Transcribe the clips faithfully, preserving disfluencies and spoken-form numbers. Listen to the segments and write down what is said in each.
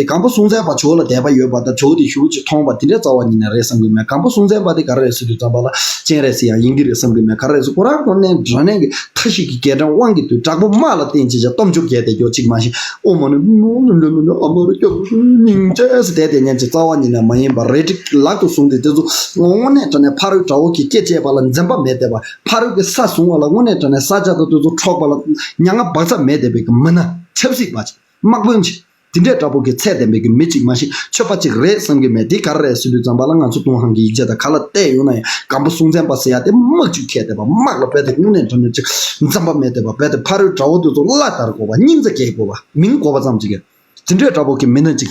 དེ་སྒམ་པོ་སྲོང་བཙན་པ་ཇོ་བོ་ལ་དད་པ་ཡོད་པ་དང་ཇོ་བོ་དེ་ཞུ་བོ་ཅིག་མཐོང་བ་དེ་འདྲའི་རྩ་བ་ཉིད་ནས་རེད་བསམ་གི་མེད། སྒམ་པོ་སྲོང་བཙན་པ་དེ་ག་རེ་རེད་ཟེར་དུས་ཙམ་པ་ལ་སྤྱན་རས་གཟིགས་ཡང་དབྱིངས་འདི་རེད་བསམ་གི་མེད། ག་རེ་རེད་ཟེར་ཁོ་རང་དངོས་གནས་དྲང་གནས་ཀྱི་མཐའ་བཞི་གི་རྒྱལ་ཕྲན་དབང་གི་མཐུས་དྲག་པོ་དམག་ལ་བརྟེན་བྱས་ཀྱང་སྟོབས་འབྱོར་རྒྱས་ཏེ་མགྱོགས་གཅིག་མ་ཤེས་ཨོ་མ་ནི་ནོ་ནོ་ནོ་ནོ་ཨ་མ་རུ་སྐྱོབ་སྙིང་རྗེ་ཟེར་དེ་དེ་ཉན་གྱི་རྩ་བ་ཉིད་ནས་མ་ཡིན་པ་རེད། ཊིག་ལག་ཏུ་བཟུང་སྟེ་དེ་ཚོ་དངོས་གནས་དྲང་གནས་ཕ་རོལ་དགྲ་བོ་གི་སྐེ་བཅད་པ་ལ་འཛེམ་པ་མེད་བསྡད་པ། ཕ་རོལ་གྱི་ས་བཟུང་བ་ལ་དངོས་གནས་དྲང་གནས་ས་ཆ་དང་དེ་ཚོ་འཕྲོག་པ་ལ་མྱ་ངན་བག་ཚ་མེད་བསྡད་པའི་གི་མི་སྣ་ཆབ་སྲིད་པ་ཅིག་དམག་དཔོན་ཅིག་དེ་འདྲའི་དྲག་པོ་གི་ཚད་ལྡན་པའི་གི་མི་གཅིག་མ་གཞི་ཆོས་པ་གཅིག་རེད་བསམ་གི་མེད། དེ་ག་རེ་རེད་ཟེར་དུས་ཙམ་པ་ལ་ང་ཚོ་ཏུན་ཧོང་གི་ཡིག་ཆ་དང་ག་ལ་བལྟས་ཡོང་ན་ཡང་སྒམ་པོ་སྲོང་བཙན་པ་ཟེར་ཡ་དེ་དམག་ཅིག་ཁྱེར་བསྡད་པ། དམག་ལ་རྦད་དེ་དངོས་གནས་དྲང་གནས་ཅིག་འཛེམ་པ་མེད་བསྡད་པ། རྦད་དེ་ཕ་རོལ་དགྲ་བོ་དེ་ཚོ་བླ་དར་དགོས་པ། སྙིང་རྩ་རྒྱས་དགོས་པ། མིང་གོ་བ་ཙམ་ཅིག་གི་དེ་འདྲའི་དྲག་པོ་གི་མི་སྣ་ཅིག་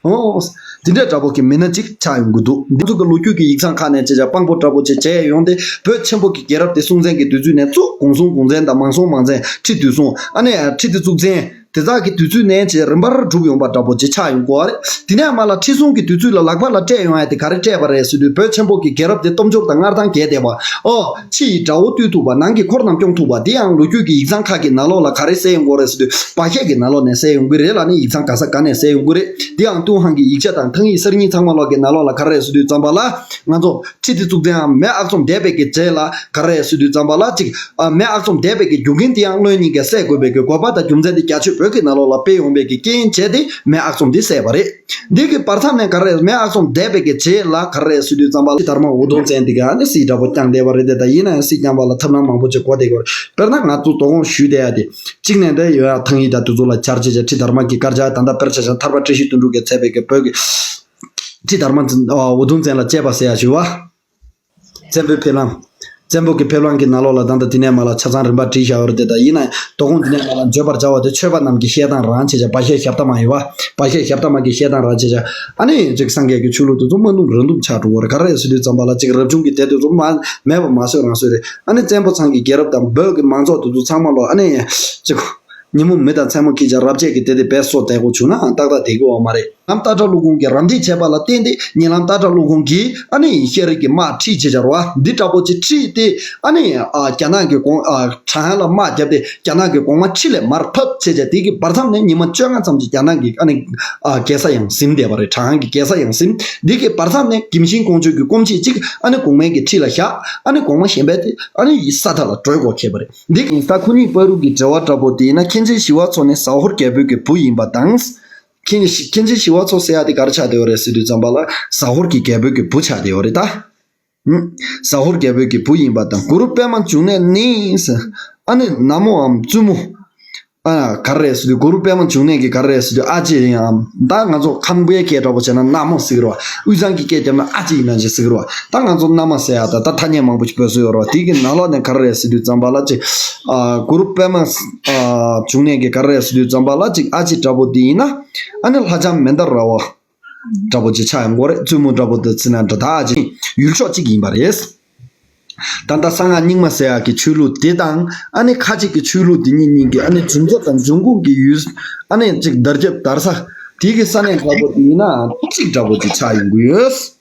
ཨོ། དེ་འདྲའི་དྲག་པོ་གི་མི་སྣ་ཅིག་ཆགས་ཡོང་གི་འདུག་འདི་ཚོ་གི་ལོ་རྒྱུས་ཀྱི་ཡིག་ཚང་ཁག་ནས་བྱས་བྱས་དཔང་པོ་འདྲ་པོ་ཅིག་བྱས་ཡོང་སྟེ་བོད་ཆེན་པོ་གི་རྒྱལ་རབས་དེ་སྲོང་བཙན་གྱི་དུས་ཚོད་ནས་བཙུགས། གོང་སྲོང་གོང་བཙན་དང་མང་སྲོང་མང་བཙན། ཁྲི་བདུད་སྲོང་། ཨ་ནི་ཁྲི་བདེ་གཙུག་བཙན། དེ་དག་གི་དུས་ཚོད་ནས་བྱས་རིམ་པར་གྲུབ་ཡོང་པ་འདྲ་པོ་ཅིག་ཆགས་ཡོང་གི་ཡོད་རེད། དེ་ནས་མར་ལ་ཁྲི་སྲོང་གི་དུས་ཚོད་ལ་ལག་པ་ལ་སྤྲད་ཡོང་ཡ་དེ་ག་རེ་སྤྲད་པ་རེད་ཟེར་དུས་བོད་ཆེན་པོ་གི་རྒྱལ་རབས་དེ་སྟོབས་འབྱོར་དང་མངའ་ཐང་རྒྱས་བསྡད་པ། ཨོ། ཕྱི་ཡི་དགྲ་བོ་བཏུལ་ཐུབ་པ། ནང་གི་འཁོར་རྣམས་སྐྱོང་ཐུབ་པ། དེ་ཡང་ལོ་རྒྱུས་ཀྱི་ཡིག་ཚང་ཁག་གི་ནང་ལོགས་ལ་ག་རེ་གསལ་ཡོང་གི་ཡོད་རེད་ཟེར་དུས་བར་ཤད་ཀྱི་ནང་ལོགས་ནས་གསལ་ཡོང་གི་རེད་ལ་ནི་ཡིག་ཚང་ག་ས་ག་ནས་གསལ་ཡོང་གི་རེད། དེ་ཡང་ཏུན་ཧོང་གི་ཡིག་ཆ་དང་ཐང་ཡིག་གསར་རྙིང་ཚང་མ་ལོགས་ཀྱི་ནང་ལོགས་ལ་ག་རེ་རེད་ཟེར་དུས་ཙམ་པ་ལ་ང་ཚོ་ཁྲི་བདེ་གཙུག་བཙན་འམ་མེས་ཨག་ཚོམ་འདས་པའི་གི་རྗེས་ལ་ག་རེ་རེད་ཟེར་དུས་ཙམ་པ་ལ་ཅིག་ཨ་མེས་ཨག་ཚོམ་འདས་པའི་གི་རྒྱུ་རྐྱེན་དེ་ཡང་བློན་གཉིས་ཀས་སེལ་དགོས་པའི་གི་དགོས་པ་དང་རྒྱུ་མཚན་དེ་རྒྱ་ཆོས་བོད་ཀྱི་ནང་ལོགས་ལ་སྤེལ་ཡོང་པའི་གི་རྐྱེན་བྱས་ཏེ་མེས་ཨག་ཚོམ་དེ་བསད་པ་རེད། འདི་གི་བར་མཚམས་ནས་ག་རེ་རེད། མེས་ཨག་ཚོམ་འདས་པའི་གི་རྗེས་ལ་ག་རེ་རེད་ཟེར་དུས་ཙམ་པ་ལ་ཁྲི་དར་མ་འུ་དུམ་བཙན་འདི་ག་ནི་སྲིད་འདྲ་པོ་བསྐྱངས་བསྡད་པ་རེད་དེ། ད་ཡིན་ན་ཡང་སྲིད་བསྐྱངས་པ་ལ་ཐབས་ལམ་མང་པོ་ཅིག་གོ་བསྡད་ཀྱི་ཡོད་རེད། དཔེར་ན་ང་ཚོ་དོ་དགོང་ཞུས་བསྡད་ཡ་དེ་གཅིག་ནས་འདི་ཡོད་ཡ་ཐང་ཡིག་དང་དེ་ཚོ་ལ་སྦྱར་བྱས་བྱས་ཁྲི་དར་མ་གི་དཀར་ཆག་ད་ལྟ་དཔེར་ཆ་བཞག་ན་ཐར་པ་བཀྲ་ཤིས་དོན་གྲུབ་ཀྱིས་མཛད་པའི་གི་བོད་ཀྱི་ཁྲི་དར་མ་འུ་དུམ་བཙན་ལ་དཔྱད་པ་ཟེར་ཡ་ཞུ་བ། བཙན་པོའི་ཕེབས་ལམ། བཙན་པོ་གི་ཕེབས་ལམ་གྱི་ནང་ལོགས་ལ་ད་ལྟ་དེ་ནས་མར་ལ་ཆ་ཚང་རིམ་པ་བྲིས་བཞག་ཡོད་རེད་དེ། ད་ཡིན་ན་ཡང་དོ་དགོང་དེ་ནས་མར་ལ་བརྗོད་པར་བྱ་བ་དེ་ཆོས་པ་རྣམས་ཀྱི་བཤད་སྟངས་རང་བྱས་བྱས་བར་ཤད་ཞབས་ཐ་མ་ཡིན་པ། བར་ཤད་ཞབས་ཐ་མ་གི་བཤད་སྟངས་རང་བྱས་བྱས། ཨ་ནི་ཅིག་སངས་རྒྱས་ཀྱི་ཆོས་ལུགས་དེ་ཚོ་མ་ནུབ་ར་ནུབ་ཆགས་འགྲོ་གི་རེད། ག་རེ་རེད་ཟེར་དུས་ཙམ་པ་ལ་ཅིག་རབ་བྱུང་གི་སྡེ་དེ་ཚོ་མ་མེད་པ་མ་བཟོས་རང་བཟོས་རེད། ཨ་ནི་བཙན་པོ་ཚང་གི་རྒྱལ་རབས་དང་བོད་ཀྱི་མང་ཚོགས་དེ་ཚོ་ཚང་མ་ལོ་ཨ་ནི་ཅིག་ཉིན་མོ་མི་དང་མཚན་མོ་ཁྱི་ཆ་རབ་བྱེད་ཀྱི་དེ་དེ་བས་སོ་དེ་གོ་བྱུང་ན་ཏག་ཏག་དེ་གི་འོ་མ་རེད། ལམ་སྟག་བྲག་ཀླུ་ཁོང་གིས་རམ་འདེགས་བྱས་པ་ལ་བརྟེན་ཏེ་ཉེ་ལམ་སྟག་བྲག་ཀླུ་ཁོང་གིས་ཨ་ནི་ཤེས་རིག་གི་དམག་ཁྲིད་བྱེད་བྱ་རོ་འདི་འདྲ་པོ་ཅིག་ཁྲིད་དེ་ཨ་ནི་ཨ་རྒྱ་ནག་གི་གོང་ཨ་བྲག་ཡང་ལ་དམག་བརྒྱབ་སྟེ་རྒྱ་ནག་གི་གོང་མ་ཁྲི་ལས་མར་ཕབ་བྱས་བྱས་དེ་གི་བར་མཚམས་ནས་ཉི་མ་བཅོ་ལྔ་ཙམ་ཅིག་རྒྱ་ནག་གི་ཨ་ནི་ཨ་རྒྱལ་ས་ཡང་ཟིན་བསྡད་པ་རེད། བྲག་ཡང་གི་རྒྱལ་ས་ཡང་ཟིན། འདི་གི་བར་མཚམས་ནས་གིམ་ཤིང་ཀོང་ཇོ་གི་སྐུ་མཆེད་ཅིག་ཨ་ནི་གོང་མའི་གི་ཁྲི་ལ་བཞག་ཨ་ནི་གོང་མ་གཞན་པ་དེ་ཨ་ནི་ཡི་ས་མཐའ་ལ་བྲོས་འགྲོ་མཁན་པ་རེད། འདི་གི་ད་ཁོ་གཉིས་བར་དུ་གི་འབྲེལ་བ་འདྲ་པོ་དེ་ཡིན་ན་མཁན་ཆེན་ཞི་བ་འཚོ་ནི་ཟ་ཧོར་རྒྱལ་པོའི་གི་བུ་ཡིན་པ་དང་། མཁན་ཞི་མཁན་ཆེན་ཞི་བ་འཚོ་ཟེར་ཡ་དེ་ག་རེ་ཆགས་བསྡད་ཡོད་རེད་ཟེར་དུས་ཙམ་པ་ལ་ཟ་ཧོར་གྱི་རྒྱལ་པོའི་གི་བུ་ཆགས་བསྡད་ཡོད་རེད་ད། ཟ་ཧོར་རྒྱལ་པོའི་གི་བུ་ཡིན་པ་དང་། གུ་རུ་པདྨ་འབྱུང་གནས་ནི་ཟེར། ཨ་ནི་ན་མོའམ་བཙུན་མོ། ཨ་ག་རེ་རེད་ཟེར་དུས་གུ་རུ་པདྨ་འབྱུང་གནས་ཀྱི་ག་རེ་རེད་ཟེར་དུས་ཨ་ཅེ་ཡིན་ཡང་ད་ང་ཚོ་ཁམས་པའི་སྐད་འདྲ་པོ་བྱས་ན་ན་མོ་ཟེར་གི་རེད་བ། དབུས་གཙང་གི་སྐད་བརྒྱབ་ན་ཨ་ཅེ་ཡིན་ན་ཅེ་ཟེར་གི་རེད་བ། ད་ང་ཚོ་མནའ་མ་ཟེར་ཡ་ད་ད་ཐ་སྙད་མང་པོ་ཞིག་སྤོས་སྲོལ་ཡོད་རེད་བ། དེ་གི་ནང་ལོགས་ནས་ག་རེ་རེད་ཟེར་དུས་ཙམ་པ་ལ་ཅེ། ཨ་གུ་རུ་པདྨ་ཨ་འབྱུང་གནས་ཀྱི་ག་རེ་རེད་ཟེར་དུས་ཙམ་པ་ལ་ཅིག་ཨ་ཅེ་འདྲ་པོ་དེ་ཡིན་ན། ཨ་ནི་ལྷ་ལྕམ་མན་དཱ་ར་བ། འདྲ་པོ་ཅིག་ཆགས་ཡོང་གི་རེད། བཙུན་མོ་འདྲ་པོ་དེ་ཚོ་ན་འདྲ་ད་ཨ་ཅེ་ཡུལ་ཕྱོགས་གཅིག་ཡིན་པ་རེད། ད་ལྟ་གསང་སྔགས་རྙིང་མ་ཟེར་ཡག་གི་ཆོས་ལུགས་དེ་དང་ཨ་ནི་ཁ་ཅིག་གི་ཆོས་ལུགས་དེ་གཉིས་གཉིས་ཀྱི་ཨ་ནི་འབྱུང་རྩ་དང་འབྱུང་ཁུངས་ཀྱི་ཡུལ་ཨ་ནི་ཅིག་དར་ཁྱབ་དར་ས་དེ་གི་ས་གནས་འདྲ་པོ་དེ་ཡིན་ན་གཅིག་འདྲ་པོ་ཅིག་ཆགས་ཡོང་གི་ཡོད།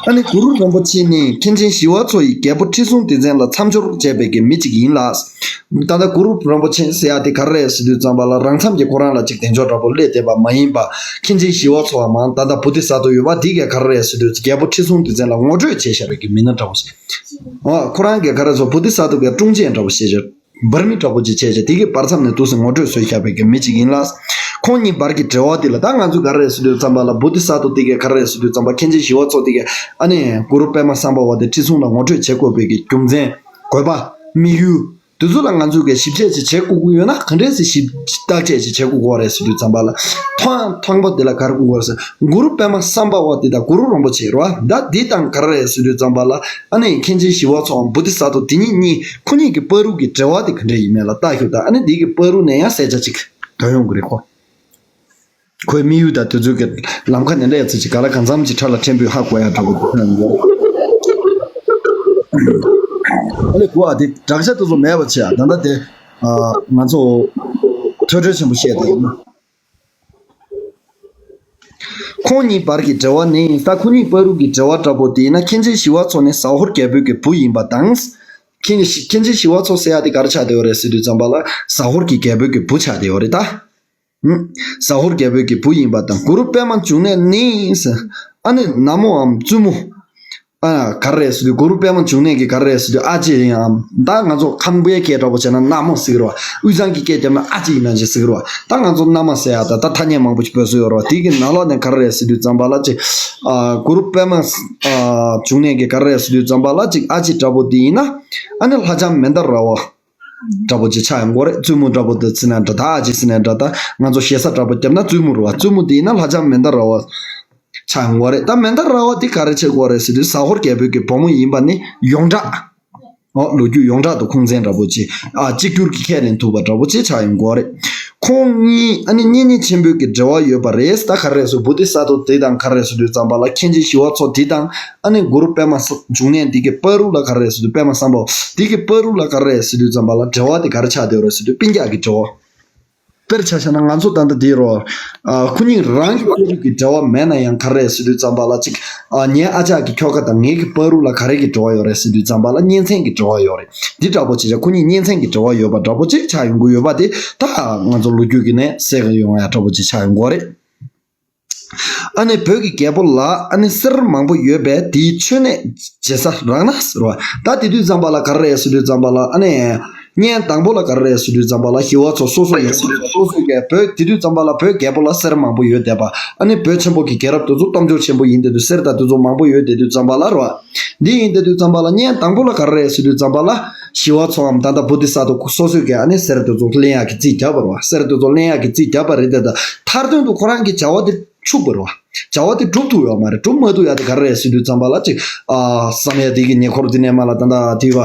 ཨ་ནི་གུ་རུ་རིན་པོ་ཆེ་ནི་མཁན་ཆེན་ཞི་བ་འཚོ་ཡི་རྒྱལ་པོ་ཁྲི་སྲོང་ལྡེ་བཙན་ལ་མཚམས་སྦྱོར་བྱས་པའི་གི་མི་གཅིག་ཡིན་ལ། ད་ལྟ་གུ་རུ་རིན་པོ་ཆེ་ཟེར་ཡག་དེ་ག་རེ་རེད་ཟེར་དུས་ཙམ་པ་ལ་རང་མཚམས་ཀྱི་ཁོ་རང་ལ་ཅིག་གདེང་འཇོག་འདྲ་པོ་སླེབས་བསྡད་པ་མ་ཡིན་པ། མཁན་ཆེན་ཞི་བ་འཚོ་བ་མང་ད་ལྟ་བོ་དྷི་ས་ཏྭ་ཡོད་པ་དེ་གས་ག་རེ་རེད་ཟེར་དུས་རྒྱལ་པོ་ཁྲི་སྲོང་ལྡེ་བཙན་ལ་ངོ་སྤྲོད་བྱས་བཞག་པའི་གི་མི་སྣ་འདྲ་པོ་ཞིག་ཨ་ཁོ་རང་གིས་ག་རེ་ཟེར་བོ་དྷི་ས་ཏྭ་གི་དྲུང་ཆེན་འདྲ་པོ་བྱས་བྱས། འབར་མི་འདྲ་པོ་ཅིག་བྱས་བྱས་དེ་གི་བར་མཚམས་ནས་འདུག་སེ་ངོ་སྤྲོད་བཟོས་བཞག་པའི་གི་མི་ཅིག་ཡིན་ལ། ཁོང་གཉིས་བར་གྱི་འབྲེལ་བ་དེ་ལ་ད་ང་ཚོས་ག་རེ་རེད་ཟེར་དུས་ཙམ་པ་ལ་བོ་དྷི་ས་ཏྭ་དེ་གས་ག་རེ་རེད་ཟེར་དུས་ཙམ་པ་མཁན་ཆེན་ཞི་བ་འཚོ་དེ་གས་ཨ་ནི་གུ་རུ་པདྨ་སམ་བྷ་ཝ་དེ་ཁྲི་སྲོང་ལ་ངོ་སྤྲོད་བྱེད་དགོས་པའི་གི་རྒྱུ་མཚན། དགོས་པ། དམིགས་ཡུལ། དེ་ཚོ་ལ་ང་ཚོས་གི་ཞིབ་དཔྱད་ཅིག་བྱེད་དགོས་ཀྱི་ཡོད་ན་ག་འདྲས་སེ་ཞིབ་བརྟག་དཔྱད་ཅིག་བྱེད་དགོས་ཀྱི་རེད་ཟེར་དུས་ཙམ་པ་ལ། ཐོག་ཐོག་མ་དེ་ལ་ག་རེ་དགོས་ཀྱི་རེད་ཟེར། གུ་རུ་པདྨ་སམ་བྷ་ཝ་དེ་དང་གུ་རུ་རིན་པོ་ཆེ་རེད་བ། ད་འདི་དང་ག་རེ་རེད་ཟེར་དུས་ཙམ་པ་ལ་ཨ་ནི་མཁན་ཆེན་ཞི་བ་འཚོའམ་བོ་དྷི་ས་ཏྭ་དེ་གཉིས་གཉིས་ཁོ་གཉིས་ཀྱི་བར་དུ་གི་འབྲེལ་བ་དེ་ག་འདྲས་ཡིན་མིན་ལ་ལྟ་ཞོག་ད་ཨ་ནི་འདི་གི་བར་དུ་ནས་ཡང་གསལ་ཆ་ཅིག་ཐོན་ཡོང་གི་རེད་ཁོ། ཁོའི་དམིགས་ཡུལ་དང་དེ་ཚོའི་གི་ལམ་ཁ་ནས་སླེབས་ཚེ་ཅིག་ག་ལ་གང་འཚམ་ཅིག་ཕྲ་ལ་ཕྲན་བུ་ཧ་གོ་ཡ་འདྲ་པོ་འདུག་ཨ་ལས་གོ་ཨ་དེ་དྲག་ཆ་དེ་ཚོ་མེད་པ་བྱས་ཨ་ད་ལྟ་དེ་ང་ཚོ་ཐོས་གྲོལ་ཆེན་པོ་བཤད་དེ་ཡིན། ཁོང་གཉིས་བར་གྱི་འབྲེལ་བ་ནི་ད་ཁོ་གཉིས་བར་དུ་གི་འབྲེལ་བ་འདྲ་པོ་དེ་ཡིན་ན་མཁན་ཆེན་ཞི་བ་འཚོ་ནི་ཟ་ཧོར་རྒྱལ་པོའི་གི་བུ་ཡིན་པ་དང་། མཁན་ཞི་མཁན་ཆེན་ཞི་བ་འཚོ་ཟེར་ཡ་དེ་ག་རེ་ཆགས་བསྡད་ཡོད་རེད་ཟེར་དུས་ཙམ་པ་ལ་ཟ་ཧོར་གྱི་རྒྱལ་པོའི་གི་བུ་ཆགས་བསྡད་ཡོད་རེད་ད། ཟ་ཧོར་རྒྱལ་པོའི་གི་བུ་ཡིན་པ་དང་། གུ་རུ་པདྨ་འབྱུང་གནས་ནི་ཟེར། ཨ་ནི་ན་མོའམ་བཙུན་མོ། ཨ་ག་རེ་ཟེར་དུས་གུ་རུ་པདྨ་འབྱུང་གནས་ཀྱི་ག་རེ་ཟེར་དུས་ཨ་ཅེ་ཡིན་ཨམ། ད་ང་ཚོ་ཁམས་པའི་སྐད་འདྲ་པོ་བྱས་ན་ན་མོ་ཟེར་གི་རེད་བ། དབུས་གཙང་གི་སྐད་བརྒྱབ་ན་ཨ་ཅེ་ཡིན་ན་ཅེ་ཟེར་གི་རེད་བ། ད་ང་ཚོ་མནའ་མ་ཟེར་ཡ་ད་ད་ཐ་སྙད་མང་པོ་ཞིག་བོད་སྲོལ་ཡོད་རེད་བ། དེ་གི་ནང་ལོགས་ནས་ག་རེ་ཟེར་དུས་ཙམ་པ་ལ་ཅིག་ཨ་གུ་རུ་པདྨ་ཨ་འབྱུང་གནས་ཀྱི་ག་རེ་ཟེར་དུས་ཙམ་པ་ལ་ཅིག་ཨ་ཅེ་འདྲ་པོ་དེ་ཡིན་ན། ཨ་ནི་ལྷ་ལྕམ་མནྡ་ར་བ་འདྲ་པོ་ཅིག་ཆགས་ཡོང་གི་རེད། བཙུན་མོ་འདྲ་པོ་དེ་ཟེར་ན་འདྲ། ད་ཨ་ཅེ་ཟེར་ན་འདྲ། ད་ང་ཚོ་ཞེ་ས་འདྲ་པོ་བརྒྱབ་ན་བཙུན་མོ་རེད་བ། བཙུན་མོ་དེ་ཡིན་ན་ལྷ་ལྕམ་མནྡ་ར་བ་ཆགས་ཡོང་གི་རེད། ད་མནྡ་ར་བ་དེ་ག་རེ་བྱེད་དགོས་རེད་ཟེར་དུས་ཟ་ཧོར་རྒྱལ་པོའི་གི་བུ་མོ་ཡིན་པ་ནི་ཡོངས་གྲགས། ཨོ་ལོ་རྒྱུས་ཡོངས་གྲགས་དུ་ཁུངས་བཙན་འདྲ་པོ་ཅིག་ཨ་གཅིག་གྱུར་གྱི་ཁས་ལེན་ཐུབ་པ་འདྲ་པོ་ཅིག་ཆགས་ཡོང་གི་རེད། ཁོང་གཉིས་ཨ་ནི་གཉེན་ཉེ་ཆེན་པོའི་གི་འབྲེལ་བ་ཡོད་པ་རེད། ད་ག་རེ་ཟེར་བོ་དྷི་ས་ཏྭ་དེ་དང་ག་རེ་ཟེར་དུས་ཙམ་པ་ལ་མཁན་ཆེན་ཞི་བ་འཚོ་དེ་དང་ཨ་ནི་གུ་རུ་པདྨ་འབྱུང་གནས་དེ་གི་བར་དུ་ལ་ག་རེ་ཟེར་དུས་པདྨ་སམ་བྷ་བ་དེ་གི་བར་དུ་ལ་ག་རེ་ཟེར་དུས་ཙམ་པ་ལ་འབྲེལ་བ་དེ་ག་རེ་ཆགས་བསྡད་ཡོད་རེད་ཟེར་དུས་སྤུན་ཀྱག་གི་འབྲེལ་བ། དཔེར་ཆ་བཞག་ན་ང་ཚོ་ད་ལྟ་འདི་རོ། ཨ་ཁོ་གཉིས་རང་གི་བར་དུ་གི་འབྲེལ་བ་མེད་ན་ཡང་ག་རེ་ཟེར་དུས་ཙམ་པ་ལ་ཅིག་ཨ་ངའི་ཨ་ཅག་གི་ཁྱོ་ག་དང་ངའི་གི་བར་དུ་ལ་ག་རེ་གི་འབྲེལ་བ་ཡོད་རེད་ཟེར་དུས་ཙམ་པ་ལ་གཉེན་ཚན་གི་འབྲེལ་བ་ཡོད་རེད། འདི་འདྲ་པོ་ཅིག་ཁོ་གཉིས་གཉེན་ཚན་གི་འབྲེལ་བ་ཡོད་པ་འདྲ་པོ་ཅིག་ཆགས་ཡོང་གི་ཡོད་པ་དེ་ད་ང་ཚོ་ལོ་རྒྱུས་ཀྱི་ནས་གསལ་གི་ཡོང་ཡ་འདྲ་པོ་ཅིག་ཆགས་ཡོང་གི་རེད། ཨ་ནི་བོད་ཀྱི་རྒྱལ་པོ་ལ་ཨ་ནི་གསེར་མང་པོ་ཡོད་པས་དེའི་མཆོད་གནས་བྱེད་ས་རག་ན་ཟེར་བ། ད་དེ་དུས་ཙམ་པ་ལ་ག་རེ་རེད་ཟེར་དུས་ཙམ་པ་ལ་ཨ་ནི་བརྙན་དང་པོ་ལ་ག་རེ་རེད་ཟེར་དུས་ཙམ་པ་ལ་ཞི་བ་འཚོ་སོ་སོ་ཡིན་སོ་སོ་གས་བོད་དེ་དུས་ཙམ་པ་ལ་བོད་རྒྱལ་པོ་ལ་གསེར་མང་པོ་ཡོད་བསྡད་པ། ཨ་ནི་བོད་ཆེན་པོ་གི་རྒྱལ་རབས་དེ་ཚོ་སྟོབས་འབྱོར་ཆེན་པོ་ཡིན་དེ་དུས་གསེར་དང་དེ་ཚོ་མང་པོ་ཡོད་དེ་དུས་ཙམ་པ་ལ་རེད་བ། འདི་ཡིན་དེ་དུས་ཙམ་པ་ལ་བརྙན་དང་པོ་ལ་ག་རེ་རེད་ཟེར་དུས་ཙམ་པ་ལ་ཞི་བ་འཚོའམ་ད་ལྟ་བོ་དྷི་ས་ཏྭ་སོ་སོས་ཀྱི་ཨ་ནི་གསེར་དེ་ཚོ་ལེན་ཡག་གི་རྩིས་བརྒྱབ་པ་རེད་བ། གསེར་དེ་ཚོ་ལེན་ཡག་གི་རྩིས་བརྒྱབ་པ་རེད་དེ། ད་མཐར་དོན་དུ་ཁོ་རང་གི་བྱ་བ་དེ་འཆུག་པ་རེད་བ། བྱ་བ་དེ་འགྲུབ་ཐུབ་ཡོད་མ་རེད། འགྲུབ་མ་ཐུབ་ཡག་དེ་ག་རེ་རེད་ཟེར་དུས་ཙམ་པ་ལ་ཅིག་ཨ་བསམ་ཡས་དེ་གི་ཉེ་འཁོར་དེ་ནས་མ་ལ་ད་ལྟ་དེ་བ་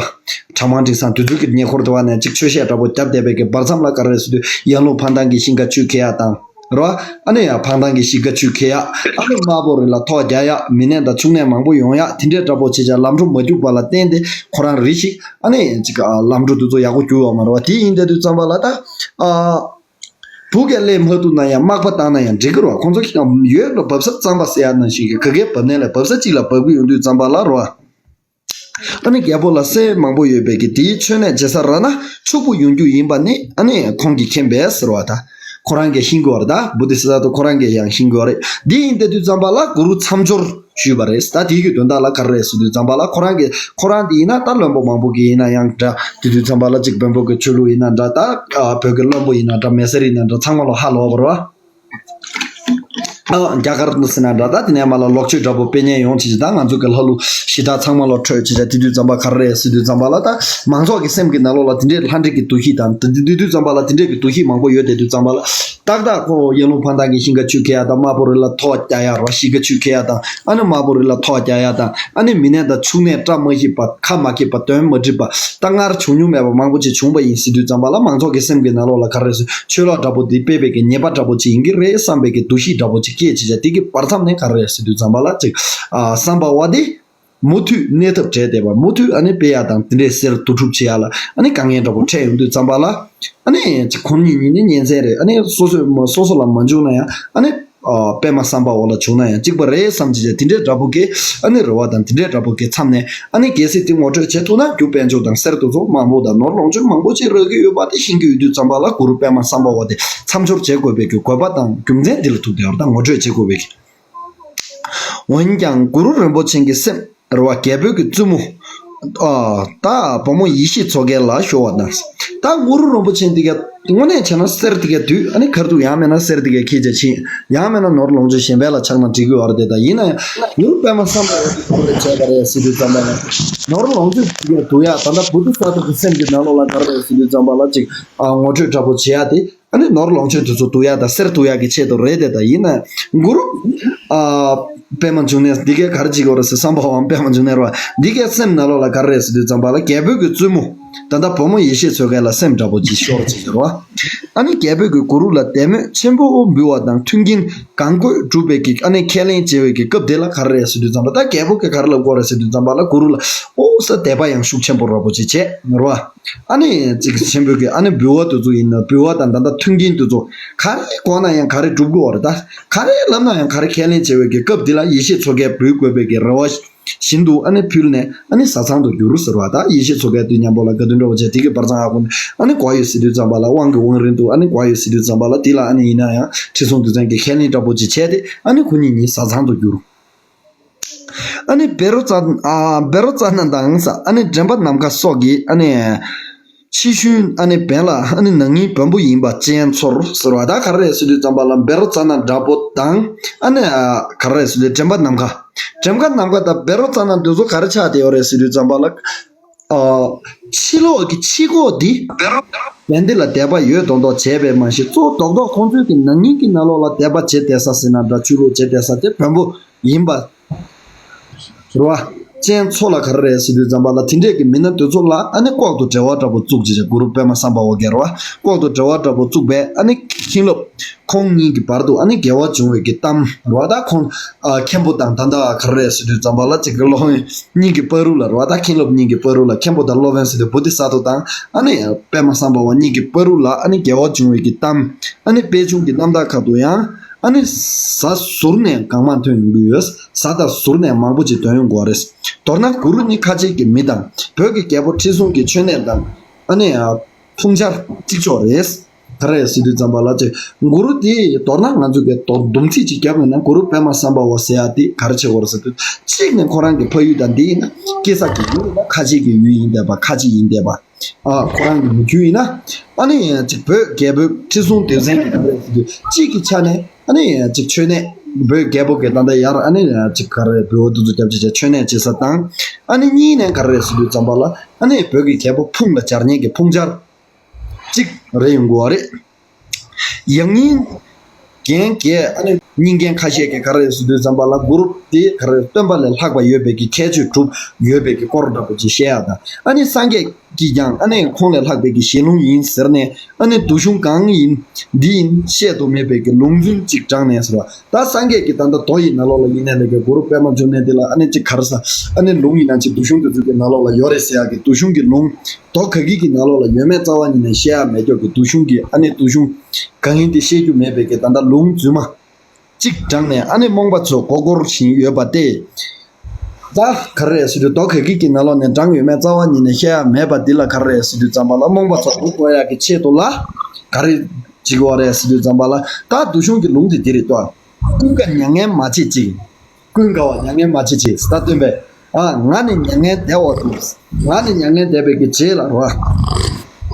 གྲྭ་མང་དྲིན་བཟང་དེ་ཚོ་གི་ཉེ་འཁོར་དེ་བ་ནས་ཅིག་ཆོས་བཤད་འདྲ་པོ་བརྒྱབ་བསྡད་པའི་གི་བར་མཚམས་ལ་ག་རེ་རེད་ཟེར་དུས་ཡར་ཀླུང་འཕང་ཐང་གི་ཤིང་ཁ་ཆུ་ཁེལ་ཡག་དང་། རོ། ཨ་ནི་ཡང་འཕང་ཐང་གི་ཤིང་ཁ་ཆུ་ཁེལ་ཡག་ཨ་ནི་དམར་པོ་རི་ལ་ཐོག་རྒྱག་ཡག་མི་ནད་དང་ཕྱུགས་ནད་མང་པོ་ཡོང་ཡག་དེ་འདྲའི་འདྲ་པོ་བྱེད་ཅག་ལམ་འགྲོ་མ་རྒྱུག་པ་ལ་བརྟེན་ཏེ་ཁོ་རང་རེ་ཞིག་ཨ་ནི་ཅིག་ལམ་འགྲོ་དེ་ཚོ་ཡག་པོ་རྒྱུག་ཡོད་མ་རེད་བ། དེ་ཡིན་དེ་དུས་ཙམ་པ་ལ་ད་ཨ་བུ་གས་ལས་མ་ཐུབ་ན་ཡང་མག་པ་བཏང་ན་ཡང་འགྲིག་གི་རེད་བ། ཁོང་ཚོ་ཡོད་ལ་བབས་ས་གཙང་པ་ཟེར་ཡག་ནང་བཞིན་གི་ག་གས་བབས་ནས་ལ་བབས་ས་གཅིག་ལ་བབས་གི་ཡོང་དུས་ཙམ་པ་ལ་རེད་བ། ཨ་ནི་རྒྱལ་པོ་ལ་གསེར་མང་པོ་ཡོད་པའི་གི་དེའི་མཆོད་གནས་བྱེད་ས་རག་ན་ཕྱུག་པོ་ཡོང་རྒྱུ་ཡིན་པ་ནི་ཨ་ནི་ཁོང་གིས་མཁྱེན་པས་ཟེར་བ་ད། ཁོ་རང་གིས་ཤེས་ཀྱི་ཡོད་རེད། ད་བོ་དྷི་ས་ཏྭ་ཁོ་རང་གིས་ཡང་ཤེས་ཀྱི་ཡོད་རེད། འདི་ཡིན་དེ་དུས་ཙམ་པ་ལ་གུ་རུ་མཚམས་སྦྱོར་ཞུས་པ་རེད། ད་དེའི་གི་དོན་དག་ལ་ག་རེ་རེད་ཟེར་དུས་ཙམ་པ་ལ་ཁོ་རང་གིས་ཁོ་རང་དེ་ཡིན་ན་ད་བློན་པོ་མང་པོ་གི་ཡིན་ན་ཡང་འདྲ། དེ་དུས་ཙམ་པ་ལ་གཅིག་བོན་པོ་གི་ཆོས་ལུགས་ཡིན་ན་འདྲ། ད་བོད་ཀྱི་བློན་པོ་ཡིན་ན་འདྲ། མི་སེར་ཡིན་ན་འདྲ། ཚང་མ་ལ་ཧ་ལོག་པ་རེད་བ། ཨ་རྒྱ་གར་དུ་ཟེར་ན་འདྲ། ད་དེ་ནས་མ་ལ་ལོག་སྤྱོད་འདྲ་པོ་སྤེལ་ཉེན་ཡོང་བྱས་ད་ང་ཚོ་གི་ལྷ་ཀླུ་གཞི་བདག་ཚང་མ་ལ་འཕྲོད་བྱས་ད་དེ་དུས་ཙམ་པ་ག་རེ་རེད་ཟེར་དུས་ཙམ་པ་ལ་ད་མང་ཚོགས་ཀྱི་སེམས་ཀྱི་ནང་ལོགས་ལ་དེ་འདྲའི་ལྷ་འདྲེ་གི་འདུ་ཤེས་དང་དེ་དུས་ཙམ་པ་ལ་དེ་འདྲའི་གི་འདུ་ཤེས་མང་པོ་ཡོད་དེ་དུས་ཙམ་པ་ལ་ཏག་ཏག་ཁོ་ཡར་ཀླུང་འཕང་ཐང་གི་ཤིང་ཁ་ཆུ་ཁེལ་ཡག་དང་དམར་པོ་རི་ལ་ཐོག་རྒྱག་ཡག་རོ། ཤིང་ཁ་ཆུ་ཁེལ་ཡག་དང་ཨ་ནི་དམར་པོ་རི་ལ་ཐོག་རྒྱག་ཡག་དང་ཨ་ནི་མི་ནད་དང་ཕྱུགས་ནད་བཀྲ་མ་ཤིས་པ་ཁ་མ་སྐྱིད་པ་དོན་མ་འགྲིག་པ་ད་སྔར་བྱུང་མྱོང་མེད་པ་མང་པོ་ཅིག་བྱུང་པ་ཡིན་ཟེར་དུས་ཙམ་པ་ལ་མང་ཚོགས་ཀྱི་སེམས་ཀྱི་ནང་ལོགས་ལ་ག་རེ་རེད་ཟེར། ཆོས་ལུགས་འདྲ་པོ་འདི་སྤེལ་བའི་གི་ཉེས་པ་འདྲ་པོ་ཅིག་ཡིན་གྱི་རེད་བསམ་པའི་གི་འདུ་ཤེས་འདྲ་པོ་ཅིག་སྐྱེས་བྱས་བྱས་དེ་གི་བར་མཚམས་ནས་ག་རེ་རེད་ཟེར་དུས་ཙམ་པ་ལ་ཅིག་ཨ་སམ་བྷ་ཝ་དེ་མུ་མཐུད་གནས་ཐབས་བྲལ་བསྡད་པ། མུ་མཐུད་ཨ་ནི་སྤེལ་ཡག་དང་དེ་འདྲའི་གསེར་བསྡུ་སྒྲུབ་བྱེད་ཡག་ལ་ཨ་ནི་དཀའ་ངལ་འདྲ་པོ་འཕྲད་ཡོང་དུས་ཙམ་པ་ལ་ཨ་ནི་ཅིག་ཁོང་གཉིས་གཉིས་ནི་གཉེན་ཚན་རེད། ཨ་ནི་སོ་སོ་སོ་སོ་ལ་མ་འཇུག་ན་ཡང་ཨ་ནི། ཨ་པདྨ་སམ་བྷ་ཝ་ལ་བྱུང་ན་ཡང་གཅིག་པ་རེད་བསམ་བྱས་བྱས་དེ་འདྲའི་འདྲ་པོ་གི་ཨ་ནི་རེ་བ་དང་དེ་འདྲའི་འདྲ་པོ་གི་མཚམས་ནས་ཨ་ནི་གལ་སྲིད་དེ་ངོ་སྤྲོད་བྱེད་ཐུབ་ན་རྒྱུ་དཔལ་འབྱོར་དང་གསེར་དེ་ཚོ་མང་པོ་དང་ནོར་ལོངས་སྤྱོད་མང་པོ་ཅིག་རག་གི་ཡོད་པ་དེ་ཤེས་ཀྱི་ཡོད་དུས་ཙམ་པ་ལ་གུ་རུ་པདྨ་སམ་བྷ་ཝ་དེ་མཚམས་སྦྱོར་བྱེད་དགོས་པའི་གི་དགོས་པ་དང་རྒྱུ་མཚན་འདི་ལ་ཐུག་བསྡད་པ་དང་ངོ་སྤྲོད་བྱེད་དགོས་པའི་གི། འོན་ཀྱང་གུ་རུ་རིན་པོ་ཆེ་གི་སེམས། རེད་བ། རྒྱལ་པོའི་གི་བཙུན་མོ། ཨ་ད་བུ་མོ་ཡེ་ཤེས་མཚོ་རྒྱལ་ལ་ཤོར་བ་དང་། ད་གུ་རུ་རིན་པོ་ཆེ་འདི་ག་དངོས་གནས་བྱས་ན་གསེར་འདི་ག་དུས་ཨ་ནི་ཁར་དུ་ཡང་མེད་ན་གསེར་འདི་ག་ཁྱེར་བྱས་ཕྱིན། ཡང་མེད་ན་ནོར་ལོངས་སྤྱོད་གཞན་པ་ལ་ཆགས་ན་འགྲིག་གི་ཡོད་རེད་དེ། ད་ཡིན་ན་ཡང་གུ་རུ་པདྨ་སམ་བྷ་ཝ་འདི་ག་རེ་བྱས་པ་རེད་ཟེར་དུས་ཙམ་པ་ནས་ནོར་ལོངས་སྤྱོད་འདི་ག་དུ་ཡ་ད་ལྟ་བོ་དྷི་ས་ཏྭ་གི་སེམས་ཀྱི་ནང་ལོགས་ལ་ག་རེ་རེད་ཟེར་དུས་ཙམ་པ་ལ་ཅིག་ཨ་ངོ་སྤྲོད་འདྲ་པོ་བྱེད་ཡ་དེ། ཨ་ནི་ནོར་ལོངས་སྤྱོད་དེ་ཚོ་བསྡུ་ཡག་དང་གསེར་བསྡུ་ཡག་གི་ཆེད་དུ་རེད་དེ། ད་ཡིན་ན་གུ་རུ་ཨ་པདྨ་འབྱུང་གནས་འདི་གས་ག་རེ་བྱེད་ཀྱི་ཡོད་རེད་ཟེར། སམ་བྷ་ཝ་པདྨ་འབྱུང་གནས་རེད་བ། འདི་གས་སེམས་ནང་ལོགས་ལ་ག་རེ་རེད་ཟེར་དུས་ཙམ་པ་ལ་རྒྱལ་པོའི་གི་བཙུན་མོ་ད་ལྟ་བུ་མོ་ཡེ་ཤེས་མཚོ་རྒྱལ་ལ་སེམས་འདྲ་པོ་ཅིག་ཤོར་བྱེད་ཀྱི་རེད་བ། ཨ་ནི་རྒྱལ་པོའི་གི་གུ་རུ་ལ་དད་མོས་ཆེན་པོ་འབུལ་བ་དང་མཐུན་རྐྱེན་གང་དགོས་སྒྲུབ་པའི་གི་ཨ་ནི་ཁས་ལེན་བྱེད་པའི་གི་སྐབས་དེ་ལ་ག་རེ་རེད་ཟེར་དུས་ཙམ་པ། ད་རྒྱལ་པོ་གི་ག་རེ་ལབ་དགོས་རེད་ཟེར་དུས་ཙམ་པ་ལ་གུ་རུ་ལ་ཨོ་ས་དད་པ་ཡང་ཤུགས་ཆེན་པོ་འདྲ་པོ་ཅིག་བྱས་རེད་བ། ཨ་ནི་ཅིག་ཆེན་པོའི་གི་ཨ་ནི་འབུལ་བ་དེ་ཚོ་ཡིན་ན་འབུལ་བ་དང་ད་ལྟ་མཐུན་རྐྱེན་དེ་ཚོ་ག་རེ་དགོས་ན་ཡང་ག་རེ་སྒྲུབ་དགོས་བ་རེད། ད་ག་རེ་ལབ་ན་ཡང་ག་རེ་ཁས་ལེན་བྱེད་པའི་གི་སྐབས་འདི་ལ་ཡེ་ཤེས་མཚོ་རྒྱལ་འབུལ་དགོས་པའི་གི་རེ་བ་ བཞིན་དུ་ཨ་ནི་ཕུལ་ནས་ཨ་ནི་བཟའ་ཚང་དུ་འགྱུར་ཟེར་བ། ད་ཡེ་ཤེས་མཚོ་ཁའི་དུས་མཉམ་པོ་ལ་དགའ་སྟོན་འདྲ་བོ་བྱས། དེ་གི་བར་མཚམས་ཧ་གོ་ནས་ཨ་ནི་བག་ཡོད་ཟེར་དུས་ཙམ་པ་ལ། དབང་གི་དབང་རིང་དུ་ཨ་ནི་བག་ཡོད་ཟེར་དུས་ཙམ་པ་ལ། དེ་ལ་ཨ་ནི་ཡིན་ན་ཡང་ཁྲི་སྲོང་ལྡེ་བཙན་གྱིས་ཁས་ལེན་འདྲ་བོ་ཅིག་བྱས་ཏེ། ཨ་ནི་ཁོ་གཉིས་གཉིས་བཟའ་ཚང་དུ་འགྱུར། ཨ་ནི་བཻ་རོ་ཙ་ཨ་བཻ་རོ་ཙ་ན་དང་ས་ཨ་ནི་དྲན་པ་ནམ་མཁའ་སོགས་ཀྱིས་ཨ་ནི་ཕྱི་ཤུན་ཨ་ནི་བན་ལ་ཨ་ནི་ནང་ཉིད་བོན་པོ་ཡིན་པ་སྤྱན་འཚོལ་ཟེར་བ། ད་ག་རེ་རེད་ཟེར་དུས་ཙམ་པ་ལ། བཻ་རོ་ཙ་ན་འདྲ་པོ་དང་ཨ་ནི་ག་རེ་རེད་ཟེར་དུས་དྲན་པ་ནམ་མཁའ། དྲན་པ་ནམ་མཁའ་དང་བཻ་རོ་ཙ་ན་འདི་ཚོ་ག་རེ་ཆགས་བསྡད་ཡོད་རེད་ཟེར་དུས་ཙམ་པ་ལ། ཨ། ཕྱི་ལོགས་ཀྱི་ཕྱི་ཁོག་འདི་བན་དེ་ལ་དད་པ་ཡོད་མདོག་མདོག་བྱས་པས་མ་ཤེས། གཙོ་བོ་རྡོག་རྡོག་ཁོང་ཚོའི་གི་ནང་ཉིད་ཀྱི་ནང་ལོགས་ལ་དད་པ་བྱེད་བསྡད་ས་ཟེར་ན་འདྲ། ཆོས་ལུགས་བྱེད་བསྡད་ས་དེ་བོན་པོ་ཡིན་པ་རེད་བ། སྤྱན་འཚོལ་ལ་ག་རེ་རེད་ཟེར་དུས་ཙམ་པ་ལ། དེ་འདྲས་ཀྱི་མི་སྣ་དེ་ཚོ་ལ་ཨ་ནི་ལྐོག་ཏུ་འབྲེལ་བ་འདྲ་པོ་བཙུགས་བྱས། གུ་རུ་པདྨ་སམྦྷ་ཝ་གིས་རེད་བ། ལྐོག་ཏུ་འབྲེལ་བ་འདྲ་པོ་བཙུགས་པས་ཨ་ནི་མཁན་སློབ་ཁོང་གཉིས་ཀྱི་བར་དུ་ཨ་ནི་འགལ་བ་བྱུང་བའི་གི་གཏམ་རེད་བ། ད་ཁོང་ཨ་མཁན་པོ་དང་ད་ལྟ་ག་རེ་རེད་ཟེར་དུས་ཙམ་པ་ལ་ཅིག་གི་སློབ་དཔོན་གཉིས་ཀྱི་བར་དུ་ལ་རེད་བ། ད་མཁན་སློབ་གཉིས་ཀྱི་བར་དུ་ལ། མཁན་པོ་དང་སློབ་དཔོན་ཟེར་དུས་བོ་དྷི་ས་ཏྭ་དང་ཨ་ནི་པདྨ་སམྦྷ་ཝ་གཉིས་ཀྱི་བར་དུ་ལ་ཨ་ནི་འགལ་བ་བྱུང་བའི་གི་གཏམ། ཨ་ནི་དཔལ་གཞུང་གི་རྣམ་ཐར་ཁག་ཏུ་ཡང་ཨ་ནི་གཟའ་ཟུར་ནས་གང་མང་ཐོན་ཡོང་གི་ཡོད། གཟའ་དང་ཟུར་ནས་མང་པོ་ཅིག་ཐོན་ཡོང་གི་ཡོད་རེད། མདོར་ན་གུ་རུ་ནི་ཁ་ཆེ་གི་མི་དང་བོད་ཀྱི་རྒྱལ་པོ་ཁྲི་སྲོང་གི་མཆོད་གནས་དང་ཨ་ནི་ཕུང་ཆར་གཅིག་ལྕོགས་རེད། ག་རེ་ཟེར་དུས་ཙམ་པ་ལ་ཅིག་གུ་རུ་དེ་མདོར་ན་ང་ཚོ་གི་མདོར་བསྡོམས་ཚིག་ཅིག་བརྒྱབ་ཡོང་ན། གུ་རུ་པདྨ་སམྦྷ་ཝ་ཟེར་ཡ་དེ་ག་རེ་བྱེད་དགོས་རེད་ཟེར་དུས། གཅིག་ནས་ཁོ་རང་གི་ཕ་ཡུལ་དང་འདི་ཡིན་ན་སྐྱེས་ས་གི་ཡུལ་ཡིན་ན་ཁ་ཆེ་གི་ཡུལ་ཡིན་བསྡད་པ། ཁ་ཆེ་ཡིན་བསྡད་པ། ཨ་ཁོ་རང་གི་མི་རྒྱུད་ཡིན་ན་ཨ་ནི་ཅིག་བོད་རྒྱལ་པོ་ཁྲི་སྲོང་ལྡེ་བཙན་གྱི་ག་རེ་ཟེར་དུས་གཅིག་གི་ཆ་ནས་ཨ་ནི་ཅིག་མཆོད་གནས། བོད་རྒྱལ་པོ་གི་ད་ལྟ་ཡར་ཨ་ནི་ཅིག་ག་རེ་བོད་འདི་ཚོ་རྒྱབ་ཅིག་བྱས་མཆོད་གནས་བྱེད་ས་དང་། ཨ་ནི་གཉིས་ནས་ག་རེ་ཟེར་དུས་ཙམ་པ་ལ་ཨ་ནི་བོད་ཀྱི་རྒྱལ་པོ་ཕུང་ལ་སྦྱར་མཁན་གྱི་ཕུང་ཆར་གཅིག་རེད་ཡོང་གི་ཡོད་རེད། ཡང་སྙིང་རྒན་གྱིས་ཨ་ནི་སྙིང་རྒན་ཁ་ཤས་ཀྱིས་ག་རེ་ཟེར་དུས་ཙམ་པ་ལ་གུ་རུ་དེ་ག་རེ་སྟོན་པ་ལས་ལྷག་པ་ཡོད་པའི་གི་ཁྱད་ཆོས་གྲུབ་ཡོད་པའི་གི་སྐོར་འདྲ་པོ་ཅིག་བཤད་ཡ་དང་། ཨ་ནི་སངས་རྒྱས་ཀྱིས་ཀྱང་ཨ་ནི་ཁོང་ལས་ལྷག་པའི་གི་ཞལ་ལུང་ཡིན་ཟེར་ནས་ཨ་ནི་མདོ་གཞུང་གང་ཡིན་འདི་ཡིན་བཤད་དུ་མེད་པའི་གི་ལུང་རྫུན་ཅིག་དྲངས་ནས་ཟེར་བ། ད་སངས་རྒྱས་ཀྱི་ད་ལྟ་མདོ་ཡི་ནང་ལོགས་ལ་ཡིན་ནའི་ལས་ཀྱི་གུ་རུ་པདྨ་འབྱུང་གནས་འདི་ལ་ཨ་ནི་ཅིག་ག་རེ་ཟ། ཨ་ནི་ལུང་ཡིན་ན་ཅིག་མདོ་གཞུང་དེ་ཚོ་གི་ནང་ལོགས་ལ་ཡོད་རེད་ཟེར་ཡ་གི་མདོ་གཞུང་གི་ལུང་མདོ་ག་གི་གི་ནང་ལོགས་ལ་ཡོད་མེད་རྩ་བ་ཉིད་ནས་བཤད་ཡ་མེད་ཀྱོག་གི་མདོ་གཞུང་གི་ཨ་ནི་མདོ་གཞུང་གང་ཡིན་དེ་བཤད་རྒྱུ་མེད་པའི་གི་ད་ལྟ་ལུང་རྫུན་མ་གཅིག་དྲངས་ནས་ཨ་ནི་རྨོངས་པ་ཚོ་མགོ་སྐོར་བཞིན་ཡོད་པ་སྟེ། ད་ག་རེ་རེད་ཟེར་དུས་མདོ་ག་གི་གི་ནང་ལོགས་ནས་དྲངས་ཡོད་མེད་རྩ་བ་ཉིད་ནས་བཤད་ཡ་མེད་པ་འདི་ལ་ག་རེ་རེད་ཟེར་དུས་ཙམ་པ་ལ་རྨོངས་པ་ཚོ་མགོ་སྐོར་ཡ་གི་ཆེད་དུ་ལ་ག་རེ་བྱེད་དགོས་རེད་ཟེར་དུས་ཙམ་པ་ལ། ད་མདོ་གཞུང་གི་ལུང་དེ་འདི་རེད་ཏོ། ཀུན་དགའ་མྱ་ངན་མ་བྱེད་ཅིག་ཀུན་དགའ་བ་མྱ་ངན་མ་བྱེད་ཅིག་ད་སྟོན་པས། ཨ་ང་ནི་མྱ་ངན་འདས་པ་འདུག་ང་ནི་མྱ་ངན་འདས་པའི་གི་རྗེས་ལ་རོ།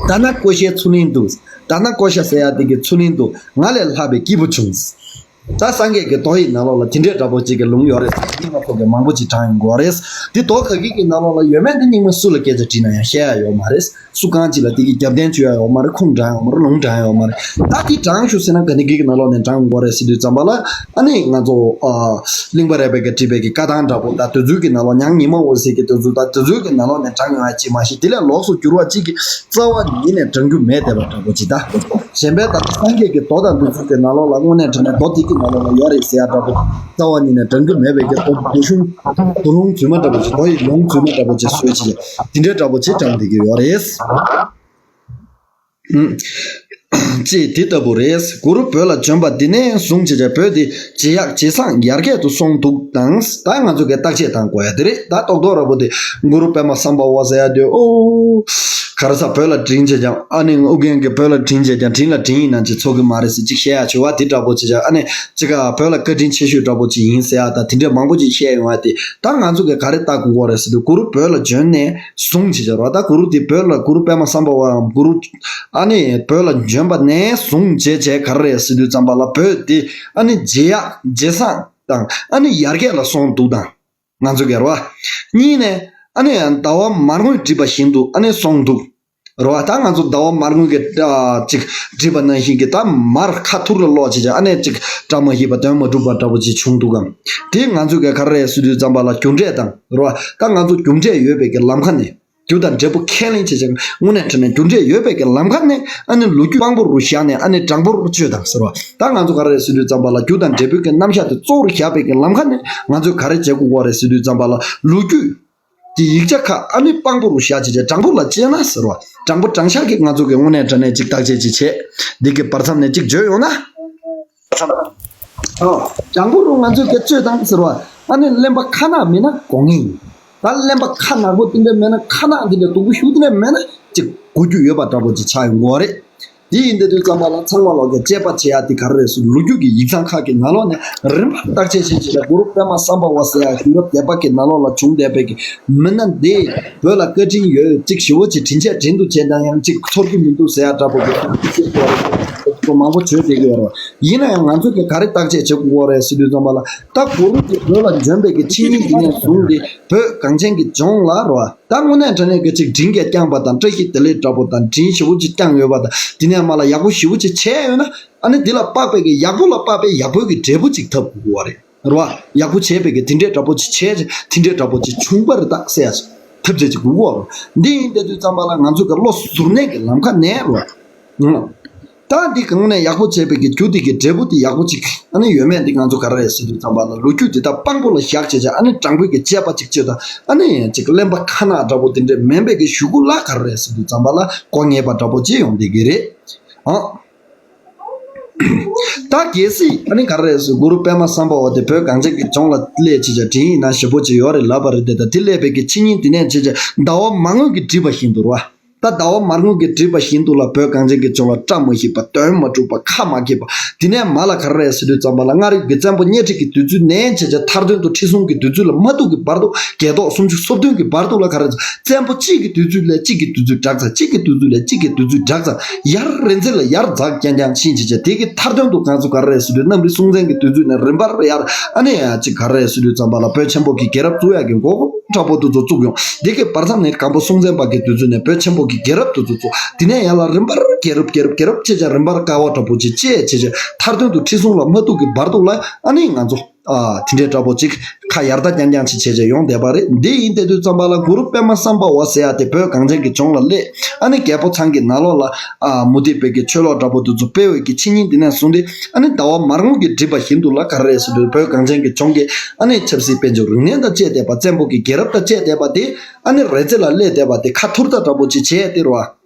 ད་ན་ཀོ་ཤའི་ཚུལ་ལེན་འདུག་ད་ན་ཀོ་ཤ་ཟེར་ཡ་དེ་གི་ཚུལ་ལེན་འདུག་ང་ལས་ལྷག་པའི་སྐྱེས་བུ་བྱུང་། ད་སངས་རྒྱས་ཀྱི་མདོ་ཡི་ནང་ལོགས་ལ་དེ་འདྲའི་འདྲ་པོ་ཅིག་གི་ལུང་ཡོད་རེད། དེ་ང་ཚོ་གི་མང་པོ་ཅིག་དྲངས་ཡོང་གི་ཡོད་རེད། དེ་མདོ་ག་གི་གི་ནང་ལོགས་ལ་ཡོད་མེད་དེ་རྙིང་མ་སུ་ལ་སྐད་ཆ་དྲིས་ན་ཡང་བཤད་ཡ་ཡོད་མ་རེད། སུ་གང་ཅིག་ལ་དེ་གི་རྒྱབ་རྟེན་བཅོལ་ཡ་ཡོད་མ་རེད། ཁུངས་དྲང་ཡ་ཡོད་མ་རེད། ལུང་དྲང་ཡ་ཡོད་མ་རེད། ད་དེ་དྲང་ཞུ་ཟེར་ན་ག་ནི་གི་གི་ནང་ལོགས་ནས་དྲང་ཡོང་གི་རེད་ཟེར་དུས་ཙམ་པ་ལ། ཨ་ནི་ང་ཚོ་ཨ་གླིང་པ་རས་པ་གིས་བྲིས་པའི་གི་བཀའ་ཐང་འདྲ་པོ་དང་དེ་ཚོའི་གི་ནང་ལོགས། ཉང་ཉི་མ་འོད་ཟེར་གྱི་དེ་ཚོ་དང་དེ་ཚོའི་གི་ནང་ལོགས་ནས་དྲང་ཡོང་ཡ་ཅིག་མ་གཞི་དེ་ལས་ལོགས་སུ་གྱུར་བ་ཅིག་གི་རྩ་བ་ཉིད་ནས་དྲང་རྒྱུ་མེད་བསྡད་པ་འདྲ་པོ་ཅིག་ད་གཞན་པའི་ད་སངས་རྒྱས་ཀྱི་མདོ་དང་འདི་ཚོའི་གི་ནང་ལོགས་ལ་དངོས་གནས་དྲང་གནས་མདོ་འདི་གི་ནང་ལོགས་ལ་ཡོད་རེད་ཟེར་ཡ་འདྲ་པོ་རྩ་བ་ཉིད་ནས་དྲང་རྒྱུ་མེད་པའི་གི་མདོ་མདོ་གཞུང་མདོ་ལུང་རྫུན་མ་འདྲ་པོ་ཅིག་མདོ་ཡི་ལུང་རྫུན་མ་འདྲ་པོ་ཅིག་བཟོས་ཅིག་དེ་འདྲའི་འདྲ་པོ་ཅིག་དྲངས་བསྡད་ཀྱི་ཡོད་རེད། ཅེས་དེ་ལྟ་བུ་རེད། གུ་རུ་བོད་ལ་བྱོན་པ་འདི་ནས་བཟུང་བྱས་བྱས་བོད་འདི་ཇེ་ཡག་ཇེ་བཟང་ཡར་རྒྱས་དུ་སོང་འདུག་དང་། ད་ང་ཚོ་གིས་བརྟག་དཔྱད་བཏང་དགོས་ཡ་དེ་རེད། ད་རྡོག་རྡོག་ར་བོ་དེ་གུ་རུ་པདྨ་སམྦྷ་ཝ་ཟེར་ཡ་དེ། ཨོ། ག་རེ་ཟ། བོད་ལ་དྲིན་ཆེ་ཀྱང་ཨ་ནི་ཨུ་རྒྱན་གྱིས་བོད་ལ་དྲིན་ཆེ་ཀྱང་དྲིན་ལ་དྲིན་ཡིན་ན་ཅིག་ཚོགས་ཀྱི་མ་རེད་ཟེར་ཅིག་བཤད་ཡ་བྱུང་བ་དེ་འདྲ་པོ་ཅིག་ཀྱང་། ཨ་ནི་ཅིག་ག་བོད་ལ་བཀའ་དྲིན་ཆེ་ཤོས་འདྲ་པོ་ཅིག་ཡིན་ཟེར་ཡ་ད་དེ་འདྲ་མང་པོ་ཅིག་བཤད་ཡོང་བ་དེ། ད་ང་ཚོ་གིས་ག་རེ་བལྟ་དགོས་ཀྱི་རེད་ཟེར་དུས་གུ་རུ་བོད་ལ་བྱོན་ནས་བཟུང་བྱས་བྱས་རོ། ད་གུ་རུ་དེ་བོད་ལ་གུ་རུ་པདྨ་སམྦྷ་ཝའམ་གུ་རུ་ཨ་ནི་བོད་ལ་བྱོན་པ་ནས་བཟུང་བྱས་བྱས་ག་རེ་རེད་ཟེར་དུས་ཙམ་པ་ལ་བོད་དེ་ཨ་ནི་ཇེ་ཡག་ཇེ་བཟང་དང་ཨ་ནི་ཡར་རྒྱས་ལ་སོང་འདུག་དང་། ང་ཚོ་གིས་རོ། གཉིས་ནས་ཨ་ནི་ཟླ་བ་མར་ངོས་བསྒྲིབས་པ་བཞིན་དུ་ཨ་ནི་སོང་འདུག་རོ། ད་ང་ཚོ་ཟླ་བ་མར་ངོས་ཀྱི་ཨ་ཅིག་བསྒྲིབས་པ་ནང་བཞིན་གྱི་ད་མར་ཁ་ཐུར་ལ་ལོག་བྱས་བྱས་ཨ་ནི་ཅིག་བཀྲ་མ་ཤིས་པ་དོན་མ་འགྲུབ་པ་འདྲ་པོ་ཅིག་བྱུང་འདུག་གམ། དེ་ང་ཚོ་གིས་ག་རེ་རེད་ཟེར་དུས་ཙམ་པ་ལ་རྒྱུ་འབྲས་དང་རོ། ད་ང་ཚོ་རྒྱུ་འབྲས་ཡོད་པའི་གི་ལམ་ཁ་ནས། རྒྱུ་དང་འབྲས་བུ་ཁས་ལེན་བྱེད་ཅིང་དངོས་གནས་དྲང་གནས་རྒྱུ་འབྲས་ཡོད་པའི་གི་ལམ་ཁ་ནས་ཨ་ནི་ལོ་རྒྱུས་དཔང་པོ་རུ་བཞག་ནས་ཨ་ནི་དྲང་པོ་རུ་བཅོས་དང་ཟེར་བ། ད་ང་ཚོ་ག་རེ་རེད་ཟེར་དུས་ཙམ་པ་ལ་རྒྱུ་དང་འབྲས་བུ་གི་རྣམ་གཞག་དེ་གཙོ་བོར་བཞག་པའི་གི་ལམ་ཁ་ནས་ང་ཚོས་ག་རེ་བྱེད་དགོས་ཀྱི་རེད་ཟེར་དུས་ཙམ་པ་ལ་ལོ་རྒྱུས་ཀྱི་ཡིག་ཆ་ཁག་ཨ་ནི་དཔང་པོ་རུ་བཞག་བྱས་བྱས་དྲང་པོ་ལ་བཅོས་ན་ཟེར་བ། དྲང་པོ་དྲང་བཞག་གི་ང་ཚོ་གི་དངོས་གནས་དྲང་གནས་ཅིག་བརྟག་དཔྱད་ཅིག་བྱས་འདི་གི་བར་མཚམས་ནས་ཅིག་བརྗོད་ཡོང་ན། ཨ། དྲང་པོ་རུ་ང་ཚོས་སྐད་བཅོས་དང་ཟེར་བ། ཨ་ནི་གླེན་པ་ཁ་ནག་མིན་ན་དགོས་ངེས་ཡིན། ད་གླེན་པ་ཁ་ནག་པོ་དེ་འདྲ་མེད་ན། ཁ་ནག་འདི་འདྲ་སྡུག་པོ་ཞུ་དེ་འདྲ་མེད་ན་ཅིག་གོ་རྒྱུ་ཡོད་པ་འདྲ་པོ་ཅིག་ཆགས་ཡོང་གི་ཡོད་རེད། དེ་ཡིན་དེ་དུས་ཙམ་པ་ལ་ཚང་མ་ལོག་གི་དཔྱད་པ་བྱེད་ཡ་དེ་ག་རེ་རེད་ཟེར། ལོ་རྒྱུས་ཀྱི་ཡིག་ཚང་ཁག་གི་ནང་ལོགས་ནས་རིམ་པ་བརྟག་དཔྱད་བྱེད་ཅིག་ལ། གུ་རུ་པདྨ་སམ་བྷ་ཝ་ཟེར་ཡ་དུས་རབས་བརྒྱད་པ་གི་ནང་ལོགས་ལ་བྱུང་བསྡད་པའི་གི་མི་སྣ་འདི་བོད་ལ་བཀའ་དྲིན་ཡོད་ཅིག་ཞེ་པོ་ཅིག་དྲིན་ཆེ་དྲིན་དུ་ཆེ་ན་ཡང་ཅིག་ཚོར་གི་མི་འདུག་ཟེར་ཡ་འདྲ་པོ་གི་ཚོར་གི་ཡོད་རེད། མང་པོ་བརྗོད་བསྡད་ཀྱི་ཡོད་རེད། ཡིན་ན་ཡང་ང་ཚོ་གི་ག་རེ་བརྟག་དཔྱད་བྱེད་དགོས་རེད་ཟེར་དུས་ཙམ་པ་ལ། ད་གུ་རུ་གི་བོད་ལ་བྱོན་པའི་གི་ཆིངས་ཡིག་འདི་ནས་བཟུང་སྟེ་བོད་གངས་ཅན་གྱི་ལྗོངས་ལ་རོ། ད་དངོས་གནས་དྲང་གནས་ཀྱི་ཅིག་དྲིན་གྱིས་བསྐྱངས་པ་དང་། བཀྲ་ཤིས་བདེ་ལེགས་འདྲ་པོ་དང་། དྲིན་ཞེ་པོ་ཅིག་བསྐྱངས་ཡོད་པ་དང་། དེ་ནས་མ་ལ་ཡག་པོ་ཞེ་པོ་ཅིག་བྱས་ཡོད་ན། ཨ་ནི་འདི་ལ་དཔག་པའི་གི་ཡག་པོ་ལ་དཔག་པའི་ཡག་པོའི་གི་འབྲས་བུ་ཅིག་ཐོབ་དགོས་པ་རེད། རེད་བ། ཡག་པོ་བྱས་པའི་གི་དེ་འདྲས་འདྲ་པོ་ཅིག་བྱས། དེ་འདྲས་འདྲ་པོ་ཅིག་བྱུང་པ་རེད་ད་ཟེར་ཡ་ཅིག་ཐབས་ཅིག་ཅིག་དགོས་པ་རེད། འདི་ཡིན་དེ་དུས་ཙམ་པ་ལ་ང་ཚོ་གི་བློ་གཟུར་གནས་ཀྱི་ལམ་ཁ་ནས་རེད་བ། ད་འདི་གང་ནས་ཡག་པོ་བྱས་པའི་གི་རྒྱུ་དེ་གི་འབྲས་བུ་དེ་ཡག་པོ་ཅིག་ཨ་ནི་ཡོད་མེད་འདི་ང་ཚོ་ག་རེ་རེད་ཟེར་དུས་ཙམ་པ་ལ། ལོ་རྒྱུས་འདི་ད་དཔང་པོ་ལ་བཞག་བྱས་བྱས། ཨ་ནི་དྲང་པོའི་གི་དཔྱད་པ་ཅིག་བྱེད་དང་། ཨ་ནི་ཅིག་གླེན་པ་ཁ་ནག་འདྲ་པོ་དེ་འདྲས་མིན་པའི་གི་གཞུག་གུ་ལ་ག་རེ་རེད་ཟེར་དུས་ཙམ་པ་ལ་གོ་ངེས་པ་འདྲ་པོ་ཅིག་ཡོང་བསྡད་ཀྱི་རེད། ཨང་། ད་གལ་སྲིད་ཨ་ནི་ག་རེ་རེད་ཟེར། གུ་རུ་པདྨ་སམ་བྷ་ཝ་དེ་བོད་གངས་ཅན་གྱི་ལྗོངས་ལ་སླེབས་བྱས་བྱས་དྲིན་ཡིན་ན་ཞེ་པོ་ཅིག་ཡོད་རེད་ལབ་པ་རེད་དེ། ད་དེ་སླེབས་པའི་གི་ཆིངས་ཡིག་དེ་ནས་བྱས་བྱས་ཟླ་བ་མར་ངོ་གིས་བྲིས་པ་བཞིན་དུ་རེད་བ། ད་ཟླ་བ་མར་ངོ་གིས་བྲིས་པ་བཞིན་དུ་ལ་བོད་གངས་ཅན་གྱི་ལྗོངས་ལ་བཀྲ་མ་ཤིས་པ། གདོན་མ་འཁྲུགས་པ། ཁ་མ་འཁྱེར་བ། དེ་ནས་མ་ལ་ག་རེ་རེད་ཟེར་དུས་ཙམ་པ་ལ། མངའ་རིས་ཀྱི་བཙན་པོ་གཉའ་ཁྲི་གི་དུས་ཚོད་ནས་བྱས་བྱས་མཐར་དོན་དུ་ཁྲི་སྲོང་གི་དུས་ཚོད་ལ་མ་ཐུག་གི་བར་དུ། རྒྱལ་ཐོག་སུམ་ཅུ་སོ་བདུན་གྱི་བར་དུ་ལ་ག་རེ་རེད། བཙན་པོ་གཅིག་གི་དུས་ཚོད་ལས་གཅིག་གི་དུས་ཚོད་དྲག་ཙང་། གཅིག་གི་དུས་ཚོད་ལས་གཅིག་གི་དུས་ཚོད་དྲག་ཙང་། ཡར་རི་འཛེག་ལ་ཡར་འཛེག་རྐྱང་རྐྱང་ཕྱིན་བྱས་བྱས། དེ་གི་མཐར་དོན་དུ་ང་ཚོ་ག་རེ་རེད་ཟེར་དུས། གནམ་རི་སྲོང་བཙན་གྱི་དུས་ཚོད་ནས་རིམ་པར་ཡར་ཨ་ནི་ཡ་གཅིག་ག་རེ་རེད་ཟེར་དུས་ཙམ་པ་ལ་བོད་ཆེན་པོ་གི་རྒྱལ་རབས་བཙུགས་ཡག་གི་མགོ་སྐོར་འདྲ་པོ་དེ་ཚོ་བཙུགས་ཡོང་། དེ་གི་བར་མཚམས་ནས་སྒམ་པོ་སྲོང་བཙན་པ་གི་དུས་ཚོད་ནས་བོད་ཆེན་པོ་གི་རྒྱལ་རབས་དེ་ཚོ་བཙུགས། དེ་ནས་ཡར་ལ་རིམ་པར་རྒྱལ་རབས་རྒྱལ་རབས་རྒྱལ་རབས་བྱས་བྱས་རིམ་པར་དཀའ་བ་འདྲ་པོ་ཅིག་སྤྱད་བྱས་བྱས། མཐར་དོན་དུ་ཁྲི་སྲོང་ལ་མ་ཐུག་གི་བར་དུ་ལ་ཨ་ནི་ང་ཚོ་ཨ་དེ་འདྲའི་འདྲ་པོ་ཅིག་ཁ་ཡར་ལྟ་རྐྱང་རྐྱང་ཅིག་བྱས་བྱས་ཡོང་བསྡད་པ་རེད། འདི་ཡིན་བསྡད་དུས་ཙམ་པ་ལ་གུ་རུ་པདྨ་སམ་བྷ་ཝ་ཟེར་ཡ་དེ་བོད་གངས་ཅན་གྱི་ལྗོངས་ལ་སླེབས། ཨ་ནི་རྒྱལ་པོ་ཚང་གི་ནང་ལོགས་ལ་ཨ་མུ་སྟེགས་པའི་གི་ཆོས་ལུགས་འདྲ་པོ་དེ་ཚོ་སྤེལ་བའི་གི་ཆིངས་ཡིག་འདི་ནས་བཟུང་སྟེ། ཨ་ནི་ཟླ་བ་མར་ངོ་གིས་བྲིས་པ་བཞིན་དུ་ལ་ག་རེ་རེད་ཟེར་དུས། བོད་གངས་ཅན་གྱི་ལྗོངས་ཀྱི་ཨ་ནི་ཆབ་སྲིད་དཔལ་འབྱོར་རིག་གནས་དང་བཅས་བསྡད་པ། བཙན་པོ་གི་རྒྱལ་རབས་དང་བཅས་བསྡད་པ་དེ། ཨ་ནི་རི་རྩེ་ལ་སླེབས་བསྡད་པ་དེ། ཁ་ཐུར་ད་འདྲ་པོ་ཅིག་བྱས་ཏེ་རོ།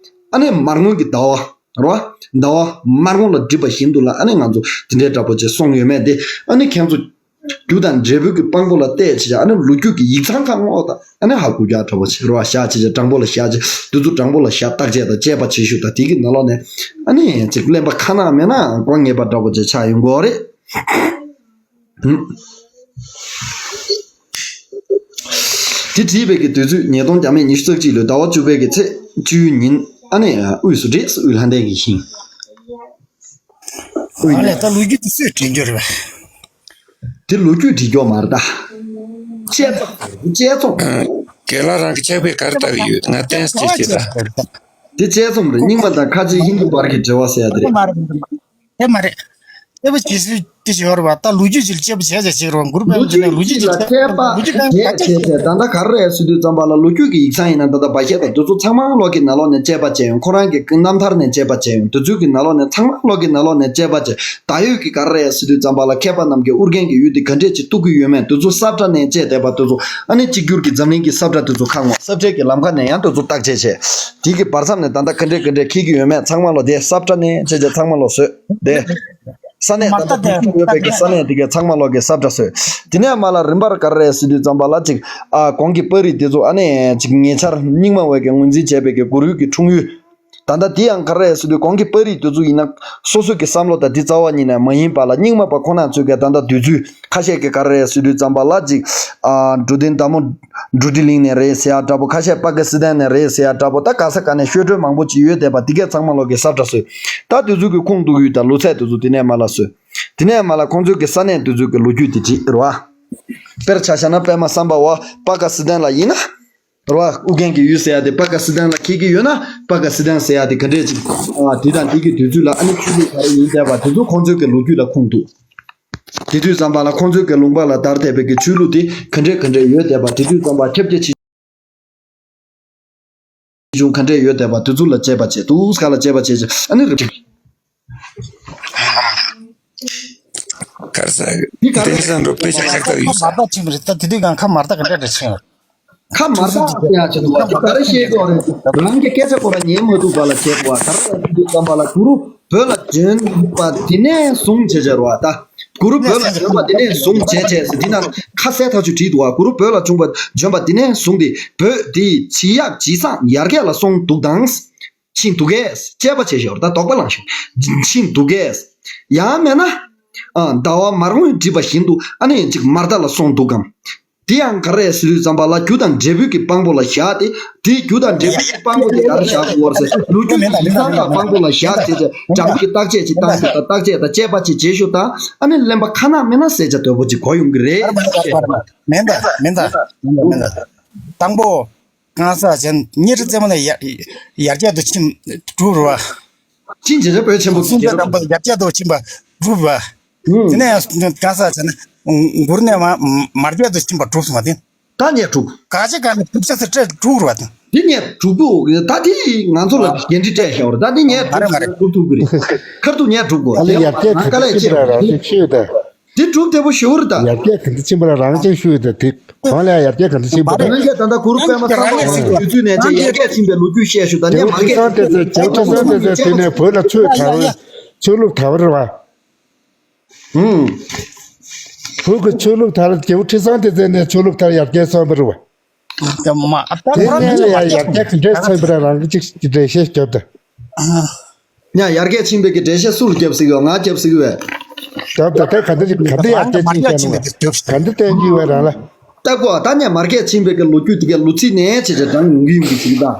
ཨ་ནི་མར་ངོ་གི་ཟླ་བ་རོ། ཟླ་བ་མར་ངོ་ལ་བསྒྲིགས་པ་བཞིན་དུ་ལ་ཨ་ནི་ང་ཚོ་དེ་འདྲའི་འདྲ་པོ་ཅིག་སོང་ཡོད་མེད་དེ། ཨ་ནི་ཁྱེད་ཚོ་རྒྱུ་དང་འབྲས་བུ་གི་དཔང་པོ་ལ་བལྟས་བྱས། ཨ་ནི་ལོ་རྒྱུས་ཀྱི་ཡིག་ཚང་ཁག་སྔོག་དང་། ཨ་ནི་ཧ་གོ་རྒྱུ་འདྲ་པོ་ཅིག་རོ། བཞག་བྱས་བྱས་དྲང་པོ་ལ་བཞག་བྱས། དེ་ཚོ་དྲང་པོ་ལ་བཞག་བརྟག་དཔྱད་དང་དཔྱད་པ་བྱེད་ཤོག་དང་། དེ་གི་ནང་ལོགས་ནས་ཨ་ནི་ཅིག་གླེན་པ་ཁ་ནག་མེད་ན་གོ་ངེས་པ་འདྲ་པོ་ཅིག་ཆགས་ཡོང་གི་ཡོད་རེད། དེ་བྲིས་པའི་གི་དུས་ཚོད་ཉིས་སྟོང་བརྒྱ་མེད་ཉི་ཤུ་རྩ་གཅིག་ལོའི་ཟླ་བ་བཅུ་པའི་གི་ཚེས་བཅུའི་ཉིན། ཨ་ནི་དབུས་སུ་བྲིས། དབུས་ལྷ་ལྡན་གྱི་ཞིང་། དབུས་ཨ་ནི་ལས་ད་ལོ་རྒྱུས་དེ་སུས་བྲིས་རྒྱུ་རེད་པས། དེ་ལོ་རྒྱུས་བྲིས་རྒྱུ་མ་རེད་ད། དཔྱད་རྩོམ། དཔྱད་རྩོམ། རྒན་ལགས་རང་གི་ཕྱག་དཔེ་ག་རེ་ལྟ་བུ་ཡོད། ང་གཏན་སྲིད་ཅེས་ད། དེ་དཔྱད་རྩོམ་རེད། རྙིང་མ་དང་ཁ་ཆེ་ཧིན་དུ་བར་གྱི་འབྲེལ་བ་ཟེར་ཡ་དེ་རེད། དེ་མ་རེད། དེ་བ་ཇི་སྲིད་དེ་ཞིག་ཡོད་རེད་པ། ད་ལོ་རྒྱུས་ཅིག་དཔྱད་པ་བྱས་བྱས་ཅིག་རེད་པ། གུ་རུ་པདྨ་ལོ་རྒྱུས་ཅིག་ལ་དཔྱད་པ་ལོ་རྒྱུས་བྱས་བྱས་བྱས། ད་ལྟ་ག་རེ་རེད་ཟེར་དུས་ཙམ་པ་ལ། ལོ་རྒྱུས་ཀྱི་ཡིག་ཚང་ཡིན་ན་ད་ལྟ་བ་ཤད་དང་དེ་ཚོ་ཚང་མ་ལོག་གི་ནང་ལོགས་ནས་དཔྱད་པ་བྱས་ཡོང་། ཁོ་རང་གི་རྣམ་ཐར་ནས་དཔྱད་པ་བྱས་ཡོང་། དེ་ཚོའི་གི་ནང་ལོགས་ནས་ཚང་མ་ལོག་གི་ནང་ལོགས་ནས་དཔྱད་པ་བྱས། ད་ཡོད་ཀྱི་ག་རེ་རེད་ཟེར་དུས་ཙམ་པ་ལ། མཁས་པ་རྣམས་ཀྱིས་ཨོ་རྒྱན་གྱི་ཡུལ་དེ་ག་འདྲས་ཅིག་རྟོགས་ཀྱི་ཡོད་མེད། དེ་ཚོ་ས་བཀྲ་ནས་དཔྱད་བསྡད་པ་དེ་ཚོ། ཨ་ནི་གཅིག་གྱུར་གྱི་འཛམ་གླིང་གི་ས་བཀྲ་དེ་ཚོ་ཁ་སྔོག་ས་བཀྲའི་གི་ལམ་ཁ་ནས་ཡང་དེ་ཚོ་བརྟག་དཔྱད་བྱས། དེ་གི་བར་མཚམས་ནས་ད་ལྟ་ག་འདྲས་ག་འདྲས་འཁེལ་གྱི་ཡོད་མེད་ཚང་མ་ལོག་དེ་ས་བཀྲ་ནས་དཔྱད་བྱས་ཚང་མ་ལོག་བཟོས་དེ། ས་གནས་ད་ལྟ་བོད་ཁུལ་ཡོད་པའི་གི་ས་གནས་དེ་གའི་ཚང་མ་ལོག་གི་ས་བཀྲ་བཟོས། དེ་ནས་མ་ལ་རིམ་པར་ག་རེ་རེད་ཟེར་དུས་ཙམ་པ་ལ་ཅིག་ཨ་གོང་གི་པར་རིས་དེ་ཚོ། ཨ་ནི་ཅིག་ཉེ་ཆར་རྙིང་མ་བས་གི་ངོས་འཛིན་བྱས་པའི་གི་གུ་རུའི་གི་འཁྲུངས་ཡུལ། ད་ལྟ་དེ་ཡང་ག་རེ་རེད་ཟེར་དུས། གོང་གི་པར་རིས་དེ་ཚོ་ཡིན་ན་སོ་སོ་གི་བསམ་བློ་དང་དེ་རྩ་བ་ཉིད་ནས་མ་ཡིན་པ་ལ། རྙིང་མ་པ་ཁོ་ན་ཚོས་གི་ད་ལྟ་དུས་ཚོད་ཁ་ཤས་ཀྱི་ག་རེ་རེད་ཟེར་དུས་ཙམ་པ་ལ་ཅིག་ཨ་འགྲོ་དོན་བདག་མོ་འགྲོ་འགྲུལ་གླིང་ནས་རེད་ཟེར་ཡ་འདྲ་པོ། ཁ་ཤས་པ་ཀི་སི་ཐན་ནས་རེད་ཟེར་ཡ་འདྲ་པོ། ད་ག་ས་ག་ནས་ཤོད་སྒྲོན་མང་པོ་ཅིག་ཡོད་བསྡད་པ་དེ་གས་ཚང་མ་ལོག་གི་ས་བཀྲ་བཟོས། ད་དེ་ཚོ་གི་ཁུངས་གཏུགས་ཡུལ་དང་ལོ་ཚད་དེ་ཚོ་དེ་ནས་མ་ལ་བཟོས། དེ་ནས་མ་ལ་ཁོང་ཚོའི་གི་ས་གནས་དེ་ཚོའི་གི་ལོ་རྒྱུས་དེ་བྲིས་རེད་བ། དཔེར་ཆ་བཞག་ན་པདྨ་སམ་བྷ་ཝ་པ་ཀི་སི་ཐན་ལ་ཡིན་ན། རེད་བ། ཨོ་རྒྱན་གྱི་ཡུལ་ཟེར་ཡ་དེ་པ་ཀི་སི་ཐན་ལ་འཁེལ་གྱི་ཡོད་ན། པ་ཀི་སི་ཐན་ཟེར་ཡ་དེ་ག་འདྲས་ཅིག་ཨ་དེ་དང་དེ་གི་དུས་ཚོད་ལ། ཨ་ནི་ཆོས་ལུགས་ག་རེ་ཡིན་བསྡད་པ་དེ་ཚོ་ཁོང་ཚོའི་གི་ལོ་རྒྱུས་ལ་ཁུངས་འདུག་དེ་དུས་ཙམ་པ་ལ་ཁོང་ཚོའི་གི་ལུང་པ་ལ་དར་བསྡད་པའི་གི་ཆོས་ལུགས་དེ་ག་འདྲས་ག་འདྲས་ཡོད་བསྡད་པ། དེ་དུས་ཙམ་པ་ཁྱབ་རྒྱ་ཆེ་ཆུང་ག་འདྲས་ཡོད་བསྡད་པ་དེ་ཚོ་ལ་དཔྱད་པ་བྱས་འདུག་ག་ལ་དཔྱད་པ་བྱས་བྱས། ཨ་ནི་རེད། ག་རེ་ཟེར། འདི་ག་རེ། དེང་སང་འགྲོ་དཔེ་ཆ་ཁག་ཁག་ཡོད་ས། མ་བརྟག་ཕྱིན་པ་རེད། ད་དེ་དུས་གང་ཁ་མ་བརྟག་ག་འདྲ་འདྲ་ཕྱིན། ཁ་མ་བརྟག་ཟེར་ཡ་ཆེ་ནོ་བ། དེ་ག་རེ་བཤད་དགོས་རེད། རང་གི་སྐད་ཆ་ཁོ་རང་ཉན་མ་ཐུབ་པ་ལ་བྱེད་དགོས་པ། ག་རེ་ལ་དུས་ཙམ་པ་ལ་གུ་རུ་བོད་ལ་བྱོན་པ་དེ་ནས་བཟུང་བྱས་བྱས་རེད་བ། ད་ གུ་རུ་བོད་ལ་བྱོན་པ་དེ་ནས་བཟུང་བྱས་བྱས་ཟེར། འདི་ན་ཁ་གསལ་ཐག་ཆོད་བྲིས་འདུག་བ། གུ་རུ་བོད་ལ་བྱུང་བ་བྱོན་པ་དེ་ནས་བཟུང་སྟེ་བོད་འདི་ཇི་ཡག་ཇི་བཟང་ཡར་རྒྱས་ལ་སོང་འདུག་དང་། ཕྱིན་འདུག་གས། དཔྱད་པ་བྱས་ཤོར་ད་དོགས་པ་ལངས་ཤོར། ཕྱིན་འདུག་གས། ཡང་མེད་ན། ཨ། ཟླ་བ་མར་ངོས་བསྒྲིབས་པ་བཞིན་དུ་ཨ་ནི་ཅིག་མར་མདའ་ལ་སོང་འདུག་གམ། དེ་ཡང་ག་རེ་ཟེར་དུས་ཙམ་པ་ལ་རྒྱུ་དང་འབྲས་བུ་གི་དཔང་པོ་ལ་བཞག་སྟེ། དེའི་རྒྱུ་དང་འབྲས་བུ་གི་དཔང་པོ་དེ་ག་རེ་བཞག་དགོས་པ་རེད་ཟེར། ལོ་རྒྱུས་ཀྱི་ཡིག་ཚང་ཁག་དཔང་པོ་ལ་བཞག་བྱས་བྱས་འདྲ་མིན་གྱི་བརྟག་དཔྱད་ཅིག་བཏང་ཟེར། ད་བརྟག་དཔྱད་དང་དཔྱད་པ་ཅིག་བྱེད་ཤོག་དང་། ཨ་ནི་གླེན་པ་ཁ་ནག་མི་ནག་ཟེར་བྱ་དོད་པོ་ཅིག་གོ་ཡོང་གི་རེད། མེད་ད་མེད་ད་མེད་ད། དང་པོ། གང་ཟག་ཅན་གཉིས་རྩེ་མོ་ནས་ཡར་ཡར་རྒྱས་དུ་ཕྱིན་གྲུབ་རུ་བ། ཅིན་ཇེ་ཇེ་བོད་ཆེན་པོ་གསུམ་གྱི་པ་རྒྱལ་རབས་དང་པོ་ཡར་རྒྱས་དུ་ཕྱིན་པ་གྲུབ་པ། ཨུམ། དེ་ནས་གང་ཟག་ཅན་མགུར་ནས་མ་མར་རྒྱས་དུ་ཕྱིན་པ་གྲུབ་སོང་བ་དེ། ད་ངས་གྲུབ། ག་ཅི་ག་ནས་གྲུབ་ཆ་ཟེར་སྤྲད་གྲུབ་རུ་བ་དེ། འདི་ངས་གྲུབ་གོ། ད་དེ་ང་ཚོ་ལ་འགན་འཁྲི་སྤྲད་བཞག་པ་རེད། ད་འདི་ངས་གྲུབ་གྲུབ་གི་རེད། ཁར་ཐུག་ངས་གྲུབ་གོ། ཨ་ལེ་ཡར་རྒྱས་ག་འདྲ་ཕྱིན་པ་རང་ཅིག་ཤོད་དང་། འདི་གྲུབ་བདེ་པོ་ཞེ་པོ་རེད་ད། ཡར་རྒྱས་ག་འདྲ་ཕྱིན་པ་རང་ཅིག་ཤོད་དང་། དེ་གོང་ལ་ཡར་རྒྱས་ག་འདྲ་ཕྱིན་པ་རེད། ང་ཚོས་ད་ལྟ་གུ་རུ་པདྨ་སམ་བྷོ་ཊ་གི་དུས་ཚོད་ནས་བྱས་ཡར་རྒྱས་ཕྱིན་པའི་ལོ་རྒྱུས་བཤད་ཤོད་དང་། ངས་མར་རྒྱས་ཕྱིན་པའི་ལོ་རྒྱུས་བཤད་ཤོད་དང་། ཁྲི་སྲོང་ལྡེ་བཙན་ནས་བོད་ལ་ཆོས་དར་བ། ཆོས་ལུགས་དར་བ་རེད་བ། ཧུམ། བོད་ཀྱི་ཆོས་ལུགས་དར། རྒྱལ་པོ་ཁྲི་སྲོང་ལྡེ་བཙན་ནས་ཆོས་ལུགས་དར་ཡར་རྒྱས་སོང་བ་རེད་བ། དེ་ནས་ལ་ཡར་རྒྱས་ཀྱི་འགྲེལ་ཚན་པ་རང་གི་ཅིག་གི་འགྲེལ་བཤད་རྒྱབ་དང་། ཡང་ཡར་རྒྱས་ཕྱིན་པའི་གི་འགྲེལ་བཤད་སུ་ལ་རྒྱབ་སྲིད་ཡོད། ང་རྒྱབ་སྲིད་ཡོད། རྒྱབ་དང་། དེ་ག་འདི་ག་འདི་ཡར་རྒྱས་ཕྱིན་མཁན་ནོ། ག་འདི་བསྟན་རྒྱུ་ཡོད་རང་ལ། ལྟ་གོ། ད་ནས་མར་རྒྱས་ཕྱིན་པའི་གི་ལོ་རྒྱུས་དེ་གའི་ལོ་ཚིགས་ནས་བྱས་བྱས་དྲངས་ཡོང་གི་ཡོང་གི་ཅིག་ད།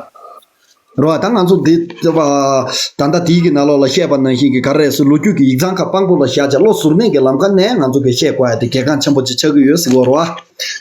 རོ། ད་ང་ཚོ་འདི་ད་ལྟ་དེའི་གི་ནང་ལོགས་ལ་བཤད་པ་ནང་བཞིན་གི་ག་རེ་ཟེར། ལོ་རྒྱུས་ཀྱི་ཡིག་ཚང་ཁག་དཔང་པོ་ལ་བཞག་བྱས་བློ་གཟུར་གནས་ཀྱི་ལམ་ཁ་ནས་ང་ཚོ་གི་བཤད་དགོས་ཡ་དེ་གལ་འགངས་ཆེན་པོ་ཅིག་ཆགས་ཀྱི་ཡོད་ཟེར་གོ་རོ།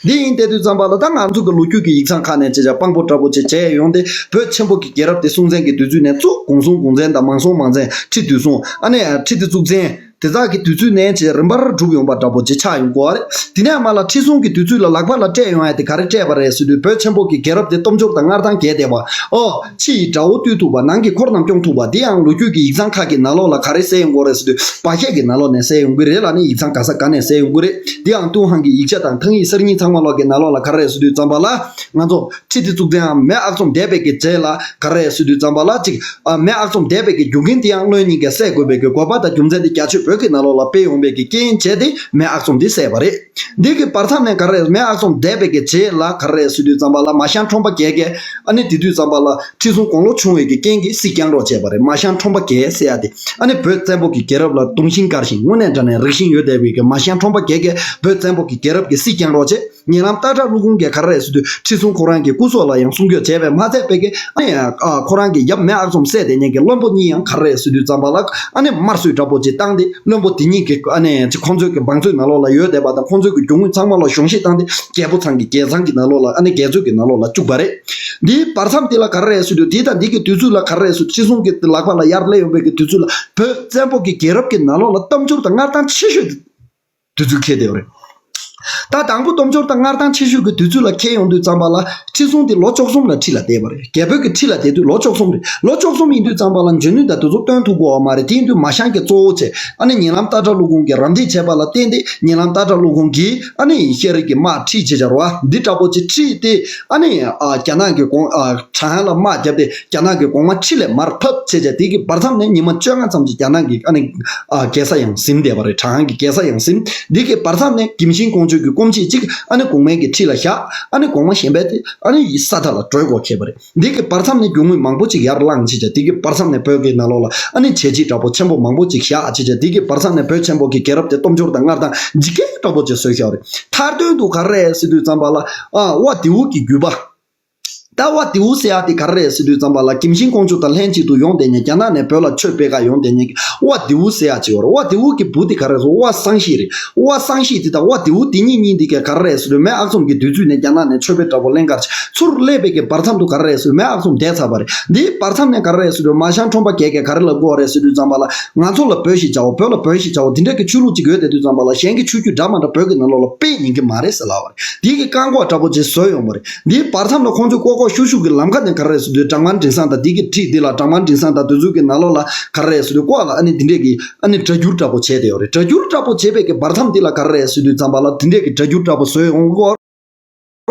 འདི་ཡིན་བསྡད་དུས་ཙམ་པ་ལ་ད་ང་ཚོ་གི་ལོ་རྒྱུས་ཀྱི་ཡིག་ཚང་ཁག་ནས་བྱས་བྱས་དཔང་པོ་འདྲ་པོ་ཅིག་བྱས་ཡོང་སྟེ། བོད་ཆེན་པོ་གི་རྒྱལ་རབས་དེ་སྲོང་བཙན་གྱི་དུས་ཚོད་ནས་བཙུགས། གོང་སྲོང་གོང་བཙན་དང་མང་སྲོང་མང་བཙན། ཁྲི་བདུད་སྲོང་། ཨ་ནི་ཁྲི་ལྡེ་གཙུག་བཙན། དེ་དག་གི་དུས་ཚོད་ནས་བྱས་རིམ་པར་གྲུབ་ཡོང་བ་འདྲ་པོ་ཅིག་ཆགས་ཡོང་གོ་རེད། དེ་ནས་མར་ལ་ཁྲི་སྲོང་གི་དུས་ཚོད་ལ་ལག་པ་ལ་སྤྲད་ཡོང་ཡ་དེ་ག་རེ་སྤྲད་པ་རེད་ཟེར་དུས། བོད་ཆེན་པོ་གི་རྒྱལ་རབས་དེ་སྟོབས་འབྱོར་དང་མངའ་ཐང་རྒྱས་བསྡད་པ། ཨོ། ཕྱི་ཡི་དགྲ་བོ་བཏུལ་ཐུབ་པ། ནང་གི་འཁོར་རྣམས་སྐྱོང་ཐུབ་པ། དེ་ཡང་ལོ་རྒྱུས་ཀྱི་ཡིག་ཚང་ཁག་གི་ནང་ལོགས་ལ་ག་རེ་གསལ་ཡོང་གོ་རེད་ཟེར་དུས། བར་བཤད་ཀྱི་ནང་ལོགས་ནས་གསལ་ཡོང་གི་རེད་ལ་ནི། ཡིག་ཚང་ག་ས་ག་ནས་གསལ་ཡོང་གི་རེད། དེ་ཡང་ཏུན་ཧོང་གི་ཡིག་ཆ་དང་ཐང་ཡིག་གསར་རྙིང་ཚང་མ་ལོག་གི་ནང་ལོགས་ལ་ག་རེ་རེད་ཟེར་དུས་ཙམ་པ་ལ། ང་ཚོ་ཁྲི་ལྡེ་གཙུག་བཙན་འམ་མེས་ཨག་ཚོམ་འདས་པའི་གི་རྗེས་ལ་ག་རེ་རེད་ཟེར་དུས་ཙམ་པ་ལ་ཅིག་ཨ། མེས་ཨག་ཚོམ་འདས་པའི་གི་རྒྱུ་རྐྱེན་དེ་ཡང་བློན་གཉིས་ཀས་སེལ་དགོས་པའི་གི་དགོས་པ་དང་རྒྱུ་མཚན་དེ་རྒྱ་ཆོས་བོད་ཀྱི་ནང་ལོགས་ལ་སྤེལ་ཡོང་བའི་གི་རྐྱེན་བྱས་ཏེ་མེས་ཨག་ཚོམ་དེ་བསད་པ་རེད། འདི་གི་བར་མཚམས་ནས་ག་རེ་རེད། མེས་ཨག་ཚོམ་འདས་པའི་གི་རྗེས་ལ་ག་རེ་རེད་ཟེར་དུས་ཙམ་པ་ལ་མ་ཞང་ཁྲོམ་པ་རྒྱལ་ཁས། ཨ་ནི་དེ་དུས་ཙམ་པ་ལ་ཁྲི་སྲོང་དགུང་ལོ་ཆུང་བའི་གི་རྐྱེན་གྱིས་སྲིད་བསྐྱངས་རོགས་བྱས་པ་རེད། མ་ཞང་ཁྲོམ་པ་རྒྱལ་ཟེར་ཡ་དེ། ཨ་ནི་བོད་བཙན་པོ་གི་རྒྱལ་རབས་ལ་དུང་ཞེན་དཀར་ཞིང་དངོས་གནས་དྲང་གནས་རིགས་ཞེན་ཡོད་བསྡད་པའི་གི་མ་ཞང་ཁྲོམ་པ་རྒྱལ་ཁས་བོད་བཙན་པོ་གི་རྒྱལ་རབས་ཀྱི་སྲིད་བསྐྱངས་རོགས་བྱས། ཉེ་ལམ་སྟག་བྲག་ཀླུ་ཁོང་གིས་ག་རེ་རེད་ཟེར་དུས། ཁྲི་སྲོང་ཁོ་རང་གི་སྐུ་སྲོག་ལ་ཡང་སྲུང་སྐྱོབ་བྱས་པས་མ་ཚད་པའི་གི། ཨ་ནི་ཨ། ཁོ་རང་གི་ཡབ་མེས་ཨག་ཚོམ་བསད་དེ་ཉིན་གྱི་བློན་པོ་གཉིས་ཡང་ག་རེ་རེད་ཟེར་དུས་ཙམ་པ་ལ། ཨ་ནི་དམར་གསོད་འདྲ་པོ་ཅིག་བཏང་སྟེ། བློན་པོ་དེ་གཉིས་ཀྱི། ཨ་ནི་ཅིག་ཁོང་ཚོའི་གི་བང་མཛོད་ནང་ལོགས་ལ་ཡོད་བསྡད་པ་དང་། ཁོང་ཚོའི་གི་རྒྱུ་དངོས་ཚང་མ་ལ་གཞོགས་ཤིག་བཏང་སྟེ། རྒྱལ་པོ་ཚང་གི་རྒྱལ་ཚང་གི་ནང་ལོགས་ལ། ཨ་ནི་རྒྱལ་ཚོའི་གི་ནང་ལོགས་ལ་བཅུག་པ་རེད། འདིའི་བར་མཚམས་དེ་ལ་ག་རེ་རེད་ཟེར་དུས། དེ་དང་འདི་གི་དུས་ཚོད་ལ་ག་རེ་རེད་ཟེར་དུས། ཁྲི་སྲོང་གི་ལག་པ་ལ་ཡར་སླེབས་ཡོང་བའི་གི་དུས་ཚོད་ལ། བོད་བཙན་པོ་གི་རྒྱལ་རབས་ཀྱི་ནང་ལོགས་ལ་སྟོབས་འབྱོར་དང་མངའ་ཐང་ཆེ་ཤོས་དུས་ཚོད་འཁེལ་བསྡད་ཡོད་རེད། ད་དང་པོ་སྟོབས་འབྱོར་དང་མངའ་ཐང་ཆེ་ཤོས་ཀྱི་དུས་ཚོད་ལ་འཁེལ་ཡོང་དུས་ཙམ་པ་ལ། ཁྲི་སྲོང་དེ་ལོ་བཅུ་གསུམ་ལ་ཁྲི་ལ་བསྡད་པ་རེད། རྒྱལ་པོ་གི་ཁྲི་ལ་བསྡད་དུས་ལོ་བཅུ་གསུམ་རེད། ལོ་བཅུ་གསུམ་ཡིན་དུས་ཙམ་པ་ལ་འཇོན་ནུས་དང་དེ་ཚོ་སྟོན་ཐུབ་ཀྱི་ཡོད་མ་རེད། དེ་ཡིན་དུས་མ་ཞང་གིས་གཙོ་བོ་བྱས། ཨ་ནི་ཉེ་ལམ་སྟག་བྲག་ཀླུ་ཁོང་གིས་རམ་འདེགས་བྱས་པ་ལ་བརྟེན་ཏེ། ཉེ་ལམ་སྟག་བྲག་ཀླུ་ཁོང་གིས། ཨ་ནི་ཤེས་རིག་གི་དམག་ཁྲིད་བྱས་བྱས་རེད་བ། འདི་འདྲ་པོ་ཅིག་ཁྲིད་དེ། ཨ་ནི་ཨ། རྒྱ་ནག་གི་གོང་། ཨ། བྲག་ཡང་ལ་དམག་བརྒྱབ་སྟེ། རྒྱ་ནག་གི་གོང་མ་ཁྲི་ལས་མར་ཕབ་བྱས་བྱས། དེ་གི་བར་མཚམས་ནས་ཉི་མ་བཅོ་ལྔ་ཙམ་ཅིག་རྒྱ་ནག་གི། ཨ་ནི་ཨ། རྒྱལ་ས་ཡང་ཟིན་བསྡད་པ་རེད། བྲག་ཡང་གི་རྒྱལ་ས་ཡང་ཟིན། འདི་གི་བར་མཚམས་ནས་གིམ་ཤིང་ཀོང་ཇོ་གི་སྐུ་མཆེད་ཅིག། ཨ་ནི་གོང་མའི་གི་ཁྲི་ལ་བཞག། ཨ་ནི་གོང་མ་གཞན་པ་དེ། ཨ་ནི་ས་མཐའ་ལ་བྲོས་འགྲོ་བྱས་པ་རེད། འདི་གི་བར་མཚམས་ནས་རྒྱུ་དངོས་མང་པོ་ཅིག་ཡར་བླངས་བྱས་བྱས། འདི་གི་བར་མཚམས་ནས་བོད་ཀྱི་ནང་ལོགས་ལ། ཨ་ནི་བྱས་རྗེས་འདྲ་པོ་ཆེན་པོ་མང་པོ་ཅིག་བཞག་བྱས་བྱས། འདི་གི་བར་མཚམས་ནས་བོད་ཆེན་པོ་གི་རྒྱལ་རབས་དེ་སྟོབས་འབྱོར་དང་མངའ་ཐང་ཇེ་རྒྱས་འདྲ་པོ་ཅིག་བཟོས་བཞག་པ་རེད། མཐར་དོན་དུ་ག་རེ་རེད་ཟེར་དུས་ཙམ་པ་ལ། ཨ། དབའ་དེའུ་གི་བརྒྱུད་པ། ད་དབའ་དེའུ་ཟེར་ཡ་དེ་ག་རེ་རེད་ཟེར་དུས་ཙམ་པ་ལ། གིམ་ཤིང་ཀོང་ཇོ་དང་ལྷན་ཅིག་ཏུ་ཡོང་བསྡད་མཁན། རྒྱ་ནག་ནས་བོད་ལ་ཆོས་སྤེལ་ག་ཡོང་བསྡད་མཁན་གྱི་དབའ་དེའུ་ཟེར་ཡ་ཅིག་ཡོད་རེད། དབའ་དེའུ་གི་བུ་དེ་ག་རེ་རེད་ཟེར། དབའ་སང་ཤི་རེད། དབའ་སང་ཤི་དེ་དང་དབའ་དེའུ་དེ་གཉིས་གཉིས་དེ་ག་རེ་རེད་ཟེར་དུས། མེས་ཨག་ཚོམ་གྱི་དུས་ཚོད་ནས་རྒྱ་ནག་ནས་ཆོས་པའི་དྲག་པོ་ལེན་གར་ཚུར་སླེབས་པའི་གི་བར་མཚམས་དུ་ག་རེ་རེད་ཟེར་དུས། མེས་ཨག་ཚོམ་འདས་ཚར་བ་རེད། འདིའི་བར་མཚམས་ནས་ག་རེ་རེད་ཟེར་དུས། མ་ཞང་ཁྲོམ་པ་རྒྱལ་ཁས་ག་རེ་ལབ་ཀྱི་ཡོད་རེད་ཟེར་དུས་ཙམ་པ་ལ། ང་ཚོ་ལ་བོད་ཞིག་བྱའོ། བོད་ལ་བོན་ཞིག་བྱའོ། དེ་འདྲ་གི་ཆོས་ལུགས་ཅིག་ཡོད་བསྡད་དུས་ཙམ་པ་ལ། གཞན་གྱི་ཆོས་བརྒྱུད་འདྲ་མ་འདྲ་བོད་ཀྱི་ནང་ལོགས་ལ་སྤེལ་ཉན་གྱི་མ་རེད་ཟེར་ལབ་པ་རེད། དེའི་གི་བཀག་འགོག་འདྲ་པོ་ཅིག་བཟོས་ཡོང་བ་རེད། འདིའི་བར་མཚམས་ལ་ཁོང་ཚོས་ལྐོག་ལྐོག་ཤུགས་ཤུགས་ཀྱི་ལམ་ཁ་ནས་ག་རེ་རེད་ཟེར་དུས། གྲངས་མང་འབྲིང་སང་དང་། འདི་གི་ཁྲིད་འདི་ལ་གྲངས་མང་འབྲིང་སང་དང་། དེ་ཚོའི་གི་ནང་ལོགས་ལ་ག་རེ་རེད་ཟེར་དུས། ལྐོག་ལ་ཨ་ནི་འདི་འདྲས་ཀྱི། ཨ་ནི་སྒྲ་སྒྱུར་འདྲ་པོ་བྱས་བསྡད་ཡོད་རེད། སྒྲ་སྒྱུར་འདྲ་པོ་བྱས་པའི་གི་བར་མཚམས་འདི་ལ་ག་རེ་རེད་ཟེར་དུས་ཙམ་པ་ལ། འདི་འདྲས་ཀྱི་སྒྲ་སྒྱུར་འདྲ་པོ་བཟོས་ཡོང་གི་ཡོད་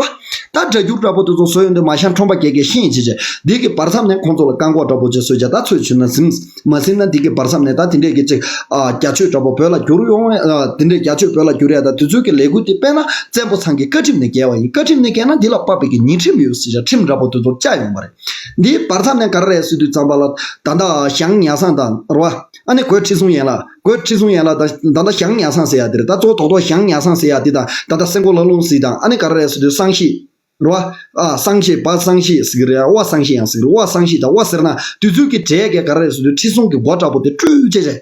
རེད། ད་སྒྲ་སྒྱུར་འདྲ་པོ་དེ་ཚོ་བཟོ་ཡོང་དུས་མ་ཤང་ཁྲོམ་པ་རྒྱལ་ཁས་ཤེས་བྱས་བྱས་འདི་གི་བར་མཚམས་ནས་ཁོང་ཚོ་ལ་བཀག་འགོག་འདྲ་པོ་ཅིག་བཟོས་བྱས། ད་ཚོད་བྱུང་ན་ཟིན། མ་ཟིན་ན་འདི་གི་བར་མཚམས་ནས་ད་དེ་འདྲས་ཀྱི་ཅིག་ཨ་རྒྱ་ཆོས་འདྲ་པོ་བོད་ལ་བསྒྱུར་ཡོང་ཨ། དེ་འདྲས་རྒྱ་ཆོས་བོད་ལ་བསྒྱུར་ཡ་ད་དུས་ཚོད་ཀྱི་ལས་འགུལ་དེ་དཔེར་ན་བཙན་པོ་ཚང་གི་བཀའ་ཁྲིམས་ནས་འགལ་བ་ཡིན། བཀའ་ཁྲིམས་ནས་འགལ་ན་འདི་ལ་དཔག་པའི་གི་ཉེས་ཁྲིམས་ཡོད་ཟེར་བྱས་ཁྲིམས་འདྲ་པོ་དེ་ཚོ་བཅའ་ཡོང་བ་རེད། འདིའི་བར་མཚམས་ནས་ག་རེ་རེད་ཟེར་དུས་ཙམ་པ་ལ་ད་ལྟ་ཞང་ཉ་སང་དང་རེད་བ། ཨ་ནི་གོས་ཁྲི་སྲོང་ཡན་ལགས། གོས་ཁྲི་སྲོང་ཡན་ལགས་དང་ད་ལྟ་ཞང་ཉ་སང་ཟེར་ཡ་དེ་རེད། ད་གཙོ་བོ་རྡོག་རྡོག་ཞང་ཉ་སང་ཟེར་ཡ་དེ་དང་ད་ལྟ་སེང་གོ་ལ་ལུང་ཟེར་དང་ཨ་ནི་ག་རེ་རེད་ཟེར་དུས་སང་ཤེས། རེད་བ། ཨ་སང་ཤེས་བ་སང་ཤེས་ཟེར་གི་རེད། ཝ་སང་ཤེས་ཡང་ཟེར་གི་རེད། ཝ་སང་ཤེས་དང་ཝ་ཟེར་ན་དུས་ཚོད་ཀྱི་གྲས་ཀྱི་ག་རེ་རེད་ཟེར་དུས་ཁྲི་སྲོང་གི་མགོ་འདྲ་པོ་དེ་སྤྲུལ་བྱས་བྱས།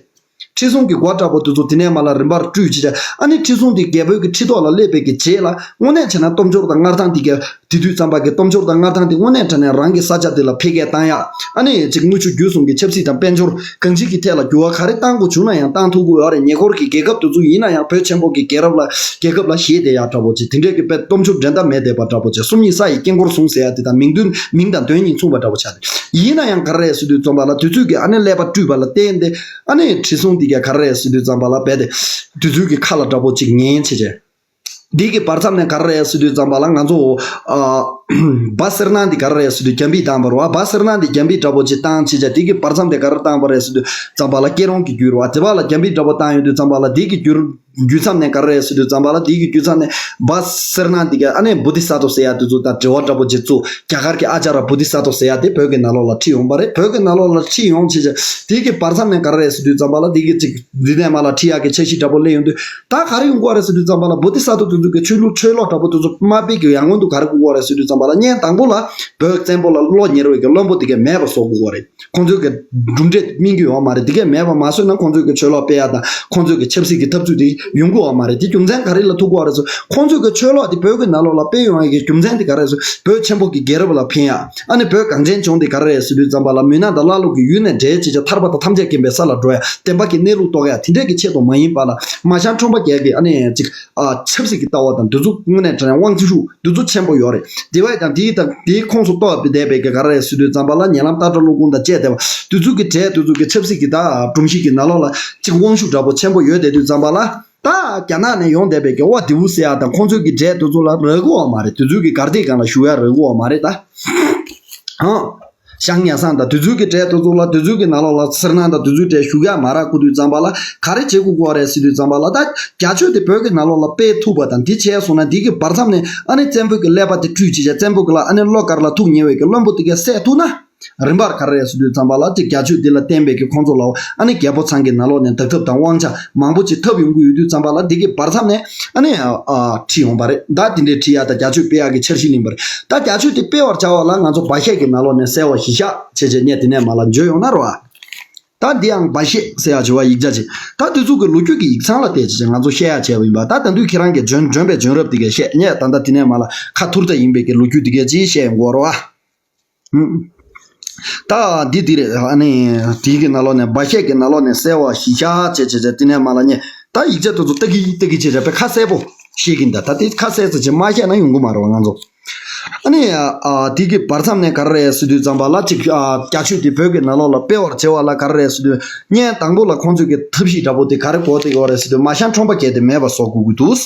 ཁྲི་སྲོང་གི་མགོ་འདྲ་པོ་དེ་ཚོ་དེ་ནས་མར་ལ་རིམ་པར་སྤྲུལ་བྱས་བྱས། ཨ་ནི་ཁྲི་སྲོང་དེ་རྒྱལ་པོའི་གི་ཁྲི་ཐོག་ལ་སླེབས་པའི་གི་རྗེས་ལ་དངོས་གནས་བྱས་ན་སྟོབས་འབྱོར་དང་མངའ་ཐང་དེ་ག་དེ་དུས་ཙམ་པ་གི་སྟོབས་འབྱོར་དང་མངའ་ཐང་དེ་དངོས་གནས་དྲང་གནས་རང་གི་ས་ཆ་དེ་ལ་འཕེལ་རྒྱས་བཏང་ཡག་ཨ་ནི་ཅིག་དངུལ་ཆུ་རྒྱུ་གསུམ་གྱི་ཆབ་སྲིད་དང་དཔལ་འབྱོར་གང་ཅིའི་གི་ཐད་ལ་འགྱུར་བ་ག་རེ་བཏང་དགོས་བྱུང་ན་ཡང་བཏང་ཐུབ་ཀྱི་ཡོད་རེད། ཉེ་འཁོར་གྱི་རྒྱལ་ཁབ་དེ་ཚོ་ཡིན་ན་ཡང་བོད་ཆེན་པོ་གི་རྒྱལ་རབས་ལ་རྒྱལ་ཁབ་ལ་ཞེད་བསྡད་ཡག་འདྲ་པོ་ཅིག་དེ་འདྲས་ཀྱི་དཔེ་སྟོབས་འབྱོར་འགྲན་ཟླ་མེད་བསྡད་པ་འདྲ་པོ་ཅིག་སུམ་གཉིས་ས་ཡི་དཀྱིལ་འཁོར་བཟུང་ཟེར་ཡག་དེ་དང་མིང་དོན་མིང་དང་དོན་གཉིས་མཚུངས་པ་འདྲ་པོ་ཆགས་ཏེ། ཡིན་ན་ཡང་ག་རེ་རེད་ཟེར་དུས་ཙམ་པ་ལ་དུས་ཚོད་ཀྱི་ཨ་ནི་ཀླད་པ་བཀྲུས་པ་ལ་བརྟེན་ཏེ་ཨ་ནི་ཁྲི་སྲོང་འདི་ག་ག་རེ་རེད་ཟེར་དུས་ཙམ་པ་ལ་རྦད་དེ་དུས་ཚོད་ཀྱི་ཁ་ལ་འདྲ་པོ་ཅིག་ཉན་བྱས་བྱས། འདི་གི་བར་མཚམས་ནས་ག་རེ་རེད་ཟེར་དུས་ཙམ་པ་ལ་ང་ཚོ་ཨ་བ་སེར་སྣ་འདི་ག་རེ་རེད་ཟེར་དུས་རྒྱ་འབིག་བཏང་བ་རེད་བ། བ་སེར་སྣ་འདི་རྒྱ་འབིག་འདྲ་པོ་ཅིག་བཏང་བྱས་བྱས། འདི་གི་བར་མཚམས་དེ་ག་རེ་བཏང་བ་རེད་ཟེར་དུས་ཙམ་པ་ལ་སྐྱེ་རོང་གི་རྒྱུད་རེད་བ། དེ་བ་ལ་རྒྱ་འབིག་འདྲ་པོ་བཏང་ཡོང་དུས་ཙམ་པ་ལ་འདི་གི་རྒྱུད་རྒྱུད་མཚམས་ནས་ག་རེ་རེད་ཟེར་དུས་ཙམ་པ་ལ་འདི་གི་རྒྱུད་མཚམས་ནས་བ་སེར་སྣ་འདི་ག་ཨ་ནི་བོ་དྷི་ས་ཏྭ་ཟེར་ཡ་དེ་ཚོ་དང་འབྲེལ་བ་འདྲ་པོ་ཅིག་བཙུགས། རྒྱ་གར་གྱི་ཨ་ཅཱ་ར་བོ་དྷི་ས་ཏྭ་ཟེར་ཡ་དེ་བོད་ཀྱི་ནང་ལོགས་ལ་ཁྲིད་ཡོང་བ་རེད། བོད་ཀྱི་ནང་ལོགས་ལ་ཁྲིད་ཡོང་བྱས་བྱས་འདི་གི་བར་མཚམས་ནས་ག་རེ་རེད་ཟེར་དུས་ཙམ་པ་ལ་འདི་གི་ཅིག་འདི་ནས་མར་ལ་ཁྲིད་ཡག་གི་འཆར་གཞི་འདྲ་པོ་སླེབས་ཡོང་དུས་ད་ག་རེ་ཡོང་གི་ཡོད་རེད་ཟེར་དུས་ཙམ་པ་ལ་བོ་དྷི་ས་ཏྭ་དེ་ཚོ་གི་ཆོས་ལུགས་ཆོས་ལུགས་འདྲ་པོ་དེ་ཚོ་མ་སྤེལ་གི་ཡང་སྔོན་དུ་ག་རེ་དགོས་ཀྱི་ཡོད་རེད་ཟེར་དུས་ཙམ་པ་ལ་གཉེན་དང་པོ་ལ་བོད་བཙན་པོ་ལ་བློ་ཉེ་བའི་གི་བློན་པོ་དེ་གས་མེད་པ་བཟོ་དགོས་ཀྱི་ཡོད་རེད། ཁོང་ཚོས་ཀྱི་གྲུབ་འབྲས་སྨིན་གྱི་ཡོད་མ་རེད། དེ་གས་མེད་པ་མ་བཟོས་ན་ཁོང་ཚོས་ཀྱི་ཆོས་ལུགས་སྤེལ་ཡག་དང་ཁོང་ཚོས་ཀྱི་ཆབ་སྲིད་ཀྱི་འཐབ་རྩོད་དེ་ཡོང་གི་ཡོད་མ་རེད། དེ་རྒྱུ་མཚན་ག་རེ་ལ་ཐུག་གི་ཡོད་རེད་ཟེར། ཁོང་ཚོས་ཀྱི་ཆོས་ལུགས་དེ་བོད་ཀྱི་ནང་ལོགས་ལ་སྤེལ་ཡོང་ཡག་གི་རྒྱུ་མཚན་དེ་ག་རེ་རེད་ཟེར། བོད་ཆེན་པོ་གི་རྒྱལ་རབས་ལ་ཕན་ཡག་ཨ་ནི་བོད་གངས་ཅན་ལྗོངས་དེ་ག་རེ་རེད་ཟེར་དུས་ཙམ་པ་ལ་མུན་ནག་དང་ཀླ་ཀློ་གི་ཡུལ་ནས་བསྒྲལ་བྱས་བྱས་ཐར་པ་དང་ཐམས་ཅད་མཁྱེན་པའི་ས་ལ་འགྲོ་ཡག་བདེན་པ་གི་གནས་ལུགས་རྟོགས་ཡག་དེ་འདྲས་ཀྱི་ཆེད་དུ་མ་ཡིན་པ་ལ་མ་ཤང་ཁྲོམ་པ་རྒྱལ་གྱི་ཨ་ནི་ཅིག་ཨ་ཆབ་སྲིད་ཀྱི་ལྟ་བ་དང་འདི་ཚོ་དངོས་གནས་དྲང་གནས་དབང་ཆ་ཤུགས་འདི་ཚོ་ཆེན་པོ་ཡོད་རེད། དེ་བས་ཀྱང་དེའི་དང་དེའི་ཁོངས་སུ་གཏོགས་པའི་བསྡད་པའི་གི་ག་རེ་རེད་ཟེར་དུས་ཙམ་པ་ལ་ཉེ་ལམ་སྟག་སྒྲ་ཀླུ་ཁོང་དང་བཅས་བསྡད་པ་དེ་ཚོ་གི་གྲས་དེ་ཚོ་གི་ཆབ་སྲིད་ཀྱི་ད་སྒྲོམ་གཞི་གི་ནང་ལོགས་ལ་ཅིག་དབང་ཤུགས་འདྲ་པོ་ཆེན་པོ་ཡོད་བསྡད་དུས་ཙམ་པ་ལ་ད་རྒྱ་ནག་ནས་ཡོང་བསྡད་པའི་གི་ཝ་དེའུ་ཟེར་ཡག་དང་ཁོང་ཚོའི་གི་གྲས་དེ་ཚོ་ལ་རག་གི་ཡོད་མ་རེད། དེ་ཚོའི་གི་གར་སྟེགས་སྒང་ལ་ཞུགས་ཡག་རག་གི་ཡོད་མ་རེད་ད། ཧང་། ཞང་ཉ་སང་དང་དེ་ཚོའི་གི་གྲས་དེ་ཚོ་ལ་དེ་ཚོའི་གི་ནང་ལོགས་ལ་སེར་སྣ་དང་དེ་ཚོའི་གྲས་ཞུགས་ཡག་མ་རག་གོ་དུས་ཙམ་པ་ལ་ག་རེ་བྱེད་དགོས་ཀྱི་ཡོད་རེད་ཟེར་དུས་ཙམ་པ་ལ་ད་རྒྱ་ཆོས་དེ་བོད་ཀྱི་ནང་ལོགས་ལ་སྤེལ་ཐུབ་པ་དང་འདི་བྱས་སོང་ན་འདི་གི་བར་མཚམས་ནས་ཨ་ནི་བཙན་པོ་གི་ཀླད་པ་དེ་བཀྲུས་བྱས་བྱས་བཙན་པོ་གི་ལ་ཨ་ནི་བློ་དཀར་ལ་ཐུག་ཉེ་བའི་གི་བློན་པོ་དེ་གས་བསད་ཐུབ་ན། རིམ་པར་ག་རེ་རེད་ཟེར་དུས་ཙམ་པ་ལ་ཅིག་རྒྱ་ཆོས་འདི་ལ་བརྟེན་པའི་གི་ཁོང་ཚོ་ལའོ་ཨ་ནི་རྒྱལ་པོ་ཚང་གི་ནང་ལོགས་ནས་བདག་ཐབས་དང་དབང་ཆ་མང་པོ་ཅིག་ཐོབ་ཡོང་གི་ཡོད་དུས་ཙམ་པ་ལ་འདི་གི་བར་མཚམས་ནས་ཨ་ནི་ཨ་ཁྲིད་ཡོང་བ་རེད། ད་འདི་འདྲའི་ཁྲིད་ཡག་དང་རྒྱ་ཆོས་སྤེལ་ཡག་གི་འཆར་གཞི་ལེན་པ་རེད། ད་རྒྱ་ཆོས་དེ་སྤེལ་བར་བྱ་བ་ལ་ང་ཚོ་སྦ་བཤད་ཀྱི་ནང་ལོགས་ནས་གསལ་བ་ཞིག་བཞག་བྱས་བྱས་ངས་དེ་ནས་མར་ལ་འཇོན་ཡོང་ན་རོ། ད་འདི་ཡང་སྦ་བཤད་ཟེར་ཡག་བྱ་བ་ཡིག་ཆ་ཅིག་ད་འདི་ཚོ་གི་ལོ་རྒྱུས་ཀྱི་ཡིག་ཚང་ལ་བལྟས་བྱས་ང་ཚོ་བཤད་ཡག་བྱས་པ་ཡིན་པ། ད་ད་དུང་ཁྱེད་རང་གི་འཇོན་འཇོན་པའི་འཇོན་རབས་དེ་གས་བཤད། ངས་ད་ལྟ་དེ་ནས་མར་ལ་ཁ་ཐུར་ད་ཡིན་པའི་གི་ལོ་རྒྱུས་དེ་གས་ཅིག་བཤད་ཡོང་གི་ཡོད་རོ། ཨ། ད་འདི་འདི་རེད། ཨ་ནི་དེའི་གི་ནང་ལོགས་ནས་སྦ་བཤད་ཀྱི་ནང་ལོགས་ནས་གསལ་བ་ཞིག་བཞག་བྱས་བྱས་བྱས་དེ་ནས་མར་ལ་ངས་ད་ཡིག་ཆ་དེ་ཚོ་ལྟ་གི་ལྟ་གི་བྱས་བྱས་དཔེ་ཁ་གསལ་པོ་ཤེས་ཀྱིན་གདའ། ད་དེ་ཁ་གསལ་ཙམ་ཅིག་མ་བཤད་ན་ཡོང་གི་མ་རེད་བ་ང་ཚོ། ཨ་ནི་ཨ་དེ་གི་བར་མཚམས་ནས་ག་རེ་རེད་ཟེར་དུས་ཙམ་པ་ལ་ཅིག་ཨ་རྒྱ་ཆོས་དེ་བོད་ཀྱི་ནང་ལོགས་ལ་སྤེལ་བར་བྱེད་པ་ལ་ག་རེ་རེད་ཟེར་དུས་ངས་དང་པོ་ལ་ཁོང་ཚོས་ཀྱི་ཐབས་ཤེས་འདྲ་པོ་དེ་ག་རེ་གོ་བསྡད་ཡོད་རེད་ཟེར་དུས་མ་ཤང་ཁྲོམ་པ་བརྒྱད་དེ་མེད་པ་བཟོ་དགོས་ཀྱི་འདུག་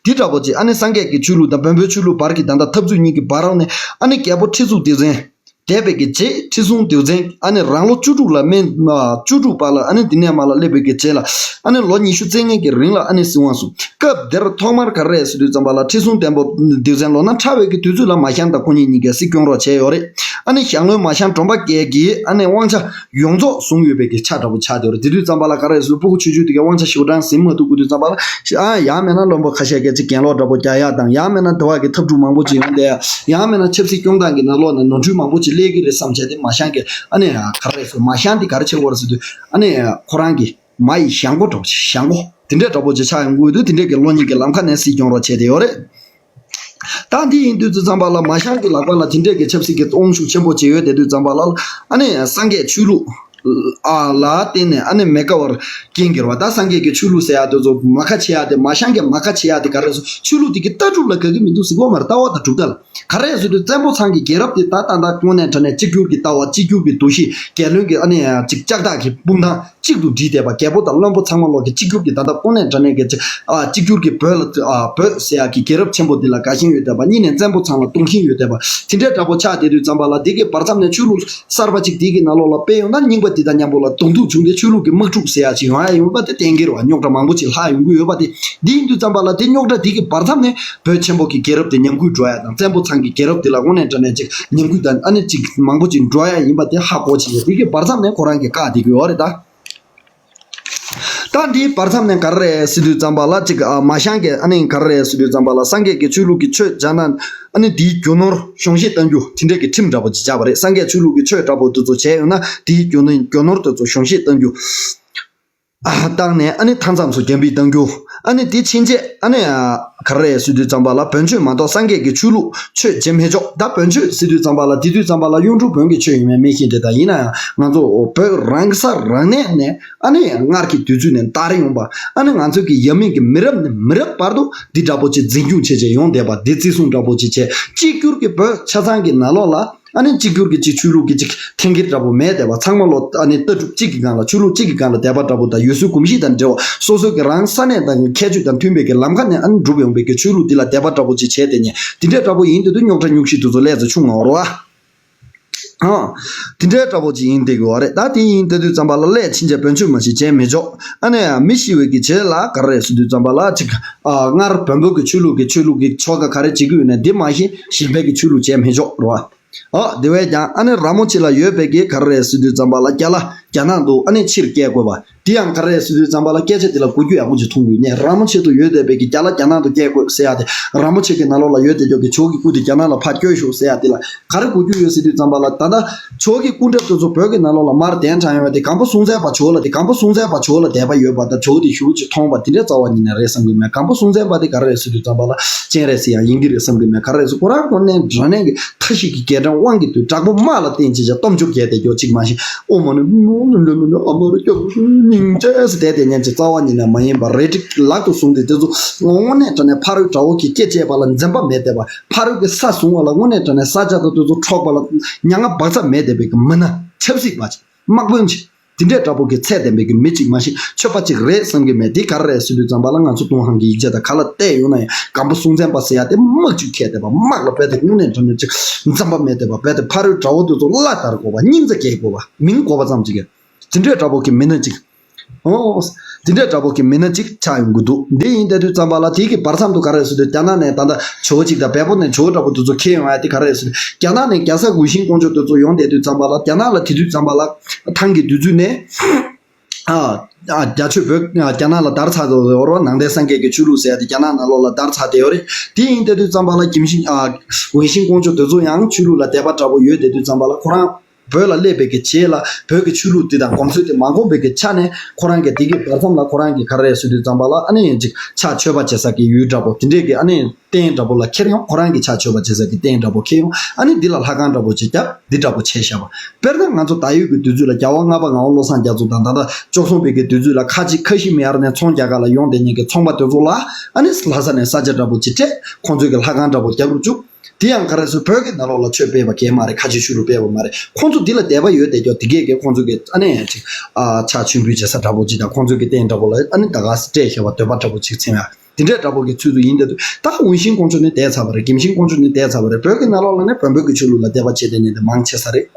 འདི་འདྲ་པོ་ཅིག་ཨ་ནི་སངས་རྒྱས་ཀྱི་ཆོས་ལུགས་དང་བོན་པོའི་ཆོས་ལུགས་བར་གྱི་ད་ལྟ་འཐབ་རྩོད་གཉིས་ཀྱི་བར་ནས་ཨ་ནི་རྒྱལ་པོ་ཁྲི་གཙུག་ལྡེའུ་བཙན། འདས་པའི་གི་རྗེས་ཁྲི་སྲོང་ལྡེའུ་བཙན་ཨ་ནི་རང་ལོ་བཅུ་དྲུག་ལ་སྨད་བཅུ་དྲུག་པ་ལ་ཨ་ནི་འདི་ནས་མར་ལ་སླེབས་པའི་གི་རྗེས་ལ་ཨ་ནི་ལོ་ཉི་ཤུ་རྩ་ལྔའི་གི་རིང་ལ་ཨ་ནི་སྲིད་དབང་བཟུང་། སྐབས་དེར་ཐོག་མར་ག་རེ་རེད་ཟེར་དུས་ཙམ་པ་ལ་ཁྲི་སྲོང་ལྡེའུ་བཙན་ལོ་ན་ཕྲ་བའི་གི་དུས་ཚོད་ལ་མ་ཤང་དང་ཁོ་གཉིས་གཉིས་ཀས་སྲིད་སྐྱོང་རོགས་བྱས་ཡོད་རེད། ཨ་ནི་ཞང་བློན་མ་ཤང་གྲོང་པ་རྒྱལ་གྱིས་ཨ་ནི་དབང་ཆ་ཡོངས་རྫོགས་བཟུང་ཡོད་པའི་གི་ཆ་འདྲ་པོ་ཆགས་བསྡད་ཡོད་རེད། དེ་དུས་ཙམ་པ་ལ་ག་རེ་རེད་ཟེར་ཕྲུ་གུ་ཆུང་ཆུང་དེ་གའི་དབང་ཆ་ཞེ་པོ་ཅང་ཟིན་མ་ཐུབ་དགོས་དུས་ཙམ་པ་ལ་ཨ་ཡང་མེད་ན་བློན་པོ་ཁ་ཤས་ཀྱིས་ཅིག་གྱེན་ལོག་འདྲ་པོ་རྒྱག་ཡག་དང་ཡང་མེད་ན་དེ་བ་གི་འཐབ་འཁྲུག་མང་པོ་ཅིག་ཡོང་བསྡད་ཡག་ཡང་མིན་ན་ཆབ་སྲིད་སྐྱོང་སྟངས་ཀྱི་ནང་ལོགས་ནས་ནོར་འཁྲུལ་མང་པོ་ཅིག་སླེབས་ཀྱི་རེད་བསམ་བྱས་ཏེ་མ་ཤང་གིས་ཨ་ནི་ག་རེ་ཟེར་མ་ཤང་འདི་ག་རེ་བྱེད་དགོས་རེད་ཟེར་དུས་ཨ་ནི་ཁོ་རང་གི་མ་ཡི་ཞང་པོ་འདྲ་པོ་ཞང་པོ་དེ་འདྲས་འདྲ་པོ་ཅིག་ཆགས་ཡོང་གི་འདུག་དེ་འདྲས་ཀྱི་བློ་ཉིད་ཀྱི་ལམ་ཁ་ནས་སྲིད་སྐྱོང་རོགས་བྱས་ཏེ་ཡོད་རེད། ད་འདི་ཡིན་དུས་ཙམ་པ་ལ་མ་ཤང་གི་ལག་པ་ལ་དེ་འདྲས་ཀྱི་ཆབ་སྲིད་ཀྱི་དབང་ཤུགས་ཆེན་པོ་ཅིག་ཡོད་དེ་དུས་ཙམ་པ་ལ་ཨ་ནི་སངས་རྒྱས་ཆོས་ལུགས། ཨ་ལ་བརྟེན་ནས་ཨ་ནི་མི་དགའ་བར་རྐྱེན་གྱིས་རེད་བ། ད་སངས་རྒྱས་ཀྱི་ཆོས་ལུགས་ཟེར་ཡག་དེ་ཚོ་མ་ཁ་ཕྱེ་ཡག་དེ་མ་ཤང་གི་མ་ཁ་ཕྱེ་ཡག་དེ་ག་རེ་ཟེར་ཆོས་ལུགས་དེ་གི་ལྟ་གྲུབ་ལ་དགའ་གི་མི་འདུག་ཟེར་གོ་མ་རེད། ལྟ་བ་དང་གྲུབ་མཐའ་ལ་ག་རེ་ཟེར་དུས་བཙན་པོ་ཚང་གི་རྒྱལ་རབས་དེ་ད་ད་ལྟ་དངོས་གནས་དྲང་གནས་གཅིག་གྱུར་གྱི་ལྟ་བ་གཅིག་གྱུར་གྱི་འདུ་ཤེས་རྒྱལ་བློན་གྱི་ཨ་ནི་ཅིག་ལྕགས་ཐག་གི་དཔུང་ཐང་ གཅིག་ཏུ་བསྒྲིལ་བསྡད་པ། རྒྱལ་པོ་དང་བློན་པོ་ཚང་མ་ལོག་གི་གཅིག་གྱུར་གྱི་ད་ལྟ་དངོས་གནས་དྲང་གནས་ཀྱི་ཅིག་ཨ་གཅིག་གྱུར་གྱི་བོད་ལ་ཨ་བོད་ཟེར་ཡག་གི་རྒྱལ་རབས་ཆེན་པོ་འདི་ལ་དགའ་ཞེན་ཡོད་བསྡད་པ། གཉིས་ནས་བཙན་པོ་ཚང་ལ་གཏོང་ཞེན་ཡོད་བསྡད་པ། དེ་འདྲའི་འདྲ་པོ་ཆགས་བསྡད་དུས་ཙམ་པ་ལ། དེ་གི་བར་མཚམས་ནས་ཆོས་ལུགས་གསར་པ་ཅིག་དེ་གི་ནང་ལོགས་ལ་སྤེལ་ཡོང་ན། རྙིང་པ་དེ་དང་མཉམ་པོ་ལ་གདོང་ཐུག་བྱུང་སྟེ་ཆོས་ལུགས་ཀྱི་དམག་འཁྲུག་ཟེར་ཡག་ཅིག་ཡོང་ཡ་ཡིན་པ་དེ་གཏན་འཁེལ་བ། རྙོག་དྲ་མང་པོ་ཅིག་ལྷག་ཡོང་གི་ཡོད་པ་དེ། འདི་ཡིན་དུས་ཙམ་པ་ལ་དེ་རྙོག་དྲ་དེ་གི་བར་མཚམས་ནས་བོད་ཆེན་པོ་གི་རྒྱལ་རབས་དེ་ཉམས་རྒུད་འགྲོ་ཡ་དང་། བཙན་པོ་ཚང་གི་རྒྱལ་རབས་དེ་ལ་དངོས་གནས་དྲང་གནས་ཅིག་ཉམས་རྒུད་དང་ཨ་ནི་ཅིག་མང་པོ་ཅིག་འགྲོ་ཡ་ཡིན་པ་དེ་ཧ་གོ་བྱས་ནས། དེ་གི་བར་མཚམས་ནས་ཁོ་རང་གིས་བཀག་བསྡད་ཀྱི་ཡོད་རེད་ད། ད་འདིའི་བར་མཚམས་ནས་ག་རེ་རེད་ཟེར་དུས་ཙམ་པ་ལ་ཅིག་ཨ་མ་ཤང་གིས་ཨ་ནི་ག་རེ་རེད་ཟེར་དུས་ཙམ་པ་ལ། སངས་རྒྱས་ཀྱི་ཆོས་ལུགས་ཀྱི་ཆོས་རྒྱ་ནག་ཨ་ནི་འདིའི་རྒྱུ་ནོར་གཞུང་བཞེས་གཏང་རྒྱུ་དེ་འདྲས་ཀྱི་ཁྲིམས་འདྲ་པོ་ཅིག་བཅག་པ་རེད། སངས་རྒྱས་ཆོས་ལུགས་ཀྱི་ཆོས་འདྲ་པོ་དེ་ཚོ་བྱས་ཡོད་ན། དེའི་རྒྱུ་ནོར་རྒྱུ་ནོར་དེ་ཚོ་གཞུང་བཞེས་གཏང་རྒྱུ། ཨ་བཏང་ནས་ཨ་ནི་མཐའ་མཚམས་སུ་རྒྱ་འབུད་གཏང་རྒྱུ། ཨ་ནི་དེ་ཕྱིན་ཆད་ཨ་ནི་ཨ་ག་རེ་རེད་ཟེར་དུས་ཙམ་པ་ལ། བོན་ཆོས་མ་གཏོགས་སངས་རྒྱས་ཀྱི་ཆོས་ལུགས་ཆོས་བྱེད་མི་ཆོག་ད་བོན་ཆོས་ཟེར་དུས་ཙམ་པ་ལ། དེ་དུས་ཙམ་པ་ལ་གཡུང་དྲུང་བོན་གྱི་ཆོས་ཡིན་མིན་མི་ཤེས་དེ། ད་ཡིན་ན་ཡང་ང་ཚོ་བོད་རང་ས་རང་གནས་ནས་ཨ་ནི་སྔར་གྱི་དུས་ཚོད་ནས་དར་ཡོང་པ། ཨ་ནི་ང་ཚོ་གི་ཡབ་མེས་ཀྱི་མི་རབས་ནས་མི་རབས་བར་དུ་འདི་འདྲ་པོ་ཅིག་འཛིན་སྐྱོང་བྱས་བྱས་ཡོང་བསྡད་པ། འདི་བརྩི་སྲུང་འདྲ་པོ་ཅིག་བྱས། གཅིག་གྱུར་གྱི་བོད་ཆ་ཚང་གི་ནང་ལོགས་ལ་ཨ་ནི་གཅིག་གྱུར་གྱི་ཅིག་ཆོས་ལུགས་ཀྱི་ཅིག་འཐེན་འཁྱེར་འདྲ་པོ་མེད་བསྡད་པ། ཚང་མ་ལོ་ཨ་ནི་ལྟ་གྲུབ་གཅིག་གི་སྒང་ལ། ཆོས་ལུགས་གཅིག་གི་སྒང་ལ་བསྡད་པ་འདྲ་པོ་དང་། ཡུལ་སྲོལ་གོམས་གཤིས་དང་འབྲེལ་བ་སོ་སོ་གི་རང་ས་གནས་དང་ཁྱད་ཆོས་དང་མཐུན་པའི་གི་ལམ་ཁ་ནས་ཨ་ནི་འགྲུབ་ཡོང་པའི་གི་ཆོས་ལུགས་འདི་ལ་བསྡད་པ་འདྲ་པོ་ཅིག་བྱས་བསྡད་ནས། འདི་འདྲའི་འདྲ་པོ་ཡིན་དུས་དུ་རྙོག་དྲ་རྙོག་གཞི་དེ་ཚོ་ལས་ཚོ་ཆུང་ང་བ་རེད་བ། ཨ། དེ་འདྲའི་འདྲ་པོ་ཅིག་ཡིན་བསྡད་ཀྱི་ཡོད་རེད། ད་དེ་ཡིན་བསྡད་དུས་ཙམ་པ་ལ་སླད་ཕྱིན་ཆད་བོན་ཆོས་མ་ཞིག་བྱས་མི་ཆོག་ཨ་ནི་མི་ཤི་བའི་གི་རྗེས་ལ་ག་རེ་རེད་ཟེར་དུས་ཙམ་པ་ལ་ཅིག་ཨ་སྔར་བོན་པོ་གི་ཆོས་ལུགས་ཀྱི་ཆོས་ལུགས་ཀྱི་ཆོ་ག་ག་རེ་བྱེད་ཀྱི་ཡོད་ན་འདི་མ་གཞི་གཞན་པའི་གི་ཆོས་ལུགས་བྱས་མི་ཆོག་རེད་བ། ཨ་དེ་བས་ཀྱང་ཨ་ནི་ར་མོ་ཆེ་ལ་ཡོད་པའི་གི་ག་རེ་རེད་ཟེར་དུས་ཙམ་པ་ལ་རྒྱ་ལ་རྒྱ་ནག་ཏུ་ཨ་ནི་ཕྱིར་སྐྱེལ་དགོས་པ། དེ་ཡང་ག་རེ་རེད་ཟེར་དུས་ཙམ་པ་ལ་སྐད་ཆ་དེ་ལ་གོ་རྒྱུ་ཡག་པོ་ཅིག་མཐོང་གི་ཡོད་ནས། ར་མོ་ཆེ་ཏུ་ཡོད་བསྡད་པའི་གི་རྒྱ་ལ་རྒྱ་ནག་ཏུ་སྐྱེལ་དགོས་ཟེར་ཡ་དེ། ར་མོ་ཆེ་གི་ནང་ལོགས་ལ་ཡོད་བསྡད་ཀྱོག་གི་ཇོ་བོ་གི་སྐུ་དེ་རྒྱ་ནག་ལ་ཕར་བསྐྱོད་ཤོག་ཟེར་ཡ་དེ་ལ་ག་རེ་གོ་རྒྱུ་ཡོད་ཟེར་དུས་ཙམ་པ་ལ། ད་ལྟ་ཇོ་བོ་གི་སྐུ་འདྲ་དེ་ཚོ་བོད་ཀྱི་ནང་ལོགས་ལ་མར་གདན་དྲངས་ཡོང་བ་དེ། སྒམ་པོ་སྲོང་བཙན་པ་ཇོ་བོ་ལ་དེ། སྒམ་པོ་སྲོང་བཙན་པ་ཇོ་བོ་ལ་དད་པ་ཡོད་པ་དང་ཇོ་བོ་དེ་ཞུ་ཅིག་མཐོང་བ་དེ་འདྲའི་རྩ་བ་ཉིད་ནས་རེད་བསམ་གི་མེད། སྒམ་པོ་སྲོང་བཙན་པ་དེ་ག་རེ་རེད་ཟེར་དུས་ཙམ་པ་ལ་སྤྱན་རས་གཟིགས་ཡང་ཡིན་གྱི་རེད་བསམ་གི་མེད། ག་རེ་རེད་ཟེར། ཁོ་རང་དངོས་གནས་དྲང་གནས་ཀྱི་མཐའ་བཞི་གི་རྒྱལ་ཕྲན་དབང་གི་མདུན་དྲག་པོ་དམག་ལ་བརྟེན་བྱས་བྱས་སྟོབས་འབྱོར་རྒྱས་བསྡད་ཀྱོག་ཅིག་མ་གཞི། ཨོ་མ་ནི་ནོ་ནི་ནོ་ནི་ནོ་ཨ་མ་རི་སྐྱོ་སྙིང་རྗེ་ཟེར་བསྡད་དེ་ཉན་ཅིག་རྩ་བ་ཉིད་ནས་མ་ཡིན་པ་རེད། ཏིག་ལག་ཏུ་བཟུང་སྟེ་དེ་ཚོ་དངོས་གནས་དྲང་གནས་ཕ་རོལ་དགྲ་བོ་གི་སྐེ་བཅད་པ་ལ་འཛེམ་པ་མེད་བསྡད་པ། ཕ་རོལ་གྱི་ས་བཟུང་བ་ལ་དངོས་གནས་དྲང་གནས་ས་ཆ་དང་དེ་ཚོ་འཕྲོག་པ་ལ་མྱ་ངན་བག་ཚ་མེད་བསྡད་པའི་གི་མི་སྣ། ཆབ་སྲིད་པ་ཅིག་དམག་དཔོན་ཅིག་དེ་འདྲའི་འདྲ་པོ་གི་ཚད་ལྡན་པའི་གི་མི་གཅིག་མ་གཞི་ཆོས་པ་གཅིག་རེད་བསམ་གི་མེད། དེ་ག་རེ་རེད་ཟེར་དུས་ཙམ་པ་ལ་ང་ཚོ་ཏུན་ཧོང་གི་ཡིག་ཆ་དང་ག་ལ་བལྟས་ཡོང་ན་ཡང་སྒམ་པོ་སྲོང་བཙན་པ་ཟེར་ཡ་དེ་དམག་ཅིག་ཁྱེར་བསྡད་པ། དམག་ལ་རྦད་དེ་དངོས་གནས་དྲང་གནས་ཅིག་འཛེམ་པ་མེད་བསྡད་པ། རྦད་དེ་ཕ་རོལ་དགྲ་བོ་དེ་ཚོ་བླ་དར་དགོས་པ། སྙིང་རྩ་རྒྱས་དགོས་པ། མིང་གོ་བ་ཙམ་ཅིག་གི་དེ་འདྲའི་འདྲ་པོ་གི་མི་སྣ་ཅིག་ཨོ། དེ་འདྲའི་འདྲ་པོ་གི་མི་སྣ་ཅིག་ཆགས་ཡོང་གི་འདུག་འདི་ཡིན་བསྡད་དུས་ཙམ་པ་ལ་དེ་གི་བར་མཚམས་དུ་ག་རེ་རེད་ཟེར་དུས་རྒྱ་ནག་ནས་ད་ལྟ་ཇོ་བོ་གཅིག་དང་བལ་པོ་ནས་ཇོ་བོ་འདྲ་པོ་དེ་ཚོ་ཁྱེར་ཡོང་ཡ་དེ་ག་རེ་རེད་ཟེར་དུས། རྒྱ་ནག་ནས་རྒྱལ་ས་ཝུན་ཤིང་ཀོང་ཇོ་དེ་ཚོ་ཡོང་བསྡད་དུས་ཙམ་པ་ལ། རྒྱ་ནག་ལ་དེ་དུས་ཙམ་པ་ལ་ཐང་གི་དུས་ཚོད་ནས། ཨ། ཨ། རྒྱ་ཆོས་བོད་རྒྱ་ནག་ལ་དར་ཚར་ཏེ་ཡོད་རེད་བ། ནང་བསྟན་སངས་རྒྱས་ཀྱི་ཆོས་ལུགས་ཟེར་ཡ་དེ་རྒྱ་ནག་ནང་ལོགས་ལ་དར་ཚར་ཏེ་ཡོད་རེད། དེ་ཡིན་བསྡད་དུས་ཙམ་པ་ལ་གིམ་ཤིང་ཨ། ཝུན་ཤིང་ཀོང་ཇོ་དེ་ཚོ་ཡང་ཆོས་ལུགས་ལ་དད་པ་འདྲ་པོ་ཡོད་བསྡད་དུས་ཙམ་པ་ལ། ཁོ་རང་བོད་ལ་སླེབས་པའི་གི་རྗེས་ལ་བོད་ཀྱི་ཆོས་ལུགས་འདི་དང་གོམས་སྲོལ་དེ་མ་གོམས་པའི་གི་ཆ་ནས། ཁོ་རང་གི་དེ་གི་བར་མཚམས་ལ་ཁོ་རང་གི་ག་རེ་རེད་ཟེར་དུས་ཙམ་པ་ལ། ཨ་ནི་ཅིག་ཕྱག་མཆོད་པ་བྱེད་ས་གི་ཡུལ་འདྲ་པོ་དེ་འདྲས་ཀྱི་ཨ་ནི། རྟེན་འདྲ་པོ་ལ་ཁྱེར་ཡོང་། ཁོ་རང་གི་ཕྱག་མཆོད་པ་བྱེད་ས་གི་རྟེན་འདྲ་པོ་ཁྱེར་ཡོང་། ཨ་ནི་འདི་ལ་ལྷ་ཁང་འདྲ་པོ་ཅིག་བརྒྱབ། འདི་འདྲ་པོ་བྱས་བཞག་པ། དཔེར་ན་ང་ཚོ་ད་ཡོད་ཀྱི་དུས་ཚོད་ལ་རྒྱལ་བ་ལྔ་པ་ངག་དབང་བློ་བཟང་རྒྱ་མཚོ་དང་། ད་ལྟ་བཅུ་གསུམ་པའི་གི་དུས་ཚོད་ལ་ཁ་ཆེ་ཁ་ཤི་མེ་ཡར་ནས་ཚོང་རྒྱག་ག་ལ་ཡོང་བསྡད་མཁན་གྱི་ཚོང་པ་དེ་ཚོ་ལ། ཨ་ནི་ལྷ་ས་ནས་ས་ཆ་འདྲ་པོ་ཅིག་སྤྲད། ཁོང་ཚོའི་གི་ལྷ་ཁང་འདྲ་པོ་རྒྱབ་རུ་བཅུག་དེ་ཡང་ག་རེ་ཟེར། བོད་ཀྱི་ནང་ལོགས་ལ་ཆོས་སྤེལ་བ་གང་མ་རེད། ཁ་ཆེ་ཤོས་རུ་སྤེལ་བ་མ་རེད། ཁོང་ཚོ་འདི་ལ་དད་པ་ཡོད་བསྡད་ཀྱོག་དེ་གས་ཀྱི་ཁོང་ཚོ་གི་ཨ་ནི་ཅིག་ཨ་ཕྱག་མཆོད་འབུལ་བྱེད་ས་འདྲ་པོ་ཅིག་དང་། ཁོང་ཚོ་གི་རྟེན་འདྲ་པོ་ལ་ཨ་ནི་ད་ག་སེ་སྤྲད་བཞག་པ། འདོད་པ་འདྲ་པོ་ཅིག་ཚིམ་ཡ། དེ་འདྲའི་འདྲ་པོ་གི་ཚུལ་དུ་ཡིན་བསྡད་དུས། ད་ཝུན་ཤིང་ཀོང་ཇོ་ནི་འདས་ཚར་བ་རེད། གིམ་ཤིང་ཀོང་ཇོ་ནི་འདས་ཚར་བ་རེད། བོད་ཀྱི་ནང་ལོགས་ལ་ནི་བོན་པོའི་གི་ཆོས་ལུགས་ལ་དད་པ་བྱེད་བསྡད་མཁན་དེ་མང་ཆེ་ས་རེད།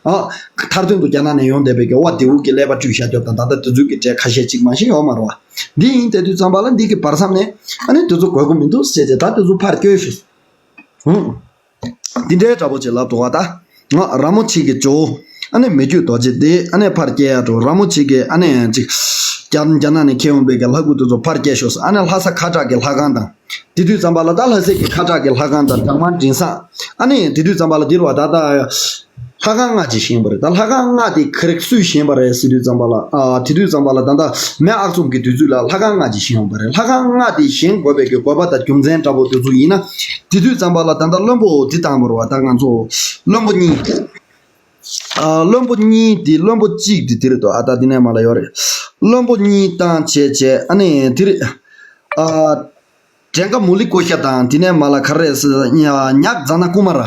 ཨ། མཐར་ཐུག་ཏུ་རྒྱ་ནག་ནས་ཡོང་བསྡད་པའི་གི་དབའ་ལྡེའུ་གི་ཀླད་པ་བཀྲུས་བཞག་རྒྱུ་དང་། ད་ལྟ་དེ་ཚོའི་གི་གྲས་ཁ་ཤས་ཅིག་མ་ཤེས་ཡོད་མ་རེད་བ། འདི་ཡིན་བསྡད་དུས་ཙམ་པ་ལ་འདི་གི་བར་མཚམས་ནས་ཨ་ནི་དེ་ཚོ་དགོས་མཁོ་མི་འདུག་ཟེར་བྱས། ད་དེ་ཚོ་ཕར་བསྐྱོན་ཤོག་ཧུང་། འདི་འདྲའི་འདྲ་པོ་ཅིག་ལབ་འདུག་བ། ད་ང་ར་མོ་ཆེ་གི་ཇོ་བོ་ཨ་ནི་མི་བསྐྱོད་རྡོ་རྗེ་དེ་ཨ་ནི་ཕར་སྐྱེལ་ཡ་འགྲོ། ར་མོ་ཆེ་གི་ཨ་ནི་ཅིག་རྒྱ་རྒྱ་ནག་ནས་ཁྱེར་ཡོང་པའི་གི་ལྷ་སྐུ་དེ་ཚོ་ཕར་སྐྱེལ་ཤོག་ཟེར། ཨ་ནི་ལྷ་ས་ཁ་བྲག་གི་ལྷ་ཁང་དང་། དེ་དུས་ཙམ་པ་ལ་ད་ལྷ་སའི་གི་ཁ་བྲག་གི་ལྷ་ཁང་དང་བྲག་དམར་མགྲིན་བཟང་། ཨ་ནི་དེ་དུས་ཙམ་པ་ལ་འདིར་བ་ད་ད་ལྷ་ཁང་ལྔ་ཅིག་བཞེངས་པ་རེད། ད་ལྷ་ཁང་ལྔ་དེ་ག་རེ་སུས་བཞེངས་པ་རེད་ཟེར་དུས་ཙམ་པ་ལ། ཨ་དེ་དུས་ཙམ་པ་ལ་ད་ད་མེས་ཨག་ཚོམ་གི་དུས་ཚོད་ལ་ལྷ་ཁང་ལྔ་ཅིག་བཞེངས་ཡོང་པ་རེད། ལྷ་ཁང་ལྔ་དེ་བཞེངས་དགོས་པའི་གི་དགོས་པ་དང་རྒྱུ་མཚན་འདྲ་པོ་དེ་ཚོ་ཡིན་ན། དེ་དུས་ཙམ་པ་ལ་ད་ད་བློན་པོ་འདི་བཏང་བ་རེད་བ། ད་ང་ཚོ་བློན་པོ་གཉིས། ཨ་བློན་པོ་གཉིས་དེ། བློན་པོ་གཅིག་དེ་དེ་རེད་དོ། ཨ་ད་དེ་ནས་མ་ལ་ཡོད་རེད། བློན་པོ་གཉིས་བཏང་བྱས་བྱས། ཨ་ནི་དེ་རེད། ཨ་བྲན་ཀ་མུ་ལི་ཀོ་ཤ་དང་། དེ་ནས་མ་ལ་ག་རེ་རེད་ཟེར། ཉག་ཛ་ན་ཀུ་མ་ར།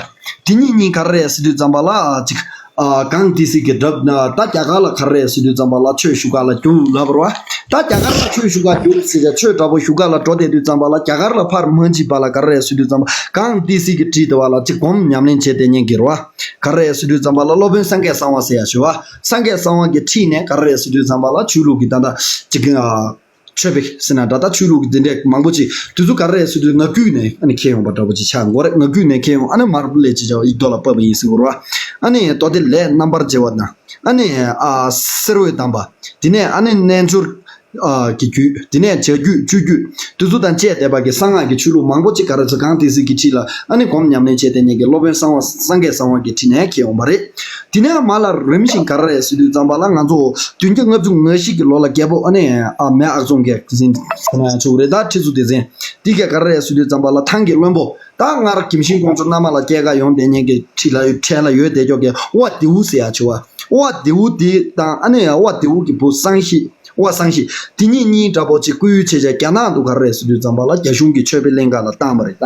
དེ་གཉིས་གཉིས་ག་རེ་རེད་ཟེར་དུས་ཙམ་པ་ལ་ཅིག་ ཨ་གངས་ཏི་སེ་གི་འགྲམ་ན་ད་རྒྱ་གར་ལ་ག་རེ་ཟེར་དུས་ཙམ་པ་ལ་ཆོས་ཞུ་ག་ལ་རྒྱུགས་ལབ་ར་བ། ད་རྒྱ་གར་ལ་ཆོས་ཞུ་ག་རྒྱུགས་ཟེར་ཡ་ཆོས་འདྲ་པོ་ཞུ་ག་ལ་འགྲོ་བསྡད་དུས་ཙམ་པ་ལ་རྒྱ་གར་ལ་ཕར་མ་འཇིགས་པ་ལ་ག་རེ་ཟེར་དུས་ཙམ་པ་གངས་ཏི་སེ་གི་འཁྲིས་དེ་བ་ལ་ཅིག་སྒོམ་ཉམས་ལེན་བྱས་བསྡད་མཁན་གྱི་ར་བ། ག་རེ་ཟེར་དུས་ཙམ་པ་ལ་སློབ་དཔོན་སངས་རྒྱས་གསང་བ་ཟེར་ཡ་ཞུ་བ། སངས་རྒྱས་གསང་བ་གི་འཁྲིས་ནས་ག་རེ་ཟེར་དུས་ཙམ་པ་ལ་ཆོས་ལུགས་ཀྱི་ད་ལྟ་ཅིག་ཨ། ཆོས་པའི་ཟེར་ན་འདྲ། ད་ཆོས་ལུགས་འདི་འདྲའི་མང་པོ་ཅིག་དུས་ཚོད་ག་རེ་ཟེར་དུས་ངག་རྒྱུན་ནས་ཨ་ནི་ཁྱེར་ཡོང་པ་འདྲ་པོ་ཅིག་ཆགས་འགོ་རེད། ངག་རྒྱུན་ནས་ཁྱེར་ཡོང་ཨ་ནི་མར་ལས་ཅི་བྱ་བ་ཡིག་ཐོག་ལ་ཕབ་པ་ཡིན་ཟེར་གོ་ར། ཨ་ནི་མདོ་སྡེ་ལས་རྣམ་པར་རྒྱལ་བ་དང་ཨ་ནི་ཨ་གསེར་འོད་དམ་པ། དེ་ནས་ཨ་ནི་རྣལ་འབྱོར་ཨ་གི་རྒྱུད། དེ་ནས་བྱ་རྒྱུད་སྤྱོད་རྒྱུད་དེ་ཚོ་དང་བཅས་བསྡད་པ་གི་གསང་སྔགས་ཀྱི་ཆོས་ལུགས་མང་པོ་ཅིག་ག་རེ་ཟེར་གངས་ཏི་སེ་གི་འཁྲིས་ལ་ཨ་ནི་སྒོམ་ཉམས་ལེན་བྱས་བསྡད་མཁན་གྱི་སློབ་དཔོན་གསང་བ་སངས་རྒྱས་གསང་བ་གི་འཁྲིས་ནས་ཁྱེར་ཡོང་པ་རེད། དེ་ནས་མར་ལ་རིམ་བཞིན་ག་རེ་ཟེར་དུས་ཙམ་པ་ལ་ང་ཚོ་བདུན་བརྒྱ་ལྔ་བཅུ་ང་བཞི་གི་ལོ་ལ་རྒྱལ་པོ་ཨ་ནི་ཨ་མེས་ཨག་ཚོམ་གྱི་ཟིན་ཟེར་ན་ཡང་ཆོག་གི་རེད། ད་ཁྲི་ཟུར་སྡེ་ཚན་འདི་གས་ག་རེ་ཟེར་དུས་ཙམ་པ་ལ་ཐང་གི་བློན་པོ་ད་སྔར་གྱིམ་ཤིང་ཀོང་ཇོ་བླ་མ་ལ་སྐྱེལ་ག་ཡོང་བསྡད་མཁན་གྱི་འཁྲིས་ལ་གྲལ་ལ་ཡོད་བསྡད་ཀྱོག་གི་དབའ་དེའུ་ཟེར་ཡ་ཆེ་བ། དབའ་དེའུ་དེ་དང་ཨ་ནི་དབའ་དེའུ་གི་བུ་སང་ཤི། དབའ་སང་ཤི། དེ་གཉིས་གཉིས་འདྲ་པོ་ཅིག་སྐུའི་ཆེ་ཆེ་རྒྱ་ནག་ཏུ་ག་རེ་ཟེར་དུས་ཙམ་པ་ལ་རྒྱ་གཞུང་གི་ཆོས་པའི་གླིང་ག་ལ་བཏང་བ་རེད་ད།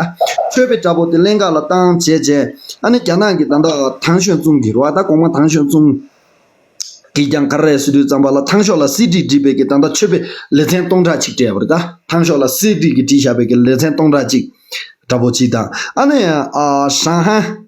ཆོས་པའི་འདྲ་པོ་དེ་གླིང་ག་ལ་བཏང་བྱས་རྗེས་ཨ་ནི་རྒྱ་ནག་གི་ད་ལྟ་ཐང་ཞོན་ཙུང་གི་རེད་བ། ད་གོང་མ་ཐང་ཞོན་ཙུང་གིས་ཀྱང་ག་རེ་ཟེར་དུས་ཙམ་པ་ལ་ཐང་ཤོག་ལ་སི་ཌི་བྲིས་པའི་གི་ད་ལྟ་ཆོས་པའི་ལེ་ཚན་སྟོང་ཕྲག་གཅིག་སྤྲད་པ་རེད་ད། ཐང་ཤོག་ལ་སི་ཌི་གིས་བྲིས་བཞག་པའི་གི་ལེ་ཚན་སྟོང་ཕྲག་གཅིག་འདྲ་པོ་ཅིག་དང་ཨ་ནི་ཨ་ཧྲང་ཧན།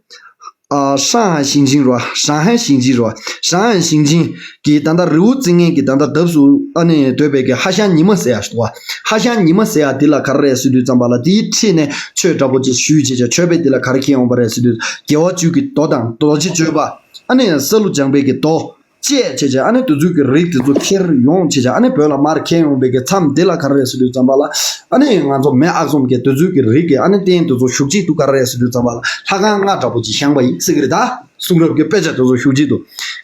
ཨ་ཧྲང་ཧན་ཞིང་ཆེན་རོ། ཧྲང་ཧན་ཞིང་ཆེན་རོ། ཧྲང་ཧན་ཞིང་ཆེན་གྱི་ད་ལྟ་རི་བོ་རྩེ་ལྔའི་གི་ད་ལྟ་འདབས་སུ་ཨ་ནི་སྡོད་པའི་གི་ཧ་ཤང་ཉི་མ་ཟེར་ཡ་ཞིག་འདུག་བ། ཧ་ཤང་ཉི་མ་ཟེར་ཡ་འདི་ལ་ག་རེ་ཟེར་དུས་ཙམ་པ་ལ་དེའི་འཁྲིས་ནས་ཆོས་འདྲ་པོ་ཅིག་ཞུས་བྱས་བྱས་ཆོས་པའི་འདི་ལ་ག་རེ་ཁྱེར་ཡོང་པ་རེད་ཟེར་དུས་རྒྱལ་བ་བཅུ་གི་མདོ་དང་རྡོ་རྗེ་གཅོད་པ། ཨ་ནི་ས་ལུ་སྦྱངས་པའི་གི་མདོ། བཅས་བྱས་བྱས་ཨ་ནི་དེ་ཚོའི་གི་རིགས་དེ་ཚོ་ཁྱེར་ཡོང་བྱས་བྱས་ཨ་ནི་བོད་ལ་མར་ཁྱེར་ཡོང་བའི་གི་མཚམས་དེ་ལ་ག་རེ་རེད་ཟེར་དུས་ཙམ་པ་ལ་ཨ་ནི་ང་ཚོ་མེས་ཨག་ཚོམ་གི་དེ་ཚོའི་གི་རིགས་གི་ཨ་ནི་རྟེན་དེ་ཚོ་གཞུག་གཅིག་ཏུ་ག་རེ་རེད་ཟེར་དུས་ཙམ་པ་ལ་ལྷ་ཁང་ལྔ་འདྲ་པོ་ཅིག་བཞེངས་པ་ཡིན་ཟེར་གི་རེད་ད། གསུང་རབ་ཀྱི་དཔེ་ཆ་དེ་ཚོ་གཞུག་གཅིག་ཏུ་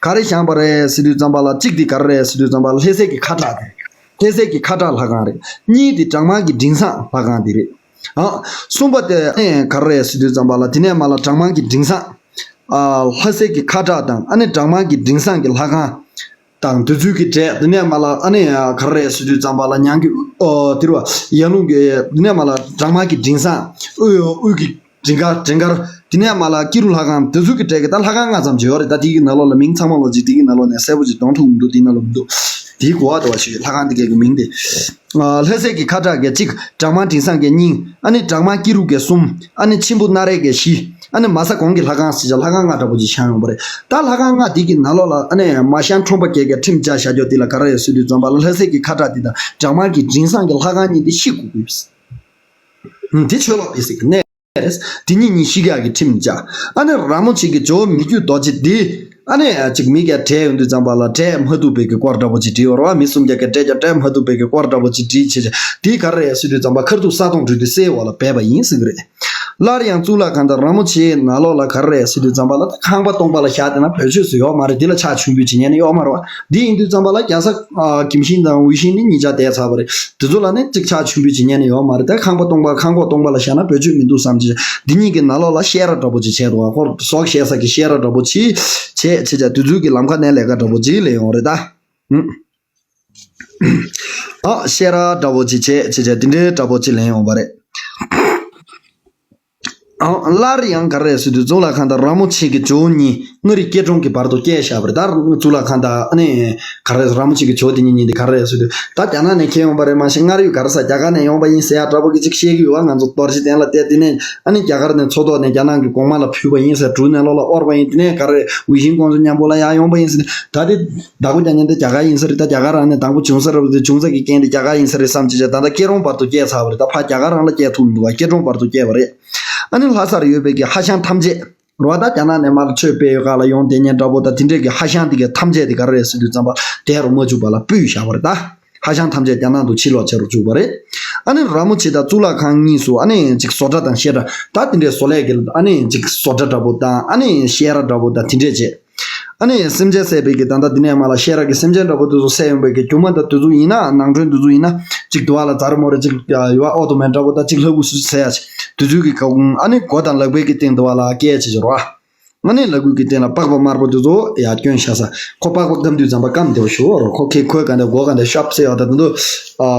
ག་རེ་བཞེངས་པ་རེད་ཟེར་དུས་ཙམ་པ་ལ་གཅིག་དེ་ག་རེ་རེད་ཟེར་དུས་ཙམ་པ་ལ་ལྷ་སའི་གི་ཁ་བྲག་དེ་རེད། ལྷ་སའི་གི་ཁ་བྲག་ལྷ་ཁང་རེད། གཉིས་དེ་བྲག་དམར་གྱི་འབྲིང་བཟང་ལྷ་ཁང་དེ་རེད། ཨ། གསུམ་པ་དེ་ཨ་ནི་ག་རེ་རེད་ཟེར་དུས་ཙམ་པ་ལ་དེ་ནས་མར་ལ་བྲག་དམར་གྱི་འབྲིང་བཟང་། ཨ། ལྷ་སའི་གི་ཁ་བྲག་དང་ཨ་ནི་བྲག་དམར་གྱི་འབྲིང་བཟང་གི་ལྷ་ཁང་། དང་དེ་ཚོའི་གི་གྲས་དེ་ནས་མར་ལ་ཨ་ནི་ག་རེ་རེད་ཟེར་དུས་ཙམ་པ་ལ་ཉང་གི་ཨོ་དེ་རུ་ཡར་ཀླུང་གི་དེ་ནས་མར་ལ་བྲག་དམར་གྱི་འབྲིང་བཟང་། དབུས་དབུས་ཀྱི་འབྲིང་དཀར་འབྲིང་དཀར། དེ་ནས་མར་ལ་ཀི་རུ་ལྷ་ཁང་དེ་ཚོའི་གི་གྲས་ཀྱི་ད་ལྷ་ཁང་ལྔ་ཙམ་ཅིག་ཡོད་རེད་ད། དེ་གི་ནང་ལོགས་ལ་མིང་ཚང་མ་ལོ་ཅིག་དེ་གི་ནང་ལོགས་ནས་གསལ་པོ་ཅིག་གཏོང་ཐུབ་མི་འདུག་དེའི་ནང་ལོགས་མི་འདུག་དེའི་གོ་བ་འདྲ་བ་ཞིག་ཡོད་ལྷ་ཁང་དེ་གའི་གི་མིང་དེ། ལྷ་སའི་གི་ཁ་བྲག་གི་གཅིག་བྲག་དམར་འབྲིང་བཟང་གི་གཉིས། ཨ་ནི་བྲག་དམར་ཀི་རུ་གི་གསུམ། ཨ་ནི་མཆིམས་ཕུ་སྣ་རལ་གི་བཞི། ཨ་ནི་མ་ས་གོང་གི་ལྷ་ཁང་ཟེར་བྱ་ལྷ་ཁང་ལྔ་འདྲ་པོ་ཅིག་བཞེངས་ཡོང་པ་རེད། ད་ལྷ་ཁང་ལྔ་དེ་གི་ནང་ལོགས་ལ་ཨ་ནི་མ་ཤང་ཁྲོམ་པ་རྒྱལ་གྱི་ཁྲིམས་བཅའ་བཞག་རྒྱུ་དེ་ལ་ག་རེ་རེད་ཟེར་དུས་ཙམ་པ་ལ་ལྷ་སའི་གི་ཁ་བྲག་དེ་དང་བྲག་དམར་གྱི་འབྲིང་བཟང་གི་ལྷ་ཁང་གཉིས་དེ་བཤིག་དགོས་ཀྱི་ཡོད། དེ་ཆོས་ལོག་དེ་ཟེར་གི་གནས། དེ་གཉིས་གཉིས་བཤིག་ཡག་གི་ཁྲིམས་བཅའ། ཨ་ནི་ར་མོ་ཆེ་གི་ཇོ་བོ་མི་བསྐྱོད་རྡོ་རྗེ་འདི། ཨ་ནི་ཅིག་མི་ག་བྲེས་ཡོང་དུས་ཙམ་པ་ལ་བྲེས་མ་ཐུབ་པའི་གི་སྐོར་འདྲ་པོ་ཅིག་བྲིས་ཡོད་རེད་བ། མི་སུམ་བརྒྱ་ག་བྲེས་ཀྱང་བྲེས་མ་ཐུབ་པའི་གི་སྐོར་འདྲ་པོ་ཅིག་བྲིས་བྱས་བྱས་དེ་ག་རེ་རེད་ཟེར་དུས་ཙམ་པ་ཁ་ཐུག་ས་དོང་བྲུས་ཏེ་སའི་འོག་ལ་སྦས་པ་ཡིན་ཟེར་གི་རེད། སླར་ཡང་གཙུག་ལག་ཁང་དང་ར་མོ་ཆེའི་ནང་ལོགས་ལ་ག་རེ་རེད་ཟེར་དུས་ཙམ་པ་ལ་ད་ཁང་པ་སྟོང་པ་ལ་བཞག་བསྡད་ན་བེད་སྤྱོད་སུ་ཡོད་མ་རེད། འདི་ལ་ཕྱག་མཆོད་འབུལ་བྱེད་མཁན་ནི་ཡོད་མ་རེད་བ། འདི་ཡིན་དུས་ཙམ་པ་ལ་རྒྱལ་ས་གྱིམ་ཤིང་དང་ཝུའུ་ཤིང་ནི་གཉིས་ཆ་བསྡད་ཚར་བ་རེད། དེ་ཚོ་ལ་ནི་གཅིག་ཕྱག་མཆོད་འབུལ་བྱེད་མཁན་ནི་ཡོད་མ་རེད། ད་ཁང་པ་སྟོང་པ་ཁང་གོག་སྟོང་པ་ལ་བཞག་ན་བེད་སྤྱོད་མི་འདུག་བསམ་གྱི། འདི་གཉིས་ཀྱི་ནང་ལོགས་ལ་བཤས་ར་འདྲ་པོ་ཅིག་བྱས་འདུག་བ། ཁོ་ཟོག་བཤས་ས་གི་བཤས་ར་འདྲ་པོ་ཅིག་བྱས་བྱས་བྱས་དེ་ཚོའི་གི་ལམ་ཁ་ནས་ལས་ཀ་འདྲ་པོ་ཅིག་ལས་ཡོང་རེད་ད། ཨ་བཤས་ར་འདྲ་པོ་ཅིག་བྱས་བྱས་བྱས་དེ་འདྲའི་འདྲ་པོ་ཅིག་ལེན་ཡོང་བ་རེད། ཨང་། སླར་ཡང་ག་རེ་ཟེར་དུས་གཙུག་ལག་ཁང་དང་ར་མོ་ཆེ་གི་ཇོ་བོ་གཉིས་མངའ་རིས་སྐྱིད་གྲོང་གི་བར་དུ་བསྐྱལ་བཞག་པ་རེད། ད་གཙུག་ལག་ཁང་དང་ཨ་ནི་ག་རེ་ར་མོ་ཆེ་གི་ཇོ་བོ་དེ་གཉིས་གཉིས་དེ་ག་རེ་ཟེར་དུས་ད་རྒྱ་ནག་ནས་ཁྱེར་ཡོང་པ་རེད། མ་གཞི་མངའ་རིས་ག་རེ་ཟེར་རྒྱ་གར་ནས་ཡོང་པ་ཡིན་ཟེར་ཡ་འདྲ་པོ་གི་ཅིག་བཤད་གི་ཡོད་བ། ང་ཚོ་རྡོ་རྗེ་གདན་ལ་བལྟས། དེ་ནས་ཨ་ནི་རྒྱ་གར་ནས་མཚོ་ཐོག་ནས་རྒྱ་ནག་གི་གོང་མ་ལ་ཕུལ་བ་ཡིན་ཟེར་འབྲུག་ནས་ལོག་ལ་དབོར་བ་ཡིན། དེ་ནས་ག་རེ་ཝི་ཤིང་ཀོང་ཇོ་མཉམ་པོ་ལ་ཡར་ཡོང་པ་ཡིན་ཟེར། ད་དེ་བདག་པོ་རྒྱག་མཁན་དེ་རྒྱ་གར་ཡིན་ས་རེད། ད་རྒྱ་གར་རང་ནས་དང་པོ་བྱུང་ས་རེད། དེ་བྱུང་ས་གི་རྐྱེན་དེ་རྒྱ་གར་ཡིན་ས་རེད་བསམ་བྱས་བྱས་ད་ལྟ་སྐྱིད་གྲོང་བར་དུ་བསྐྱལ་ཚར་བ་རེད། ད་ཕར་རྒྱ་གར་རང་ལ་བསྐྱལ་ཐུབ་མི་འདུག་བ། སྐྱིད་གྲོང་བར་དུ་བསྐྱལ་བ་རེད། ཨ་ནི་ལྷ་སར་ཡོད་པའི་གི་ཧ་ཤང་ཐམས་ཅད་རོ། ད་རྒྱ་ནག་ནས་མར་ཆོས་སྤེལ་ཡོད་ག་ལ་ཡོང་བསྡད་མཁན་འདྲ་པོ་ད་དེ་འདྲས་ཀྱི་ཧ་ཤང་དེ་གའི་ཐམས་ཅད་དེ་ག་རེ་རེད་ཟེར་དུས་ཙམ་པ་དེ་རུ་མ་བཅུག་པ་ལ་སྤུད་བཞག་པ་རེད་ད། ཧ་ཤང་ཐམས་ཅད་རྒྱ་ནག་ཏུ་ཕྱིར་ལོག་བྱེད་རུ་བཅུག་པ་རེད། ཨ་ནི་ར་མོ་ཆེ་དང་གཙུག་ལག་ཁང་གཉིས་སུ་ཨ་ནི་ཅིག་བཟོ་གྲྭ་དང་བཤས་གྲྭ་ད་དེ་འདྲས་བཟོ་ལས་ཀྱི་ཨ་ནི་ཅིག་བཟོ་གྲྭ་འདྲ་པོ་དང་ཨ་ནི་བཤས་གྲྭ་འདྲ་པོ་དང་དེ་འདྲས་བྱས། ཨ་ནི་སེམས་ཅན་བསད་པའི་གི་ད་ལྟ་འདི་ནས་མར་ལ་བཤས་ར་གི་སེམས་ཅན་འདྲ་པོ་དེ་ཚོ་བསད་ཡོང་པའི་གི་རྒྱུ་མ་དང་དེ་ཚོ་ཡིན་ན་ནང་ཁྲོལ་དེ་ཚོ་ཡིན་ན་ཅིག་དུ་བ་ལ་ཛར་མོ་རེ་ཅིག་ཡོ་ཨོ་ཏོ་མན་འདྲ་པོ་ད་ཅིག་ལྷ་སྐུ་སུ་ཟེར་ཡ་ཅིག་དེ་ཚོའི་གི་ག་ཨ་ནི་མགོ་དང་ལག་པའི་གི་སྟེང་དུ་བ་ལ་སྐད་ཆེ་ཆེ་རོ། ཨ་ནི་ལག་པའི་གི་སྟེང་ལ་པགས་པ་དམར་པོ་དེ་ཚོ་ཡར་སྐྱོན་བཞག་ས་ཁོ་པགས་པ་སྐམ་དུས་ཙམ་པ་སྐམ་བདེ་བ་ཞུ་རོ། ཁོ་ཁེ་ཁོའི་ག་འདྲ་མགོ་ག་འདྲ་ཤོབ་ཟེར་ཡོད་ད་དེ་ཚོ་ཨ།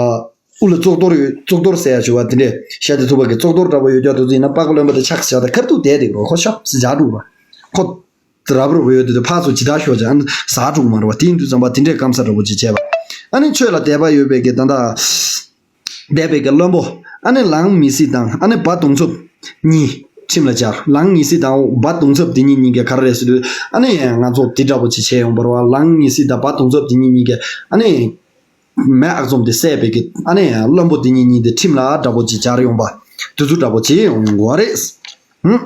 དབུ་ལ་གཙུག་ཏོར་ཡོད། གཙུག་ཏོར་ཟེར་ཡ་ཞུ་བ་དེ་འདྲས་ཤ་དེ་ཐུབ་པ་གི་གཙུག་ཏོར་འདྲ་པོ་ཡོད་ཀྱང་དེ་ཚོ་ཡིན་ན་པགས་པ་རློན་པ་དེ་ཆགས་ཟེར་ཡ་ད་ཁར་ཐུག་བསྡད་དེ་རོ། ཁོ་ཤོབ་ཟེར་འཇགས་འགྲོ་རོ། ཁོ། རབ་རུབ་ཡོད་དུས་ཕར་ཚུར་ཇི་ལྟར་ཤོར་ཅིག་ཨ་ནི་ཟ་འགྲོ་གི་མ་རེད་བ། དེ་ཡིན་དུས་ཙམ་པ་དེ་འདྲའི་སྐམ་ས་འདྲ་པོ་ཅིག་བྱས་པ། ཨ་ནི་ཆོས་ལ་དད་པ་ཡོད་པའི་གི་ད་ལྟ་འདས་པའི་གི་བློན་པོ། ཨ་ནི་ལང་མི་སི་དང་ཨ་ནི་བ་དུང་ཚབ་གཉིས་ཁྲིམས་ལ་སྦྱར། ལང་མི་སི་དང་བ་དུང་ཚབ་དེ་གཉིས་གཉིས་ཀས་ག་རེ་རེད་ཟེར་དུས། ཨ་ནི་ང་ཚོ་དེ་འདྲ་པོ་ཅིག་བྱས་ཡོང་བ་རེད་བ། ལང་མི་སི་དང་བ་དུང་ཚབ་དེ་གཉིས་གཉིས་ཀས་ཨ་ནི་མེ་ཨག་ཚོམ་དེ་བསད་པའི་གི་ཨ་ནི་བློན་པོ་དེ་གཉིས་གཉིས་དེ་ཁྲིམས་ལ་འདྲ་པོ་ཅིག་སྦྱར་ཡོང་པ། དེ་ཚོ་འདྲ་པོ་བྱས་ཡོང་ཡོང་གི་རེད། ཧུམ།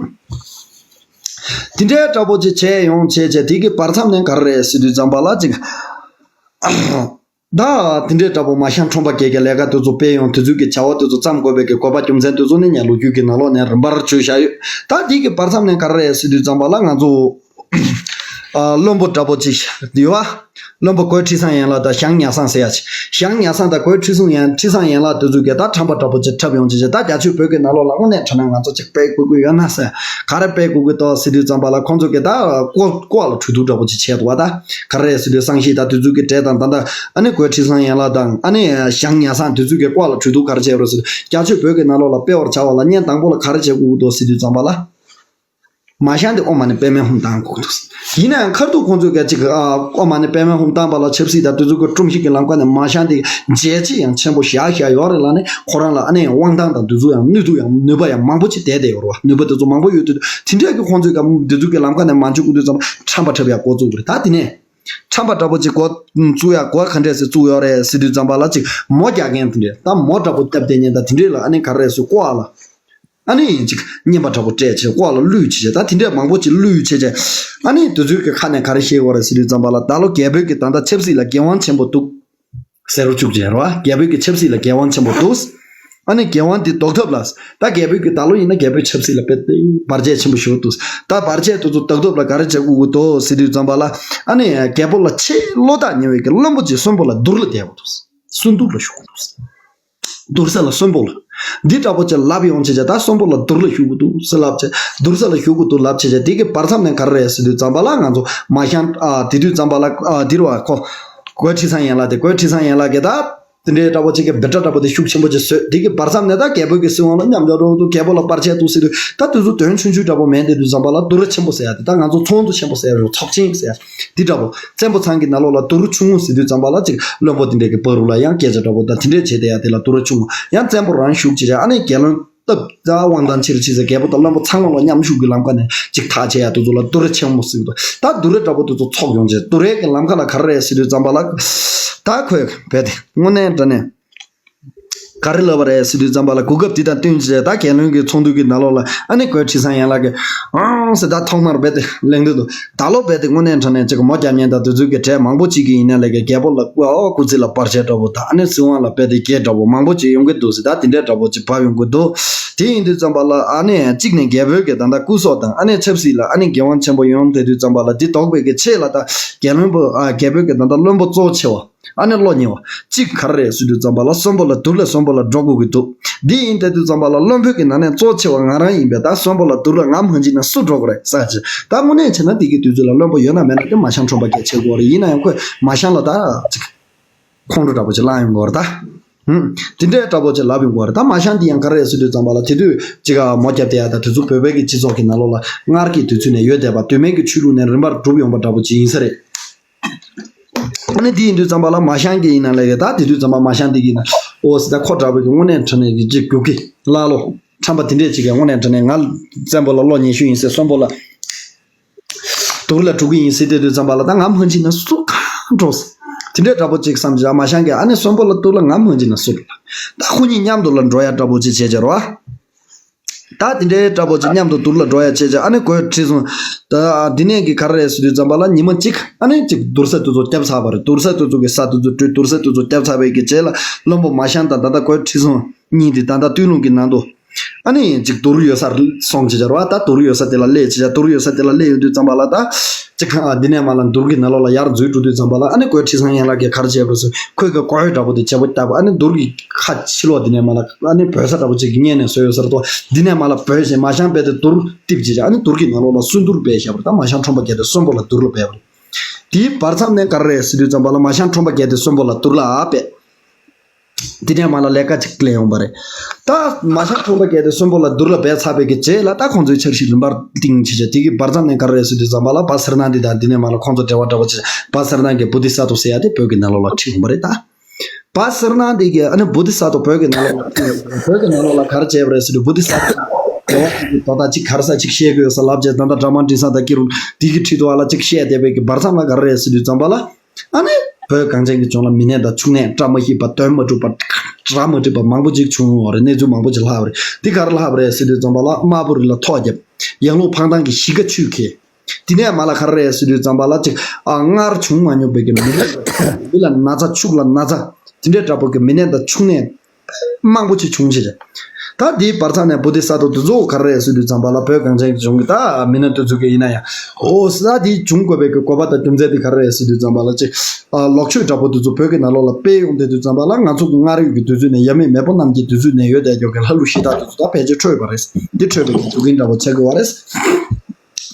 དེ་འདྲའི་འདྲ་པོ་ཅིག་བྱས་ཡོང་བྱས་བྱས་དེ་གི་བར་མཚམས་ནས་ག་རེ་རེད་ཟེར་དུས་ཙམ་པ་ལ་ཅིག་ད་དེ་འདྲའི་འདྲ་པོ་མ་ཤང་ཁྲོམ་པ་སྐད་ཀྱི་ལས་ཀ་དེ་ཚོ་སྤེལ་ཡོང་དེ་ཚོའི་གི་བྱ་བ་དེ་ཚོ་བརྩམས་དགོས་པའི་གི་དགོས་པ་རྒྱུ་མཚན་དེ་ཚོ་ནི་ངས་ལོ་རྒྱུས་ཀྱི་ནང་ལོགས་ནས་རིམ་པར་བརྗོད་བཞག་ཡོད། ད་དེ་གི་བར་མཚམས་ནས་ག་རེ་རེད་ཟེར་དུས་ཙམ་པ་ལ་ང་ཚོ་ཨ་བློན་པོ་འདྲ་པོ་ཅིག་ཡོད་བ། བློན་པོ་གོས་ཁྲི་སང་ཡན་ལགས་དང་ཞང་ཉ་སང་ཟེར་ཡ་ཅིག་ཞང་ཉ་སང་དང་གོས་ཁྲི་སང་ཡན་ཁྲི་སང་ཡན་ལགས་དེ་ཚོའི་གི་ད་ཁྲམ་པ་འདྲ་པོ་ཅིག་འཁྲབ་ཡོང་ཅིག་ཅིག་ད་རྒྱ་ཆོས་བོད་ཀྱི་ནང་ལོགས་ལ་དངོས་གནས་དྲང་གནས་ང་ཚོ་ཅིག་སྤེལ་དགོས་ཀྱི་ཡོད་ན་ཟེར། ག་རེ་སྤེལ་དགོས་ཀྱི་འདུག་ཟེར་དུས་ཙམ་པ་ལ་ཁོང་ཚོ་གི་ད་ཀོ་ཀོ་ལ་གྲོས་བསྡུར་འདྲ་པོ་ཅིག་བྱས་འདུག་བ། ད་ག་རེ་རེད་ཟེར་དུས་སང་ཤི་ད་དེ་ཚོའི་གི་གྲས་དང་ད་ད་ཨ་ནི་གོས་ཁྲི་སང་ཡན་ལགས་དང་ཨ་ནི་ཞང་ཉ་སང་དེ་ཚོའི་གི་ཀོ་ལ་གྲོས་བསྡུར་ག་རེ་བྱས་རོ་ཟེར། རྒྱ་ཆོས་བོད་ཀྱི་ནང་ལོགས་ལ་སྤེལ་བར་བྱ་བ་ལ་བརྙན་དང་པོ་ལ་ག་རེ་བྱེད་དགོས་ཀྱི་འདུག་ཟེར་དུས་ཙམ་པ་ལ། མ་ཤང་དེ་ཨོ་མ་ནི་པད་མའི་ཧུམ་བཏང་དགོས་འདུག་ཡིན་ན་ཡང་ཁར་ཐུག་ཁོང་ཚོས་ག་ཅིག་ཨ་ཨོ་མ་ནི་པད་མའི་ཧུམ་བཏང་པ་ལ་ཆབ་སྲིད་དང་དེ་ཚོ་གི་སྒྲོམ་གཞི་གི་ལམ་ཁ་ནས་མ་ཤང་དེ་འཇལ་ཆེ་ཡང་ཆེན་པོ་བཞག་བཞག་ཡོད་རེད་ལ་ནི་ཁོ་རང་ལ་ཨ་ནི་དབང་ཐང་དང་དེ་ཚོ་ཡང་ནུས་མཐུ་ཡང་ནུས་པ་ཡང་མང་པོ་ཅིག་བསྡད་བསྡད་ཡོད་རེད་བ། ནུས་པ་དེ་ཚོ་མང་པོ་ཡོད་དུས་དེ་འདྲ་གི་ཁོང་ཚོས་ག་དེ་ཚོ་གི་ལམ་ཁ་ནས་མ་འཇུག་དགོས་དུས་ཙམ་པ་ཁྲམ་པ་འཁྲབ་ཡག་འགོ་བཙུགས་པ་རེད། ད་དེ་ནས་ཁྲམ་པ་འདྲ་པོ་ཅིག་འགོ་བཙུགས་ཡག་འགོ་ག་འདྲས་སེ་བཙུགས་ཡོད་རེད་ཟེར་དུས་ཙམ་པ་ལ་ཅིག་མོ་རྒྱག་མཁན་དེ་འདྲས་ད་མོ་འདྲ་པོ་སྟབས་བདེ་མཁན་ད་དེ་འདྲས་ལ་ཨ་ནི་ག་རེ་རེད་ཟེར་ཀོ་ཨ་ལ། ཨ་ནི་ཅིག་བརྙན་པར་འདྲ་པོ་སྤྲད་བྱས་ཀོ་ལ་བླུས་བྱས་བྱས་ད་དེ་འདྲས་མང་པོ་ཅིག་བླུས་བྱས་བྱས། ཨ་ནི་དེ་ཚོའི་གི་ཁ་ནས་ག་རེ་བཤད་ཡོད་རེད་ཟེར་དུས་ཙམ་པ་ལ་ད་ལོ་རྒྱལ་པོའི་གི་ད་ལྟ་ཆབ་སྲིད་ལ་འགན་དབང་ཆེན་པོ་འདུག་ཟེར་རོ་བཅུག་བྱས་རོ། རྒྱལ་པོའི་གི་ཆབ་སྲིད་ལ་འགན་དབང་ཆེན་པོ་འདུག་ཨ་ནི་འགན་དབང་དེ་ཟློག་ཐབས་ལ། ད་རྒྱལ་པོའི་གི་ད་ལོ་ཡིན་ན་རྒྱལ་པོའི་ཆབ་སྲིད་ལ་དཔེ་བར་ཆད་ཆེན་པོ་ཞིག་འདུག་ད་བར་ཆད་དེ་ཚོ་ཟློག་ཐབས་ལ་ག་རེ་བྱེད་དགོས་ཀྱི་འདུག་ཟེར་དུས་ཙམ་པ་ལ། ཨ་ནི་རྒྱལ་པོ་ལ་ཆེས་བློ་ཐག་ཉེ་བའི་གི་བློན་པོ་ཅིག་གསོན་པོ་ལ་དུར་ལ་བསྡད་དགོས་འདུག་གསོན་དུར་ལ་བཞུགས་དགོས་འདུག་དུར་ས་ལ་གསོན་པོ་ལ། འདི་འདྲ་པོ་ཅིག་ལབ་ཡོང་བྱས་བྱས་ད་གསོན་པོ་ལ་དུར་ལ་བཞུགས་ཀྱི་འདུག་ཟེར་ལབ་བྱས་དུར་ས་ལ་བཞུགས་ཀྱི་འདུག་ལབ་བྱས་བྱས་དེ་གི་བར་མཚམས་ནས་ག་རེ་རེད་ཟེར་དུས་ཙམ་པ་ལ་ང་ཚོ་མ་ཤང་ཨ་དེ་དུས་ཙམ་པ་ལ་ཨ་དེ་རུ་བ་ཁོ། གོས་ཁྲི་སང་ཡན་ལགས་དེ་གོས་ཁྲི་སང་ཡན་ལགས་ཀྱི་ད། དེ་འདྲའི་འདྲ་པོ་ཅིག་གི་བེ་ཏྲ་འདྲ་པོ་དེ་ཤུགས་ཆེན་པོ་ཅིག་བཟོས་དེ་གི་བར་མཚམས་ནས་ད་རྒྱལ་པོ་གི་སྲིད་དབང་ལ་མཉམ་འཇོག་རོགས་འདུག་རྒྱལ་པོ་ལ་བར་ཆད་འདུག་ཟེར་དུས་ད་དུས་ཚོད་དོན་ཆུང་ཆུང་འདྲ་པོ་མེད་དེ་དུས་ཙམ་པ་ལ་དུར་ར་ཆེན་པོ་ཟེར་ཡ་དེ་ད་ང་ཚོ་ཚོགས་འདུ་ཆེན་པོ་ཟེར་ཡ་རོ་ཚོགས་ཆེན་ཟེར་ཡ་དེ་འདྲ་པོ་བཙན་པོ་ཚང་གི་ནང་ལོགས་ལ་དུར་ཆུང་ངུ་ཟེར་དུས་ཙམ་པ་ལ་ཅིག་བློན་པོ་དེ་འདྲའི་གི་བར་རུ་ལ་ཡང་སྐད་ཆ་འདྲ་པོ་ད་དེ་འདྲའི་བྱས་བསྡད་ཡ་དེ་ལ་དུར་ར་ཆུང་ངུ་ཡང་བཙན་པོ་རང་ཞུགས་བྱེད་ཡ་ཨ་ནི་རྒྱལ་བློན། སྟབས་ད་དབང་ཐང་ཆེར་ཕྱིན་ཚེ་རྒྱལ་པོ་དང་བློན་པོ་ཚང་མ་ལ་མཉམ་ཞུགས་ཀྱི་ལམ་ཁ་ནས་ཅིག་ཐག་བཅད་ཡ་དེ་ཚོ་ལ་དུར་རེ་ཆེན་མོ་ཟེར་གྱི་འདུག་ད་དུར་རེ་འདྲ་པོ་དེ་ཚོ་ཚོགས་ཡོང་རྗེས་དུར་རེ་གི་ལམ་ཁ་ལ་ག་རེ་རེད་ཟེར་དུས་ཙམ་པ་ལ། ད་ཁོས་རྦད་དེ་དངོས་གནས་དྲང་གནས་ག་རེ་ལབ་པ་རེད་ཟེར་དུས་ཙམ་པ་ལ་གོ་སྐབས་དེ་དང་བསྟུན་བྱས་ད་རྒྱལ་བློན་གྱི་ཚོགས་འདུ་གི་ནང་ལོགས་ལ་ཨ་ནི་གོས་ཁྲི་སང་ཡན་ལགས་ཀྱིས་ཨང་ཟེར་ད་ཐོག་མར་རྦད་དེ་གླེང་འདོད་འདུག་ད་ལོ་རྦད་དེ་དངོས་གནས་དྲང་གནས་ཅིག་མོ་རྒྱག་མཁན་དང་དེ་ཚོའི་གི་གྲས་མང་པོ་ཅིག་གིས་ཡིན་ན་ལས་ཀའི་རྒྱལ་པོ་ལ་ཨོ་སྐུ་ཚེ་ལ་བར་ཆད་འདྲ་པོ་དང་ཨ་ནི་སྲིད་དབང་ལ་རྦད་དེ་རྒྱས་འདྲ་པོ་མང་པོ་ཅིག་ཡོང་གི་འདུག་ཟེར་ད་དེ་འདྲས་འདྲ་པོ་ཅིག་བབས་ཡོང་གི་འདུག་དེ་ཡིན་དུས་ཙམ་པ་ལ་ཨ་ནི་གཅིག་ནས་རྒྱལ་པོའི་གི་ད་ལྟ་སྐུ་སྲོག་དང་ཨ་ནི་ཆབ་སྲིད་ལ་ཨ་ནི་འགན་དབང་ཆེན་པོ་ཡོང་བསྡད་དུས་ཙམ་པ་ལ་དེ་ལྡོག་པའི་གི་ཆེད་ལ་ད་རྒྱལ་བློན་པོ་ཨ་རྒྱལ་པོའི་གི་ད་ལྟ་བློན་པོ་གཙོ་ཆེ་བ་ཨ་ནི་བློ་ཉེ་བ་གཅིག་ག་རེ་རེད་ཟེར་དུས་ཙམ་པ་ལ་གསོན་པོ་ལ་དུར་ལ་གསོན་པོ་ལ་འགྲོ་དགོས་ཀྱི་འདུག་འདི་ཡིན་བསྡད་དུས་ཙམ་པ་ལ་བློན་པོའི་གི་ནང་ནས་གཙོ་ཆེ་བ་ང་རང་ཡིན་པས་ད་གསོན་པོ་ལ་དུར་ལ་ང་མ་འཇིགས་ན་སུ་འགྲོ་དགོས་རེད་ཟེར་གྱི་ད་དངོས་གནས་བྱས་ན་འདི་གི་དུས་ཚོད་ལ་བློན་པོ་ཡོད་ན་མེད་ན་དེ་མ་ཤང་ཁྲོམ་པ་སྐད་ཆ་དགོས་རེད། ཡིན་ན་ཡང་ཁོས་མ་ཤང་ལ་ད་ཅིག་ཁོང་ཁྲོ་འདྲ་པོ་ཅིག་ལངས་ཡོང་གི་རེད་ད། ཧུམ། དེ་འདྲའི་འདྲ་པོ་ཅིག་ལབ་ཡོང་གི་རེད་ད། མ་ཤང་འདི་ཡང་ག་རེ་རེད་ཟེར་དུས་ཙམ་པ་ལ་དེ་དུས་ཅིག་མོ་རྒྱབ་བསྡད་ཡ་ད་དེ་ཚོ་བོད་པའི་གི་སྤྱི་ཚོགས་ཀྱི་ནང་ལོགས་ལ་སྔར་གྱི་དུས་ཚོད་ནས་ཡོད་བསྡད་པ་གདོད་མའི་གི་ཆོས་ལུགས་ནས་རིམ་པར་གྲུབ་ཡོང་པ་འདྲ་པོ་ཅིག་ཡིན་ས་རེད། ཨ་ནི་དེ་ཡིན་དུས་ཙམ་པ་ལ་མ་ཤང་གི་ཡིན་ན་ལས་ཀྱི་ད་དེ་དུས་ཙམ་པ་མ་ཤང་འདི་གི་ན་ཨོ་ཟེར་ད་ཁོ་འདྲ་པོ་གི་དངོས་གནས་དྲང་གནས་ཀྱི་ཅིག་རྒྱུག་གི་ལ་ལོ་ཁྲམ་པ་དེ་འདྲས་ཅིག་གི་དངོས་གནས་དྲང་གནས་ང་བཙན་པོ་ལ་བློ་ཉེ་ཤོས་ཡིན་ཟེར་གསོན་པོ་ལ། དུར་ལ་འགྲོ་གི་ཡིན་ཟེར་བསྡད་དུས་ཙམ་པ་ལ་ད་ང་མ་འཇིགས་ན་སུ་གང་འགྲོ་ཟེར། དེ་འདྲའི་འདྲ་པོ་ཅིག་བསམ་བྱས་མ་ཤང་གིས་ཨ་ནི་གསོན་པོ་ལ་དུར་ལ་ང་མ་འཇིགས་ན་སུ་འགྲོ་ལ། ད་ཁོ་གཉིས་མཉམ་དུ་ལ་འགྲོ་ཡ་འདྲ་པོ་ཅིག་བྱས་བྱས་རོ། ད་དེ་འདྲའི་འདྲ་པོ་ཅིག་མཉམ་དུ་དུར་ལ་འགྲོ་ཡ་བྱས་བྱས་ཨ་ནི་གོས་ཁྲི་སོང་། ད་འདི་ནས་གི་ག་རེ་རེད་ཟེར་དུས་ཙམ་པ་ལ་ཉི་མ་གཅིག་ཨ་ནི་ཅིག་དུར་ས་དེ་ཚོ་བརྒྱབ་ཚར་བ་རེད། དུར་ས་དེ་ཚོ་གི་ས་དེ་ཚོ་བཀྲུས་དུར་ས་དེ་ཚོ་བརྒྱབ་ཚར་བའི་གི་རྗེས་ལ་བློན་པོ་མ་ཤང་དང་ད་ལྟ་གོས་ཁྲི་སོང་གཉིས་དེ་ད་ལྟ་སྟོད་ལུང་གི་ནང་དུ། ཨ་ནི་ཅིག་དུར་ཡོད་སར་སོང་བྱས་བྱས་རོ། ད་དུར་ཡོད་ས་དེ་ལ་སླེབས་བྱས་བྱས་དུར་ཡོད་ས་དེ་ལ་སླེབས་ཡོང་དུས་ཙམ་པ་ལ་ད་ཅིག་ཨ་འདི་ནས་མར་ལ་དུར་གྱི་ནང་ལོགས་ལ་ཡར་འཛུལ་འགྲོ་དུས་ཙམ་པ་ལ་ཨ་ནི་གོས་ཁྲི་སང་ཡན་ལག་གིས་ག་རེ་བྱས་པ་རེད་ཟེར་ཁོས་གི་གོས་འདྲ་པོ་དེ་བྱས་པོ་བཏབ་ཨ་ནི་དུར་གྱི་ཁ་ཕྱི་ལོགས་འདི་ནས་མར་ལ་ཨ་ནི་བོད་ས་འདྲ་པོ་ཅིག་གི་སྔས་ནས་བཟོས་ཡོད་སར་ཐོག་འདི་ནས་མར་ལ་བོས་བྱས་མ་ཤང་རྦད་དེ་དུར་རྟིབ་བྱས་བྱས་ཨ་ནི་དུར་གྱི་ནང་ལོགས་ལ་གསོན་དུར་སྦས་བཞག་པ་རེད། ད་མ་ཤང་ཁྲོམ་པ་བརྒྱད་དེ་གསོན་པོ་ལ་དུར་ལ་སྦས་པ་རེད། དེའི་བར་མཚམས་ནས་ག་རེ་རེད་ཟེར་དུས་ཙམ་པ་ལ་མ་ཤང་ཁྲོམ་པ་བརྒྱད་དེ་གསོན་པོ་ལ་དུར་ལ་སྦས། དེ་ནས་མར་ལ་ལས་ཀ་ཅིག་ལས་ཡོང་པ་རེད། ད་མ་ཤ་ཁྲོམ་པ་གལ་ཏེ་གསོན་པོ་ལ་དུར་ལ་སྦས་ཚར་བའི་གི་རྗེས་ལ་ད་ཁོང་ཚོའི་འཆར་གཞི་རིམ་པར་བཏིང་བྱས་བྱས་དེ་གི་བར་མཚམས་ནས་ག་རེ་རེད་ཟེར་དུས་ཙམ་པ་ལ་བ་སེར་ནག་འདི་དང་དེ་ནས་མར་ལ་ཁོང་ཚོ་འབྲེལ་བ་འདྲ་པོ་བྱས་བ་སེར་ནག་གི་བོ་དྷི་ས་ཏྭ་ཟེར་ཡ་དེ་བོད་ཀྱི་ནང་ལོགས་ལ་ཁྲིད་ཡོང་པ་རེད་ད། བ་སེར་ནག་འདི་གི་ཨ་ནི་བོ་དྷི་ས་ཏྭ་བོད་ཀྱི་ནང་ལོགས་ལ་ཁྲིད་ཡོང་པ་རེད། བོད་ཀྱི་ནང་ལོགས་ལ་ག་རེ་བྱས་པ་རེད་ཟེར་དུས་བོ་དྷི་ས་ཏྭ་འབྲེལ་བ་ཅིག་དོ་ད་ཅིག་ག་རེ་ས་ཅིག་བཤད་དགོས་ས་ལབ་བྱས་ད་ལྟ་ཌ་ར་མ་འབྲི་ས་དང་ཀི་རུ་འདི་གི་ཁྲིད་དུ་བ་ལ་ཅིག་བཤད་བསྡད་པའི་གི་བར་མཚམས་ལ་ག་རེ་རེད་ཟེར་དུས་ཙམ་པ་ལ། ཨ་ནི། བོད་གངས་ཅན་གྱི་ལྗོངས་ལ་མི་ནད་དང་ཕྱུགས་ནད་བཀྲ་མ་ཤིས་པ་དོན་མ་གྲུབ་པ་གྲ་མ་འགྲིག་པ་མང་པོ་ཅིག་བྱུང་ཡོད་རེད། གནས་ཚུལ་མང་པོ་ཅིག་ལྷག་པ་རེད། འདི་ག་རེ་ལྷག་པ་རེད་ཟེར་དུས་ཙམ་པ་ལ་དམར་པོ་རི་ལ་ཐོག་བརྒྱབ། ཡང་ལུང་འཕང་ཐང་གི་གཞིས་ཀ་ཆུས་ཁེལ། དེ་ནས་མར་ལ་ག་རེ་རེད་ཟེར་དུས་ཙམ་པ་ལ་ཅིག་ཨ་སྔར་བྱུང་མ་མྱོང་པའི་གི་མི་ནད། མི་ལ་ན་ཚ་ཕྱུགས་ལ་ན་ཚ། དེ་འདྲའི་འདྲ་པོ་གི་མི་ནད་དང་ཕྱུགས་ནད། མང་པོ་ཅིག་བྱུང་བྱས། ད་དེའི་བར་མཚམས་ནས་བོ་དྷི་ས་ཏྭ་དེ་ཚོ་ག་རེ་རེད་ཟེར་དུས་ཙམ་པ་ལ་བོད་གངས་ཅན་གྱི་ལྗོངས་ཀྱི་ད་མི་སྣ་དེ་ཚོ་གི་ཡིན་ན་ཡང་། ཨོ་ས་དེ་བྱུང་དགོས་པའི་གི་དགོས་པ་དང་རྒྱུ་མཚན་དེ་ག་རེ་རེད་ཟེར་དུས་ཙམ་པ་ལ་ཅིག་ཨ་ལོག་ཆོས་འདྲ་པོ་དེ་ཚོ་བོད་ཀྱི་ནང་ལོགས་ལ་སྤེལ་ཡོང་དེ་དུས་ཙམ་པ་ལ་ང་ཚོ་གི་སྔར་ཡོད་ཀྱི་དུས་ཚོད་ནས་ཡབ་མེས་མེས་པོ་རྣམས་ཀྱི་དུས་ཚོད་ནས་ཡོད་དེ་ཡོད་ཀྱི་ལྷ་ཀླུ་གཞི་བདག་དེ་ཚོ་ད་ཕལ་ཆེར་འཕྲོས་པ་རེད། འདི་འཕྲོས་པའི་གི་རྒྱུ་རྐྱེན་འདྲ་པོ་ཆགས་དགོས་པ་རེད།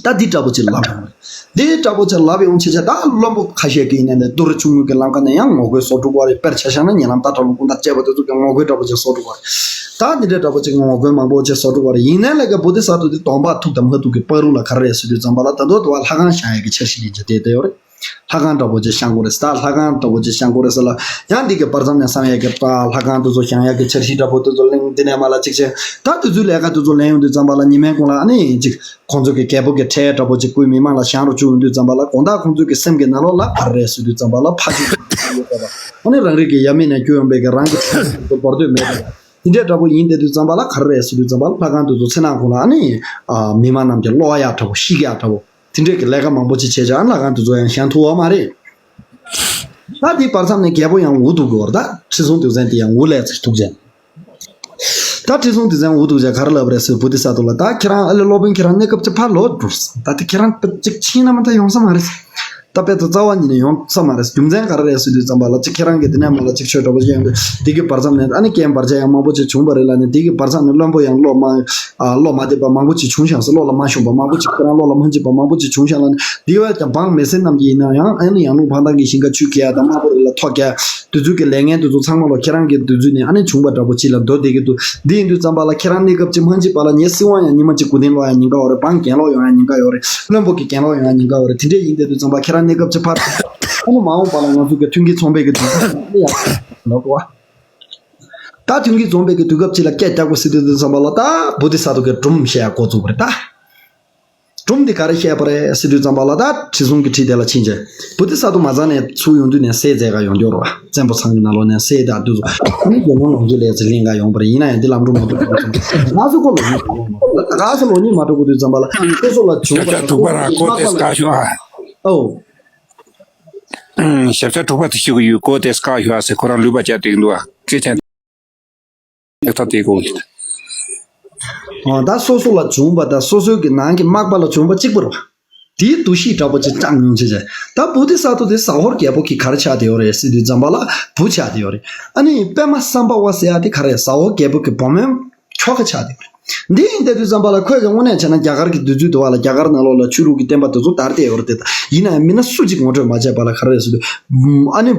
ད་འདི་འདྲ་པོ་ཅིག་ལབ་ཡོང་རེད། འདི་འདྲ་པོ་ཅིག་ལབ་ཡོང་བྱས་བྱས་ད་བློན་པོ་ཁ་ཤས་ཀྱི་ཡིན་ནའི་ལས་དུར་ཆུང་ངུ་གི་ལམ་ཁ་ནས་ཡང་ངོ་རྒོལ་བཟོ་འགྲོ་གི་རེད། དཔེར་ཆ་བཞག་ན་ཉེ་ལམ་ད་གྲྭ་བློན་སྐུ་ཟླ་བཅས་པ་དེ་ཚོ་གི་ངོ་རྒོལ་འདྲ་པོ་ཅིག་བཟོ་འགྲོ་གི་རེད། ད་འདི་འདྲ་འདྲ་པོ་ཅིག་ངོ་རྒོལ་མང་པོ་ཅིག་བཟོ་འགྲོ་གི་རེད། ཡིན་ནའི་ལས་ཀ་བོ་དྷི་ས་ཏྭ་འདི་སྟོང་པ་ཐུག་དང་མ་ཐུག་གི་བར་དུ་ལ་ག་རེ་རེད་ཟེར་དུས་ཙམ་པ་ལ་ད་དུང་དུ་བ་ལྷ་ཁང་བཞེངས་ཡས་ཀྱི་འཆར་གཞི་ཡིན་ཅེས་བལྟས་བསྡད་ཡོད་རེད། ལྷ་ཁང་འདྲ་པོ་ཅིག་བཞེངས་དགོས་རེད་ཟེར། ལྷ་ཁང་འདྲ་པོ་ཅིག་བཞེངས་དགོས་རེད་ཟེར་ལ། ཡང་འདི་གི་བར་མཚམས་ནས་བསམ་ཡས་ཀྱི་ལྷ་ཁང་དེ་ཚོ་བཞེངས་ཡས་ཀྱི་འཆར་གཞི་འདྲ་པོ་དེ་ཚོ་གླེང་། འདི་ནས་མར་ལ་ཅིག་བྱས། ད་དེ་ཚོའི་ལས་ཀ་དེ་ཚོ་ལེན་ཡོང་དུས་ཙམ་པ་ལ་ཉི་མའི་གུང་ལ་ཨ་ནི་ཅིག་ཁོང་ཚོ་གི་རྒྱལ་པོ་གི་ཁྲལ་འདྲ་པོ་ཅིག་སྐུའི་མི་མང་ལ་བཞེངས་རོགས་བཅུག་ཡོང་དུས་ཙམ་པ་ལ་དགོང་དག་ཁོང་ཚོ་གི་སེམས་ཀྱི་ནང་ལོགས་ལ་ག་རེ་རེད་ཟེར་དུས་ཙམ་པ་ལ་ཕ་ཅིག་ཨ་ནི་རང་རིགས་ཀྱི་ཡབ་མེས་ནས་བསྐྱུར་ཡོང་པའི་གི་རང་གི་ཁྲལ་དེ་ཚོ་འབོར་འདོད་མེད་པ། དེ་འདྲའི་འདྲ་པོ་ཡིན་དེ་དུས་ཙམ་པ་ལ་ག་རེ་རེད་ཟེར་དུས་ཙམ་པ་ལ་ལྷ་ཁང་དེ་ཚོ་ཚེ་ནང་གུང་ལ་ཨ་ནི་མི་མང་རྣམས་ཀྱི་ཀློག་ཡག་འདྲ་པོ་ཤེས་ཡག་འདྲ་པོ། དེ་འདྲས་ཀྱི་ལས་ཀ་མང་པོ་ཅིག་བྱས་ཀྱང་ལྷ་ཁང་དེ་ཚོ་ཡང་བཞེངས་ཐུབ་པ་མ་རེད། ད་དེའི་བར་མཚམས་ནས་རྒྱལ་པོ་ཡང་འུ་ཐུག་གི་ཡོད་རེད། ད་ཁྲི་སྲོང་ལྡེའུ་བཙན་དེ་ཡང་འུ་ལས་ཚིག་ཐུག་ཅན། ད་ཁྲི་སྲོང་ལྡེའུ་བཙན་འུ་ཐུག་ཅན་ག་རེ་ལབ་རེད་ཟེར། བོ་དྷི་ས་ཏྭ་ལ་ད་ཁྱེད་རང་ཨ་ལེ་སློབ་དཔོན་ཁྱེད་རང་གནས་སྐབས་ཅིག་ཕར་ལོག་འགྲོ། ད་དེ་ཁྱེད་རང་ཅིག་ཕྱིན་ན་མ་ད་ཡོང་ས་མ་རེད། ད་དཔེ་ད་རྩ་བ་ཉིད་ནས་ཡོང་ས་མ་རེད། རྒྱུ་མཚན་ག་རེ་རེད་ཟེར་དུས་ཙམ་པ་ལ་ཅིག་ཁྱེད་རང་གིས་དེ་ནས་མ་ལ་ཅིག་ཆོས་འདྲ་པོ་ཅིག་ཡོང་དུས་དེ་གི་བར་མཚམས་ནས་ཨ་ནི་རྐྱེན་བར་ཆད་ཡང་མང་པོ་ཅིག་བྱུང་བ་རེད་ལ་ནི་དེ་གི་བར་མཚམས་ནས་བློན་པོ་ཡང་བློ་མ་ཨ་བློ་མ་བདེ་བ་མང་པོ་ཅིག་བྱུང་ཤག་ཟེར། བློ་ལ་མ་ཤོང་བ་མང་པོ་ཅིག་ཁོ་རང་བློ་ལ་མ་འཇིགས་པ་མང་པོ་ཅིག་བྱུང་ཤག་ལ་ནི་དེ་བས་ཀྱང་འབངས་མི་སེར་རྣམས་ཀྱིས་ཡིན་ན་ཡང་ཨ་ནི་ཡང་ལུང་འཕང་ཐང་གི་ཞིང་ཁ་ཆུ་གེ་ཡ་དང་དམར་པོ་རི་ལ་ཐོག་རྒྱག་དུས་ཚོད་ཀྱི་ལས་ངན་དེ་ཚོ་ཚང་མ་ལོ་ཁྱེད་རང་གི་དུས་ཚོད་ནས་ཨ་ནི་བྱུང་བ་འདྲ་པོ་ཅིག་ལ་འདོད་བསྡད་ཀྱི་འདུག་འདི་ཡིན་དུས་ཙམ་པ་ལ་ཁྱེད་རང་གནས་སྐབས་ཅིག་མ་འཇིགས་པ་ལ་ངའི་སྲིད་དབང་ཡང་ཉི་མ་གཅིག་གོ་དན་ལོག་ཡང་ཉེན་ཁ་ཡོད་རེད། འབངས་གྱེན་ལོག་ཡོང་ཡང་ཉེན་ཁ་ཡོད་རེད། བློན་པོ་གི་གྱེན་ལོག་ཡོང་ཡང་ཉེན་ཁ་ཡོད་རེད། དེ་འདྲས་ཡིན་དུས་ཙམ་པ་ཁྱེད་རང་གནས་སྐབས་ཅིག་ཕར་ཨ་ནི་མ་འོངས་པ་ལ་ང་ཚོ་གི་མཐུན་རྐྱེན་ཚོང་པའི་གི་དུས་ཚོད་ཡང་ལོག་གོ་ད་མཐུན་རྐྱེན་ཚོང་པའི་གི་དུས་སྐབས་ཅིག་ལ་སྐད་རྒྱག་དགོས་ཟེར་དུས་ཙམ་པ་ལ་ད་བོ་དྷི་ས་ཏྭ་གི་སྒྲུང་བཤད་ཡ་འགོ་བཙུགས་པ་རེད་ད། སྒྲུང་འདི་ག་རེ་བཤད་པ་རེད་ཟེར་དུས་ཙམ་པ་ལ་ད་ཁྲི་སྲོང་གི་ཁྲི་དེ་ལ་ཕྱིན་རྗེས་བོ་དྷི་ས་ཏྭ་མ་རྩ་ནས་ཚུར་ཡོང་དུས་ནས་སྲས་མཛད་ག་ཡོང་རྒྱུ་རེད་བ། བཙན་པོ་ཚང་གི་ནང་ལོགས་ནས་སྲས་དང་དུ་ཚོ་ཨ་ནི་དགེ་སློང་ལོངས་སྤྱོད་ལས་ཚེ་ལེན་ག་ཡོང་པ་རེད། ཡིན་ན་ཡང་འདི་ལམ་འགྲོ་མ་ཐུབ་པ་ཙམ་ད་ག་ས་ཁོ་ལོ་ཉིད་ད་ག་ས་ལོ་ཉིད་མ་འགྲོ་གི་དུས་ཙམ་པ་ལ་སོ་སོ་ལ་བྱུང་བ་ཞབས་བྲོ་བ་ར་ཀོ་ཏེ་སྐ་ཤོ་ཨ་ཨོ། ཞབས་བྲོ་བ་དེ་ཤུ་གི་ཡུལ་ཀོ་ཏེ་སྐ་ཤོ་ཨ་ཟེར་ཁོ་རང་ལུས་པ་བཅད་དེ་འདུག་ཨ་ཁྲི་ཆེན། ལེགས་ཐག་དེ་དགོངས་ཀྱི། ད་སོ་སོ་ལ་བྱུང་བ་དང་སོ་སོའི་གི་ནང་གི་མག་པ་ལ་བྱུང་བ་གཅིག་པ་རེད་བ། དེའི་འདུ་ཤེས་འདྲ་པོ་ཅིག་བཅངས་ཡོང་བྱས་བྱས། ད་བོ་དྷི་ས་ཏྭ་དེ་ཟ་ཧོར་རྒྱལ་པོ་གི་ག་རེ་ཆགས་བསྡད་ཡོད་རེད་ཟེར་དུས་ཙམ་པ་ལ་བུ་ཆགས་བསྡད་ཡོད་རེད། ཨ་ནི་པདྨ་སམ་བྷ་ཝ་ཟེར་ཡ་དེ་ག་རེ་ཟ་ཧོར་རྒྱལ་པོ་གི་བུ་མོའི་ཁྱོ་ག་ཆགས་བསྡད་ཡོད་རེད། འདི་ཡིན་དེ་དུས་ཙམ་པ་ལ་ཁོས་ཀྱང་དངོས་གནས་བྱས་ན་རྒྱ་གར་གྱི་དུས་ཚོད་དུ་བ་ལ་རྒྱ་གར་ནང་ལོགས་ལ་ཆོས་ལུགས་ཀྱི་བསྟན་པ་དེ་ཚོ་དར་བསྡད་ཡོད་རེད་དེ། ད་ཡིན་ན་ཡང་མི་སྣ་སུ་གཅིག་ངོ་སྤྲོད་མ་བྱས་པ་ལ་ག་རེ་རེད་ཟེར་དུས། ཨ་ནི་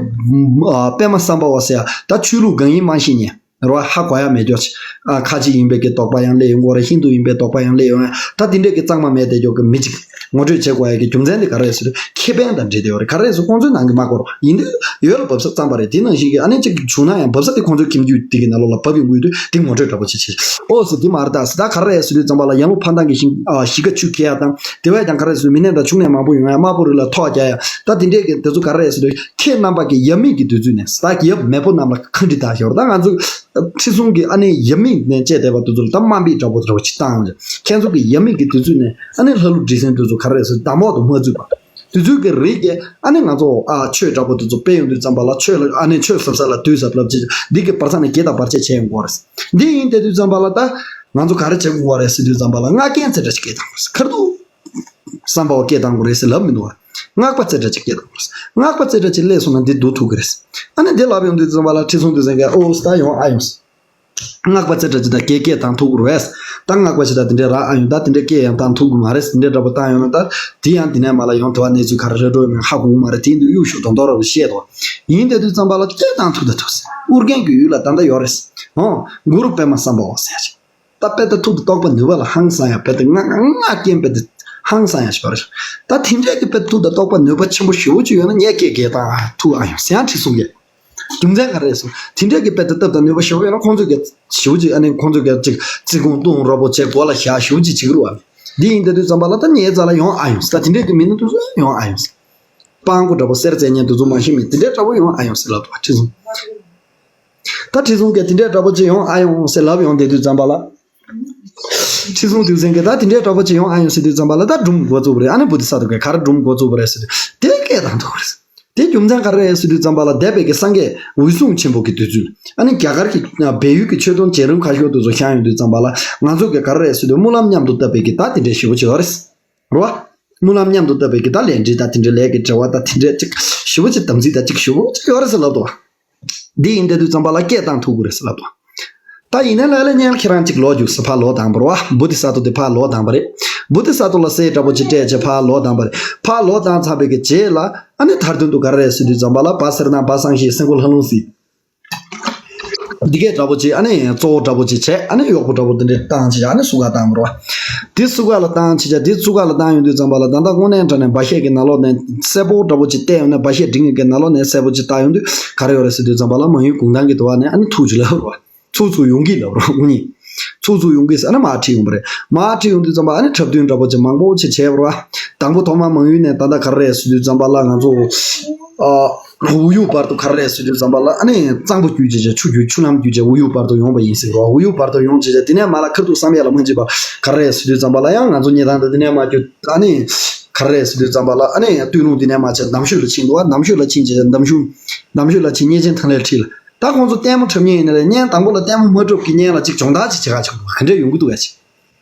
པདྨ་སམ་བྷ་ཝ་ཟེར་ཡ་ད་ཆོས་ལུགས་གང་ཡིན་མ་ཤེས་མཁན། རོ་ཧ་གོ་ཡ་མེད་ཀྱོག་ཅིག་ཨ་ཁ་ཆེ་ཡིན་པའི་གི་དོགས་པ་ཡང་སླེབས་ཡོང་གི་རེད། ཧིན་དུ་ཡིན་པའི་དོགས་པ་ཡང་སླེབས་ཡོང་ཡ། ད་དེ་འདྲས་ཀྱི་གཙང་མ་མེད་དེ་ཀྱོག་གི་མི་ཅིག་ངོ་སྤྲོད་བྱེད་དགོས་ཡ་གི་རྒྱུ་མཚན་དེ་ག་རེ་རེད་ཟེར་དུས་ཁེ་ཕན་དང་འབྲེལ་ཏེ་ཡོད་རེད། ག་རེ་རེད་ཟེར་ཁོང་ཚོའི་ནང་གི་མ་གོ་རོགས་ཡིན་དུས་ཡོད་ལ་བབས་ས་གཙང་པ་རེད། དེ་ནང་བཞིན་གྱི་ཨ་ནི་ཅིག་བྱུང་ན་ཡང་བབས་ས་དེ་ཁོང་ཚོའི་ཁྱིམ་རྒྱུད་དེ་གི་ནང་ལོགས་ལ་བབས་ཡོང་གི་ཡོད་དུས་དེ་ངོ་སྤྲོད་འདྲ་པོ་ཅིག་བྱེད། ཨོ་ཟེར་དེ་མ་རེད་ད་ཟེར། ད་ག་རེ་རེད་ཟེར་དུས་ཙམ་པ་ལ་ཡང་ལུང་ཕན་ཐང་གི་ཞིང་ཨ་གཞིས་ཀ་ཆུ་ཁེལ་ཡ་དང་དེ་བས་ཀྱང་ག་རེ་རེད་ཟེར་དུས་མི་ནད་དང་ཕྱུགས་ནད་མང་པོ་ཡོང་ཡ། དམར་པོ་རི་ལ་ཐོག་རྒྱག་ཡ། ད་དེ་འདྲས་ཀྱི་དེ་ཚོ་ག་རེ་རེད་ཟེར་དུས་ཁྱེད་རྣམ་པ་གི་ཡབ་མེས་ཀྱི་དུས་ཚོད་ནས་ད་ཡབ་མེས་པོ་རྣམས་ལ་ཁ་འདྲི་ད་ཞོར་ད་ང་ཚོ། ཁྲི་སྲོང་གི་ཨ་ནེ་ཡབ་མེས་ནས་བཅད་བསྡད་པ་དེ་ཚོ་ལ་ད་དམའ་འབེབས་འདྲ་པོ་འདྲ་པོ་ཅིག་བཏང་ཡོད། ཁྱེད་ཚོ་གི་ཡབ་མེས་ཀྱི་དུས་ཚོད་ནས་ཨ་ནེ་ལྷ་ཀླུ་འབྲི་སེང་དེ་ཚོ་ག་རེ་རེད་ཟེར་དམ་འོག་ཏུ་མ་ཚུད་པ། དེ་ཚོའི་གི་རིགས་ཀྱི་ཨ་ནེ་ང་ཚོ་ཨ་ཆོས་འདྲ་པོ་དེ་ཚོ་སྤེལ་ཡོང་དུས་ཙམ་པ་ལ་ཆོས་ལ་ཨ་ནེ་ཆོས་ཟབ་ས་ལ་དུས་ཟབ་ལབ་ཅིག་འདི་གི་བར་ས་ནས་གེ་དང་བར་ཆད་བྱས་ཡོང་གི་རེད། འདི་ཡིན་དེ་དུས་ཙམ་པ་ལ་ད་ང་ཚོ་ག་རེ་བྱེད་དགོས་རེད་ཟེར་དུས་ཙམ་པ་ལ་སྔགས་རྐྱེན་ཚེ་འདྲ་ཅིག་སྐྱེས་དང་རེད། ཁར་དུ་བསམ་པ་བ་སྐྱེས་དང་དགོས་རེད་ཟེར་ལབ་མི་འདུག་བ། སྔགས་པ་ཚེ་འདྲ་ཅིག་སྐྱེས་དང་དགོས་རེད། སྔགས་པ་ཚེ་འདྲ་ཅིག་སླེབས་སོང་ན་འདི་སྡུག་ཐུག་གི་རེད། ཨ་ནི་འདི་ལབ་ཡོང་དུས་ཙམ་པ་ལ་ཁྲི་སྲོང་ལྡེའུ་བཙན་གྱིས་ཨོ་ས་ད་ཡོང་ཨ་ཡོང་། སྔགས་པ་ཚེ་འདྲ་ཅིག་དང་གེ་སྐྱེས་དང་ཐུག་རུ་བས། ད་སྔགས་པ་ཅིག་དང་དེ་འདྲའི་རག་ཨ་ཡོང་ད་དེ་འདྲའི་སྐྱེས་ཡང་དང་ཐུག་གི་མ་རེད། དེ་འདྲའི་འདྲ་པོ་བཏང་ཡོང་ན་ད་དེ་ཡང་དེ་ནས་མ་ལ་ཡོང་དུ་བ་གནས་ཚུལ་ག་རེ་རེད་འགྲོ་ཡོང་ཧ་གོ་གི་མ་རེད། དེ་འདུག་གཡུག་ཤུགས་དང་དོ་ར་བ་བཤད་དོ། ཡིན་དེ་དུས་ཙམ་པ་ལ་སྐྱེས་དང་ཐུག་ད་ཐུག་ཟེར། ཨུ་རྒྱན་གྱི་ཡུལ་ལ་ད་ལྟ་ཡོད་རེད། ཨོ། གུ་རུ་པདྨ་སམ་བྷ་ཝ་ཟེར་ཡ་ཅིག་ད་དཔེ་ད་ཐུགས་དང་རྟོགས་པ་ནུས་པ་ལ་ཧང་སང་ཡ་དཔེ་ད་ང་ང་ང་རྐྱེན་དཔེ་ད་ཧང་སང་ཡ་ཞིག་ཡོད་རེད། ད་དེ་འདྲས་ཀྱི་དཔེ་ཐུགས་དང་རྟོགས་པ་ནུས་པ་ཆེན་པོ་ཞེ་པོ་ཅིག་ཡོད་ན་ངས་སྐད་རྒྱག་དང་ཐུགས་ཨ་ཡོང་ཟེར་ཡང་ཁྲིད་སོང་གི་རྒྱུ་མཚན་ག་རེ་རེད་ཟེར་དེ་འདྲས་ཀྱི་དཔེ་ད་སྟབས་དང་ནུས་པ་ཞེ་པོ་ཡོད་ན་ཁོང་ཚོས་ཀྱི་ཞེ་པོ་ཅིག་ཨ་ནི་ཁོང་ཚོས་ཀྱི་ཅིག་བརྩི་དགོངས་གཏོང་རོགས་པོ་བྱས་མགོ་ལ་བཞག་ཞེ་པོ་ཅིག་བྱེད་ཀྱི་རེད་བ། འདི་ཡིན་ད་དུས་ཙམ་པ་ལ་ད་ངའི་རྩ་ལ་ཡོང་ཨ་ཡོང་ཟེར་ད་དེ་འདྲས་ཀྱི་མི་སྣ་དེ་ཚོ་ཡོང་ཨ་ཡོང་ཟེར། སྤྲང་པོ་འདྲ་པོ་གསེར་རྩེ་ཉན་དེ་ཚོ་མ་ཤེས་མེད་དེ་འདྲའི་འདྲ་པོ་ཡོང་ཨ་ཡོང་ཟེར་ལབ་འདུག་བ་ཁྲི་སྲོང་། ད་ཁྲི་སྲོང་གིས་དེ་འདྲའི་འདྲ་པོ་ཅིག་ཡོང་ཨ་ཡོང་ཟེར་ལབ་ཡོང་དེ་དུས་ཙམ་པ་ལ། ཁྲི་སྲོང་ལྡེའུ་བཙན་གྱིས་ད་དེ་འདྲའི་འདྲ་པོ་ཅིག་ཡོང་ཨ་ཡོང་ཟེར་དུས་ཙམ་པ་ལ་ད་སྒྲུང་འགོ་བཙུགས་པ་རེད། ཨ་ནི་བོ་དྷི་ས་ཏྭ་གིས་ག་རེ་སྒྲུང་འགོ་བཙུགས་པ་རེད་ཟེར་དུས་དེ་སྐད་བཏང་འདུག་པ་རེད། དེ་རྒྱུ་མཚན་ག་རེ་རེད་ཟེར་དུས་ཙམ་པ་ལ་འདས་པའི་གི་སངས་རྒྱས་འོད་སྲུང་ཆེན་པོ་གི་དུས་ཚོད་ཨ་ནི་རྒྱ་གར་གྱི་བལ་ཡུལ་གྱི་ཆོས་དུང་བྱེ་རུ་ཁ་ཤོར་དུས་ཚོ་ཤར་ཡོང་དུས་ཙམ་པ་ལ་ང་ཚོ་གིས་ག་རེ་རེད་ཟེར་དུས་སྨོན་ལམ་མཉམ་དུ་བཏབ་པའི་གི་ད་དེ་འདྲའི་ཞེ་པོ་ཅིག་ཡོད་རེད། རེད་བ། སྨོན་ལམ་མཉམ་དུ་བཏབ་པའི་གི་ད་ལས་འབྲས་ད་དེ་འདྲའི་ལས་ཀྱི་འབྲེལ་བ་ད་དེ་འདྲའི་ཅིག་ཞེ་པོ་ཅིག་དམ་ཚིག་ད་ཅིག་ཞེ་པོ་ཅིག་ཡོད་རེད་ཟེར་ལབ་འདུག་བ། འདི་ཡིན་དེ་དུས་ཙམ་པ་ལ་སྐད་བཏང་ཐུབ་ཀྱི་རེད་ཟེར་ལབ་འདུག་བ། ད་ཡིན་ན་ལ་ལ་ཉན་ཁྱེད་རང་ཅིག་ལོག་རྒྱུགས་ཟེར་ཕར་ལོག་བཏང་བ་རེད་བ། བོ་དྷི་ས་ཏྭ་དེ་ཕར་ལོག་བཏང་བ་རེད། བོ་དྷི་ས་ཏྭ་ལ་གསེར་འདྲ་པོ་ཅིག་སྤྲད་བྱས་ཕར་ལོག་བཏང་བ་རེད། ཕར་ལོག་བཏང་ཚར་བའི་གི་རྗེས་ལ་ཨ་ནི་མཐར་ཐུག་ཏུ་ག་རེ་རེད་ཟེར་དུས་ཙམ་པ་ལ་བ་སེར་ནག་བ་སངས་ཤིང་སེང་གོ་ལྷ་ལུང་ཟེར། འདི་གས་འདྲ་པོ་ཅིག་ཨ་ནི་གཙོ་བོ་འདྲ་པོ་ཅིག་བྱས་ཨ་ནི་གཡོག་པོ་འདྲ་པོ་འདི་འདྲས་བཏང་བྱས་ཨ་ནི་སུ་ག་བཏང་བ་རེད་བ། འདི་སུ་ག་ལ་བཏང་བྱས་བྱས་འདི་སུ་ག་ལ་བཏང་ཡོང་དུས་ཙམ་པ་ལ་ད་ལྟ་དངོས་གནས་དྲང་གནས་འབའ་གཞས་ཀྱི་ནང་ལོགས་ནས་གསལ་པོ་འདྲ་པོ་ཅིག་བལྟས་ཡོང་ན་འབའ་གཞས་འབྲི་མཁན་གྱི་ནང་ལོགས་ནས་གསལ་པོ་ཅིག་བལྟ་ཡོང་དུས་ག་རེ་ཡོད་རེད་ཟེར་དུས་ཙམ་པ་ལ་མང་ཡུལ་གུང་ཐང་གི་དུ་བ་ནས་ཨ་ནི་ཐུག་ཅིག་ལབ་རེད་བ། ཚུར་ཚུར་ཡོང་གི་ལབ་རེད་བ་ངུ་ཉིད། ཚུར་ཚུར་ཡོང་གི་ཟེར་ཨ་ནི་མར་ཁྲིད་ཡོང་བ་རེད། མར་ཁྲིད་ཡོང་དུས་ཙམ་པ་ཨ་ནི་འཁྲབ་སྟོན་འདྲ་པོ་ཅིག་མང་པོ་ཅིག་བྱས་པ་རེད་བ། དང་པོ་ཐོག་མར་མང་ཡུལ་ནས་ད་ལྟ་ག་རེ་རེད་ཟེར་དུས་ཙམ་པ་ལ་ང་ཚོ། ཨ། འུ་ཡུག་བར་དུ་ག་རེ་རེད་ཟེར་དུས་ཙམ་པ་ལ་ཨ་ནི་གཙང་པོ་བརྒྱུད་བྱས་བྱས་ཆུ་བརྒྱུད་ཆུ་ལམ་བརྒྱུད་བྱས་འུ་ཡུག་བར་དུ་ཡོང་བ་ཡིན་ཟེར་རོ། འུ་ཡུག་བར་དུ་ཡོང་བྱས་བྱས་དེ་ནས་མར་ལ་ཁ་ཐུག་བསམ་ཡས་ལ་མ་ཕྱིན་པ་ག་རེ་རེད་ཟེར་དུས་ཙམ་པ་ལ་ཡང་ང་ཚོ་སྙེ་ཐང་དུ་དེ་ནས་མར་བརྒྱུད་ཨ་ནི་ག་རེ་རེད་ཟེར་དུས་ཙམ་པ་ལ་ཨ་ནི་སྟོད་ལུང་དེ་ནས་མར་བྱས་འདམ་ཤོད་ལ་ཕྱིན་འདུག་བ། འདམ་ཤོད་ལ་ཕྱིན་བྱས་འདམ་ཤོད་འདམ་ཤོད་ལ་ཕྱིན་གཉན་ཆེན་ཐང་ལྷའི་ཁྲི་ལ་ད་ཁོང་ཚོ་ལྟད་མོ་འཁྲབ་མཁན་ཡིན་ན་རེད། བརྙན་དང་པོ་ལ་ལྟད་མོ་མ་འཁྲབ་ཀྱི་བརྙན་ལ་ཅིག་སྦྱོང་བརྡར་ཅིག་བྱེད་ག་ཆགས་འདུག་བ། ག་འདྲས་ཡོང་གི་འདུག་ག་ཅིག་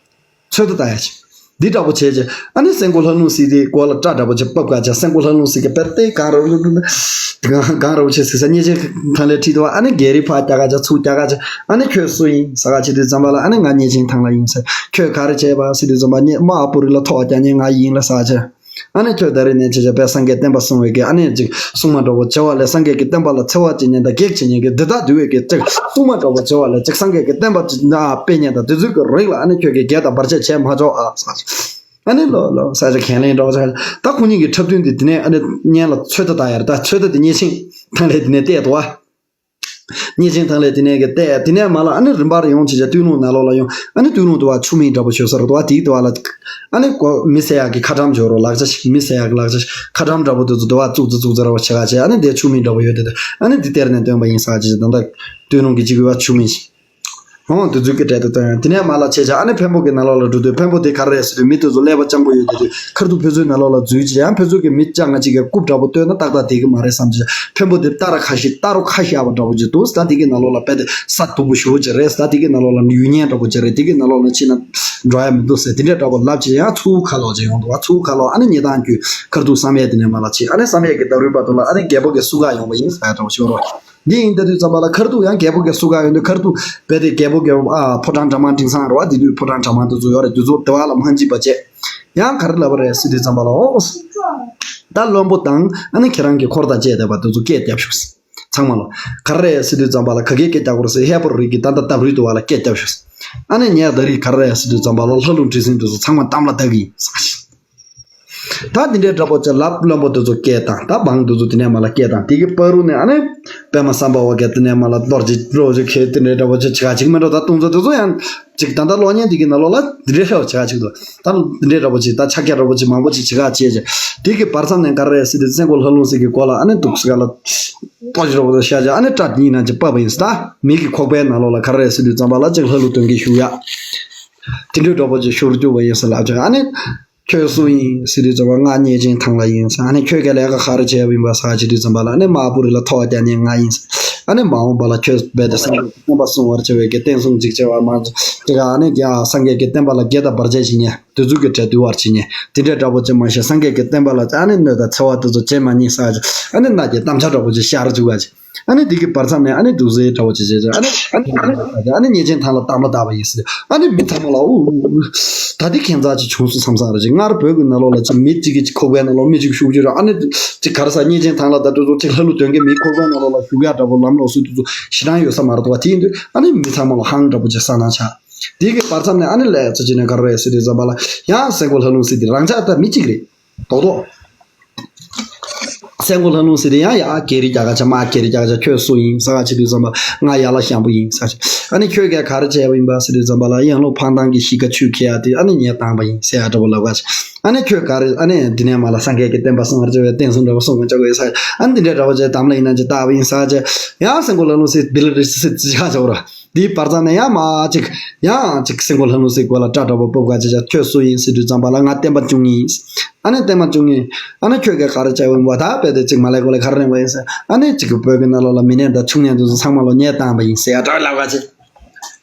ཚོད་ལྟ་བལྟ་ཡ་ཅིག་འདི་འདྲ་པོ་བྱས་བྱས་ཨ་ནི་སེང་གོ་ལྷ་ལུང་ཟེར་དེ་མགོ་ལ་སྐྲ་འདྲ་པོ་ཅིག་ཕབ་ག་བྱས། སེང་གོ་ལྷ་ལུང་ཟེར་གི་དཔེ་དེ་གང་རུ་གང་གང་རུ་བྱས་ཟེར་ས་གཉན་ཆེན་ཐང་ལྷའི་ཁྲི་དུ་བ། ཨ་ནི་རྒྱལ་རིགས་ཕར་རྒྱག་ག་བྱས་ཚུར་རྒྱག་ག་བྱས། ཨ་ནི་ཁྱོད་སུ་ཡིན་ཟེར་ག་བྱེད་དུས་ཙམ་པ་ལ་ཨ་ནི་ང་གཉན་ཆེན་ཐང་ལྷ་ཡིན་ཟེར། ཁྱོད་ག་རེ་བྱས་པ་ཟེར་དུས་ཙམ་པ་ངས་དམག་པོ་རི་ལ་ཐོག་རྒྱག་མཁན་ང་ཡིན་ལ་ཟེར་ག་བྱས། ཨ་ནི་ཁྱོད་ད་རེས་ནས་བྱས་བྱས་དཔེ་སངས་རྒྱས་བསྟན་པ་སྲུང་བའི་གི་ཨ་ནི་ཅིག་སྲུང་མ་འདྲ་པོ་བྱེད་པ་ལས་སངས་རྒྱས་ཀྱི་བསྟན་པ་ལ་འཚེ་བ་བྱེད་མཁན་དང་གེགས་བྱེད་མཁན་གྱི་འདི་དག་འདུལ་བའི་གི་ཅིག་སྲུང་མ་འདྲ་པོ་བྱེད་པ་ལས་ཅིག་སངས་རྒྱས་ཀྱི་བསྟན་པ་ཅིག་ན་སྤེལ་མཁན་དང་དེ་ཚོའི་གི་རིགས་ལ་ཨ་ནི་ཁྱོད་ཀྱིས་སྒེར་དང་བར་ཆད་བྱས་མ་ཆོག་ཨ་ཟེར། ཨ་ནི་ལོ་ལོ་ཟེར་ཅིག་ཁས་ལེན་འདྲ་པོ་ཟེར། ད་ཁོ་གཉིས་ཀྱི་འཁྲབ་སྟོན་དེ་དེ་ནས་ཨ་ནི་སྙན་ལ་ཚོད་ལྟ་བལྟ་ཡ་རེད། ད་ཚོད་ལྟ་དེ་གཉན་ཆེན་ཐང་ལྷས་དེ་ནས་བལྟས་འདུག་བ། གཉན་ཆེན་ཐང་ལྷས་དེ་ནས་གི་བལྟས། དེ་ནས་མར་ལ་ཨ་ནི་རིམ་པར་ཡོང་བྱས་བྱས་སྟོད་ལུང་ནང་ལོགས་ལ་ཡོང་། ཨ་ནི་སྟོད་ལུང་དུ་བ་ཆུ་སྨན་འདྲ་པོ་ཞོ་ས་རུ་དུ་བ་དེའི་དུ་བ་ལ་ཨ་ནི་ཀོ་མི་ཟ་ཡག་གི་ཁ་ཊམ་ཞོ་རུ་ལག་ཆ་ཞིག་མི་ཟ་ཡག་གི་ལག་ཆ་ཞིག་ཁ་ཊམ་འདྲ་པོ་དེ་ཚོ་དུ་བ་བཙུགས་ཙི་བཙུགས་ཙི་ར་བ་བྱེད་ག་བྱས། ཨ་ནི་དེ་ཆུ་སྨན་འདྲ་པོ་ཡོད་དེ་དེ་ཨ་ནི་འདི་སྟེར་ནས་སྟོན་པ་ཡིན་ཟེར་ག་བྱས་བྱས་ད་ལྟ་སྟོད་ལུང་གི་གཅིག་གི་བ་ཆུ་སྨན་ཞིག་ཧོང་དེ་ཚོའི་གི་གྲལ་དུ་བཏོན་ཡང་། དེ་ནས་མར་ལ་བྱས་བྱས་ཨ་ནི་འཕན་པོ་གི་ནང་ལོགས་ལ་འགྲོ་དུས་འཕན་པོ་དེ་ག་རེ་རེད་ཟེར་དུས་མི་དེ་ཚོ་ཀླད་པ་སྤྱང་པོ་ཡོད་དེ་དུས་ཁ་ཐུག་ཕན་ཚུན་ནང་ལོགས་ལ་འཛུལ་བྱས་ཡང་ཕན་ཚུན་གི་མི་ལྕང་ང་གཅིག་གི་རྐུབ་འདྲ་པོ་བཏོན་ན་ཏག་ཏག་བསྡད་གི་མ་རེད་བསམ་བྱས་འཕན་པོ་དེ་སྟ་ར་ཁ་ཤས་སྟ་རོ་ཁ་ཤས་པ་འདྲ་པོ་ཅིག་འདུག་ད་དེ་གི་ནང་ལོགས་ལ་དཔེ་དེ་ས་སྟུག་པོ་ཞེ་པོ་ཅིག་རེད། ད་དེ་གི་ནང་ལོགས་ལ་ཡུལ་ཉན་འདྲ་པོ་ཅིག་རེད། དེ་གི་ནང་ལོགས་ལ་ཕྱིན་ན་འགྲོ་ཡ་མི་འདུག་ཟེར་དེ་འདྲས་འདྲ་པོ་ལབ་བྱས་ཡང་ཚུར་ཁ་ལོག་ཅིག་ཡོང་འདུག་བ། ཚུར་ཁ་ལོག་ཨ་ནི་ཉེ་དང་རྒྱུ་ཁ་ཐུག་བསམ་ཡས་དེ་ནས་མར་ལ་ཕྱིན། ཨ་ནི་བསམ་ཡས་ཀྱི་ལྟ་རུའི་བར་དུ་ལ་ཨ་ནི་རྒྱལ་པོ་གི་སུ་ག་ཡོང་བ་ཡིན་ཟེར་ཡ་འདྲ་པོ་ཞིག་ཡོད་རེད། འདི་ཡིན་ད་དུས་ཙམ་པ་ལ་ཁ་ཐུག་ཡང་རྒྱལ་པོ་གི་སུ་ག་ཡོང་དུས་ཁ་ཐུག་རྦད་དེ་རྒྱལ་པོ་གི་ཨ་ཕོ་བྲང་གྲྭ་མང་འབྲིང་ཚང་རེད་བ། དེ་དུས་ཕོ་བྲང་གྲྭ་མང་དེ་ཚོ་ཡོད་རེད། དེ་ཚོ་དེ་བ་ལ་མ་འཇིགས་པ་བྱས་ཡང་ག་རེ་ལབ་པ་རེད་ཟེར་དུས་ཙམ་པ་ལ་ཨོ་ད་བློན་པོ་དང་ཨ་ནི་ཁྱེད་རང་གི་འཁོར་དང་བཅས་བསྡད་པ་དེ་ཚོ་སྐད་རྒྱབ་ཤོག་ཟེར། ཚང་མ་ལ་ག་རེ་རེད་ཟེར་དུས་ཙམ་པ་ལ་ག་གེ་སྐད་རྒྱག་དགོས་རེད་ཟེར། ཧས་པོ་རིགས་ཀྱི་ད་ལྟ་ལྟ་བུའི་དུ་བ་ལ་སྐད་རྒྱབ་ཤོག་ཟེར། ཨ་ནི་ངས་ད་རིགས་ག་རེ་རེད་ཟེར་དུས་ཙམ་པ་ལ་ལྷ་ཀླུ་འདྲེ་སྲིན་དེ་ཚོ་ཚང་མ་གཏམ་ལ་བདག་གི་ཟེར། ད་འདི་འདྲའི་འདྲ་པོ་ཅིག་ལབ། བློན་པོ་དེ་ཚོ་སྐད་བཏང་། ད་འབངས་དེ་ཚོ་དེ་ནས་མར་ལ་སྐད་བཏང་། དེ་གི་བར་དུ་ནས་ཨ་ནི་པདྨ་སམ་བྷ་ཝ་གིས་དེ་ནས་མར་ལ་རྡོ་རྗེ་རྡོ་རྗེ་ཁེལ་དེ་འདྲའི་འདྲ་པོ་ཅིག་བྱེད་ག་ཅིག་མི་འགྲོ། ད་དུང་ཚོ་དེ་ཚོ་ཡང་ཅིག་ད་ལྟ་གློག་བརྙན་དེ་གི་ནང་ལོགས་ལ་འདི་འདྲའི་ཧྲ་བ་བྱེད་ག་ཅིག་འདུག་ད་འདི་འདྲའི་འདྲ་པོ་ཅིག་ད་ཕྱག་རྒྱ་འདྲ་པོ་ཅིག་མང་པོ་ཅིག་བྱེད་ག་བྱེད་ཅིག་དེ་གི་བར་མཚམས་ནས་ག་རེ་རེད་ཟེར་དུས་སེང་གོ་ལྷ་ལུང་ཟེར་གི་སྒོ་ལ་ཨ་ནི་འདུག་སེ་ག་ལ་ཏོ་ཅི་འདྲ་པོ་ཅིག་བཤད་ཅིག་ཨ་ནི་སྐྲ་གཉིས་ནང་ཅིག་ཕབ་པ་ཡིན་ཟེར། ད་མི་གི་ཁོག་པའི་ནང་ལོགས་ལ་ག་རེ་རེད་ཟེར་དུས་ཙམ་པ་ལ་ཅིག་ལྷ་ཀླུ་སྟོན་གི་བཞུགས་ཡ་དེ་འདྲའི་འདྲ་པོ་ཅིག་ཤོར་རྒྱུ་བ་ཡིན་ཟེར་ལབ་ཅིག་ཨ་ནི། ཁྱོད་སུ་ཡིན་ཟེར་དུས་ཙམ་པ་ང་གཉན་ཆེན་ཐང་ལྷ་ཡིན་ཟེར། ཨ་ནི་ཁྱོད་ཀྱིས་ལས་ཀ་ག་རེ་བྱས་པ་ཡིན་པ་ཟེར་བྱེད་དུས་ཙམ་པ་ལ་ཨ་ནི་དམག་དཔོན་རི་ལ་ཐོག་རྒྱག་མཁན་ང་ཡིན་ཟེར། ཨ་ནི་མ་འོངས་པ་ལ་ཁྱོད་རྦད་དེ་སངས་རྒྱས་ཀྱི་བསྟན་པ་སྲུང་བར་བྱ་བའི་གི་བསྟན་སྲུང་ཅིག་བྱེད་པ་མ་ཚོ་དེ་ག་ཨ་ནི་རྒྱ་སངས་རྒྱས་ཀྱི་བསྟན་པ་ལ་བརྒལ་དང་བར་ཆད་བྱེད་མཁན་དེ་ཚོ་གི་གྲལ་འདུལ་བར་བྱེད་མཁན་དེ་འདྲའི་འདྲ་པོ་ཅིག་མ་གཞི་སངས་རྒྱས་ཀྱི་བསྟན་པ་ལ་ཨ་ནི་གནོད་དང་འཚེ་བ་དེ་ཚོ་བྱེད་མ་ཉན་ཟེར་བྱེད་ཨ་ནི་མནའ་གི་དམ་བཅའ་འདྲ་པོ་ཅིག་བཞག་རུ་བཅུག་ག་ཅིག་ཨ་ནི་འདི་གི་བར་མཚམས་ནས་ཨ་ནི་འདུག་སེ་འདྲ་བོ་ཅིག་བྱས་བྱས། ཨ་ནི་ཨ་ནི་ཨ་ནི་ཨ་ནི་ཨ་ནི་གཉེན་ཆེན་ཐང་ལ་གཏམ་ལ་བཏགས་པ་ཡིན་ཟེར། ཨ་ནི་མི་ཚང་མ་ལ་ཨུ་ད་འདི་ཁྱད་མཚར་ཅིག་བྱུང་སོང་བསམ་བསམ་རེད་ཅིག་སྔར་བོད་ཀྱི་ནང་ལོགས་ལ་ཅིག་མི་གཅིག་གིས་ཅིག་ཁོག་པའི་ནང་ལོགས་མི་གཅིག་བཞུགས་རྒྱུ་རེད། ཨ་ནི་ཅིག་ག་རེ་ཟ། གཉེན་ཆེན་ཐང་ལ་ད་དུས་ཚོད་ཅིག་ལྷ་ཀླུ་དོན་གྱི་མི་ཁོག་པའི་ནང་ལོགས་ལ་བཞུགས་ཡག་འདྲ་བོ་ལམ་ལོགས་སུ་དུས་ཚོད་ཞེ་དྲག་ཡོད་ས་མ་རེད་དོ། དེ་ཡིན་དུས་ཨ་ནི་མི་ཚང་མ་ལ་ཧང་འདྲ་བོ་ཅིག་ས་ནང་ཆགས། དེ་གི་བར་མཚམས་ནས་ཨ་ནི་ལས་ཚོ་ཅིག་ནས་ག་རེ་རེད་ཟེར་དུས་ཙམ་པ་ལ་ཡང་སེང་གོ་ལྷ་ལུང་ཟེར་དེ་རང་ཅག་ད་མི་གཅིག་རེད། རྡོག་རྡོག་སེང་གོ་ལྷ་ལུང་ཟེར་དེ་ཡང་ཡ་སྐད་རིགས་རྒྱ་གར་ཆ་མ་སྐད་རིགས་རྒྱ་གར་ཆ་ཁྱོད་སུ་ཡིན་ཟེར་ག་བྱེད་དུས་ཙམ་པ་ང་ཡ་ལ་ཞང་པོ་ཡིན་ཟེར་ག་བྱེད། ཨ་ནི་ཁྱོད་ཀྱིས་ག་རེ་བྱས་པ་ཡིན་པ་ཟེར་དུས་ཙམ་པ་ལ་ཡང་ལོ་འཕང་ཐང་གི་གཞིས་ཀ་ཆུ་ཁྱེར་ཡ་དེ་ཨ་ནི་ངས་བཏང་པ་ཡིན་ཟེར་ཡ་འདྲ་པོ་ལབ་ག་བྱེད། ཨ་ནི་ཁྱོད་ག་རེ་ཨ་ནི་འདི་ནས་མ་ལ་སངས་རྒྱས་ཀྱི་བསྟན་པ་སྲུང་བར་བྱ་བའི་བསྟན་སྲུང་འདྲ་པོ་སྲུང་བར་བྱ་དགོས་ཟེར། ཨ་ནི་འདི་འདྲ་འདྲ་པོ་བྱས་དམ་ལ་ཡིན་ན་ཅི་བཏགས་པ་ཡིན་ཟེར་ག་བྱེད། ཡང་སེང་གོ་ལྷ་ལུང་ཟེར་འདི་ལ་རེ་སི་སི་ཅི་ཆ་ཆོག་ར། དེའི་བར་མཚམས་ནས་ཡང་མ་ཅིག་ཡང་ཅིག་སེང་གོ་ལྷ་ལུང་ཟེར་གོ་ལ་སྐྲ་འདྲ་པོ་སྤུབས་ག་བྱེད་བྱ་ཁྱོད་སུ་ཡིན་ཟེར་དུས་ཙམ་པ་ལ་ང་བསྟན་པ་བཅུ་གཉིས་ཡིན། ཨ་ནི་བསྟན་པ་བཅུ་གཉིས། ཨ་ནི་ཁྱོད་ཀྱིས་ག་རེ་བྱས་པ་ཡིན་པ་ད་བལ་དེ་ཅིག་མ་ལས་གོ་ལས་ག་རེ་རེད་པ་ཡིན་ཟེར། ཨ་ནི་ཅིག་གི་བོད་ཀྱི་ནང་ལོགས་ལ་མི་ནད་དང་ཆུང་ནད་དེ་ཚོ་ཚང་མ་ལོ་ངས་བཏང་པ་ཡིན་ཟེར་ཡ་འདྲ་ལབ་ག་བྱེད།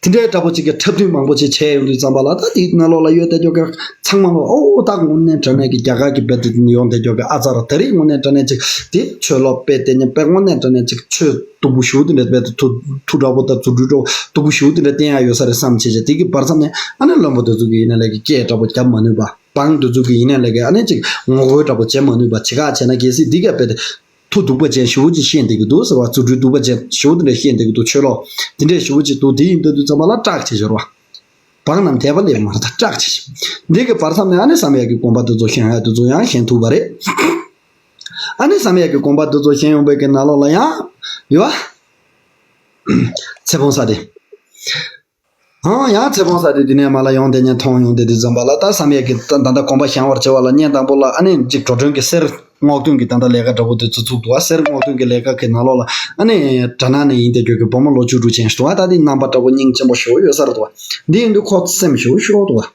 དེ་འདྲའི་འདྲ་པོ་ཅིག་གི་འཁྲབ་སྟོན་མང་པོ་ཅིག་བྱས་ཡོང་དུས་ཙམ་པ་ལ་ད་དེའི་ནང་ལོགས་ལ་ཡོད་དེ་ཅོག་གི་ཚང་མ་ལོ་ཨོ་ད་དངོས་གནས་དྲང་གནས་ཀྱི་རྒྱ་གར་གྱི་བལ་དེ་ཡོང་དེ་ཅོག་གི་ཨ་ཙ་ར་ད་རེས་དངོས་གནས་དྲང་གནས་ཅིག་དེ་ཆོས་ལོག་དཔེ་དེ་ཉིད་དཔེ་དངོས་གནས་དྲང་གནས་ཅིག་ཆོས་སྡུག་པོ་ཞེ་པོ་དེ་འདྲ་རྦད་དེ་ཐུགས་ཐུགས་དྲག་པོ་དང་རྫུ་འཕྲུལ་དྲག་པོ་སྡུག་པོ་ཞེ་པོ་དེ་འདྲ་བསྟན་ཡ་ཡོད་ས་རེད་བསམ་བྱས་བྱས། དེ་གི་བར་མཚམས་ནས་ཨ་ནི་བློན་པོ་དེ་ཚོ་གི་ཡིན་ན་ལས་ཀྱི་སྐད་འདྲ་པོ་རྒྱབ་མ་ནུས་པ། འབངས་དེ་ཚོ་གི་ཡིན་ན་ལས་ཀྱི་ཨ་ནི་ཅིག་ངོ་རྒོལ་འདྲ་པོ་བྱེད་མ་ནུས་པ་བྱེད་ག་བྱས་ན། གལ་སྲིད་འདི་ག་རྦད་དེ་ཐུགས་སྡུག་པ་ཅན་ཞེ་པོ་ཅིག་ཤེས་བསྡད་ཀྱི་འདུག་ཟེར་བ། རྫུ་འཕྲུལ་སྡུག་པ་ཅན་ཞེ་པོ་དེ་འདྲ་ཤེས་བསྡད་ཀྱི་འདུག་ཆོས་ལོག་དེ་འདྲ་ཞེ་པོ་ཅིག་འདུག་དེ་ཡིན་དུས་དུས་ཙམ་པ་ལ་སྐྲག་བྱེད་ཤོར་བ། འབངས་རྣམས་དད་པ་སླེབས་མ་རེད་ད་སྐྲག་བྱེད། འདི་གི་བར་མཚམས་ནས་ཨ་ནི་བསམ་ཡས་ཀྱི་དགོན་པ་དེ་ཚོ་བཞེངས་ཡ་དེ་ཚོ་ཡང་བཞེངས་ཐུབ་པ་རེད། ཨ་ནི་བསམ་ཡས་ཀྱི་དགོན་པ་དེ་ཚོ་བཞེངས་ཡོང་བའི་གི་ནང་ལོགས་ལ་ཡང་ཡོད་བ། ཚེ་སྤོང་ས་དེ། ཧང་ཡང་ཚེ་སྤོང་ས་དེ་དེ་ནས་མ་ལ་ཡོང་དེ་ཉན་མཐོང་ཡོང་དེ་དུས་ཙམ་པ་ལ་ད་བསམ་ཡས་ཀྱི་ད་ད་ལྟ་དགོན་པ་བཞེངས་པར་བྱེད་པ་ལ་བརྙན་དང་པོ་ལ་ཨ་ནི་ཅིག་འགྲོ་གྲོན་གྱི་གསེར་སྔོག་འདོན་གྱི་ད་ལྟ་ལས་ཀ་འདྲ་པོ་དེ་ཚོ་ཚུགས་འདུག་བ། གསེར་སྔོག་འདོན་གྱི་ལས་ཀ་གི་ནང་ལོགས་ལ་ཨ་ནི་དགྲ་ནང་ནས་ཡིན་དེ་ཁྱོད་ཀྱི་བུ་མོ་ལོ་བཅུ་དྲུག་ཅན་ཞིག་འདུག་བ། ད་དེ་རྣམ་པ་འདྲ་པོ་སྙིང་རྗེ་པོ་ཞེ་པོ་ཡོད་ས་རེད་འདུག་བ། འདི་ཡིན་དུས་ཁོ་སེམས་ཞེ་པོ་ཤོར་འདུག་བ།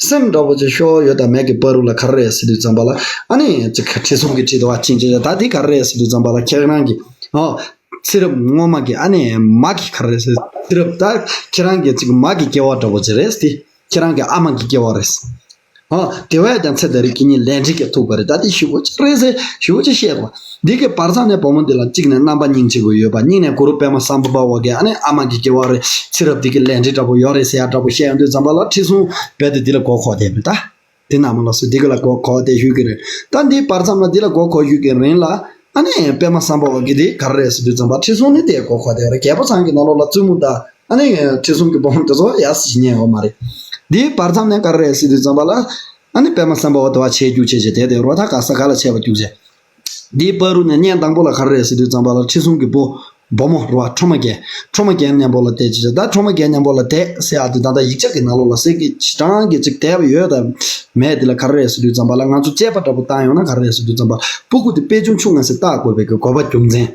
སེམས་འདྲ་པོ་ཅིག་ཤོར་ཡོད་ད་མེད་ཀྱི་བར་དུ་ལ་ག་རེ་རེད་ཟེར་དུས་ཙམ་པ་ལ་ཨ་ནི་ཅིག་ཁྲི་སྲོང་གིས་བྲིས་འདུག་བ། ཅིང་ཅིག་ད་འདི་ག་རེ་རེད་ཟེར་དུས་ཙམ་པ་ལ་ཁྱེད་རང་གི་ཨོ་ཚེ་རབས་སྔོན་མ་གི་ཨ་ནི་མ་གི་ག་རེ་རེད་ཟེར། ཚེ་རབས་ད་ཁྱེད་རང་གི་ཅིག་མ་གི་སྐྱེ་བ་འདྲ་པོ་ཅིག་རེད་དེ། ཁྱེད་རང་གི་ཨ་མ་གི་སྐྱེ་བ་རེད། ཨོ་དེ་བས་ཀྱང་ཚེ་ད་རེས་ཁྱེད་གཉིས་ལས་འབྲས་ཀྱི་ཐུག་པ་རེད། ད་འདི་ཞེ་པོ་ཅིག་རེད་ཟེར་ཞེ་པོ་ཅིག་བཤད་འདུག་བ། འདི་གི་བར་མཚམས་ནས་བུ་མོ་འདི་ལ་གཅིག་ནས་རྣམ་པ་སྙིང་རྗེ་པོ་ཡོད་པ། གཉིས་ནས་གུ་རུ་པདྨ་སམ་བྷ་ཝ་གིས་ཨ་ནི་ཨ་མ་གི་སྐྱེ་བ་རེད། ཚེ་རབས་འདི་གི་ལས་འབྲས་འདྲ་པོ་ཡོད་རེད་ཟེར་ཡ་འདྲ་པོ་བཤད་ཡོང་དུས་ཙམ་པ་ལ་ཁྲི་སྲོང་རྦད་དེ་འདི་ལ་མགོ་འཁོར་བསྡད་པ་རེད་ད། དེ་ནང་མ་ལ་སུ་འདི་གི་ལ་མགོ་འཁོར་བསྡད་བཞུགས་ཀྱི་རེད། ད་འདིའི་བར་མཚམས་ལ་འདི་ལ་མགོ་འཁོར་བཞུགས་ཀྱི་རིང་ལ་ཨ་ནི་པདྨ་སམ་བྷ་ཝ་གིས་འདི་ག་རེ་རེད་ཟེར་དུས་ཙམ་པ་ཁྲི་སྲོང་ནི་དེ་མགོ་འཁོར་བསྡད་པ་རེད། རྒྱལ་པོ་ཚང་གི་ནང་ལོགས་ལ་བཙུན་མོ་དང་ཨ་ནི་ཁྲི་སྲོང་གི་བུ་མོ་དེ་ཚོ་ཡ་སི་ཉན་ཡོད་མ་རེད། འདིའི་བར་མཚམས་ནས་ག་རེ་རེད་ཟེར་དུས་ཙམ་པ་ལ་ཨ་ནི་པདྨ་སམ་བྷ་ཝ་དེ་བ་བྱས་རྒྱུག་བྱས་བྱས་དེ་དེ་རོ་ད་ག་ས་ག་ལ་བྱས་པ་རྒྱུག་བྱས། འདིའི་བར་དུ་ནས་བརྙན་དང་པོ་ལ་ག་རེ་རེད་ཟེར་དུས་ཙམ་པ་ལ་ཁྲི་སྲོང་གི་བུ་བུ་མོ་རེད་བ། ཁྲོ་མོ་རྒྱལ། ཁྲོ་མོ་རྒྱལ་མཉམ་པོ་ལ་བསྡད་ཅི་བྱ། ད་ཁྲོ་མོ་རྒྱལ་མཉམ་པོ་ལ་བསྡད་ཟེར་ཡག་དེ་ད་ལྟ་ཡིག་ཆ་གི་ནང་ལོགས་ལ་གསལ་གི་ཞེ་དྲག་གི་ཅིག་བསྡད་པ་ཡོད་དམ་མེད་དེ་ལ་ག་རེ་རེད་ཟེར་དུས་ཙམ་པ་ལ་ང་ཚོ་དཔྱད་པ་འདྲ་པོ་བཏང་ཡོང་ན་ག་རེ་རེད་ཟེར་དུས་ཙམ་པ་ལ་སྤུ་གུ་དེ་དཔལ་ཆུང་ཆུང་ང་ཟེར་བཏགས་དགོས་པའི་གི་དགོས་པ་རྒྱུ་མཚན་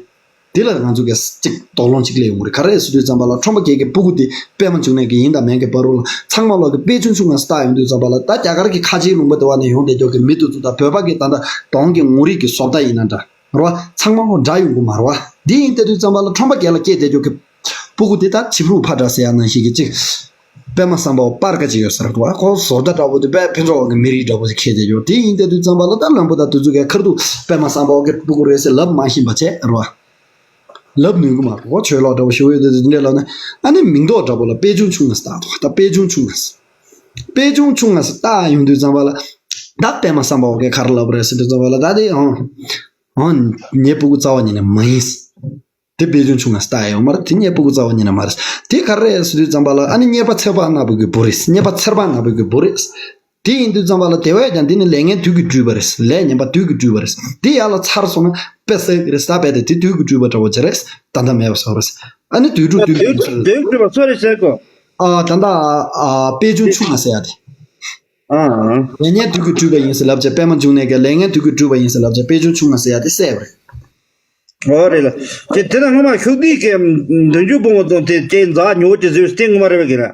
དེ་ལ་ང་ཚོ་གི་ཅིག་དོགས་སློང་ཅིག་སླེབས་ཡོང་གི་རེད། ག་རེ་རེད་ཟེར་དུས་ཙམ་པ་ལ་ཁྲོ་མོ་རྒྱལ་གི་སྤུ་གུ་དེ་པད་མ་འབྱུང་གནས་གི་ཡིན་དང་མེད་གི་བར་དུ་ལ་ཚང་མ་ལོག་གི་དཔལ་ཆུང་ཆུང་ང་ཟེར་བཏགས་ཡོང་དུས་ཙམ་པ་ལ་ད་རྒྱ་གར་གི་ཁ་ཆེའི་ལུང་པ་དེ་བ་ནས་ཡོང་བསྡད་ཀྱོག་གི་མི་དེ་ཚོ་དང་བོད་པ་གི་ད་ལྟ་གདོང་གི་ངོ་རིས་གི་བཟོ་ལྟ་ཡིན་ན་འདྲ། རེད་བ། ཚང་མ་ལོ་འདྲ་ཡོང་གི་མ་རེད་བ། འདི་ཡིན་བསྡད་དུས་ཙམ་པ་ལ་ཁྲོམ་པ་རྒྱལ་ལ་སྐྱེས་བསྡད་ཀྱོག་གི་སྤུ་གུ་དེ་ད་བྱིས་ཕྲུག་ཕ་འདྲ་ཟེར་ཡ་ནང་བཞིན་གྱི་ཅིག་པད་མ་བསམ་པའོ་པར་ཀ་ཅིག་ཡོད་ས་རེད་བ། ཁོ་བཟོ་ལྟ་འདྲ་པོ་དེ་དཔེ་ཕུན་ཚོགས་ཀྱི་མི་རིགས་འདྲ་པོ་ཞིག་འཁྱེར་བསྡད་ཀྱོག་དེ་ཡིན་བསྡད་དུས་ཙམ་པ་ལ་ད་བློན་པོ་དང་དེ་ཚོ་གའི་ཁ་ཐུག་པད་མ་བསམ་པའོ་གི་སྤུ་གུ་རེད་ཟེར་ལབ་མ་ཤེས་པ་བྱས་རེད་བ། ལབ་ནུས་ཀྱི་མ་རེད། ཁོ་ཆོས་ལོག་འདྲ་པོ་ཞིག་ཡོད་དུས་དེ་འདྲས་ལབ་ན་ཨ་ནི་མིང་འདོགས་འདྲ་པོ་ལ་དཔལ་ཆུང་ཆུང་ང་ཟེར་བཏགས་འདུག་ད་དཔལ་ཆུང་ཆུང་ང་ཟེར། དཔལ་ཆུང་ཆུང་ང་ཟེར་བཏགས་ཡོང་དུས་ཙམ་པ་ལ་ད་པད་མ་བསམ་པའོ་གི་ག་རེ་ལབ་རེད་ཟེར་དུས་ཙམ་པ་ལ་ད་དེ་ཨང་། ཨང་། ངའི་སྤུ་གུ་རྩ་བ་ཉིད་ནས་མ་ཡིན། དེ་དཔལ་ཆུང་ཆུང་ང་ཟེར་བཏགས་ཡོད་མ་རེད། དེ་ངའི་སྤུ་གུ་རྩ་བ་ཉིད་ནས་མ་རེད། དེ་ག་རེ་རེད་ཟེར་དུས་ཙམ་པ་ལ་ཨ་ནི་གཉེར་པ་ཚེ་དཔག་ནག་པོ་གི་བུ་རེད། གཉེར་པ་ཚེ་དཔག་ནག་པོ་གི་བུ་རེད། དེ་ཡིན་དུས་ཙམ་པ་ལ་དེ་བས་ཀྱང་འདི་ནི་ལས་ངན་བདུད་ཀྱིས་བསྒྲུབས་པ་རེད། ལས་ངན་པ་བདུད་ཀྱིས་བསྒྲུབས་པ་རེད། འདི་ཡར་ལ་ཚར་སོང་ན་དཔེ་བསགས་ཀྱི་རེད། ད་བས་དེ་དེ་བདུད་ཀྱིས་བསྒྲུབས་པ་འདྲ་བོ་ཅིག་རེད། ད་ལྟ་མེད་པ་བཟོ་རེད། ཨ་ནི་དུད་འགྲོ་བདུད་ཀྱིས་བསྒྲུབས་པ་རེད། བདུད་ཀྱིས་བསྒྲུབས་པ་སུ་རེད་ཟེར་གོ་ཨ་ད་ལྟ་ཨ་དཔལ་ཆུང་ཆུང་ང་ཟེར་ཡ་དེ། ཨ། ལས་ངན་བདུད་ཀྱིས་བསྒྲུབས་པ་ཡིན་ཟེར་ལབ་བྱས། པད་མ་འབྱུང་གནས་ཀྱིས་ལས་ངན་བདུད་ཀྱིས་བསྒྲུབས་པ་ཡིན་ཟེར་ལབ་བྱས། དཔལ་ཆུང་ཆུང་ང་ཟེར་ཡ་དེ་བསད་པ་རེད། ཨོ་རེད་ལ། དེ་དེ་ན་སྔོན་མ་ཤུགས་ལྡན་གྱི་འདོན་རྒྱུ་སྤོང་བ་དང་དེ་དེ་འཛག་ཉོ་དེ་ཟེར་དེ་ངོ་མ་རེད་པ་གི་ར།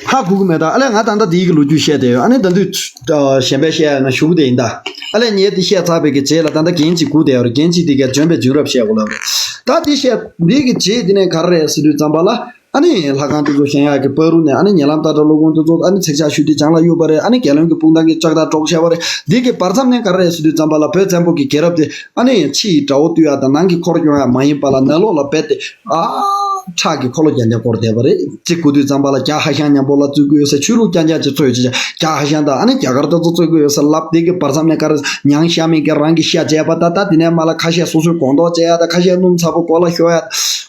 ཧ་གོ་གི་མེད་ད། ཨ་ལས་ང་ད་ལྟ་དེའི་གི་ལོ་རྒྱུས་བཤད་དེ་ཡོད། ཨ་ནི་ད་དུས་གཞན་པའི་བཤད་ཡ་ན་ཞུ་གི་དེ་ཡིན་ད། ཨ་ལས་ངས་དེ་བཤད་ཚར་བའི་གི་རྗེས་ལ་ད་ལྟ་རྒན་གཅིག་སྒུག་བསྡད་ཡོད་རེད། རྒན་གཅིག་དེ་གས་འཇོན་པའི་བྱུང་རབས་བཤད་དགོས་ལབ་རེད། ད་དེ་བཤད་འདི་གི་རྗེས་དེ་ནས་ག་རེ་རེད་ཟེར་དུས་ཙམ་པ་ལ། ཨ་ནི་ལྷ་ཁང་དེ་ཚོ་བཞེངས་ཡག་གི་བར་དུ་ནས་ཨ་ནི་ཉེ་ལམ་ཏ་ཏྲ་སློབ་དཔོན་དེ་ཚོ་ཨ་ནི་ཚིག་ཇག་ཞུས་ཏེ་བྱང་ལ་གཡུགས་པ་རེད། ཨ་ནི་རྒྱལ་བློན་གྱི་སྤུངས་ཐང་གི་ལྕགས་ཐག་སྒྲོག་བྱས་པ་རེད། འདི་གི་བར་མཚམས་ནས་ག་རེ་རེད་ཟེར་དུས་ཙམ་པ་ལ་བོད་བཙན་པོ་གི་རྒྱལ་རབས་དེ་ཨ་ནི་ཕྱི་ཡི་དགྲ་བོ་བཏུལ་ཡག་དང་ནང་གི་འཁོར་སྐྱོང་ཡག་མ་ཡིན་པ་ལ་ནང་ལོགས་ལ་རྦད་དེ་ཨ་ཁྲག་གི་འཁོར་ལོ་རྒྱག་རྒྱག་བསྐོར་བསྡད་པ་རེད། གཅིག་དགོས་དུས་ཙམ་པ་ལ་རྒྱ་ཧ་ཤང་མཉམ་པོ་ལ་བཙུགས་ཀྱི་ཡོད་ས། ཆོས་ལུགས་རྐྱང་རྐྱང་ཅིག་འཚོལ་ཡོད་ཅིག་རྒྱ་ཧ་ཤང་དང་ཨ་ནི་རྒྱ་གར་དེ་ཚོ་བཙུགས་ཀྱི་ཡོད་ས་ལབ། དེ་གི་བར་མཚམས་ནས་ག་རེ་ཉང་ཤ་མི་གི་རང་གི་ཤ་བཅད་པ་ད་ད་དེ་ནས་མ་ལ་ཁ་ཤས་སོ་སོའི་གོང་ཐོག་བཅད་ཡག་ད་ཁ་ཤས་སྣུམ་ཚ་པོ་མགོ་ལ་ཤོར་ཡག་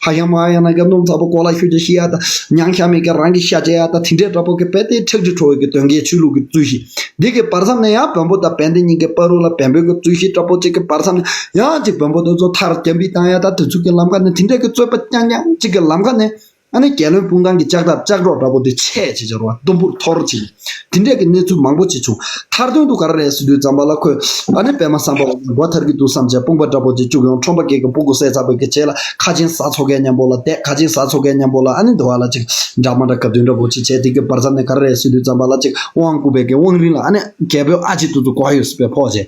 ཧ་ཤང་མ་ཧ་ཤང་ན་གི་སྣུམ་ཚ་པོ་མགོ་ལ་ཤོར་ཅིག་ཤི་ཡག་ད་ཉང་ཤ་མི་གི་རང་གི་ཤ་བཅད་ཡག་ད་དེ་འདྲའི་འདྲ་པོ་གི་རྦད་དེ་ཁྲག་དྲི་བྲོ་བའི་གི་དོན་གྱི་ཆོས་ལུགས་ཀྱི་རྩོད་གཞི། འདི་གི་བར་མཚམས་ནས་ཡང་བོན་པོ་དང་བན་དེ་གཉིས་ཀྱི་བར་དུ་ལ་བོན་པོའི་གི་རྩོད་གཞི་འདྲ་པོ་གཅིག་གི་བར་མཚམས་ནས་ཡང་གཅིག་བོན་པོ་དེ་ཚོ་མཐར་རྒྱམ་པི་བཏང་ཡག་ད་དེ་ཚོ་གི་ལམ་ཁ་ནས་དེ་འདྲའི་གི་རྩོད་པ་རྐྱང་རྐྱང་གཅིག་གི་ལམ་ཁ་ནས་ཨ་ནི་རྒྱལ་བློན་སྤུངས་ཐང་གི་ལྕགས་ཐག་ལྕགས་སྒྲོག་འདྲ་པོ་དེ་ཆད་བྱས་བྱས་རོ་བ་དུམ་བུར་འཐོར་བྱས། དེ་འདྲའི་གི་གནས་ཚུལ་མང་པོ་ཅིག་བྱུང་། མཐར་དོན་དུ་ག་རེ་རེད་ཟེར་དུས་ཙམ་པ་ལ་ཁོས་ཨ་ནི་པད་མ་བསམ་པ་མགོ་མཐར་གྱི་འདུག་བསམ་བྱས་དཔུང་པ་འདྲ་པོ་ཅིག་བཅུག་ཡོང་ཁྲོམ་པ་སྐད་ཀྱི་སྤུ་གུ་བསད་ཚར་བའི་གི་རྗེས་ལ་ཁ་ཆེན་ཟ་ཚོ་གའི་མཉམ་པོ་ལ་བསྡད། ཁ་ཆེན་ཟ་ཚོ་གའི་མཉམ་པོ་ལ་ཨ་ནི་འདི་བ་ལ་ཅིག་འདྲ་མ་འདྲ་གབ་དོན་འདྲ་པོ་ཅིག་བྱས། དེ་གི་བར་མཚམས་ནས་ག་རེ་རེད་ཟེར་དུས་ཙམ་པ་ལ་ཅིག་དབང་བསྐུར་བའི་གི་དབང་རིང་ལ་ཨ་ནི་རྒྱལ་པོའི་ཨ་ཅེ་དེ་ཚོ་གོ་ཡོད་སྲིད་པའི་ཕོག་བྱས།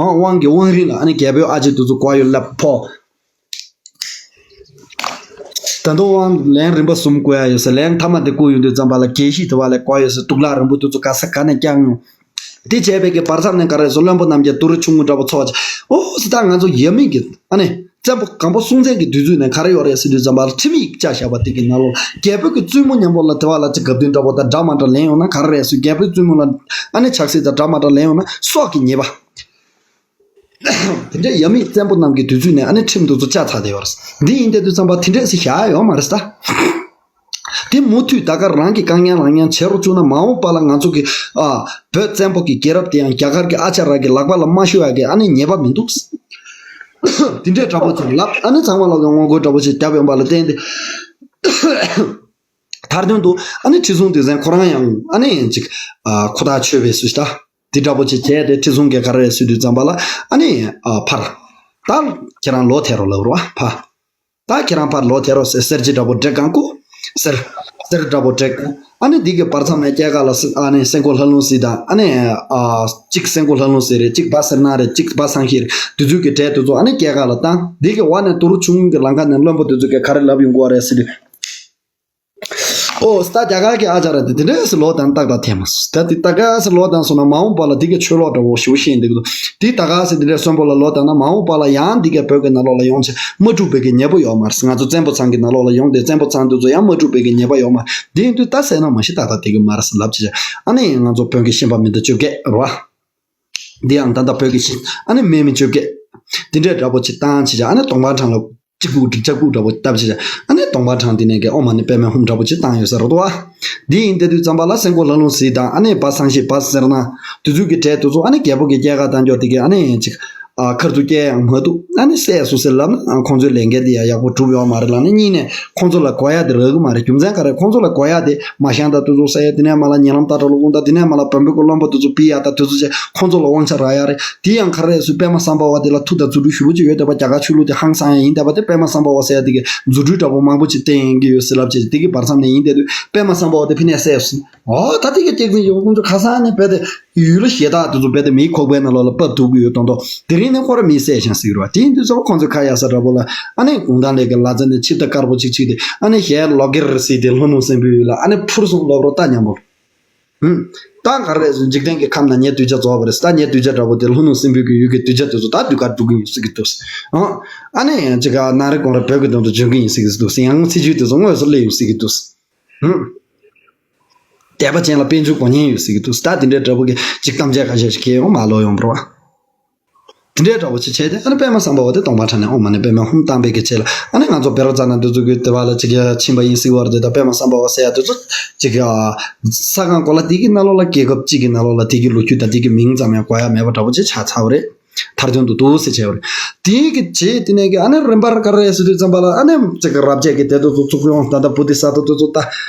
ཨང་དབང་གི་དབང་རིང་ལ་ཨ་ནི་རྒྱལ་པོའི་ཨ་ཅེ་དེ་ཚོ་གོ་ཡོད་ལབ་ཕོག་ད་དུང་དབང་ལན་རིམ་པ་གསུམ་བསྐུར་ཡ་ཡོད་ས། ལན་མཐའ་མ་དེ་བསྐུར་ཡོང་དུས་ཙམ་པ་ལ་རྒྱལ་གཞིས་དེ་བ་ལས་བསྐོར་ཡོད་ས། གཏུག་ལག་རིང་པོ་དེ་ཚོ་ག་ས་ག་ནས་བསྐྱངས་ཡོང་། དེ་བྱས་པའི་གི་བར་མཚམས་ནས་ག་རེ་སོ་བློན་པོ་རྣམས་ཀྱིས་ཏུ་རུ་ཆུང་ངུ་འདྲ་པོ་ཚོགས་བྱས། ཨོ་སི་ད་ང་ཚོ་ཡབ་མེས་ཀྱི་ཨ་ནི་བཙན་པོ་སྒམ་པོ་སྲོང་བཙན་གྱི་དུས་ཚོད་ནས་ག་རེ་ཡོད་རེད་ཟེར་དུས་ཙམ་པ་ལ་ཁྲིམས་ཡིག་བཅའ་བཞག་པ་དེ་གི་ནང་ལོགས་ལ་རྒྱལ་པོ་གི་བཙུན་མོ་མཉམ་པོ་ལ་དེ་བ་ལ་ཅིག་གབ་དོན་འདྲ་པོ་དང་འདྲ་མ་འདྲ་ལེན་ཡོང་ན་ག་རེ་རེད་ཟེར། རྒྱལ་པོའི་བཙུན་མོ་ལ་ཨ་ནི་ཆགས་སྲེད་དང་འདྲ་མ་འདྲ་ལེན་ཡོང་ན་སྲོག་གི་ཉེས་པ། དེ་འདྲའི་ཡབ་མེས་བཙན་པོ་རྣམས་ཀྱི་དུས་ཚོད་ནས་ཨ་ནི་ཁྲིམས་དེ་ཚོ་བཅའ་ཚར་བསྡད་ཡོད་རེད། འདི་ཡིན་དེ་དུས་ཙམ་པ་དེ་འདྲས་སེ་བཞག་ཡ་ཡོད་མ་རེད་ད། དེ་མུ་མཐུད་ད་ག་རང་གི་བཀའ་ཉན་ལག་ཉན་བྱེད་རོགས་བཅུག་ན་མ་འོངས་པ་ལ་ང་ཚོ་གི་ཨ་བོད་བཙན་པོ་གི་རྒྱལ་རབས་དེ་ཡང་རྒྱ་གར་གྱི་ཨ་ཅག་ར་གི་ལག་པ་ལ་མ་ཤོར་ཡ་གི་ཨ་ནི་ཉེས་པ་མི་འདུག་དེ་འདྲའི་འདྲ་པོ་ཅིག་ལབ་ཨ་ནི་ཚང་མ་ལ་ངོ་རྒོལ་འདྲ་པོ་ཅིག་བརྒྱབ་ཡོང་པ་ལ་བརྟེན་ཏེ། མཐར་དོན་དུ་ཨ་ནི་ཁྲི་སྲོང་ལྡེ་བཙན་ཁོ་རང་ཡང་ཨ་ནི་ཅིག་ཨ་ཁོ་ཐག་ཆོད་པའི་སུ་ཞིག་ད་འདི་འདྲ་པོ་ཅིག་བྱས་ཏེ་ཁྲི་སྲོང་གིས་ག་རེ་ཟེར་དུས་ཙམ་པ་ལ་ཨ་ནི་ཨ་ཕར་ད་ཁྱེད་རང་ལོག་ཐལ་རོགས་ལབ་རོགས་ཨ་ཕ་ད་ཁྱེད་རང་ཕར་ལོག་ཐལ་རོགས་ཟེར་གསེར་གྱི་འདྲ་པོ་བྲེག་གང་ཀོ་གསེར་གསེར་འདྲ་པོ་བྲེག་ཨ་ནི་འདི་གི་བར་མཚམས་ནས་སྐྱེས་སྐར་ལ་ཨ་ནི་སེང་གོ་ལྷ་ལུང་སྲིད་དང་ཨ་ནི་ཨ་གཅིག་སེང་གོ་ལྷ་ལུང་སྲིད་རེད། གཅིག་བ་སེར་ནག་རེད། གཅིག་བ་སང་ཤི་རེད། དེ་ཚོ་གི་གྲས་དེ་ཚོ་ཨ་ནི་སྐྱེས་སྐར་ལ་བཏང་། འདི་གི་བ་ནས་དུ་རུ་ཆུང་ངུ་གི་ལམ་ཁ་ནས་བློན་པོ་དེ་ཚོ་གིས་ག་རེ་ལབ་ཡོང་གི་ཡོད་རེད་ཟེར་དུས། ཨོ་ད་རྒྱ་གར་གྱི་ཨ་ཅག་ར་དེ་དེ་འདྲས་སུ་ལོག་དང་ཏག་ཏག་ཐེ་མ་སུ་ད་དེ་ཏག་ཏག་སུ་ལོག་དང་སོང་ན་མ་འོངས་པ་ལ་དེ་གི་ཆོས་ལོག་འདྲ་བོ་ཞུ་ཤེས་འདུག་དེ་ཏག་ཏག་སུ་དེ་འདྲས་གསོན་པོ་ལ་ལོག་དང་ན་མ་འོངས་པ་ལ་ཡང་དེ་གི་བོད་ཀྱི་ནང་ལོགས་ལ་ཡོང་ཆེ་མ་གྲུབ་པའི་གི་ཉེས་པོ་ཡོད་མ་རེད། ང་ཚོ་བཙན་པོ་ཚང་གི་ནང་ལོགས་ལ་ཡོང་དེ་བཙན་པོ་ཚང་དེ་ཚོ་ཡང་མ་གྲུབ་པའི་གི་ཉེས་པ་ཡོད་མ་རེད། དེ་ཡིན་དུས་ད་ཟེར་ན་མ་ཤི་ཏག་ཏག་དེ་གི་མ་རེད་ལབ་ཅི་ཨ་ནི་ང་ཚོ་བོད་ཀྱི་ཤན་པ་མི་འདུག་བཅོ་བརྒྱད་རེད་བ། འདི་ཡང་ད་ལྟ་བོད་ཀྱི་ཤིང་ཨ་ནི་སྨན་མི་བཅོ་བརྒྱད། འདི་འདྲའི་འདྲ་པོ་ཅིག་བཏང་ཅི་ཅི་ཨ་ནི་གདོང་པ་འཕྲང་ལ་གཅིག་པུ་གཅིག་ལྕགས་ཀུ་འདྲ་པོ་བཏབ་ཅི་ཅི་ཨ་ནི་གདོང་པ་འཕྲང་འདི་ནས་ཀྱི་ཨོ་མ་ནི་པད་མའི་ཧུམ་འདྲ་པོ་ཅིག་བཏང་ཡོད་ཟེར་རོ་དོ། འདི་ཡིན་དེ་དུས་ཙམ་པ་ལ་སེང་གོ་ལྷ་ལུང་ཟིག་དང་ཨ་ནི་བ་སང་ཤི་བ་སེར་ན་དུས་ཚོད་ཀྱི་གྲས་དུས་ཚོད་ཨ་ནི་རྒྱལ་པོ་གི་སྐྱེས་སྐར་བཏང་འཇོག་དེ་གི་ཨ་ནི་ཅིག་ཨ་ཁར་དུ་སྐྱེས་ཡང་མ་ཐུབ་ཨ་ནི་བསད་སོང་ཟེར་ལབ་ན་ཁོང་ཚོའི་ལས་འགན་དེ་ཡང་ཡག་པོ་གྲུབ་ཡོད་མ་རེད་ལབ་ནི་གཉིས་ནས་ཁོང་ཚོ་ལ་གོ་ཡ་དེ་རག་གི་མ་རེད། རྒྱུ་མཚན་ག་རེ་ཁོང་ཚོ་ལ་གོ་ཡ་དེ་མ་ཤང་དང་དུས་ཚོད་བསད་ཡ་དེ་ནས་མ་ལ་ཉེ་ལམ་ཏ་ཏྲ་ལོ་ཀུང་དང་དེ་ནས་མ་ལ་བོན་པོ་གི་བློན་པོ་དེ་ཚོ་ཕུད་ཡག་དང་དེ་ཚོ་བྱས་ཁོང་ཚོ་ལ་དབང་ཆ་རག་ཡག་རེད། དེ་ཡང་ག་རེ་སུ་པད་མ་བསམ་པ་བ་དེ་ལ་མཐུ་དང་རྫུ་འཕྲུལ་ཞེ་པོ་ཅིག་ཡོད་བསྡད་པ། རྒྱ་གར་ཆོས་ལུགས་དེ་ཧང་སང་ཡ་ཡིན་བསྡད་པ་དེ་པད་མ་བསམ་པ་བ་ཟེར་ཡ་དེ་གི་རྫུ་འཕྲུལ་འདྲ་པོ་མང་པོ་ཅིག་བསྟན་ཡིན་གི་ཡོད་ཟེར་ལབ་བྱས་དེ་གི་བར་མཚམས་ནས་ཡིན་བསྡད་དུས་པད་མ་བསམ་པ་བ་དེ་ཕི་ནས་བསད་སོང་། ཨོ་ད་དེ་གི་སྐྱེག་ཟིན་ཡོད་ཁོང་ཚོ་ཁ་སང་ནས་བས་དེ་ཡུལ་ལ་ཞེ་དྲག་དེ་ཚོ་བས་དེ་མིའི་ཁོག་པའི་ནང་ལོགས་ལ་བབས་འདུག་གི་ཡོད་མདོག་མདོག་དེ་རིང་ནས་ཁོ་ར་མིས་བསད་ཤག་ཟེར་གི་རེད་བ། དེ་ཡིན་དུས་ཚོ་ཁོང་ཚོ་ཁ་ཡ་ས་འདྲ་པོ་ལ་ཨ་ནི་གུང་ཐང་ལས་ཀྱི་ལ་རྩེ་ནས་ཆིབས་རྟ་དཀར་པོ་ཅིག་ཅིག་དེ་ཨ་ནི་ཞལ་ལོག་གེར་ཟེར་དེ་ལྷོ་ནུབ་སྲིན་པོའི་ཡུལ་ལ་ཨ་ནི་འཕུར་སོང་ལབ་རོགས་ལྟ་སྙམ་པོ། ཧུམ། ད་ག་རེ་འཇིག་རྟེན་གྱི་ཁམས་ན་ངའི་གདུལ་བྱ་རྫོགས་པ་རེད། ད་ངའི་གདུལ་བྱ་འདྲ་པོ་དེ་ལྷོ་ནུབ་སྲིན་པོའི་གི་ཡུལ་གྱི་གདུལ་བྱ་དེ་ཚོ་ད་གདུལ་དཀའ་འགྲོ་གི་ཡིན་ཟེར་གི་འདུག་ཨང་། ཨ་ནི་ཅིག་ག་ན་རེ་གོང་རེ་བོད་ཀྱི་དོན་དུ་འབྱོན་གི་ཡིན་ཟེར་གི་འདུག་ཡང་སྲིད་ཇུས་དེ་ཚོ་དངོས་སུ་སླེབས་ཡོང་ཟེར་གི་འདུག་ཧུམ། དད་པ་ཅན་ལ་དཔལ་འབྱོར་གོ་ཉེན་ཡོད་ཟེར་གི་འདུག་ད་དེ་འདྲའི་འདྲ་པོ་གི་ཅིག་གཏམ་བཤད་ཁ་ཤས་ཤིག་གི་ཡོང་མ་ལོག་ཡོང་བ་རེད་བ། དེ་འདྲའི་འདྲ་པོ་ཅིག་བྱས་ཏེ་ཨ་ནི་པད་མ་བསམ་པ་བ་དེ་གདོང་པ་ཁྲ་ནས་ཨོ་མ་ནས་པད་མ་ཧུམ་བཏང་པའི་གི་ཆེད་ལ་ཨ་ནི་ང་ཚོ་བེ་རོ་ཙ་ན་འདི་ཚོ་གི་དེ་བ་ལ་ཅིག་ཡ་ཕྱིན་པ་ཡིན་ཟེར་བ་རེད། དེ་དང་པད་མ་བསམ་པ་བ་ཟེར་ཡ་དེ་ཚོ་ཅིག་ཡ་ས་ཁང་གོ་ལ་དེ་གི་ནང་ལོགས་ལ་རྒྱལ་ཁབ་ཅིག་གི་ནང་ལོགས་ལ་དེ་གི་ལོ་རྒྱུས་དང་དེ་གི་མིང་ཙམ་ཡང་གོ་ཡ་མེད་པ་འདྲ་པོ་ཅིག་ཆགས་ཚར་བ་རེད། མཐར་དོན་དུ་འདུག་ཟེར་བྱས་པ་རེད། དེའི་གི་རྗེས་དེ་ནས་གི་ཨ་ནི་རིམ་པར་ག་རེ་ཟེར་དུས་ཙམ་པ་ལ་ཨ་ནི་ཅིག་རབ་བྱེད་ཀྱི་སྡེ་དེ་ཚོ་བཙུགས་ཡོང་། ད་ལྟ་བོ་དྷི་ས་ཏྭ་དེ་ཚོ་ད་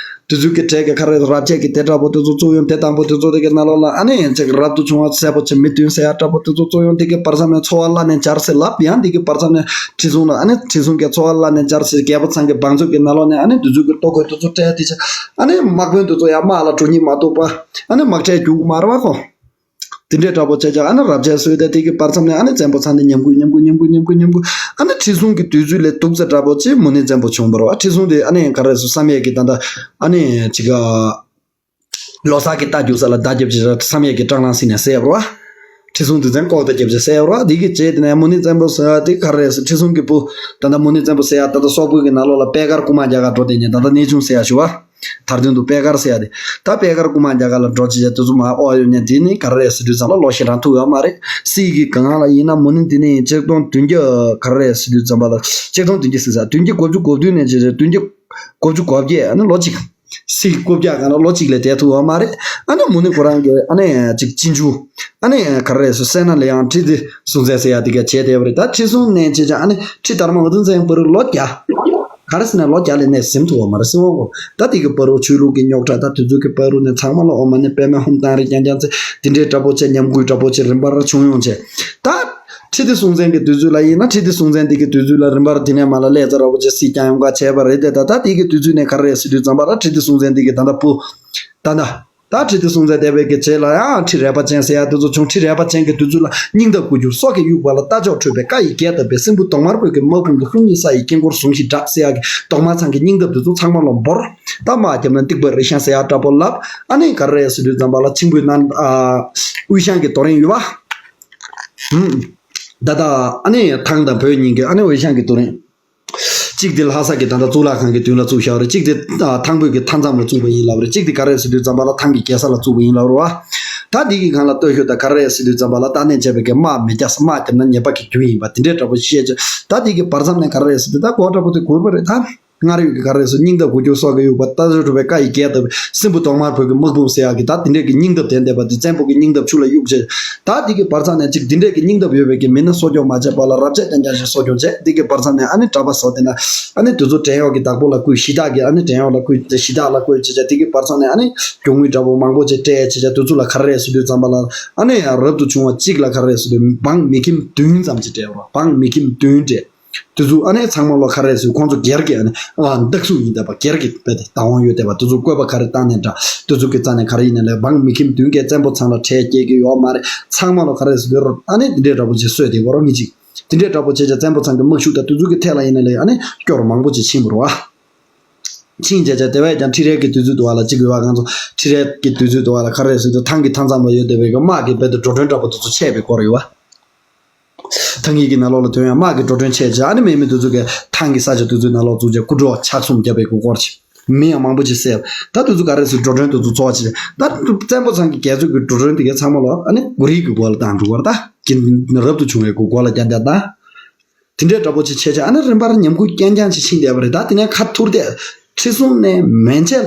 དེ་ཚོ་གི་གྲས་ཀྱི་ག་རེ་རབ་བྱེད་ཀྱི་སྡེ་འདྲ་པོ་དེ་ཚོ་བཙུགས་ཡོང་། སྡེ་དང་པོ་དེ་ཚོ་དེ་གི་ནང་ལོགས་ལ་ཨ་ནི་ཅིག་རབ་ཏུ་བྱུང་བ་གསལ་པོ་ཅིག་མི་བསྟུན་ཟེར་ཡ་འདྲ་པོ་དེ་ཚོ་བཙུགས་ཡོང་། དེ་གི་བར་མཚམས་ནས་འཚོ་བ་བླ་ནས་སྦྱར་ཟེར་ལབ། ཡང་དེ་གི་བར་མཚམས་ནས་ཁྲི་སྲོང་ལ་ཨ་ནི་ཁྲི་སྲོང་གི་འཚོ་བ་བླ་ནས་སྦྱར་ཟེར་རྒྱལ་པོ་ཚང་གི་བང་མཛོད་ཀྱི་ནང་ལོགས་ནས་ཨ་ནི་དེ་ཚོ་གི་ལྟོ་གོས་དེ་ཚོ་སྤྲད་དེ་ཆ་ཨ་ནི་དམག་དཔོན་དེ་ཚོ་ཡང་དམག་ལ་འགྲོ་སྙིང་མ་བཏུབ་པ་ཨ་ནི་དམག་ཁྲལ་རྒྱུག་མ་རེད་བ་ཁོ། དེ་འདྲའི་འདྲ་པོ་བྱས་ཀྱང་ཨ་ནི་རབ་བྱས་སོས་ཏེ་དེ་གི་བར་མཚམས་ནས་ཨ་ནི་བཙན་པོ་ཚང་ནས་ཉམས་རྒུད་ཉམས་རྒུད་ཉམས་རྒུད་ཉམས་རྒུད་ཉམས་རྒུད་ཨ་ནི་ཁྲི་སྲོང་གི་དུས་ཚོད་ལས་སྡུག་ཙམ་འདྲ་པོ་ཅིག་མུ་ནེ་བཙན་པོ་བྱུང་བ་རེད་བ། ཁྲི་སྲོང་དེ་ཨ་ནི་ག་རེ་ཟེར་བསམ་ཡས་ཀྱི་ད་ལྟ་ཨ་ནི་ཅིག་ལོ་གསར་གྱི་རྟ་རྒྱུག་ས་ལ་མདའ་རྒྱབ་ཅིག་བསམ་ཡས་ཀྱི་སྲང་ལམ་སྲིད་ནས་བསད་པ་རེད་བ། ཁྲི་སྲོང་དུས་ཚན་ལྐོག་ཏུ་རྒྱབ་ཅིག་བསད་པ་རེད་བ། དེ་གི་རྗེས་དེ་ནས་མུ་ནེ་བཙན་པོ་ཟེར་བ་དེ་ག་རེ་ཟེར་ཁྲི་སྲོང་གི་བུ་ད་ལྟ་མུ་ནེ་བཙན་པོ་ཟེར་ཡ་ད་ལྟ་སོག་པོ་གི་ནང་ལོགས་ལ་པད་དཀར་རྐུན་མ་རྒྱག་ག་འགྲོ་དེ་ཉིན་ད་ལྟ་གནས་ཆུང་ཟེར་ཡ་ཞུ་བ། མཐར་དོན་དུ་པད་དཀར་ཟེར་ཡ་དེ་ད་པད་དཀར་རྐུན་མ་རྒྱག་ག་ལ་འགྲོ་ཅི་བྱ་དེ་ཚོ་མ་ཨོ་ཡོད་ཉན་དེ་ནི་ག་རེ་ཟེར་དུས་ཙམ་པ་ལོ་ཞེ་དྲག་ཐུག་ཡོད་མ་རེད། སྲིད་ཀྱི་གང་ལ་ཡིན་ན་མུ་ནེ་དེ་ནི་ཆིག་སྟོང་བདུན་བརྒྱ་ག་རེ་ཟེར་དུས་ཙམ་པ་ལ་ཆིག་སྟོང་བདུན་བརྒྱ་ཟེར་ས་བདུན་བརྒྱ་དགུ་བཅུ་གོ་བདུན་ནས་བྱས་བྱས་བདུན་བརྒྱ་དགུ་བཅུ་གོ་བརྒྱད་ཨ་ནི་ལོ་གཅིག་སྲིད་རྐུབ་བཀྱག་གང་ལ་ལོ་གཅིག་ལས་བསྡད་ཐུབ་ཡོད་མ་རེད། ཨ་ནི་མུ་ནེ་ཁོ་རང་གི་ཨ་ནི་ཅིག་གཅེན་གཅུང་ཨ་ནི་ག་རེ་ཟེར་སད་ན་ལེ་ཡང་ཁྲི་སྲོང་བཙན་ཟེར་ཡ་དེ་ག་བྱས་བསྡད་པ་རེད། ད་ཁྲི་སྲོང་ནས་བྱས་བྱས་ཨ་ནི་ཁྲི་དར་མ་འུ་དུམ་བཙན་བར་དུ་ལོ་བརྒྱ། ག་རེ་ཟེར་ན་ལོ་བརྒྱ་ལས་ནས་ཟིན་ཐུབ་པ་མ་རེད། སྲིད་དབང་གོ་ད་དེ་གི་བར་དུ་ཆོས་ལུགས་ཀྱི་རྙོག་དྲ་ད་དུས་ཚོད་ཀྱི་བར་དུ་ནས་ཚང་མ་ལ་འོ་མ་ནི་པད་མ་ཧུམ་བཏང་རེ་རྐྱང་རྐྱང་ཚེ་དེ་འདྲའི་འདྲ་པོ་བྱས་ཉམས་རྒུད་འདྲ་པོ་བྱས་རིམ་པར་བྱུང་ཡོང་བྱས་ད། ཁྲི་སྲོང་བཙན་གྱི་དུས་ཚོད་ལ་ཡིན་ན་ཁྲི་སྲོང་བཙན་དེ་གི་དུས་ཚོད་ལ་རིམ་པར་དེ་ནས་མ་ལ་ལས་ཙ་ར་བོ་ཅེ་སྲིད་སྐྱོང་ཡོང་ག་བྱས་པ་རེད་དེ་ད་ད་དེ་གི་དུས་ཚོད་ནས་ག་རེ་རེད་ཟེར་དུས་ཙམ་པ་ལ་ཁྲི་སྲོང་བཙན་དེ་གི་ད་ད་བུ་ད་ད། ད་ཁྲི་སྲོང་བཙན་འདས་པའི་གི་རྗེས་ལ་ཡང་ཁྲི་རལ་པ་ཅན་ཟེར་ཡ་དེ་ཚོ་བྱུང་། ཁྲི་རལ་པ་ཅན་གྱི་དུས་ཚོད་ལ་སྙིང་སྟོབས་དགུ་འགྱུར་སྲོག་གི་དབྱུག་པ་ལ་རྟ་མཆོག་ཁྲོས་པའི་བཀའ་ཡི་རྒྱལ་བཏབ་པའི་སྲིན་བུ་གདོང་དམར་པོ་གི་དམག་དཔུང་གི་སྲུང་མི་ས་ཡི་དཀྱིལ་འཁོར་ཟུང་ཞིག་བསྒྲགས་ཟེར་ཡ་གི་གདོང་དམར་ཚང་གི་སྙིང་སྟོབས་དེ་ཚོ་ཚང་མ་ལ་འབོར། རྟ་དམག་བརྒྱབ་ན་སྡིག་པ་རེ་ཤང་ཟེར་ཡ་འདྲ་པོ་ལབ། ཨ་ནི་ག་རེ་རེད་ཟེར་དུས་ཙམ་པ་ལ་ཆིང་བུའི་ནང་ཨ་དབུས་ཤང་གི་རྡོ་རིང་ཡོད་པ། ཧུམ། ད་ད་ཨ་ནི་ཐང་དང་བོད་གཉིས་ཀྱི་ཨ་ནི་དབུས་ཤང་གི་རྡོ་རིང་། གཅིག་དེ་ལྷ་ས་གི་ད་ལྟ་གཙུག་ལག་ཁང་གི་མདུན་ལ་བཙུགས་བཞག་པ་རེད། གཅིག་དེ་ཨ་ཐང་བོད་ཀྱི་མཐའ་མཚམས་ལ་བཙུགས་པ་ཡིན་ལབ་རེད། གཅིག་དེ་ག་རེ་ཟེར་དུས་ཙམ་པ་ལ་ཐང་གི་རྒྱལ་ས་ལ་བཙུགས་པ་ཡིན་ལབ་རེད་བ། ད་འདི་གི་སྒང་ལ་ལྟོས་ཤོག་ད་ག་རེ་ཟེར་དུས་ཙམ་པ་ལ་ད་ནས་བྱས་པའི་གི་དམག་མི་རྒྱག་ས་དམག་བརྒྱབ་ན་ཉེས་པ་གི་རྒྱུ་ཡིན་པ་དེ་འདྲའི་འདྲ་པོ་བཤད་ཅིག་ད་འདི་གི་བར་མཚམས་ནས་ག་རེ་ཟེར་དུས་ད་གོ་འདྲ་པོ་དེ་གུར་པ་རེད་ད། སྔར་ཡོད་ཀྱི་ག་རེ་ཟེར་སྙིང་སྟོབས་དགུ་འགྱུར་སྲོག་གི་དབྱུག་པ་རྟ་མཆོག་ཁྲོས་པའི་བཀའ་ཡི་རྒྱལ་བཏབ་པའི་སྲིན་བུ་གདོང་དམར་བོད་ཀྱི་དམག་དཔུང་ཟེར་ཡག་གི་ད་དེ་འདྲས་ཀྱི་སྙིང་སྟོབས་ལྡན་བསྡད་པ་དེ་བཙན་པོ་གི་སྙིང་སྟོབས་ཆུ་ལ་གཡུག་བྱས། ད་དེ་གི་བར་མཚམས་ནས་ཅིག་དེ་འདྲས་ཀྱི་སྙིང་སྟོབས་ཡོད་པའི་གི་མི་སྣ་གསོ་སྐྱོང་མ་བྱས་པ་ལ་རབ་བྱས་རྐྱང་རྐྱང་ཞིག་གསོ་སྐྱོང་བྱས། དེ་གི་བར་མཚམས་ནས་ཨ་ནི་གྲྭ་པ་བཟོ་དེ་ན་ཨ་ནི་དེ་ཚོ་བྲན་གཡོག་གི་བདག་པོ་ལ་བསྐུས། གཞི་བདག་གི་ཨ་ནི་བྲན་གཡོག་ལ་བསྐུས་ཏེ་གཞི་བདག་ལ་བསྐུས་བྱས་བྱས། དེ་གི་བར་མཚམས་ནས་ཨ་ནི་གྱོང་ངུས་འདྲ་པོ་མང་པོ་ཅིག་སྤྲད་བྱས་བྱས། དེ་ཚོ་ལ་ག་རེ་རེད་ཟེར་དུས་ཙམ་པ་ལ་ཨ་ནི་ཡང་རབ་ཏུ་བྱུང་བ་གཅིག་ལ་ག་རེ་རེད་ཟེར་དུས་འབངས་མི་ཁྱིམ་བདུན་ཙམ་ཅིག་སྤྲད་པ་རེད། འབངས་མི་ཁྱིམ་བདུན་སྤྲད། དེ་ཚོ་ཨ་ནི་ཚང་མ་ལོ་ག་རེ་ཟེར། ཁོང་ཚོ་སྒེར་གྱི་ཨ་ནི་ཨ་བདག་སུ་ཡིན་བསྡད་པ། སྒེར་གྱི་རྦད་དེ་བདག་དབང་ཡོད་བསྡད་པ། དེ་ཚོ་བཀོད་པ་ག་རེ་བཏང་ནས་འདྲ། དེ་ཚོ་གི་རྩ་ནས་ག་རེ་ཡིན་ན་ལས་འབངས་མི་ཁྱིམ་བདུན་གྱིས་བཙན་པོ་ཚང་ལ་ཁྲལ་སྐྱེལ་གྱི་ཡོད་མ་རེད། ཚང་མ་ལོ་ག་རེ་ཟེར་དུས་ཨ་ནི་འདི་འདྲའི་འདྲ་པོ་ཅིག་གསོས་ཏེ་བོ་རོ་མི་གཅིག་འདི་འདྲའི་འདྲ་པོ་བྱས་བྱས་བཙན་པོ་ཚང་གི་དམག་ཤུགས་དང་དེ་ཚོ་གི་ཐད་ལ་ཡིན་ན་ལས་ཨ་ནི་སྐྱོ་རོ་མང་པོ་ཅིག་ཕྱིན་པ་རེད་བ། ཕྱིན་བྱས་བྱས་དེ་བས་ཀྱང་ཁྲི་རལ་གྱི་དུས་ཚོད་དུ་བ་ལ་གཅིག་ཡོད་བ། ང་ཚོ་ཁྲི་རལ་གྱི་དུས་ཚོད་དུ་བ་ལ་ག་རེ་ཟེར་དུས་ཐང་གི་མཐའ་མཚམས་ལ་ཡོད་བསྡད་པའི་གི་དམག་གི་རྦད་དེ་འགྲོ་གྲོན་འདྲ་པོ་དེ་ཚོ་ཆད་པའི་སྐོར་ཡོད་བ། ཐང་གི་གི་ནང་ལོགས་ལ་ཐོན་ཡང་དམག་གི་འགྲོ་གྲོན་ཆད་བྱས། ཨ་ནི་མེད་མི་དེ་ཚོ་གི་ཐང་གི་ས་ཆ་དེ་ཚོའི་ནང་ལོགས་བཙུགས་བྱས་རྐུ་འཕྲོག་ཆག་གསུམ་བརྒྱབ་པའི་གི་སྐོར་ཅིག་མི་ཡང་མང་པོ་ཅིག་བསད། ད་དེ་ཚོ་ག་རེ་ཟེར་འགྲོ་གྲོན་དེ་ཚོ་འཚོ་བ་བྱེད། ད་བཙན་པོ་ཚང་གི་རྒྱལ་ཚོགས་ཀྱི་འགྲོ་གྲོན་དེ་གའི་ཚང་མ་ལོ་ཨ་ནི་གོ་རིག་གི་སྒོ་ལ་བཏང་འགྲོ་བར་ད་གིན་རབ་ཏུ་བྱུང་བའི་གི་སྒོ་ལ་རྐྱང་རྐྱང་ད། དེ་འདྲའི་འདྲ་པོ་ཅིག་བྱས་བྱས་ཨ་ནི་རིམ་པར་ཉམས་རྒུད་རྐྱང་རྐྱང་ཅིག་ཕྱིན་བསྡད་པ་རེད། ད་དེ་ནས་ཁ་ཐུར་དེ་ཁྲི་སྲོང་ནས་མན་ཆད་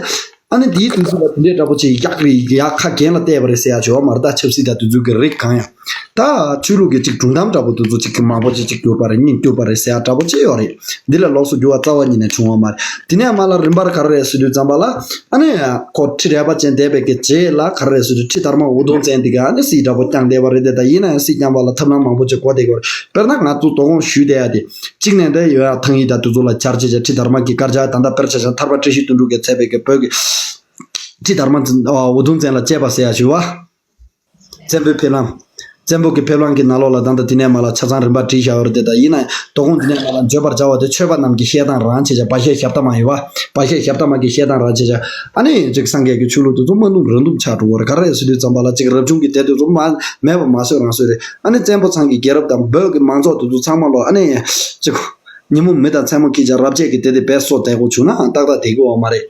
ཨ་ནི་དེའི་དུས་ཚོད་ལ་དེ་འདྲའི་འདྲ་པོ་ཅིག་ཡག་རེད། ཡག་ཁ་རྒྱན་ལ་བལྟས་པ་རེད་ཟེར་ཡ་བྱས་པ་མ་རེད། ད་ཆབ་སྲིད་དང་དེ་ཚོ་གི་རིགས་གང་ཡང་། ད་ཆོས་ལུགས་ཀྱི་ཅིག་སྒྲུང་གཏམ་འདྲ་པོ་དེ་ཚོ་ཅིག་གི་མང་པོ་ཅིག་ཅིག་བསྒྱུར་པ་རེད། རྙིང་བསྒྱུར་པ་རེད་ཟེར་ཡ་འདྲ་པོ་ཅིག་ཡོད་རེད། འདི་ལ་ལོགས་སུ་བསྒྱུར་བ་རྩ་བ་ཉིད་ནས་བྱུང་བ་མ་རེད། དེ་ནས་མ་ལ་རིམ་པར་ག་རེ་རེད་ཟེར་དུས་ཙམ་པ་ལ་ཨ་ནི་ཁོ་ཁྲི་རལ་པ་ཅན་འདས་པའི་གི་རྗེས་ལ་ག་རེ་རེད་ཟེར་དུས་ཁྲི་དར་མ་འུ་དུམ་བཙན་འདི་ག་ཨ་ནི་སྲིད་འདྲ་པོ་བསྐྱངས་བསྡད་པ་རེད་དེ། ད་ཡིན་ན་ཡང་སྲིད་བསྐྱངས་པ་ལ་ཐབས་ལམ་མང་པོ་ཅིག་གོ་བསྡད་ཀྱི་ཡོད་རེད། དཔེར་ན་ང་ཚོ་དོ་དགོང་ཞུས་བསྡད་ཡ་དེ་གཅིག་ནས་འདི་ཡོད་ཡ་ཐང་ཡིག་དང་དེ་ཚོ་ལ་སྦྱར་བྱས་བྱས་ཁྲི་དར་མ་གི་སྐར་ཆ་ད་ལྟ་དཔེར་ཆ་བཞག་ན་ཐར་པ་བཀྲ་ཤིས་དོན་གྲུབ་ཀྱིས་མཛད་པའི་གི་བོད་ཀྱི་ཁྲི་དར་མ་འུ་དུམ་བཙན་ལ་བཅས་པ་ཟེར་ཡ་ཞུ་བ། བཙན་པོའི་ཕེབས་ལམ། བཙན་པོ་གི་ཕེབས་ལམ་གྱི་ནང་ལོགས་ལ་ད་ལྟ་དེ་ནས་མ་ལ་ཆ་ཚང་རིམ་པ་བྲིས་བཞག་ཡོད་རེད་དེ། ད་ཡིན་ན་ཡང་དོ་དགོང་དེ་ནས་མ་ལ་བརྗོད་པར་བྱ་བ་དེ་ཆོས་པ་རྣམས་ཀྱི་བཤད་སྟངས་རང་བྱས་བྱས། བ་ཤད་ཞབས་ཏ་མ་ཡོད་བ། བ་ཤད་ཞབས་ཏ་མ་གི་བཤད་སྟངས་རང་བྱས་བྱས། ཨ་ནི་ཅིག་སངས་རྒྱས་ཀྱི་ཆོས་ལུགས་དེ་ཚོ་མ་ནུབ་ར་ནུབ་ཆགས་འགྲོ་གི་རེད། ག་རེ་ཟེར་དུས་ཙམ་པ་ལ་ཅིག་རབ་བྱུང་གི་སྡེ་དེ་ཚོ་མ་མེད་པ་མ་བཟོས་རང་བཟོས་རེད། ཨ་ནི་བཙན་པོ་ཚང་གི་རྒྱལ་རབས་དང་བོད་ཀྱི་མང་ཚོགས་དེ་ཚོ་ཚང་མ་ལོ་ཨ་ནི་ཅིག་ཉིན་མོ་མི་དང་མཚན་མོ་ཁྱི་ཅག་རབ་བྱེད་ཀྱི་སྡེ་དེ་བས་སོ་བསྡད་དགོས་བྱུང་ན་ཏག་ཏག་བསྡད་ཀྱི་ཡོད་མ་རེད།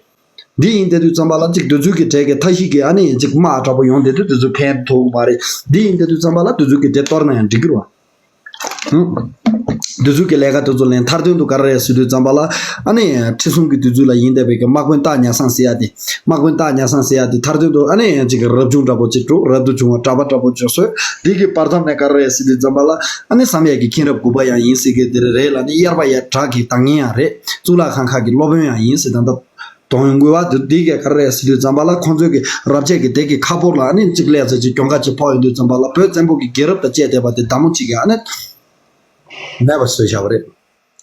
འདི་ཡིན་བསྡད་དུས་ཙམ་པ་ལ་ཅིག་དེ་ཚོའི་གི་གྲས་ཀྱི་མཐའ་བཞི་གི་ཨ་ནི་ཅིག་དམག་འདྲ་པོ་ཡོང་བསྡད་དུས་དེ་ཚོ་ཕན་ཐོགས་མ་རེད། འདི་ཡིན་བསྡད་དུས་ཙམ་པ་ལ་དེ་ཚོའི་གི་དེ་གཏོར་ན་ཡང་འགྲིག་གི་རེད་བ། དེ་ཚོའི་གི་ལས་ཀ་དེ་ཚོ་ལེན། མཐར་དོན་དུ་ག་རེ་རེད་ཟེར་དུས་ཙམ་པ་ལ་ཨ་ནི་ཁྲི་སྲོང་གི་དུས་ཚོད་ལ་ཡིན་བསྡད་པའི་གི་དམག་དཔོན་སྟག་ཉ་སྲང་ཟེར་ཡ་དེ། དམག་དཔོན་སྟག་ཉ་སྲང་ཟེར་ཡ་དེ་མཐར་དོན་དུ་ཨ་ནི་ཅིག་རབ་བྱུང་འདྲ་པོ་ཅིག་འགྲོ། རབ་ཏུ་བྱུང་བ་གྲྭ་པ་འདྲ་པོ་ཅིག་བཟོས། དེ་གི་བར་མཚམས་ནས་ག་རེ་རེད་ཟེར་དུས་ཙམ་པ་ལ་ཨ་ནི་བསམ་ཡས་ཀྱི་མཁན་རབས་དགུ་པ་ཡང་ཡིན་ཟེར་གི་དེ་རེད་ལ་ནི་གཡེར་པ་ཡ་བྲག་གི་བདག་ཉིད་ཡང་རེད། གཙུག་ལག་ཁང་ཁག་གི་སློབ་དཔོན་ཡང་ཡིན་ཟེར། ད་ལྟ་གདོང་ཡོན་དགུ་པ་དེ་དེ་གས་ག་རེ་རེད་ཟེར་དུས་ཙམ་པ་ལ་ཁོང་ཚོའི་གི་རབ་བྱེད་ཀྱི་སྡེ་གི་ཁ་ཕོར་ལ་ཨ་ནི་གཅིག་ལས་ཚོད་ཅིག་གྱོང་ཁ་ཅིག་ཕོག་ཡོང་དུས་ཙམ་པ་ལ་བོད་བཙན་པོ་གི་རྒྱལ་རབས་དང་བཅས་བསྡད་པ་དེ་མདའ་མོ་གཅིག་གིས་ཨ་ནི་མེད་པ་བཟོས་བཞག་པ་རེད།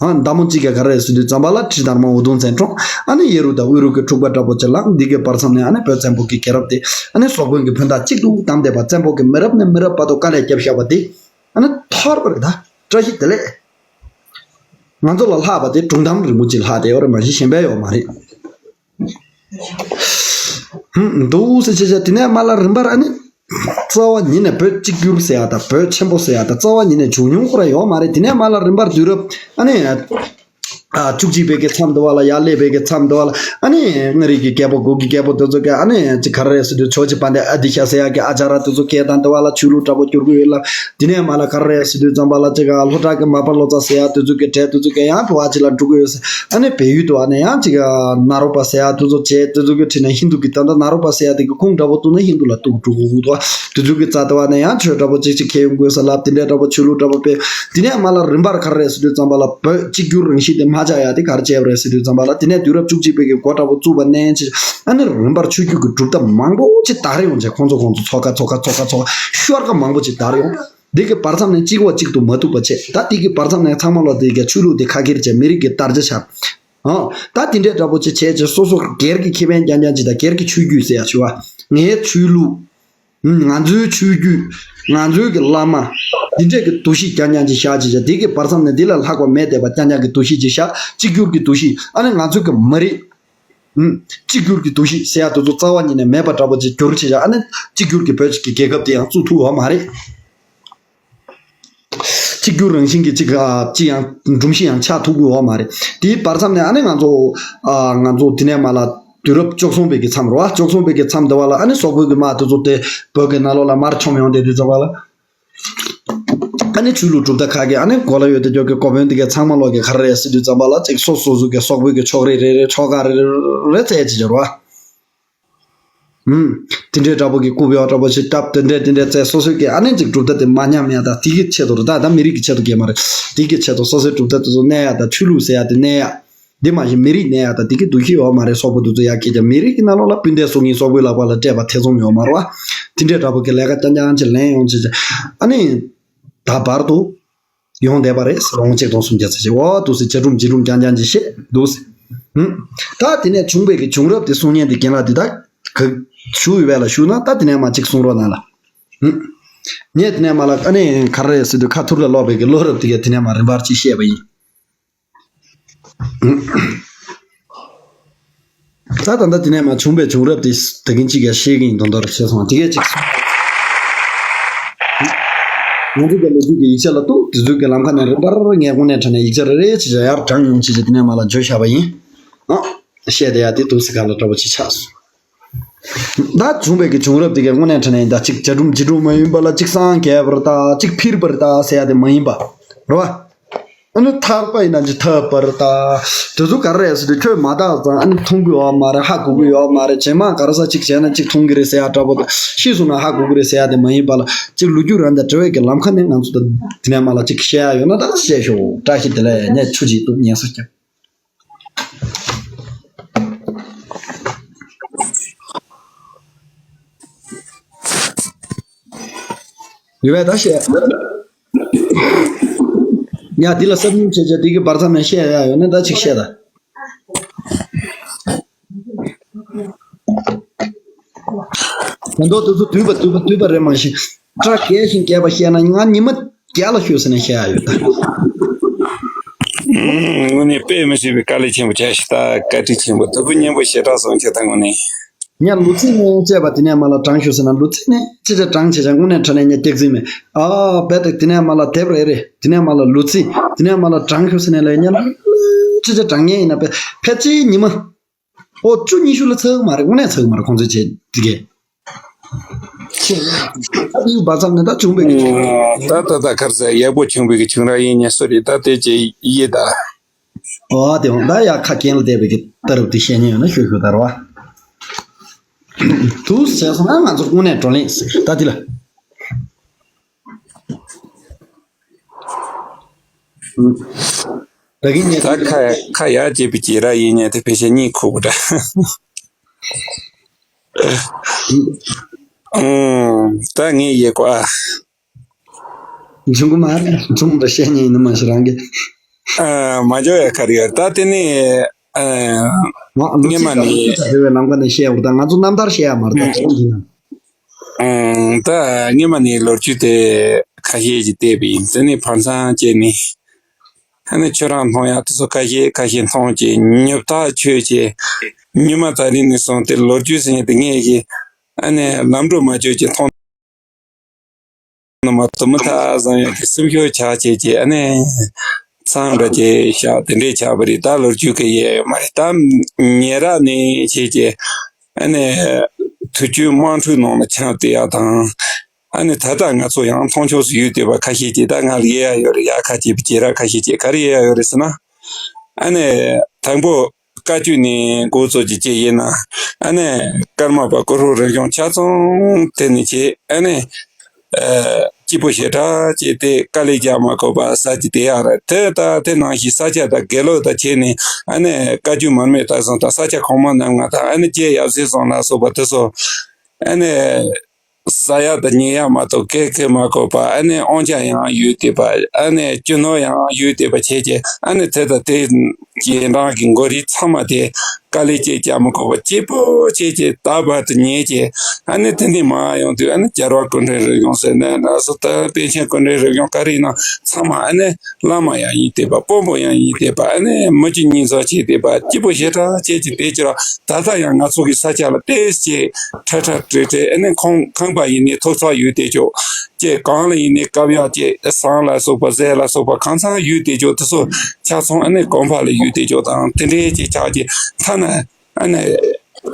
ཨ་མདའ་མོ་གཅིག་ག་ག་རེ་ཟེར་དུས་ཙམ་པ་ལ་ཁྲི་དར་མ་འུ་དུམ་བཙན་འཁྲུངས། ཨ་ནི་ཡེ་རུ་དང་དབུ་རུ་གི་འཁྲུག་པ་འདྲ་པོ་ཅིག་ལ་འདི་གའི་བར་མཚམས་ནས་ཨ་ནི་བོད་བཙན་པོ་གི་རྒྱལ་རབས་དེ་ཨ་ནི་སོག་པོའི་གི་བོད་ཟླ་གཅིག་ཏུ་བསྡམས་བསྡད་པ། བཙན་པོ་གི་མི་རབས་ནས་མི་རབས་བར་དུ་དཀའ་ལས་བརྒྱབ་བཞག་པ་དེ་ཨ་ནི་ཐར་པ་རེད། ད་བཀྲ་ཤིས་བདེ་ལེགས། ང་ཚོ་ལ་ལྷག་པ་དེ་སྒྲུང་གཏམ་རིང་པོ་ཅིག་ལྷག་བསྡད་ཡོད་རེད། མ་གཞི་གཞན་པ་ཡོད་མ་རེད། ཧུམ། འདུག་སེ་བྱས་བྱས་དེ་ནས་མ་ལ་རིམ་པར་ཨ་ནི། རྩ་བ་ཉིད་ནས་བོད་གཅིག་གྱུར་ཟེར་ཡ་དང་བོད་ཆེན་པོ་ཟེར་ཡ་དང་རྩ་བ་ཉིད་ནས་བྱུང་མྱོང་ཁོ་ར་ཡོད་མ་རེད། དེ་ནས་མ་ལ་རིམ་པར་དུས་རབས་ཨ་ནི། ཨ་བཅུ་གཅིག་པའི་གི་མཚམས་དུ་བ་ལ་ཡར་སླེབས་པའི་གི་མཚམས་དུ་བ་ལ་ཨ་ནི་མངའ་རིས་ཀྱི་རྒྱལ་པོ་འགོ་གི་རྒྱལ་པོ་དེ་ཚོ་གི་ཨ་ནི་ཅི་ག་རེ་ཟེར་དུས་ཇོ་བོ་རྗེ་དཔལ་ལྡན་ཨ་ཏི་ཤ་ཟེར་ཡ་གི་ཨ་ཅག་ར་དེ་ཚོ་སྐད་བཏང་དུ་བ་ལ་ཆོས་ལུགས་འདྲ་པོ་བསྒྱུར་གི་ཡོད་ལ། དེ་ནས་མ་ལ་ག་རེ་ཟེར་དུས་ཙམ་པ་ལ་ཅིག་ལྷོ་བྲག་གི་མར་པ་ལོ་ཙཱ་ཟེར་ཡ་དེ་ཚོ་གི་གྲས་དེ་ཚོ་གི་ཡང་བོད་ཅིག་ལ་འགྲོ་གི་ཡོད་ཟེར། ཨ་ནི་བལ་ཡུལ་དུ་ཨ་ནི་ཡང་ཅིག་ནཱ་རོ་པ་ཟེར་ཡ་དེ་ཚོ་བྱས་དེ་ཚོ་གི་ཁྲིད་ནས་ཧིན་དུ་གི་ད་ལྟ་ནཱ་རོ་པ་ཟེར་ཡ་དེ་གི་ཁུངས་འདྲ་པོ་བཏུགས་ན་ཧིན་དུ་ལ་གཏུག་འགྲོ་གི་འདུག་དེ་ཚོ་གི་རྩ་དེ་བ་ནས་ཡང་ཆོས་འདྲ་པོ་ཅིག་ཅིག་ཁྱེར་ཡོང་དགོས་ས་ལབ། དེ་འདྲའི་འདྲ་པོ་ཆོས་ལུགས་འདྲ་པོ་སྤེལ། དེ་ནས་མ་ལ་རིམ་པར་ག་རེ་ཟེར་དུས་ཙམ་པ་ལ་བོད་གཅིག་གྱུར་རང་བཞིན་དེ་མ་ཆགས་ཡ་དེ་ག་རེ་བྱས་པ་རེད་ཟེར་དུས་ཙམ་པ་ལ་དེ་ནས་དུས་རབས་བཅུ་གཅིག་པའི་གི་འགོ་འདྲ་པོ་བཙུགས་པ་ནས་ཅིག་ཨ་ནི་རིམ་པར་ཆོས་བརྒྱུད་ཀྱི་གྲུབ་མཐའ་མང་པོ་ཅིག་དར་ཡོང་བྱས། ཁོང་ཚོ་ཁོང་ཚོ་ཚོགས་ཁ་ཚོགས་ཁ་ཚོགས་ཁ་ཚོགས་ཁ་ཤོར་ཁ་མང་པོ་ཅིག་དར་ཡོང་། འདི་གི་བར་མཚམས་ནས་གཅིག་བ་གཅིག་ཏུ་མ་ཐུག་པ་བྱས། ད་འདི་གི་བར་མཚམས་ནས་ཚང་མ་ལོ་འདི་ག་ཆོས་ལུགས་འདི་ཁ་ཁྱེར་བྱས་མི་རིགས་ཀྱི་དར་ཆ་ཆགས། ཨང་། ད་འདི་འདྲའི་འདྲ་པོ་ཅིག་བྱས་བྱས་སོ་སོ་སྒེར་གྱི་ཁེ་ཕན་རྐྱང་རྐྱང་ཅིག་དང་སྒེར་གྱི་ཆོས་བརྒྱུད་ཟེར་ཡ་ཞུ་བ། ངའི་ཆོས་ལུགས། ང་ཚོའི་ཆོས་བརྒྱུད། ང་ཚོའི་གི་བླ་མ། འདི་འདྲས་ཀྱི་འདུ་ཤེས་རྐྱང་རྐྱང་ཅིག་བཞག་བྱས་བྱས་འདི་གི་བར་མཚམས་ནས་འདི་ལས་ལྷག་པ་མེད་བསྡད་པ་རྐྱང་རྐྱང་གི་འདུ་ཤེས་ཅིག་བཞག་གཅིག་གྱུར་གྱི་འདུ་ཤེས་ཨ་ནི་ང་ཚོའི་གི་མི་རིགས། ཨུམ། གཅིག་གྱུར་གྱི་འདུ་ཤེས་ཟེར་ཡ་དེ་ཚོ་རྩ་བ་ཉིད་ནས་མེད་པ་འདྲ་པོ་ཅིག་གྱུར་བྱས་བྱས་ཨ་ནི་གཅིག་གྱུར་གྱི་བོད་ཀྱི་རྒྱལ་ཁབ་དེ་ཡང་བཙུགས་ཐུབ་ཡོད་མ་རེད། གཅིག་གྱུར་རང་བཞིན་གྱི་གཅིག་ཨ་གཅིག་ཡང་སྒྲོམ་གཞི་ཡང་ཆགས་ཐུབ་ཀྱི་ཡོད་མ་རེད། དེའི་བར་མཚམས་ནས་ཨ་ནི་ང་ཚོ་ཨ་ང་ཚོ་དེ་ནས་མ་ལ་དུས་རབས་བཅུ་གསུམ་པའི་གི་མཚམས་རེད་བ། བཅུ་གསུམ་པའི་གི་མཚམས་དེ་བ་ལ་ཨ་ནི་སོག་པོའི་གི་དམག་དེ་ཚོ་དེ་བོད་ཀྱི་ནང་ལོགས་ལ་མར་མཆོངས་ཡོང་དེ་དུས་ཚོད་བ་ལ། ཨ་ནི་ཆོས་ལུགས་གྲུབ་མཐའ་ཁག་གི་ཨ་ནི་གོ་ལ་ཡོད་དེ་ཅོག་གི་གོ་བོན་དེ་གའི་ཚང་མ་ལོག་གི་ག་རེ་རེད་ཟེར་དུས་ཙམ་པ་ལ་ཅིག་སོ་སོ་སོ་གི་སོག་པོའི་གི་ཕྱོགས་རིས་རེ་རེ་ཕྱོགས་ཁག་རེ་རེ་རེ་རེ་བཙལ་ཅིག་འབྱོར་བ། ཨུམ། དེ་འདྲའི་འདྲ་པོ་གི་རྐུབ་ཡོག་འདྲ་པོ་ཞིག་བཏབ། དེ་འདྲའི་དེ་འདྲའི་བཙལ། སོ་སོའི་གི་ཨ་ནི་ཅིག་གྲུབ་མཐའ་དེ་མ་ཉམས་ཡ་དང་དེ་གི་ཆེད་དུ་རེད། ད་ད་མི་རིགས་ཀྱི་ཆེད་དུ་གས་མ་རེད། དེ་གི་ཆེད་དུ་སོ་སོའི་གྲུབ་མཐའ་དེ་ཚོ་གནས་ཡ་དང་ཆོས་ལུགས་ཟེར་ཡ་དེ་གནས་ཡ། འདི་མ་གཞི་མི་རིགས་གནས་ཡ་དང་འདི་གི་འདུ་ཤེས་ཡོད་མ་རེད། སོག་པོ་འདི་ཚོ་ཡར་སྐྱེས་ཀྱང་མི་རིགས་ཀྱི་ནང་ལོགས་ལ་སྤུན་ཟླའི་སྲོག་ཉེན་སོག་པོའི་ལག་པ་ལ་སྤྲད་པ་ཐེ་ཚོམ་ཡོད་མ་རེད་བ། དེ་འདྲའི་འདྲ་པོ་གི་ལས་ཀ་རྐྱང་རྐྱང་ཅིག་ལེན་ཡོང་ཅིག་ཅིག་ཨ་ནི། ད་བར་དུ་ཡོང་བསྡད་པ་རེད་ཟེར། ལོ་ངོ་གཅིག་སྟོང་སུམ་བརྒྱ་ཙམ་ཅིག་འོ་འདུག་སེ་བྱ་སྒྲུང་བྱེ་སྒྲུང་རྐྱང་རྐྱང་ཅིག་བཤད་འདུག་སེ། ཧུམ། ད་དེ་ནས་བྱུང་བའི་གི་བྱུང་རབས་དེ་གསུང་མཁན་དེ་རྒན་ལགས་དེ་ད་ག་ཞུ་ཡོད་པས་ལ་ཞུ་ན་ད་དེ་ནས་མ་གཅིག་གསུང་རོགས་གནང་ལ། ཧུམ། ངས་དེ་ནས་མ་ལ་ཨ་ནི་ག་རེ་ཟེར་དུས་ཁ་ཐུར་ལ་ལོག་པའི་གི་ལོ་རབས་དེ་ག་དེ་ནས་མ་རིམ་པར་ཅིག་བཤད་པ་ཡིན། ད་ད་ལྟ་དེ་ནས་མ་བྱུང་བའི་བྱུང་རབས་དེ་ད་གིན་གཅིག་ཡང་ཤེས་ཀྱི་ཡིན་མདོག་མདོག་རེ་བྱས་སོང་། དེ་གས་གཅིག་སོང་། ང་ཚོ་གི་ལོ་རྒྱུས་ཀྱི་ཡིག་ཆ་ལ་གཏུག་དེ་ཚོའི་གི་ལམ་ཁ་ནས་རིམ་པར་ངས་དངོས་གནས་དྲང་གནས་ཡིག་ཆ་རེ་རེ་བྱས་བྱས་ཡར་དྲངས་ཡོང་བྱས་བྱས་དེ་ནས་མ་ལ་བརྗོད་བཞག་པ་ཡིན། ཨ། བཤད་བསྡད་ཡ་དེ་འདུག་སེ་ག་ལ་འདྲ་པོ་ཅིག་ཆགས་སོང་། ད་བྱུང་བའི་གི་བྱུང་རབས་དེ་གའི་དངོས་གནས་དྲང་གནས་ཡིན་ད་གཅིག་བྱ་སྒྲུང་བྱེ་སྒྲུང་མ་ཡིན་པ་ལ་གཅིག་སངས་རྒྱས་པར་ད་གཅིག་ཕིར་པར་ད་ཟེར་ཡ་དེ་མ་ཡིན་པ་རེད་བ། ཨ་ནི་ཐར་པ་ཡིན་ན་ཅི་ཐར་པར་ད། དེ་ཚོ་ག་རེ་རེད་ཟེར་དུས་ཁྱོད་མ་བརྟགས་ཙང་ཨ་ནི་མཐོང་གི་ཡོད་མ་རེད། ཧ་གོ་གི་ཡོད་མ་རེད། རྗེས་མ་ག་རེ་ས་གཅིག་བྱས་ན་གཅིག་མཐོང་གི་རེད་ཟེར་ཡ་འདྲ་པོ་ད་ཤེས་སོང་ན་ཧ་གོ་གི་རེད་ཟེར་ཡ་དེ་མ་ཡིན་པ་ལ་གཅིག་ལོ་རྒྱུས་རང་དང་འབྲེལ་བའི་གི་ལམ་ཁ་ནས་ང་ཚོ་ད་དེ་ནས་མ་ལ་གཅིག་བཤད་ཡ་ཡོད་ན་ད་བཤད་ཤོག་བཀྲ་ཤིས་བདེ་ལེགས། ངས་ཆུ་ཅིག་བཏུང་ཉན་ས་རྒྱབ། ཡོད་པས་ད་བཤད། ཡ་འདི་ལ་གསར་རྙིང་བྱས་བྱས་འདི་གི་བར་མཚམས་ནས་བཤད་ཡ་ཡོད་ན་ད་ཅིག་བཤད་ད། ད་མདོ་དེ་ཚོ་བསྡུས་པ་བསྡུས་པ་བསྡུས་པ་རེད་མ་གཞི། སྐྲ་རྒས་ཤིང་རྒས་པ་བཤད་ན་ང་ཉི་མ་རྒྱ་ལ་ཤོད་ཟེར་ནས་བཤད་ཡ་ཡོད་ད། དངོས་གནས་དཔེ་མི་སྲིད་པའི་དཀའ་ལས་ཆེན་པོ་བྱས་ཤིག་ད་བཀའ་དྲིན་ཆེན་པོ་དུ་བུ་སྙན་པོ་ཞེ་དྲག་སོང་ཁྱེད་ད་དངོས་གནས། ངས་ལོ་ཚིགས་ནས་བཅད་པ་དེ་ནས་མ་ལ་དྲངས་ཤོག་ཟེར་ན་ལོ་ཚིགས་ནས་ཅི་ཅི་དྲངས་བྱས་ཀྱང་དངོས་གནས་དྲང་གནས་ངས་སྐྱག་རྫུན་མེད། ཨ་བས་ཏེ་དེ་ནས་མ་ལ་དེབ་རེ་རེ་དེ་ནས་མ་ལ་ལོ་ཚིགས་དེ་ནས་མ་ལ་དྲངས་ཤོག་ཟེར་ནས་ལས་ཉན་ཅི་ཅི་དྲང་ངེས་ཡིན་ན་ཕལ་ཕལ་ཆེར་ཉི་མ། ཨོ་བཅུ་ཉི་ཤུ་ལ་ཚར་མ་རེད། དངོས་གནས་ཚར་མ་རེད་ཁོང་ཚོའི་བྱས་དེ་གས། ཁྱེད་ཡིན་པ་ཙམ་ནས་ད་བྱུང་བའི་གི་བྱུང་། ད་ད་ད་ཁར་ས་ཡག་པོ་བྱུང་བའི་གི་བྱུང་ར་ཡིན་ཉེ་སོ་རེད་ད་དེ་ཅེ་ཡེ་ད། ཨོ་དེ་འོང་ད་ཡ་ཁ་རྐྱེན་ལ་བསྡད་པའི་གི་ལྟ་རབ་དེ་བཤད་ཉན་ཡོད་ན་ཤོད་ཤོད་ད་ར་བ། དུ་ཟེར་སོང་ན་ང་ཚོ་དངོས་གནས་བགྲོ་གླེང་ཟེར་ད་དེ་ལ། ད་གིན་ངས་ད་ཁ་ཁ་ཡག་བྱེད་པའི་བྱེད་ར་ཡིན་ཉེ་དེ་ཕལ་ཆེར་གཉིད་ཁུག་པ་འདྲ། ཨང་། ད་ངས་ཡེ་གོ་ཨ། འབྱུང་གི་མ་རེད། འབྱུང་དང་བཤད་ཉན་ཡིན་ནི་མ་ཤི་རང་གི། ཨ། མ་འཇོག་ཡ་ག་རེ་ཡོད། ད་དེ་ནི། ཨ། ང་ལོ་སྙེ་མ་ཚིག་ནི། ད་དེ་བའི་ལམ་ཀ་ནས་བཤད་འོར། ད་ང་ཚོ་རྣམ་ཐར་བཤད་ཡ་མ་རེད། ད་དེ་འདི་ན། ཨ། ད་སྙེ་མ་ནི་ལོ་རྒྱུས་དེ་ཁ་ཤས་ཅིག་བལྟས་པ་ཡིན། དེ་ནི་ཕན་ཚུན་བཅས་ནི། ཨ་ནི་ཁྱོད་རང་མཐོང་ཡ་དེ་ཚོ་ཁ་ཤས་ཁ་ཤས་མཐོང་བྱས། ཉོབ་ཐག་ཆོད་བྱས། ཉི་མ་ད་རིང་ནས་བཟུང་སྟེ་ལོ་རྒྱུས་ཟེར་མཁན་དེ་ངས་ཀྱིས་ཨ་ནི་ལམ་འགྲོ་མ་བྱོས་ཀྱི་མཐོང་ནི་མ་གཏོགས། མུ་མཐའ་བཟང་ཡོད་ཀྱི་སེམས་ཤུགས་ཆག་བྱས་ཀྱི་ཨ་ནི་མཚམས་འདྲ་བྱས་ཤག་དེ་འདྲས་ཆགས་པ་རེད། ད་ལོ་རྒྱུས་ཀྱི་ཡས་ཡོད་མ་རེད། ད་ཉེ་རབས་ནས་བྱས་ཀྱི་ཨ་ནི་དུས་རྒྱུན་དམངས་ཁྲོད་ནང་ལ་ཆང་སྟེར་ཡ་དང་། ཨ་ནི་ད་ལྟ་ང་ཚོ་ཡང་མཐོང་ཕྱོགས་སུ་ཡོད་བསྡད་པ་ཁ་ཤས་ཀྱིས་ད་ང་ལ་དབྱེ་ཡ་ཡོད་རེད། ཡ་ཁ་ཅིག་བྱེད་ར་ཁ་ཤས་ཀྱིས་ག་རེ་དབྱེ་ཡ་ཡོད་རེད་ཟེར་ན། ཨ་ནི་དང་པོ་བཀའ་བརྒྱུད་ནས་འགོ་བཙུགས་ཀྱི་ཅིག་ཡིན་ན། ཨ་ནི་ཀརྨ་པ་གུ་རུ་རིམ་བྱོན་ཆ་ཚང་དེ་ནས་བྱས། ཨ་ནི་ཨ། སྐྱིད་པོ་ཞེ་དྲག་བྱས་ཏེ་དཀའ་ལས་རྒྱག་མ་དགོས་པ་ཟ་རྒྱུ་དེ་ཡག་རེད། དེ་ད་དེ་ནང་བཞིན་ས་ཆ་དང་དགེ་ལུགས་དང་བྱས་ནས། ཨ་ནི་བཀའ་བརྒྱུད་མར་མེ་མཐའ་བཟང་དང་ས་སྐྱ་གོང་མ་རྣམ་ལྔ་དང་། ཨ་ནི་རྗེ་ཡབ་སྲས་བཟང་ལ་སོགས་པ་དེ་ཚོ། ཨ་ནི་ཟ་ཡ་དང་ཉལ་ཡ་མ་གཏོགས་སྐད་སྐད་མ་གོ་བ། ཨ་ནི་དབང་ཆ་ཡང་ཡོད་བསྡད་པ། ཨ་ནི་རྒྱུ་ནོར་ཡང་ཡོད་བསྡད་པ་བྱས་རྗེས། ཨ་ནི་དེ་དང་དེ་རྗེས་འབྲང་གི་མགོ་རིལ་ཚང་མ་དེ་དཀའ་ལས་ཅིག་རྒྱག་མི་དགོས་པ་སྐྱིད་པོ་བྱས་རྗེས་ད་བར་དུ་ཉལ་རྗེས། ཨ་ནི་དེ་འདི་མར་ཡོང་དུས། ཨ་ནི་རྒྱལ་བ་ཀུན་འདྲེན་རིམ་བྱོན་ཟེར་ནས་ན་སོ་ད་པཎ་ཆེན་ཀུན་འདྲེན་རིམ་བྱོན་ག་རེ་ཡིན་ན་ཚང་མ། ཨ་ནི་བླ་མ་ཡང་ཡིན་བསྡད་པ། དཔོན་པོ་ཡང་ཡིན་བསྡད་པ། ཨ་ནི་མི་གཅིག་གཉིས་ཚོ་བྱས་བསྡད་པ། སྐྱིད་པོ་ཞེ་དྲག་བྱས་ཀྱི་བསྡད་ཀྱི་ར། ད་ལྟ་ཡང་ང་ཚོ་གི་ས་ཆ་ལ་ཏོག་ཙམ་ཁྲ་ཁྲ་ཁྲིག་ཁྲིག་ཨ་ནི་ཁང་ཁང་པ་ཡིན་ནའི་ཐོག་ཚད་ཡོད་བསྡད་ཀྱོག་ཅེས། གང་ལ་ཡིན་ནའི་བཀབ་ཡག་ཅེས་ཟངས་ལ་སོགས་པ་ཟས་ལ་སོགས་པ་གང་ཚང་ཡོད་བསྡད་ཀྱོག་དེ་ཚོ་ཆ་ཚང་ཨ་ནི་གོམ་པ་ལ་ཡོད་བསྡད་ཀྱོག་དང་དེ་འདྲའི་ཅིག་ཆགས་ཀྱི། ཐ་ན་ཨ་ནི་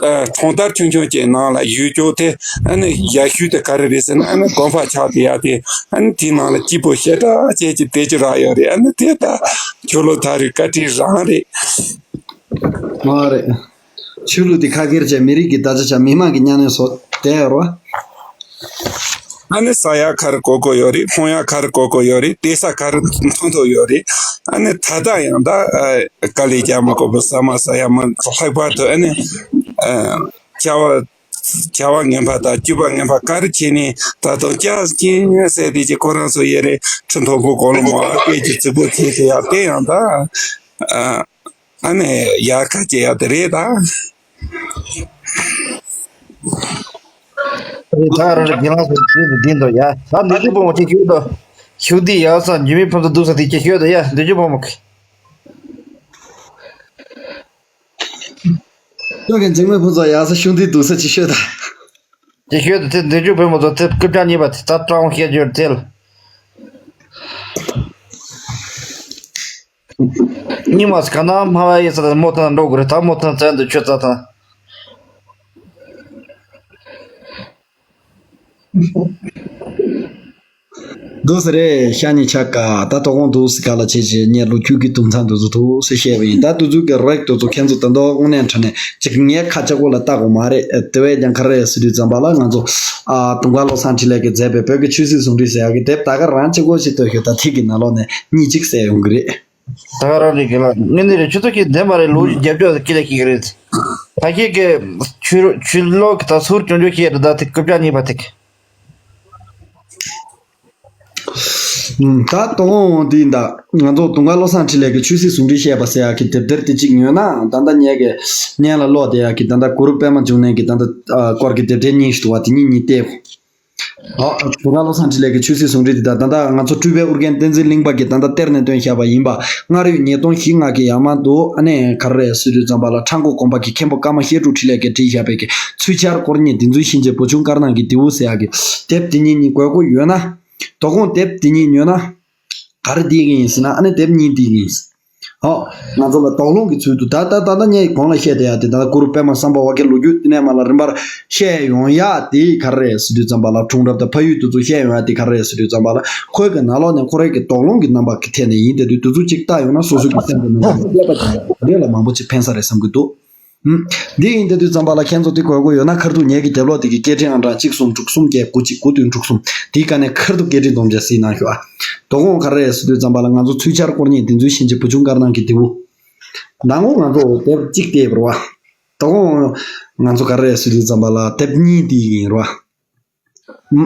ཨ་གྲོང་རྡལ་ཆུང་ཆུང་ཅིག་ནང་ལ་ཡོད་ཀྱོག་དེ། ཨ་ནི་ཡ་ཤུལ་དེ་ག་རེ་རེད་ཟེར་ན། ཨ་ནི་གོམ་པ་ཆགས་བསྡད་ཡག་དེ། ཨ་ནི་དེའི་ནང་ལ་སྐྱིད་པོ་ཞེ་དྲག་བྱས་ཀྱི་བསྡད་ཀྱི་རག་ཡོད་རེད། ཨ་ནི་དེ་ད་ཆོས་ལུགས་དག་རིགས་བཀའ་དྲིན་རང་རེད། མ་རེད། ཆོས་ལུགས་དེ་ཁ་སྒེར་བྱས། མི་རིགས་ཀྱི་དར་ཆ་བྱས། མི་དམངས་ཀྱི་གཉའ་གནོན་བཟོ་བསྡད་ཡོད་རེད་བ། ཨ་ནི་ཟ་ཡག་ག་རེ་དགོས་དགོས་ཡོད་རེད། འཐུང་ཡག་ག་རེ་དགོས་དགོས་ཡོད་རེད། བསྡད་ས་ག་རེ་མཐོང་ཐུབ་ཡོད་རེད། ཨ་ནི་ད་ལྟ་ཡང་ད་ཨ་དཀའ་ལས་རྒྱག་མི་དགོས་པ། ཟ་མ་ཟ་ཡག་མ། ལྷག་པར་དུ་ཨ་ནི་ཨ་བྱ་བ་བྱ་བ་ངན་པ་དང་སྤྱོད་པ་ངན་པ་ག་རེ་བྱས་ནས་ད་དུང་སྐྱག་རྐྱང་ཟས་དེ་ཅིག་ཁོ་རང་ཚོ་ཡེ་རེ་ཁྲི་མཐོན་པོ་གོ་ལ་མོ་ཨ་སྐད་ཀྱི་རྫིག་པོ་བྱས་ཏེ་ཡག་དེ་ཡང་ད་ཨ་ཨ་ནི་ཡག་ཁ་ཅེ་ཡག་དེ་རེད་ད། རེད། ད་རང་རེ་དགེ་ལགས་ཚོ་འདི་འདུག་འདི་འདུག་ཡ། ད་འདི་ཅུ་པོ་མོ་ཅིག་ཤོད་དོ། ཤུགས་འདི་ཡག་ས་འཇུ་མི་ཕམ་ཚོ་འདུག་ས་དེ་ཅིག་ཤོད་དོ་ཡ། འདི་ཅུ་པོ་མོ་གི། ཁྱོད་ཀྱི་འཇིགས་མེད་ཕུན་ཚོགས་ཡག་ས་ཤུགས་འདི་འདུག་ས་ཅིག་ཤོད་ད། ཅིག་ཤོད་དེ་འདི་ཅུ་བོད་མི་ཚོ་དེ་རྐུབ་བཀྱག་གཉིས་པ་དེ་ད་སྤྲང་བོ་བཤད་རྒྱུར་ཐལ། གཉིས་མ་ག་ན་སྨྲ་བ་ཡིན་ས་ད་མོ་ཐང་འགྲོ་དགོས་རེད། ད་མོ་ཐང་བཙན་དུ་ཆོད་ཙ་ཐང་། འདུག་ཟེར་རེད། ཤ་ཉེ་ཆ་ག་ད་དོ་དགོང་འདུག་སེ་ག་ལ་བྱེད་ཅེས་ངས་ལོ་རྒྱུས་ཀྱི་དུམ་ཚང་འདི་ཚོ་འདུག་སེ་བཤད་པ་ཡིན། ད་འདི་ཚོ་གི་རིགས་འདི་ཚོ་ཁྱེད་ཚོ་ད་དོ་དངོས་གནས་དྲང་གནས་ཅིག་ངས་ཁ་ཆེ་པོ་ལ་བལྟ་དགོས་མ་རེད། དེ་བས་ཀྱང་ག་རེ་ཟེར་དུས་ཙམ་པ་ལ་ང་ཚོ་ཨ་དུང་དཀར་བློ་བཟང་འཕྲིན་ལས་ཀྱིས་མཛད་པའི་བོད་ཀྱི་ཆོས་སྲིད་ཟུང་འབྲེལ་ཟེར་ཡག་གི་དེབ་ད་ག་རང་གཅིག་པོ་ཞིག་བཏོན་ཤོག་ད་ཐིག་གི་ནང་ལོགས་ནས་གཉིས་གཅིག་ཟེར་ཡོང་གི་རེད། ད་ག་རང་རེད་གི་ལ་ངས་ནི་རེད། ཆུ་ཚོད་ཀྱི་བདེན་པ་རེད། ལོ་རྒྱབ་སྐྱོར་སྐྱེ་ལས་ཀྱི་རེད། ད་ཁྱེད་ཀྱི་ཆུ་ཆུ་ལོག་གི་ད་ཟུར་སྐྱོན་བརྗོད་བཤད་རེད། ད་དེ་རྐུབ་བཀྱག་གཉིས་པ་དེ་གི། ད་དོ་དགོང་འདི་ད་ང་ཚོ་དུང་དཀར་བློ་བཟང་འཕྲིན་ལས་ཀྱི་ཆོས་སྲིད་ཟུང་འབྲེལ་བཤད་པ་ཟེར་ཡག་གི་དེབ་ཐེར་དེ་གཅིག་ཉོས་ན། ད་ལྟ་ངས་ཀྱི་སྙན་ལ་ཀློག་བསྡད་ཡག་གི་ད་ལྟ་གུ་རུ་པདྨ་འབྱུང་གནས་ཀྱི་ད་ལྟ་ཨ་སྐོར་གྱི་དེབ་ཐེར་གཉིས་ཤིག་འདུག་བ། དེ་གཉིས་གཉིས་བལྟས། ཨོ། དུང་དཀར་བློ་བཟང་འཕྲིན་ལས་ཀྱི་ཆོས་སྲིད་ཟུང་འབྲེལ་འདི་དག་ད་ལྟ་ང་ཚོ་སྤྲུལ་པའི་ཨོ་རྒྱན་བསྟན་འཛིན་གླིང་པ་གིས་ད་ལྟ་གཏེར་ནས་བཏོན་བཞག་པ་ཡིན་པ། སྔར་ཡོད་ཉིས་སྟོང་བཞི་ལྔ་གི་ཡར་མར་འདུག་ཨ་ནི་ག་རེ་རེད་ཟེར་དུས་ཙམ་པ་ལ་ཁྲ་འགུ་དགོན་པ་གི་མཁན་པོ་ཀརྨ་བཤད་སྒྲུབ་འཕྲིན་ལས་ཀྱིས་བྲིས་བཞག་པའི་གི་ཚུལ་འཆར་སྐོར་གཉིས་བདུད་འཛིན་གཤིན་རྗེ་བུ་ཆུང་དཀར་ནག་གི་རྡེའུ་ཟེར་ཡག་གི་དེབ་དེ་གཉིས་གཉིས་དགོས་མཁོ་ཡོད་ན། དོ་དགོང་དེབ་དེ་གཉིས་ཉོས་ན། ག་རེ་བསྡད་ཀྱི་ཡིན་ཟེར་ན། ཨ་ནི་དེབ་གཉིས་བསྡད་ཀྱི་ཡིན། ཨོ། ང་ཚོ་ལ་དོགས་སློང་གི་ཚུལ་དུ་ད་ད་ད་ལྟ་ངས་གོང་ལ་བཤད་བསྡད་ཡག་དེ་ད་ལྟ་གུ་རུ་པདྨ་སམ་བྷ་ཝ་གི་ལོ་རྒྱུས་དེ་ནས་མར་ལ་རིམ་པར་བཤད་ཡོང་ཡག་དེ་ག་རེ་རེད་ཟེར་དུས་ཙམ་པ་ལ། འཁྲུངས་རབས་དང་ཕ་ཡུལ་དེ་ཚོ་བཤད་ཡོང་ཡག་དེ་ག་རེ་རེད་ཟེར་དུས་ཙམ་པ་ལ། ཁོའི་གི་ནང་ལོགས་ནས་ཁོ་རའི་གི་དོགས་སློང་གི་རྣམ་པ་གི་ཐད་ནས་ཡིན། དེ་དུས་དེ་ཚོ་གཅིག་བལྟ་ཡོང་ན་སོ་སོ་གི་སེམས་དང་ནང་དུ་བསྡད་པ་དང་དེ་ལ་མང་པོ་ཅིག་ཕན་ས་རེད་བསམ་གི་འདུག་ཨུམ། འདི་ཡིན་དེ་དུས་ཙམ་པ་ལ་ཁྱེད་ཚོ་དེ་དགོས་མཁོ་ཡོད་ན། ཁ་ཐུག་ངེད་ཀྱི་དེབ་ཀློག་དེ་གི་སྐད་འཕྲིན་ཨང་གྲངས་གཅིག་གསུམ་དྲུག་གསུམ་བརྒྱད་དགུ་གཅིག་དགུ་བདུན་དྲུག་གསུམ་དེའི་སྒང་ནས་ཁ་ཐུག་སྐད་འཕྲིན་སྡོམ་བྱ་གཟིགས་གནང་ཤོག་ཨ། དོ་དགོང་ག་རེ་རེད་ཟེར་དུས་ཙམ་པ་ལ་ང་ཚོ་ཚུལ་འཆར་སྐོར་གཉིས་བདུད་འཛིན་གཤིན་རྗེ་བུ་ཆུང་དཀར་ནག་གི་རྡེའུ། ནང་ངོ་ང་ཚོ་དེབ་གཅིག་བལྟས་པ་རེད་བ། དོ་དགོང་ང་ཚོ་ག་རེ་རེད་ཟེར་དུས་ཙམ་པ་ལ་དེབ་གཉིས་བལྟས་ཀྱི་ཡིན་རེད་བ།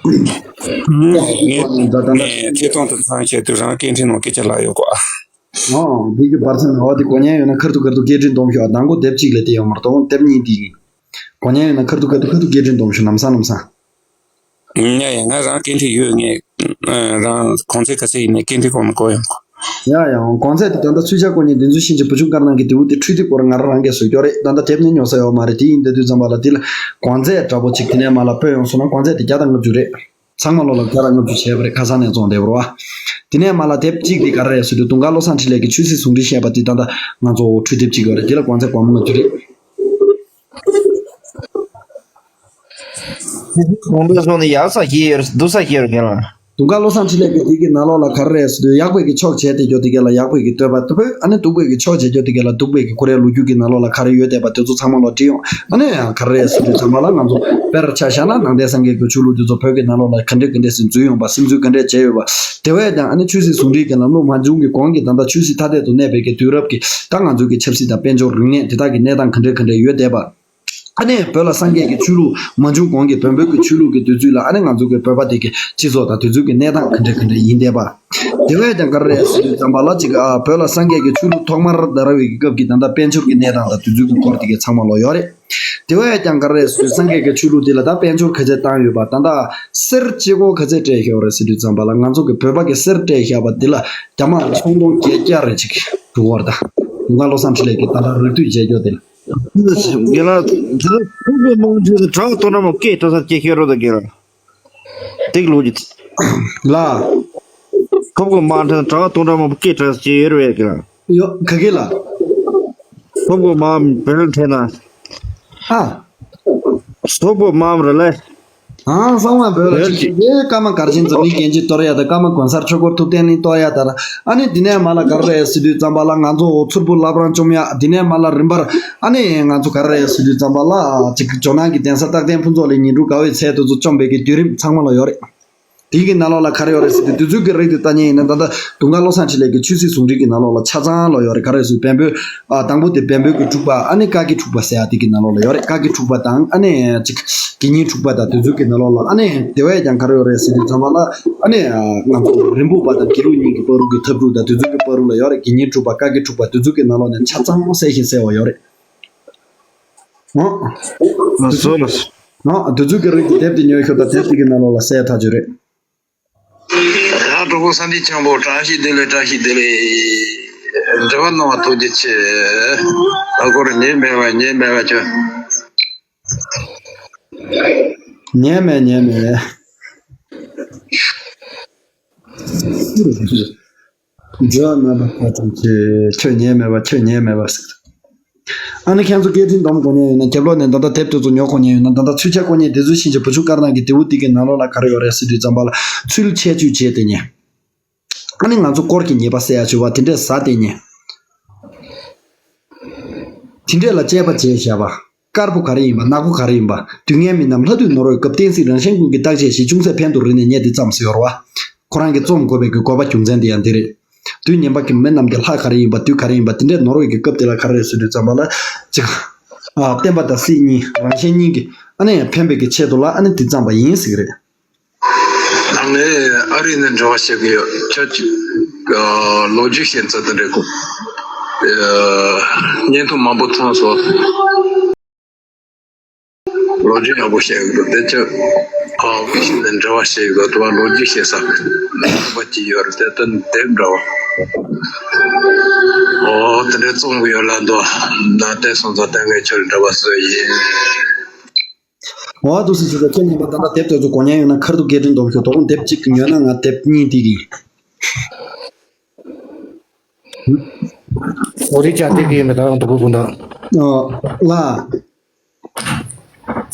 ཨུམ། ངས་ད་ལྟ་ངས་ཐད་གཏོང་དུ་ཚང་བྱས་དུས་རང་སྐད་འཕྲིན་ནང་སྐད་ཆ་ལབ་ཡོད་གོ། ཨོ། འདི་གི་བར་མཚམས་འོ་དེ་གོ་མཁན་ཡོད་ན་ཁར་ཐུག་ཁར་ཐུག་སྐད་འཕྲིན་གཏོང་ཤོག། མདང་དགོང་དེབ་གཅིག་ལས་དེ་ཡོང་མ་རེད། དོ་དགོང་དེབ་གཉིས་འདི་ཡིན། གོ་མཁན་ཡོད་ན་ཁར་ཐུག་ཁར་ཐུག་ཁར་ཐུག་སྐད་འཕྲིན་གཏོང་ཤོག། ལམ་སང་ལམ་སང་། ཡ་ཡ། ང་རང་སྐད་འཕྲིན་ཡོད། ངས་རང་གོང་ཚད་ག་ཚད་ཡིན་ནའི་སྐད་འཕྲིན་གོང་ནས་བསྐོར་ཡོང་གོ། ཡ་ཡ། གོང་ཚད་དེ་ད་ལྟ་ཚུལ་ཆ་གོ་མཁན་བདེན་རྫུན་ཤེས་བྱེད་བུ་ཆུང་དཀར་ནག་གི་དེའུ་དེ་འཕྲུལ་དེབ་སྐོར་ང་རང་རང་གིས་བཟོས་ཀྱོག་རེད། ད་ལྟ་དེབ་ནི་ཉོ་ས་ཡོད་མ་རེད། དེ་ཡིན་དེ་དུས་ཙམ་པ་ལ་དེ་ལ་གོང་ཚད་འདྲ་པོ་ཅིག་དེ་ནས་མ་ལ་ཕུད་ཡོང་སོང་ན་གོང་ཚད་དེ་བརྒྱ་དང་ལྔ་བཅུ་རེད། ཚང་མ་ལོ་ལ་བརྒྱ་དང་ལྔ་བཅུ་བྱས་པ་རེད། ཁ་སང་ནས་བཙོང་བསྡད་པ་རེད་བ། དེ་ནས་མ་ལ་དེབ་གཅིག་དེ་ག་རེ་རེད་ཟེར་དུས་དུང་དཀར་བློ་བཟང་འཕྲིན་ལས་ཀྱི་ཆོས་སྲིད་ཟུང་འབྲེལ་བཤད་པ་དེ་ད་ལྟ་ང་ཚོ་འཕྲུལ་དེབ་གཅིག་ཡོད་རེད། དེ་ལ་གོང་ཚད་སྒོར་མོ་ལྔ་བཅུ་རེད། གོང་འཕེལ་སོང་ནས་ཡག་ས་ཞིག་ཡོད་རེད། སྡུག་ས་ཞིག་ཡོད་རེད་ཁྱེད་རང་། དུང་དཀར་བློ་བཟང་འཕྲིན་ལས་ཀྱི་དེ་གི་ནང་ལོགས་ལ་ག་རེ་རེད་ཟེར་དུས་ཡག་པའི་གི་ཕྱོགས་བྱས་ཏེ་ཡོད་དེ་ག་ལ་ཡག་པའི་གི་བསྟོད་པ་དུ་བོད། ཨ་ནི་སྡུག་པའི་གི་ཕྱོགས་བྱས་ཡོད་དེ་ག་ལ་སྡུག་པའི་གི་ཁོ་རའི་ལོ་རྒྱུས་ཀྱི་ནང་ལོགས་ལ་ག་རེ་ཡོད་བསྡད་པ་དེ་ཚོ་ཚང་མ་ལོ་བྲིས་ཡོང་། ཨ་ནི་ཡང་ག་རེ་རེད་ཟེར་དུས་ཚང་མ་ལ་ང་ཚོ་དཔེར་ཆ་བཞག་ན་ནང་བསྟན་སངས་རྒྱས་ཀྱི་ཆོས་ལུགས་དེ་ཚོ་བོད་ཀྱི་ནང་ལོགས་ལ་ག་འདྲས་ག་འདྲས་སེ་འཛུལ་ཡོང་པ། སིམ་འཛུལ་ག་འདྲས་བྱས་ཡོད་པ། དེ་བས་ཀྱང་ཨ་ནི་ཆོས་སྲིད་ཟུང་འབྲེལ་གྱི་ལམ་ལུགས་མ་བྱུང་གི་གོང་གི་ད་ལྟ་ཆོས་སྲིད་ཐ་དད་དུ་གནས་པའི་གི་དུས་རབས་ཀྱི་ད་ང་ཚོ་གི་ཆབ་སྲིད་དང་དཔལ་འབྱོར་རིག་གནས་དེ་དག་གི་གནས་སྟངས་ག་འདྲས་ག་འདྲས་ཡོད་བསྡད་པ། ཨ་ནི་བོད་ལ་སངས་རྒྱས་ཀྱི་ཆོས་ལུགས་མ་བྱུང་གོང་གི་བོན་པོའི་གི་ཆོས་ལུགས་ཀྱི་དུས་ཚོད་ལ་ཨ་ནི་ང་ཚོ་གི་བོད་པ་དེ་གི་སྤྱི་ཚོགས་དང་དུས་ཚོད་ཀྱི་གནས་སྟངས་ག་འདྲ་ག་འདྲ་ཡིན་བསྡད་པ། དེ་བས་ཀྱང་ག་རེ་རེད་ཟེར་དུས་ཙམ་པ་ལ་ཅིག་ཨ་བོད་ལ་སངས་རྒྱས་ཀྱི་ཆོས་ལུགས་ཐོག་མར་དར་བའི་གི་སྐབས་ཀྱི་ད་ལྟ་དཔལ་འབྱོར་གྱི་གནས་སྟངས་དང་དུས་ཚོད་ཀྱི་སྐོར་དེ་གའི་ཚང་མ་ལོ་ཡོད་རེད། དེ་བས་ཀྱང་ག་རེ་རེད་ཟེར་དུས་སངས་རྒྱས་ཀྱི་ཆོས་ལུགས་དེ་ལ་ད་དཔལ་འབྱོར་ག་ཚད་བཏང་ཡོད་པ། ད་ལྟ་གསེར་སྤྱི་སྒོར་ག་ཚད་སྤྲད་ཤོག་རེད་ཟེར་དུས་ཙམ་པ་ལ་ང་ཚོ་གི་བོད་པ་གི་གསེར་སྤྲད་བཞག་པ་དེ་ལ་རྒྱ་མ་ཚོང་དོང་བརྒྱད་བརྒྱ་རེ་ཅིག་འགྲོ་བར་ད་དུང་དཀར་བློ་བཟང་འཕྲིན་ལས་ཀྱི་ད་ལྟ་རེ་ལྟོས་བྱས་ཀྱོག་དེ་ལ། རྒན་ལགས། དེ་ཚོ་ཕུག་གི་དམངས་ཁྲོད་དུ་གྲྭ་བ་སྟོང་ཕྲག་མང་པོ་སྐད་གྲགས་ས་སྐྱེ་ཤེས་རོགས་དང་རྒན་ལགས། དེ་གི་ལོ་རྒྱུས། ལ། ཕུག་གི་དམངས་ཁྲོད་དུ་གྲྭ་བ་སྟོང་ཕྲག་མང་པོ་སྐད་གྲགས་ས་སྐྱེ་ཡོད་རེད་བས་རྒན་ལགས། ཡོ་ག་གེ་ལ། ཕུག་གི་དམངས་བོད་ལ་འཕྲད་ན། ཨ། ཕུག་གི་དམངས་རེད་ལས། ཨང་། གསང་བ་བོད་ལ་བོད་ཆིག་ཆིག་གི་ཀརྨ་གར་ཆེན་འཛམ་གླིང་རྒྱན་གཅིག་གཏོར་ཡ་དང་ཀརྨ་གོང་ས་ཆོས་འཁོར་ཐུབ་བསྟན་གླིང་གཏོར་ཡ་དང་། ཨ་ནི་འདི་ནས་མ་ལ་ག་རེ་རེད་ཟེར་དུས་ཙམ་པ་ལ་ང་ཚོ་ཚུར་ཕུ་བླ་བྲང་བཅོམ་ཡ། འདི་ནས་མ་ལ་རིམ་པར་ཨ་ནི་ང་ཚོ་ག་རེ་རེད་ཟེར་དུས་ཙམ་པ་ལ་ཅིག་ཇོ་ནང་གི་གདན་ས་རྟག་བརྟན་ཕུན་ཚོགས་གླིང་ཉི་གྲུབ་དགའ་བའི་ཚལ་དེ་ཚོ་བཅོམ་པའི་གི་བརྒྱུད་རིམ་ཚང་མ་ལ་ཡོད་རེད། དེ་གི་ནང་ལོགས་ལ་ག་རེ་ཡོད་རེད་ཟེར་དུས་དུས་ཚོད་ཀྱི་རིགས་དེ་ལྟ་ཉན་ཡིན་ན་ད་ལྟ་དུང་དཀར་བློ་བཟང་འཕྲིན་ལས་ཀྱི་ཆོས་སྲིད་ཟུང་འབྲེལ་གྱི་ནང་ལོགས་ལ་ཆ་ཚང་ལ་ཡོད་རེད། ག་རེ་ཟེར་བན་བོན། ཨ་དང་པོ་དེ་བན་བོན་གྱི་འཁྲུག་པ། ཨ་ནི་བཀའ་བརྒྱུད་འཁྲུག་པ་ཟེར་ཡ་དེ་གི་ནང་ལོགས་ལ་ཡོད་རེད། བཀའ་བརྒྱུད་འཁྲུག་པ་དང་ཨ་ནི་ཅིག་དགེ་བསྙེན་འཁྲུག་པ་དང་དེ་ཚོ་གི་ནང་ལོགས་ལ། ཨ་ནི་དེ་བས་ཀྱང་ག་རེ་ཡོད་རེད་ཟེར་དུས་ཙམ་པ་ལ། ཨ་ནི་ང་ཚོ་རིན་སྤུངས་པ་དང་དགེ་ལུགས་གཉིས་ཀྱི་བར་དུ་གི་འཐབ་འཁྲུག་དང་དེ་ཚོ་གི་བར་དུ་ལ་ཡོད་རེད། དགེ་བསྙེན་འཁྲུག་པ། བཀའ་བརྒྱུད་འཁྲུག་པ། དེ་ཚོ་གི་ནང་ལོགས་ནས་ཆ་ཚང་གསལ་ཞིང་གསལ་བ་ཡོད་རེད། ཨོ། ལགས་སོ་ལགས་སོ། ཨོ། དེ་ཚོ་གི་རིགས་ཀྱི་དེབ་དེ་ཉོས་ཤོག་དང་དེབ་དེ་གི་ནང་ལོགས་ལ་གསལ་ཐག་ཆོད་རེད། ཡ། གྲོགས་པོ་ས་འདི་འཆམ་པོ་བཀྲ་ཤིས་བདེ་ལེགས། བཀྲ་ཤིས་བདེ་ལེགས། འབྲེལ་བ་གནང་བ་ཐུགས་རྗེ་ཆེ། ཨ་སྐོར་ཉན་མེད་པ་ཉན་མེད་པ་ཁྱོད། ཉན་མེད་ཉན་མེད། འབྲེལ་བ་མེད་པ་བཀའ་དྲིན་ཆེ། ཁྱོད་ཉན་མེད་པ་ཁྱོད་ཉན་མེད་པ་ཟེར། ཨ་ནི་ཁྱེད་ཚོ་སྐད་འཕྲིན་སྡོམ་དགོས་མཁན་ཡོད་ན། རྒྱབ་ལོགས་ནས་ད་ལྟ་དེབ་དེ་ཚོ་ཉོ་དགོས་མཁན་ཡོད་ན། ད་ལྟ་ཚུལ་ཆ་དཀོན་མཁན་དེ་ཚོ་ཕྱིན་ཆད་བུ་ཆུང་དཀར་ནག་གི་དེའུ་དེ་གི་ནང་ལོགས་ལ་ག་རེ་ཡོད་རེད་ཟེར་དུས་ཙམ་པ་ལ་ཚུལ་ཆད་གཅོད་བྱས་ཏེ་ཉན། ཨ་ནི་ང་ཚོ་སྐོར་གྱི་ཉེས་པ་སེལ་ཡ་བྱེད་པ་དེ་འདྲས་ཟ་སྟེ་ཉན། དེ་འདྲས་ལ་དཔྱད་པ་བྱས་བཞག་པ། དཀར་པོ་ག་རེ་ཡིན་པ། ནག་པོ་ག་རེ་ཡིན་པ། དུས་ངན་མི་རྣམས་ལྷ་དུས་ནོར་བའི་སྐབས། བསྟན་སྲིད་རང་གཞན་ཀུན་གྱི་བརྟག་དཔྱད་ཞིག་ཅུང་ཟད་ཕན་དུ་རེ་ནས་ཉན་དེ་ཙམ་ཟེར་བ། ཁོ་རང་གིས་རྩོམ་དགོས་པའི་གི་དགོས་པ་རྒྱུ་མཚན་དེ་ཡང་འདི་རེད། དུས་ངན་པ་གི་མི་རྣམས་ཀྱི་ལྷ་ག་རེ་ཡིན་པ། དུས་ག་རེ་ཡིན་པ། དེ་འདྲས་ནོར་བའི་གི་སྐབས་དེ་ལ་ག་རེ་རེད་ཟེར་དུས་ཙམ་པ་ལ་ཅིག་ཨ་བསྟན་པ་དང་སྲིད་གཉིས་རང་གཞན་གཉིས་ཀྱི་ཨ་ནི་ཕན་པའི་གི་ཆེད་དུ་ལ་ཨ་ནི་དེ་བརྩམས་པ་ཡིན་ཟེར་གི་རེད། ཨ་ནི་ཨ་རི་ནས་འབྲེལ་བ་བྱེད་ཀྱི་ཡོད། ཁྱོད་ཀྱིས་ལོ་རྒྱུས་ཤེས་ཚད་དེ་འདྲས་གོ། བརྙན་ཐུང་མང་པོ་མཐོང་སོང་། ལོ་རྒྱུས་ཡག་པོ་བཤད་ཀྱི་འདུག་དེ་ཚོ་ཨ་ཁུ་ཞིག་ནས་འབྲེལ་བ་བྱེད་ཀྱི་འདུག་དུ་བ་ལོ་རྒྱུས་བཤད་ས་ཁུ་ནང་པ་ཅིག་ཡོད་རེད། དེ་དོན་དེབ་འདྲ་བ། ཨོ་དེ་འདྲའི་རྩོམ་གྱི་ཡོད་ལ་འདུག་ད་ལྟའི་སོང་ཙང་ལྟ་མཁན་ཁྱོད་འདྲ་བ་བཟོས་ཡིན། འོ་འདུག་སེ་ཟེར་ད་ཁྱེད་རྣམ་པ་ད་ལྟ་དེབ་དེ་ཚོ་གོ་མཁན་ཡོད་ན་ཁར་ཐུག་སྐད་འཕྲིན་སྡོམ་ཤོག་དོ་དགོང་དེབ་གཅིག་ཉོས་ན་ང་དེབ་གཉིས་སྟེར་གི་ཡིན། ཨོ་རི་ཅག་སྟེར་གི་ཡིན་པས། ད་རང་དུ་གུ་གུ་ན། ཨོ། ལ།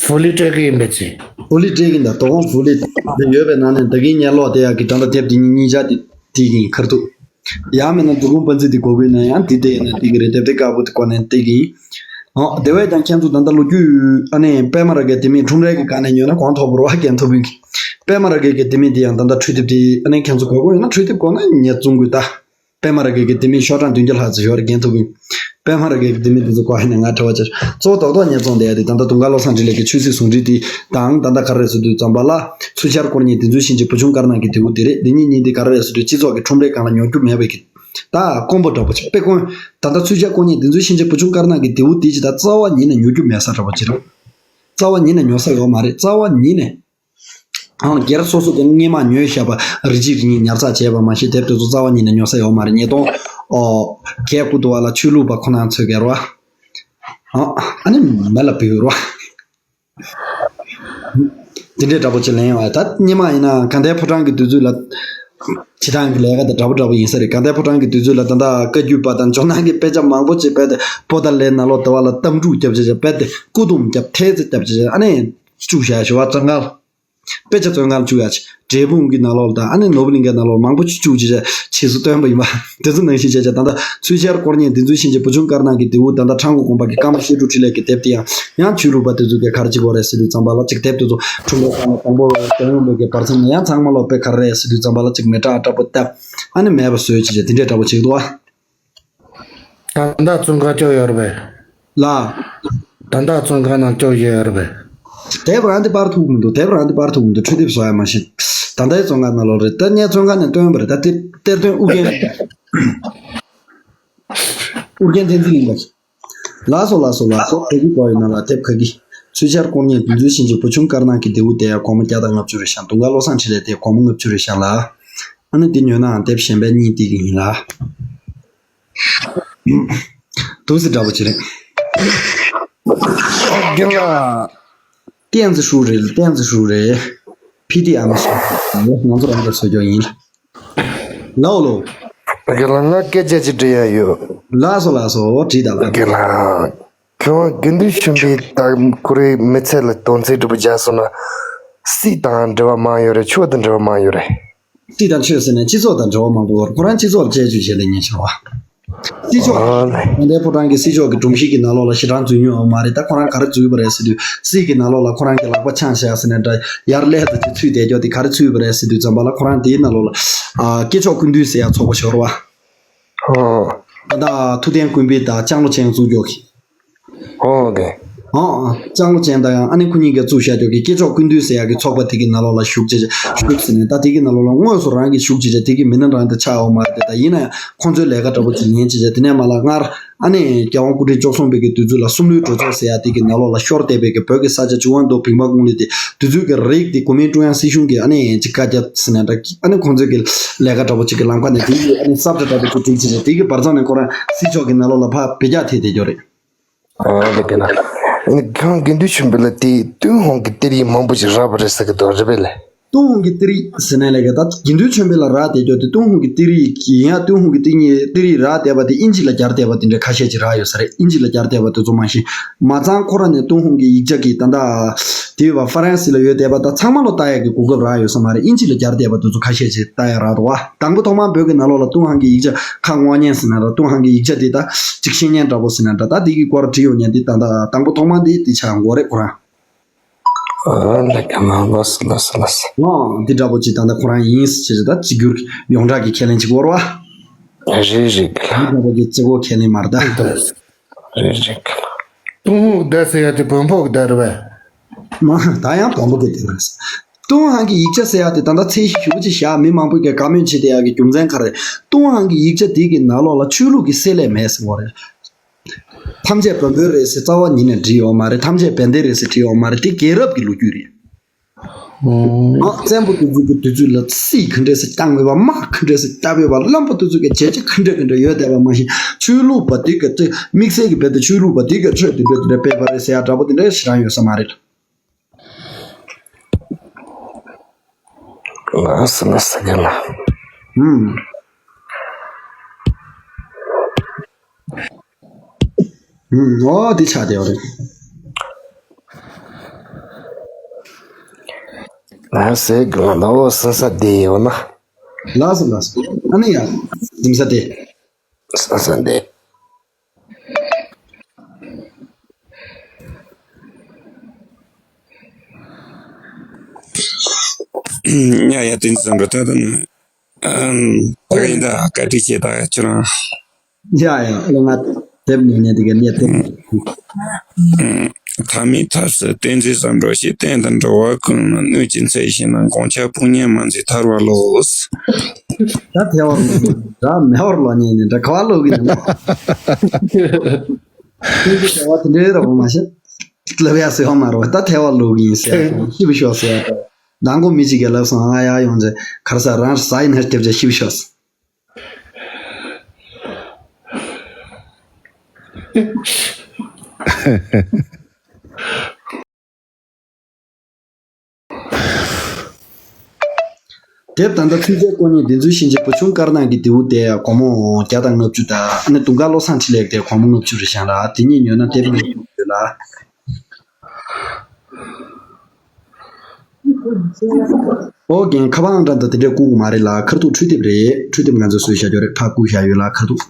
ཕུ་ལི་སྤྲད་གི་ཡིན་པས་ཚེ། ཕུ་ལི་སྤྲད་གི་ཡིན་ད། དོ་དགོང་ཕུ་ལི་དེ་ཡོད་པའི་ནང་ནས་ད་གིན་ཉན་ལོག་དེ་ཡག་གི་ད་ལྟ་དེབ་དེ་གཉིས་གཉིས་ཆ་དེ་སྟེར་གི་ཡིན་ཁར་ཐུག་ཡང་མིན་ན་འབྲི་གུང་པ་ཚེ་འདི་དགོས་ཀྱི་ན་ཡང་འདི་ལྟ་ཡིན་ན་སྟེར་གི་རེད། དེབ་དེ་དཀར་པོ་དེ་གོན་ནས་སྟེར་གི་ཡིན། ཨོ་དེ་བས་ཀྱང་ཁྱེད་ཚོ་ད་ལྟ་ལོ་རྒྱུས་ཨ་ནི་པད་མ་ར་གའི་དེ་མིན་ཁྲོམ་རའི་གི་སྒང་ནས་ཉོས་ན་གོང་མཐོ་པོ་རེད་བ། རྒན་ཐུབ་ཡིན་གི། པད་མ་ར་གའི་གི་དེ་མིན་དེ་ཡང་ད་ལྟ་འཕྲུལ་དེབ་དེ་ཨ་ནི་ཁྱེད་ཚོ་དགོས་དགོས་ཡོད་ན་འཕྲུལ་དེབ་དགོས་ན་ངས་བཙོང་དགོས་ད། པད་མ་ར་གའི་གི་དེ་མིན་ཤོག་གྲངས་བདུན་བརྒྱ་ལྷག་ཙམ་ཡོད་རེད། རྒན་ཐུབ་ཡིན། པད་མ་ར་གའི་ལྡེ་མིག་འདི་ཚོ་གོ་ཧེ་ནས་ང་ཁྲ་བ་ཆེར། གཙོ་བོ་རྡོག་རྡོག་ཉེར་ཚོང་དེ་ཡ་དེ་ད་ལྟ་དུང་དཀར་བློ་བཟང་འཕྲིན་ལས་ཀྱི་ཆོས་སྲིད་ཟུང་འབྲེལ་དེ་དང་། ད་ལྟ་ག་རེ་རེད་ཟེར་དུས་ཙམ་པ་ལ། ཚུལ་འཆལ་དཀོར་གཉེར་བདེན་རྫུན་ཤན་འབྱེད་བུ་ཆུང་དཀར་ནག་གི་རྡེའུ་དེ་རེད། འདི་གཉིས་གཉིས་དེ་ག་རེ་རེད་ཟེར་དུས་སྤྱི་ཚོགས་ཀྱི་ཁྲོམ་རའི་སྒང་ལ་ཉོ་རྒྱུ་མེད་པའི་གི། ད་དཀོན་པོ་འདྲ་པོ་ཅིག་དཔེ་དཀོན། ད་ལྟ་ཚུལ་འཆལ་དཀོར་གཉེར་བདེན་རྫུན་ཤན་འབྱེད་བུ་ཆུང་དཀར་ནག་གི་རྡེའུ་དེ་ཅི་ད་རྩ་བ་ཉིད་ནས་ཉོ་རྒྱུ་མེད་ས་འདྲ་པོ་ཅིག་རེད། རྩ་བ་ཉིད་ནས་ཉོ་ས་ཡོད་མ་རེད། རྩ་བ་ཉིད་ནས། ཨང་། སྒེར་སོ་སོ་གི་སྔས་མ་ཉོས་བཞག་པ་རི་གཅིག་རི་གཉིས་ཉར་ཚགས་བྱས་པ་མ་གཞི་དེབ་དེ་ཚོ་རྩ་བ་ཉིད་ནས་ཉོ་ས་ཡོད་མ་རེད། ཉིས་སྟོང་། ཨོ། བརྒྱད་དགུ་དུ་བ་ལ་ཆོས་ལུགས་པ་ཁོ་ན་ཚོས་ག་རེ་བ། ཨ། ཨ་ནི་མེ་ལ་བུད་རོ། དེ་འདྲའི་འདྲ་པོ་ཅིག་ལེན་ཡོང་བ་ད་སྔས་མ་ཡིན་ན་དགའ་ལྡན་ཕོ་བྲང་གི་དུས་ཚོད་ལ། བྱེད་སྟངས་ཀྱི་ལས་ཀ་དང་འདྲ་པོ་འདྲ་པོ་ཡིན་ས་རེད། དགའ་ལྡན་ཕོ་བྲང་གི་དུས་ཚོད་ལ་ད་ལྟ་བཀའ་བརྒྱུད་པ་དང་ཇོ་ནང་གི་དཔེ་ཆ་མང་པོ་ཅིག་རྦད་དེ་པོ་ཏཱ་ལའི་ནང་ལོགས་དུ་བ་ལ་གཏམ་འཁྲུག་རྒྱབ་བྱས་བྱས། རྦད་དེ་སྐུ་གདུང་རྒྱབ་ཐལ་ཙེ་རྒྱབ་བྱས་བྱས། ཨ་ནི་བཅུག་བཞག་ཞུ་བ་བཙོན་ཁང་། དཔེ་ཆ་བཙོན་ཁང་བཅུག་ཡ་ཆེ། འབྲས་སྤུངས་ཀྱི་ནང་ལོགས་ལ་དང་། ཨ་ནི་ནོར་བུ་གླིང་གའི་ནང་ལོགས་མང་པོ་ཅིག་བཅུག་བྱས་བྱས་ཕྱིས་སུ་བཏོན་པ་ཡིན་པ། དེ་ཚོ་ནང་བཞིན་བྱས་བྱས་ད་ལྟ་ཚུལ་འཆལ་དཀོར་གཉེར་བདེན་རྫུན་ཤན་འབྱེད་བུ་ཆུང་དཀར་ནག་གི་རྡེའུ། ད་ལྟ་ཁྲ་འགུ་དགོན་པ་གི་ཀརྨ་བཤད་སྒྲུབ་འཕྲིན་ལས་ཀྱི་དེབ་དེ་ཡང་། ཡང་ཆོས་ལུགས་པ་དེ་ཚོ་གིས་ག་རེ་བྱེད་ཀྱི་ཡོད་རེད་ཟེར་དུས་ཙམ་པ་ལ་ཅིག་དེབ་དེ་ཚོ་ཁྲོམ་རའི་སྒང་ལ་དང་པོ་བཏོན་ཡོང་བའི་གི་བར་མཚམས་ནས་ཡང་ཚང་མ་ལོག་དཔེ་ག་རེ་རེད་ཟེར་དུས་ཙམ་པ་ལ་ཅིག་མེ་སྲེག་འདྲ་པོ་བཏབ། ཨ་ནི་མེད་པ་བཟོས་བྱས་བྱས་དེ་འདྲའི་འདྲ་པོ་བྱེད་ཀྱི་འདུག་ཨ། ད་ལྟ་བཙོན་ཁང་བཅུག་ཡོད་རེད་པས། ལ། ད་ལྟ་བཙོན་ཁང་ནང་བཅུག་བཞག་ཡོད་རེད་པས། དེབ་རང་དེ་པར་ཐུག་མི་འདུག་དེབ་རང་དེ་པར་ཐུག་མི་འདུག་འཕྲུལ་དེབ་བཟོ་ཡ་མ་ཤེས། ད་ལྟའི་བཙོན་ཁང་ནང་ལོགས་རེད། ད་ངས་བཙོན་ཁང་ནས་བཏོན་པ་རེད། ད་དེ་གཏེར་སྟོན་ཨུ་རྒྱན། ཨུ་རྒྱན་བསྟན་འཛིན་ཡིན་པ། ལགས་སོ་ལགས་སོ་ལགས་སོ། ཕ་གི་གོ་ཡོད་ན་ལ་དེབ་ཁ་གི། ཚུལ་འཆལ་དཀོར་གཉེར་བདེན་རྫུན་ཤན་འབྱེད་བུ་ཆུང་དཀར་ནག་གི་རྡེའུ་དེ་ཡང་སྒོར་མོ་བརྒྱ་དང་ལྔ་བཅུ་རེ་བཞག་དུང་དཀར་བློ་བཟང་འཕྲིན་ལས་དེ་སྒོར་མོ་ལྔ་བཅུ་རེ་བཞག་ལ། ཨ་ནི་དེ་ཉོས་ནའང་དེབ་གཞན་པའི་གཉིས་དེ་གི་ཡིན་ལ། དུ་སི་འདྲ་པོ་ཅི་རེད། རྒན་ལགས། བསྟན་འཛིན་ཧྲུའུ་རེད། བསྟན་འཛིན་ཧྲུའུ་རེད། ཕི་ཏི་ཨ་མ་ཤ། ང་ཚོ་རང་ཚོ་བཟོ་རྒྱུ་ཡིན། ལའོ་ལོ། རྒན་ལགས་ང་སྐད་ཆ་ཅིག་འདྲི་ཡ་ཡོད། ལགས་སོ་ལགས་སོ། དྲིས་དང་ལགས། རྒན་ལགས། ཁྱོད་དགེ་འདུན་ཆོས་འཕེལ་དང་ཁོ་རའི་མི་ཚེ་ལ་དོན་ཚན་འདྲ་པོ་སྦྱར་སོང་ན། སྲིད་དང་འབྲེལ་བ་མང་ཡོད་རེད། ཆོས་དང་འབྲེལ་བ་མང་ཡོད་རེད། སྲིད་དང་ཆོས་ཟེར་ནས་སྤྱི་ཚོགས་དང་འབྲེལ་བ་མང་པོ་ཡོད་རེད། ཁོ་རང་སྤྱི་ཚོགས་ལ་དཔྱད་བརྗོད་བྱས་ལས་ཉན་ཆེ་བ། སྲིད་ཕྱོགས། ཨ་ནི། དགའ་ལྡན་ཕོ་བྲང་གི་སྲིད་ཕྱོགས་ཀྱི་སྒྲོམ་གཞི་གི་ནང་ལོགས་ལ་ཞེ་དྲག་འཛུལ་མྱོང་ཡོད་མ་རེད། ད་ཁོ་རང་ག་རེ་འཛུལ་བ་རེད་ཟེར་དུས་སྲིད་ཀྱི་ནང་ལོགས་ལ་ཁོ་རང་གི་ལག་པ་འཆང་བཞག་ཟེར་ནས་འདྲ་ཡར་ལྷས་ཙམ་ཅིག་ཚུད་བསྡད་རྒྱུ་དེ་ག་རེ་ཚུད་པ་རེད་ཟེར་དུས་ཙམ་པ་ལ་ཁོ་རང་དེའི་ནང་ལོགས་ལ། ཨ། སྐྱེས་མཆོག་ཀུན་འདུས་ཟེར་ཡ་ཚོགས་པ་ཞིག་ཡོད་རེད་བ། ཨོ། ད་ལྟ་ཐུབ་བསྟན་ཀུན་འཕེལ་དང་ལྕང་ལོ་ཅན་བཙུགས་རྒྱུ་གི། ཨོ་ཀེ། ཨོ། ལྕང་ལོ་ཅན་དང་ཡང་ཨ་ནེ་ཁོ་གཉིས་ཀས་བཙུགས་བཞག་རྒྱུ་གི་སྐྱེས་མཆོག་ཀུན་འདུས་ཟེར་ཡག་གི་ཚོགས་པ་དེ་གི་ནང་ལོགས་ལ་ཞུགས་བྱས། ཞུགས་ཟེར་ནས་ད་དེ་གི་ནང་ལོགས་ལ་དངོས་སུ་རང་གིས་ཞུགས་བྱས་བྱས་དེ་གི་མི་སྣ་རང་དེ་ཆགས་ཡོད་མ་རེད། ད་ཡིན་ན་ཡང་ཁོང་ཚོའི་ལས་ཀ་འདྲ་པོ་ཅིག་ལེན་བྱས་བྱས་དེ་ནས་མ་ལ་སྔར་ཨ་ནེ་རྒྱལ་དབང་སྐུ་ཕྲེང་བཅུ་གསུམ་པའི་གི་དུས་ཚོད་ལ་གསུམ་ལུས་གྲོས་ཚོགས་ཟེར་ཡག་དེ་གི་ནང་ལོགས་ལ་ཤོར་བསྡད་པའི་གི་བོད་ཀྱི་ས་ཆ་བཅུ་དབང་དུ་བིང་པ་ཀོང་ལི་དེ་དུས་ཚོད་ཀྱི་རིགས་དེ་གོ་མིན་ཀྲུང་དབྱང་སྲིད་གཞུང་གི་ཨ་ནེ་ཅིག་བཀའ་རྒྱ་ཟེར་ནས་འདྲ་ཨ་ནེ་ཁོང་ཚོའི་གི་ལས་ཀ་འདྲ་པོ་ཅིག་གི་ལམ་ཁ་ནས་དེ་གི་ཨ་ནེ་གསར་བརྗེ་འདྲ་པོ་ཅིག་བསྒྲིགས་བྱས་བྱས་དེ་གི་བར་མཚམས་ནས་ཁོ་རང་སྲིད་ཕྱོགས་གི་ནང་ལོགས་ལ་ཕར་བེད་རྒྱག་ཐེབས་བསྡད་རྒྱུ་རེད། ཨ་ལེ་ཀ་ན། ཁང་དགེ་འདུན་ཆོས་འཕེལ་ལ་དེ་ཏུན་ཧོང་གི་གཏེར་ཡིག་མང་པོ་ཞིག་རག་པ་རེད་ཟེར་གི་འདུག་རེད་པས་ལེ། ཏུན་ཧོང་གི་གཏེར་ཡིག་ཟེར་ནས་ལས་ཀ་ད་དགེ་འདུན་ཆོས་འཕེལ་ལ་རག་བསྡད་རྒྱུ་དེ་ཏུན་ཧོང་གི་གཏེར་ཡིག་ཡིན་ཡང་ཏུན་ཧོང་གི་གཏེར་ཡིག་གཏེར་ཡིག་རག་བསྡད་པ་དེ་ཨིན་ཇི་ལ་སྦྱར་བསྡད་པ་དེ་འདྲ་ཁ་ཤས་ཅིག་རག་ཡོད་ས་རེད། ཨིན་ཇི་ལ་སྦྱར་བསྡད་པ་དེ་ཚོ་མ་གཞི་མ་ཚང་ཁོ་རང་ནས་ཏུན་ཧོང་གི་ཡིག་ཆ་གི་ད་ལྟ་དེ་བ་ཧྥ་རན་སི་ལ་ཡོད་བསྡད་པ་ད་ཚང་མ་ལོ་ལྟ་ཡག་གི་གོ་སྐབས་རག་ཡོད་ས་མ་རེད། ཨིན་ཇི་ལ་སྦྱར་བསྡད་པ་དེ་ཚོ་ཁ་ཤས་ཅིག་ལྟ་ཡག་རག་འདུག་བ། དང་པོ་ཐོག་མར་བོད་ཀྱི་ནང་ལོགས་ལ་ཏུན་ཧོང་གི་ཡིག་ཆ་ཁ་སྔོག་ཉན་ཟེར་ན་ར་ཏུན་ཧོང་གི་ཡིག་ཆ་དེ་ད་ཅིག་ཤེས་ཉན་འདྲ་པོ་ཟེར་ན་འདྲ་ད་དེ་གི་སྐོར་བྲིས་ཡོད་ཉན་དེ་ད་ད་དང་པོ་ཐོག་མར་དེ་དེ་ཆགས་འགོ་རེད་ཁོ་རང་། ཨ་ལ་ཀ་མ་ལོས་ལོས་ལོས། ཨོ་འདི་འདྲ་པོ་ཅིག་ད་ད་ཁོ་རང་ཡིན་ཟེར་ཅིག་ད་ཅིག་གྱུར་ཡོངས་གྲགས་ཀྱི་ཁས་ལེན་ཅིག་བོར་བ། རེད་རེད་གི་ལ། འདི་འདྲ་པོ་ཅིག་གཅིག་པོ་ཁས་ལེན་མ་རེད་ད། རེད་རེད་གི་ལ། ཏུན་ཧོང་གི་སྡེ་ཟེར་ཡ་དེ་བོན་པོ་གི་སྡེ་རེད་པས། མ་ད་ཡང་བོན་པོ་གི་སྡེ་རེད། ཏུན་ཧོང་གི་ཡིག་ཆ་ཟེར་ཡ་དེ་ད་ལྟ་ཚད་གཞི་ཞེ་པོ་ཅིག་བཞག་མི་མང་པོས་ཀྱི་བཀའ་མོལ་བྱེད་བསྡད་ཡ་གི་རྒྱུ་མཚན་ག་རེ། ཏུན་ཧོང་གི་ཡིག་ཆ་དེ་གི་ནང་ལོགས་ལ་ཆོས་ལུགས་ཀྱི་བསྲེ་ལྷད་མེད་ཟེར་བ་རེད། ཐམས་ཅད་བོན་པོའི་རེད་ཟེར་རྩ་བ་ཉིད་ནས་བྲིས་ཡོད་མ་རེད། ཐམས་ཅད་བན་དེ་རེད་ཟེར་བྲིས་ཡོད་མ་རེད། དེ་རྒྱལ་རབས་ཀྱི་ལོ་རྒྱུས་རེད། ཨོ། ཨ་བཙན་པོ་དེ་ཚོ་གི་དུས་ཚོད་ལ་སྲིད་ག་འདྲས་སེ་བསྐྱངས་ཡོད་པ། དམག་ག་འདྲས་སེ་བཏབ་ཡོད་པ། བློན་པོ་དེ་ཚོ་གི་བྱས་རྗེས་ག་འདྲས་ག་འདྲས་ཡོད་བསྡད་པ་མ་གཞི་ཆོས་ལུགས་པ་དེ་ག་དེ་དམིགས་བསལ་གྱི་རྦད་དེ་ཆོས་ལུགས་པ་དེ་ག་ཆོས་དེ་འདྲས་དེ་འདྲས་སྤེལ་བ་རེད་ཟེར་ཡ་འདྲ་པོ་དེ་འདྲས་ཞེ་དྲག་ཡོད་ས་མ་རེད། ལགས་སོ་ལགས་སོ་རྒན་ལགས། ཨུམ། ཨུམ། ཨོ་དེ་ཆགས་བསྡད་ཡོད་རེད། ལགས་སོ་རྒན་ལགས། ཨོ་ས་ས་བསྡད་ཡོད་ན། ལགས་སོ་ལགས་སོ། ཨ་ནི་ཡ། གཟིམ་ས་དེ། ས་ས་བསྡད། ཡ་ཡ་དེ་འཛིན་གི་ད་དུང་། ཨམ། ད་ག་ཡིན་ད་བཀའ་དྲིན་ཆེ་ད་ཁྱོད་རང་། ཡ་ཡ་ལོ་ང་། དེབ་ནས་ནས་དེ་ག་ནས་དེབ། ཐ་མའི་ཐབས་སུ་བསྟན་འཛིན་བཟང་པོ་ཞེས། བསྟན་དང་འགྲོ་བ་ཀུན་ལ་གནོད་ཅིང་འཚེ་ཞིང་ན། གོང་ཆགས་དཔུང་གཉེན་མ་འཛིན་ཐར་བ་ལོས། ད་ཐལ་བ་ལོ་ར་མེ་བར་ལོ་ཉེ་ནས་འདྲ་ག་བ་ལོ་གི་ནས་ལོ། ཁྱེད་ཀྱི་བྱ་བ་དེ་འདྲའི་རོགས་མ་བྱེད། ལབ་ཡ་སེ་བ་མ་རོགས་ད་ཐལ་བ་ལོ་གི་ཡིན་ཟེར་ཡ་ཤི་བི་ཤོག་ཟེར་ཡ། ད་མགོ་མི་གཅིག་གིས་ལབ་སོང་ཨ་ཡ་ཡོང་ཚེ་གར་ས་རང་ས་ཡིན་ཧར་ཐེབས་ཅེ་ཤི་བི་ཤོག་དེབ་ད་ལྟ་ཚུན་ཆད་ཀོ་ནི་བདེན་རྫུན་ཤན་འབྱེད་བུ་ཆུང་དཀར་ནག་གི་རྡེའུ་དེ་སྒོར་མོ་བརྒྱ་དང་ལྔ་བཅུ་དང་ཨ་ནི་དུང་དཀར་བློ་བཟང་འཕྲིན་ལས་དེ་སྒོར་མོ་ལྔ་བཅུ་རེ་བཞག་ལ་དེ་གཉིས་ཉོས་ན་དེབ་ལྔ་བཅུ་ཡོད་ལ། ཨོ་རྒན་ཁ་པར་ཨང་གྲངས་དང་དེ་འདྲས་བསྐུར་དགོས་མ་རེད་ལ་ཁ་ཐུག་འཕྲུལ་དེབ་རེད། འཕྲུལ་དེབ་ང་ཚོས་བཟོས་བཞག་ཡོད་རེད། ཕར་བསྐུར་བཞག་ཡོད་ལ་ཁ་ཐུག